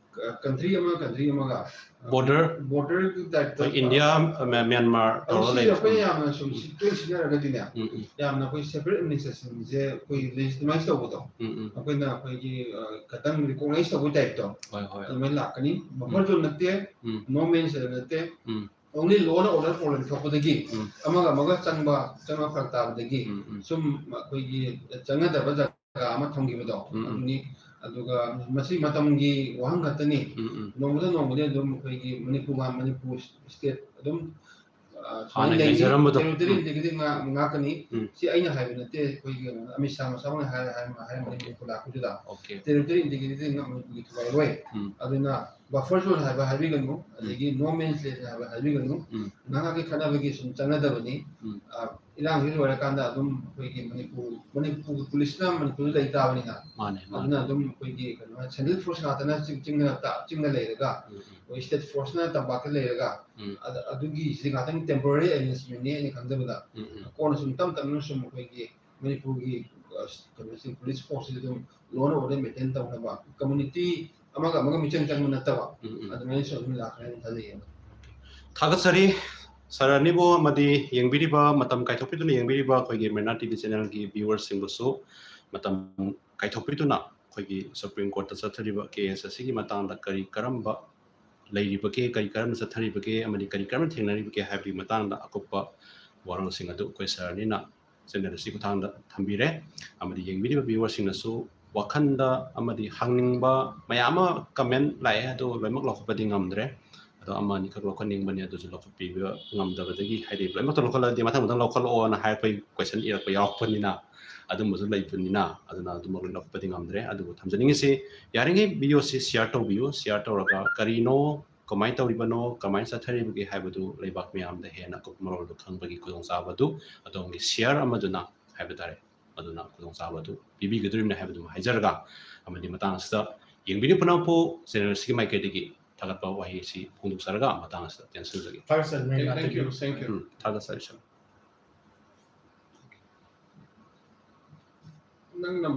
ꯑ, ꯀꯟꯇ꯭ꯔꯤ ꯑꯃ ꯀꯟꯇ꯭ꯔꯤ ꯑꯃꯒ, ꯑ, ꯕꯣꯔꯗꯔ? ꯕꯣꯔꯗꯔꯒꯤ ꯇꯥꯏꯞꯇ ꯑꯩꯈꯣꯏ ꯏꯟꯗꯤꯌꯥ, ꯑ, ꯃ꯭ꯌꯥ-, ꯃ꯭ꯌꯥꯟꯃꯥꯔ ꯑꯗꯨ ꯇꯧꯔꯒ ꯁꯤꯁꯦ ꯂꯩꯕ꯫ ꯑꯩꯈꯣꯏꯅ ꯎꯝ꯫ ꯌꯥꯝꯅ ꯁꯨꯝ ꯁꯤ ꯇꯣꯏꯅ ꯁꯤꯖꯤꯟꯅꯔꯒꯗꯤꯅꯦ, ꯎꯝ, ꯎꯝ꯫ ꯌꯥꯝꯅ ꯑꯩꯈꯣꯏ ꯁꯦꯄꯔꯦꯠ ꯑꯦꯗꯃꯤꯅꯤꯁꯇ꯭ꯔꯦꯁꯟꯁꯦ ꯑꯩꯈꯣꯏ ꯂꯦꯖꯤꯇꯤꯃꯥꯏꯁ ꯇꯧꯕꯗꯣ, ꯎꯝ, ꯎꯝ꯫ ꯑꯩꯈꯣꯏꯅ ꯑꯩꯈꯣꯏꯒꯤ, ꯑ, ꯈꯇꯪ ꯔꯤꯀꯣꯛꯅꯥꯏꯁ ꯇꯧꯕ ꯇꯥꯏꯞꯇꯣ, ꯍꯣꯏ, ꯍꯣꯏ꯫ ꯑꯗꯨꯃꯥꯏꯅ ꯂꯥꯛꯀꯅꯤ꯫ ꯕꯐꯔ ꯎꯝ꯫ ꯖꯣꯟ ꯅꯠꯇꯦ, ꯎꯝ꯫ ꯅꯣ ꯃꯦꯟꯁ ꯂꯦꯟ ꯅꯠꯇꯦ, ꯎꯝ꯫ ꯑꯣꯡꯂꯤ ꯂꯣ ꯑꯦꯟ ꯑꯣꯔꯗꯔ ꯄ꯭ꯔꯣꯕ꯭ꯂꯦꯝ ꯊꯣꯛꯄꯗꯒꯤ ꯎꯝ꯫ ꯑꯃꯒ ꯑꯃꯒ ꯆꯪꯕ, ꯆꯪꯕ ꯐꯔꯛ ꯇꯥꯕꯗꯒꯤ ꯎꯝ, ꯎꯝ꯫ ꯁꯨꯝ ꯑꯩꯈꯣꯏꯒꯤ ꯆꯪꯅꯗꯕ ꯖꯒꯥ ꯑꯃ ꯊꯝꯈꯤꯕꯗꯣ, ꯎꯝ, ꯎꯝ꯫ ꯑꯗꯨꯅꯤ꯫ ꯑꯗꯨꯒ ꯃꯁꯤ ꯃꯇꯝꯒꯤ ꯋꯥꯍꯪ ꯈꯛꯇꯅꯤ꯫ ꯎꯝ, ꯎꯝ꯫ ꯅꯣꯡꯃꯗ ꯅꯣꯡꯃꯗꯤ ꯑꯗꯨꯝ ꯑꯩꯈꯣꯏꯒꯤ ꯃꯅꯤꯄꯨꯔ, ꯃꯅꯤꯄꯨꯔ ꯁ꯭ꯇꯦꯠ ꯑꯗꯨꯝ, ꯑ, ꯁꯨꯃꯥꯏꯅ ꯍꯥꯟꯅ ꯂꯩꯅꯤ꯫ ꯂꯩꯖꯔꯝꯕꯗꯣ꯫ ꯇꯦꯔꯤꯇꯣꯔꯤ ꯎꯝ꯫ ꯏꯟꯇꯤꯒ꯭ꯔꯤꯇꯤ ꯉꯥꯛ-, ꯉꯥꯛꯀꯅꯤ꯫ ꯎꯝ꯫ ꯁꯤ ꯑꯩꯅ ꯍꯥꯏꯕ ꯅꯠꯇꯦ, ꯑꯩꯈꯣꯏꯒꯤ ꯑꯃꯤꯠ ꯁꯥꯍ ꯃꯁꯥꯃꯛꯅ ꯍꯥꯏꯔ-, ꯍꯥꯏꯔ-, ꯍꯥꯏꯔꯝꯕꯅꯤ ꯑꯣꯀꯦ꯫ ꯃꯅꯤꯄꯨꯔ ꯂꯥꯛꯄꯗꯨꯗ꯫ ꯑꯣꯀꯦ꯫ ꯇꯦꯔꯤꯇꯣꯔꯤ ꯏꯟꯇꯤꯒ꯭ꯔꯤꯇꯤ ꯃꯅꯤꯄꯨꯔꯒꯤ ꯊꯨꯒꯥꯏꯔꯣꯏ꯫ ꯎꯝ꯫ ꯑꯗꯨꯅ ꯕꯐꯔ ꯖꯣꯟ ꯍꯥꯏꯕ ꯍꯥꯏꯕꯤꯒꯅꯨ, ꯎꯝ꯫ ꯑꯗꯒꯤ ꯅꯣ ꯃꯦꯟꯁ ꯂꯦꯟ ꯍꯥꯏꯕ ꯍꯥꯏꯕꯤꯒꯅꯨ꯫ ꯎꯝ꯫ ꯉꯥꯏꯍꯥꯛꯀꯤ ꯈꯠꯅꯕꯒꯤ ꯁꯨꯝ ꯆꯪꯅꯗꯕꯅꯤ꯫ ꯎꯝ꯫ ꯑ, ꯏꯔꯥꯡꯁꯤ ꯂꯣꯏꯔꯀꯥꯟꯗ ꯑꯗꯨꯝ ꯑꯩꯈꯣꯏꯒꯤ ꯃꯅꯤꯄꯨꯔ ꯃꯅꯤꯄꯨꯔ ꯄꯨꯂꯤꯁꯅ ꯃꯅꯤꯄꯨꯔꯗ ꯂꯩ ꯇꯥꯕꯅꯤꯅ, ꯃꯥꯅꯦ ꯃꯥꯅꯦ ꯑꯗꯨꯅ ꯑꯗꯨꯝ ꯑꯩꯈꯣꯏꯒꯤ ꯀꯩꯅꯣ, ꯁꯦꯟꯇ꯭ꯔꯦꯜ ꯐꯣꯔꯁ ꯉꯥꯛꯇꯅ ꯆꯤꯡ- ꯆꯤꯡꯗꯅ ꯇ- ꯆꯤꯡꯗ ꯂꯩꯔꯒ, ꯎꯝ, ꯎꯝ. ꯑꯩꯈꯣꯏ ꯁ꯭ꯇꯦꯠ ꯐꯣꯔꯁꯅ ꯇꯝꯄꯥꯛꯇ ꯂꯩꯔꯒ, ꯎꯝ. ꯑꯗ- ꯑꯗꯨꯒꯤ ꯁꯤ ꯉꯥꯛꯇꯪ ꯇꯦꯝꯄꯣꯔꯔꯤ ꯑꯦꯔꯦꯟꯖꯃꯦꯟꯅꯤ ꯑꯩꯅ ꯈꯟꯖꯕꯗ꯫ ꯎꯝ, ꯎꯝ. ꯀꯣꯟꯅ ꯁꯨꯝ ꯇꯞ ꯇꯞꯅ ꯁꯨꯝ ꯑꯩꯈꯣꯏꯒꯤ ꯃꯅꯤꯄꯨꯔꯒꯤ, ꯑ, ꯀꯩꯅꯣꯁꯤ, ꯄꯨꯂꯤꯁ ꯐꯣꯔꯁꯁꯤ ꯑꯗꯨꯝ ꯂꯣꯟ ꯑꯣꯔꯗꯔ ꯃꯦꯟꯇꯦꯟ ꯇꯧꯅꯕ, ꯀꯝꯃꯨꯅꯤꯇꯤ ꯑꯃꯒ ꯑꯃꯒ ꯃꯤꯆꯪ ꯆꯪꯕ ꯅꯠꯇꯕ, ꯎꯝ, ꯎꯝ. ꯑꯗꯨꯃꯥꯏꯅꯁꯨ ꯑꯗꯨꯝ ꯂꯥꯛꯀꯅꯤ ꯈꯜꯂꯤ꯫ ꯊꯥꯒꯠꯆꯔꯤ ꯁꯥꯔ ꯑꯅꯤꯕꯨ ꯑꯃꯗꯤ ꯌꯦꯡꯕꯤꯔꯤꯕ, ꯃꯇꯝ ꯀꯥꯏꯊꯣꯛꯄꯤꯗꯨꯅ ꯌꯦꯡꯕꯤꯔꯤꯕ ꯑꯩꯈꯣꯏꯒꯤ ꯃꯦꯔꯤꯅꯥ ꯇꯤ ꯚꯤ ꯆꯦꯅꯦꯜꯒꯤ ꯚ꯭ꯌꯨꯋꯔꯁꯤꯡꯕꯨꯁꯨ ꯃꯇꯝ ꯀꯥꯏꯊꯣꯛꯄꯤꯗꯨꯅ ꯑꯩꯈꯣꯏꯒꯤ ꯁꯨꯄ꯭ꯔꯤꯝ ꯀꯣꯔꯠꯇ ꯆꯠꯊꯔꯤꯕ ꯀꯦꯁ ꯑꯁꯤꯒꯤ ꯃꯇꯥꯡꯗ ꯀꯔꯤ ꯀꯔꯝꯕ ꯂꯩꯔꯤꯕꯒꯦ, ꯀꯔꯤ ꯀꯔꯝꯅ ꯆꯠꯊꯔꯤꯕꯒꯦ ꯑꯃꯗꯤ ꯀꯔꯤ ꯀꯔꯝꯅ ꯊꯦꯡꯅꯔꯤꯕꯒꯦ ꯍꯥꯏꯕꯒꯤ ꯃꯇꯥꯡꯗ ꯑꯀꯨꯞꯄ ꯋꯥꯔꯣꯜꯁꯤꯡ ꯑꯗꯨ ꯑꯩꯈꯣꯏ ꯁꯥꯔ ꯑꯅꯤꯅ ꯆꯦꯅꯦꯜ ꯑꯁꯤꯒꯤ ꯈꯨꯠꯊꯥꯡꯗ ꯊꯝꯕꯤꯔꯦ꯫ ꯑꯃꯗꯤ ꯌꯦꯡꯕꯤꯔꯤꯕ ꯚ꯭ꯌꯨꯋꯔꯁꯤꯡꯅꯁꯨ ꯋꯥꯈꯜꯗ ꯑꯃꯗꯤ ꯍꯪꯅꯤꯡꯕ ꯃꯌꯥꯝ ꯑꯃ ꯀꯃꯦꯟ ꯂꯥꯛꯑꯦ, ꯑꯗꯨ ꯂꯣꯏꯅꯃꯛ ꯂꯧꯈꯠꯄꯗꯤ ꯉꯝꯗ꯭ꯔꯦ꯫ ꯑꯗꯣ ꯑꯃ ꯑꯅꯤꯈꯛ ꯂꯧꯈꯠꯅꯤꯡꯕꯅꯤ, ꯑꯗꯨꯁꯨ ꯂꯧꯈꯠꯄꯤꯕ ꯉꯝꯗꯕꯗꯒꯤ, ꯍꯥꯏꯗꯤ ꯂꯣꯏꯅꯃꯛꯇ ꯂꯧꯈꯠꯂꯗꯤ ꯃꯊꯪ ꯃꯊꯪ ꯂꯧꯈꯠꯂꯛꯑꯣꯅ ꯍꯥꯏꯔꯛꯄꯒꯤ ꯀꯣꯏꯁꯟ ꯏꯔꯛꯄ ꯌꯥꯎꯔꯛꯄꯅꯤꯅ, ꯑꯗꯨꯝꯕꯁꯨ ꯂꯩꯕꯅꯤꯅ, ꯑꯗꯨꯅ ꯑꯗꯨꯃꯛ ꯂꯣꯏ ꯂꯧꯈꯠꯄꯗꯤ ꯉꯝꯗ꯭ꯔꯦ꯫ ꯑꯗꯨꯕꯨ ꯊꯝꯖꯅꯤꯡꯉꯤꯁꯤ, ꯌꯥꯔꯤꯉꯩ ꯚꯤꯗꯤꯑꯣꯁꯤ ꯁꯤꯌꯥꯔ ꯇꯧꯕꯤꯌꯨ꯫ ꯁꯤꯌꯥꯔ ꯇꯧꯔꯒ ꯀꯔꯤꯅꯣ, ꯀꯃꯥꯏꯅ ꯇꯧꯔꯤꯕꯅꯣ, ꯀꯃꯥꯏꯅ ꯆꯠꯊꯔꯤꯕꯒꯦ ꯍꯥꯏꯕꯗꯨ ꯂꯩꯕꯥꯛ ꯃꯤꯌꯥꯝꯗ ꯍꯦꯟꯅ ꯑꯀꯨꯞꯄ ꯃꯔꯣꯜꯗꯨ ꯈꯪꯕꯒꯤ ꯈꯨꯗꯣꯡꯆꯥꯕꯗꯨ ꯑꯗꯣꯝꯒꯤ ꯁꯤꯌꯥꯔ ꯑꯃꯗꯨꯅ ꯍꯥꯏꯕ ꯇꯥꯔꯦ, ꯑꯗꯨꯅ ꯈꯨꯗꯣꯡꯆꯥꯕ ꯑꯗꯨ ꯄꯤꯕꯤꯒꯗꯧꯔꯤꯕꯅꯤ ꯍꯥꯏꯕꯗꯨꯃ ꯍꯥꯏꯖꯔꯒ, ꯑꯃꯗꯤ ꯃꯇꯥꯡ ꯑꯁꯤꯗ ꯌꯦꯡꯕꯤꯔꯤꯕ ꯄꯨꯝꯅꯃꯛꯄꯨ ꯆꯦꯅꯦꯜ ꯑꯁꯤꯒꯤ ꯃꯥꯏꯀꯩꯗꯒꯤ ꯊꯥꯒꯠꯄ ꯋꯥꯍꯩ ꯑꯁꯤ ꯐꯣꯡꯗꯣꯛꯆꯔꯒ ꯃꯇꯥꯡ ꯑꯁꯤꯗ ꯇꯦꯟꯁꯤꯜꯖꯒꯦ꯫ ꯊꯥꯒꯠꯆꯔꯤ, ꯃꯦꯝ, Thank you, ꯇꯥꯛꯄꯤꯌꯨ꯫ thank you. ꯎꯝ, ꯊꯥꯒꯠꯆꯔꯤ ꯁꯥꯔ꯫ ꯅꯪꯅ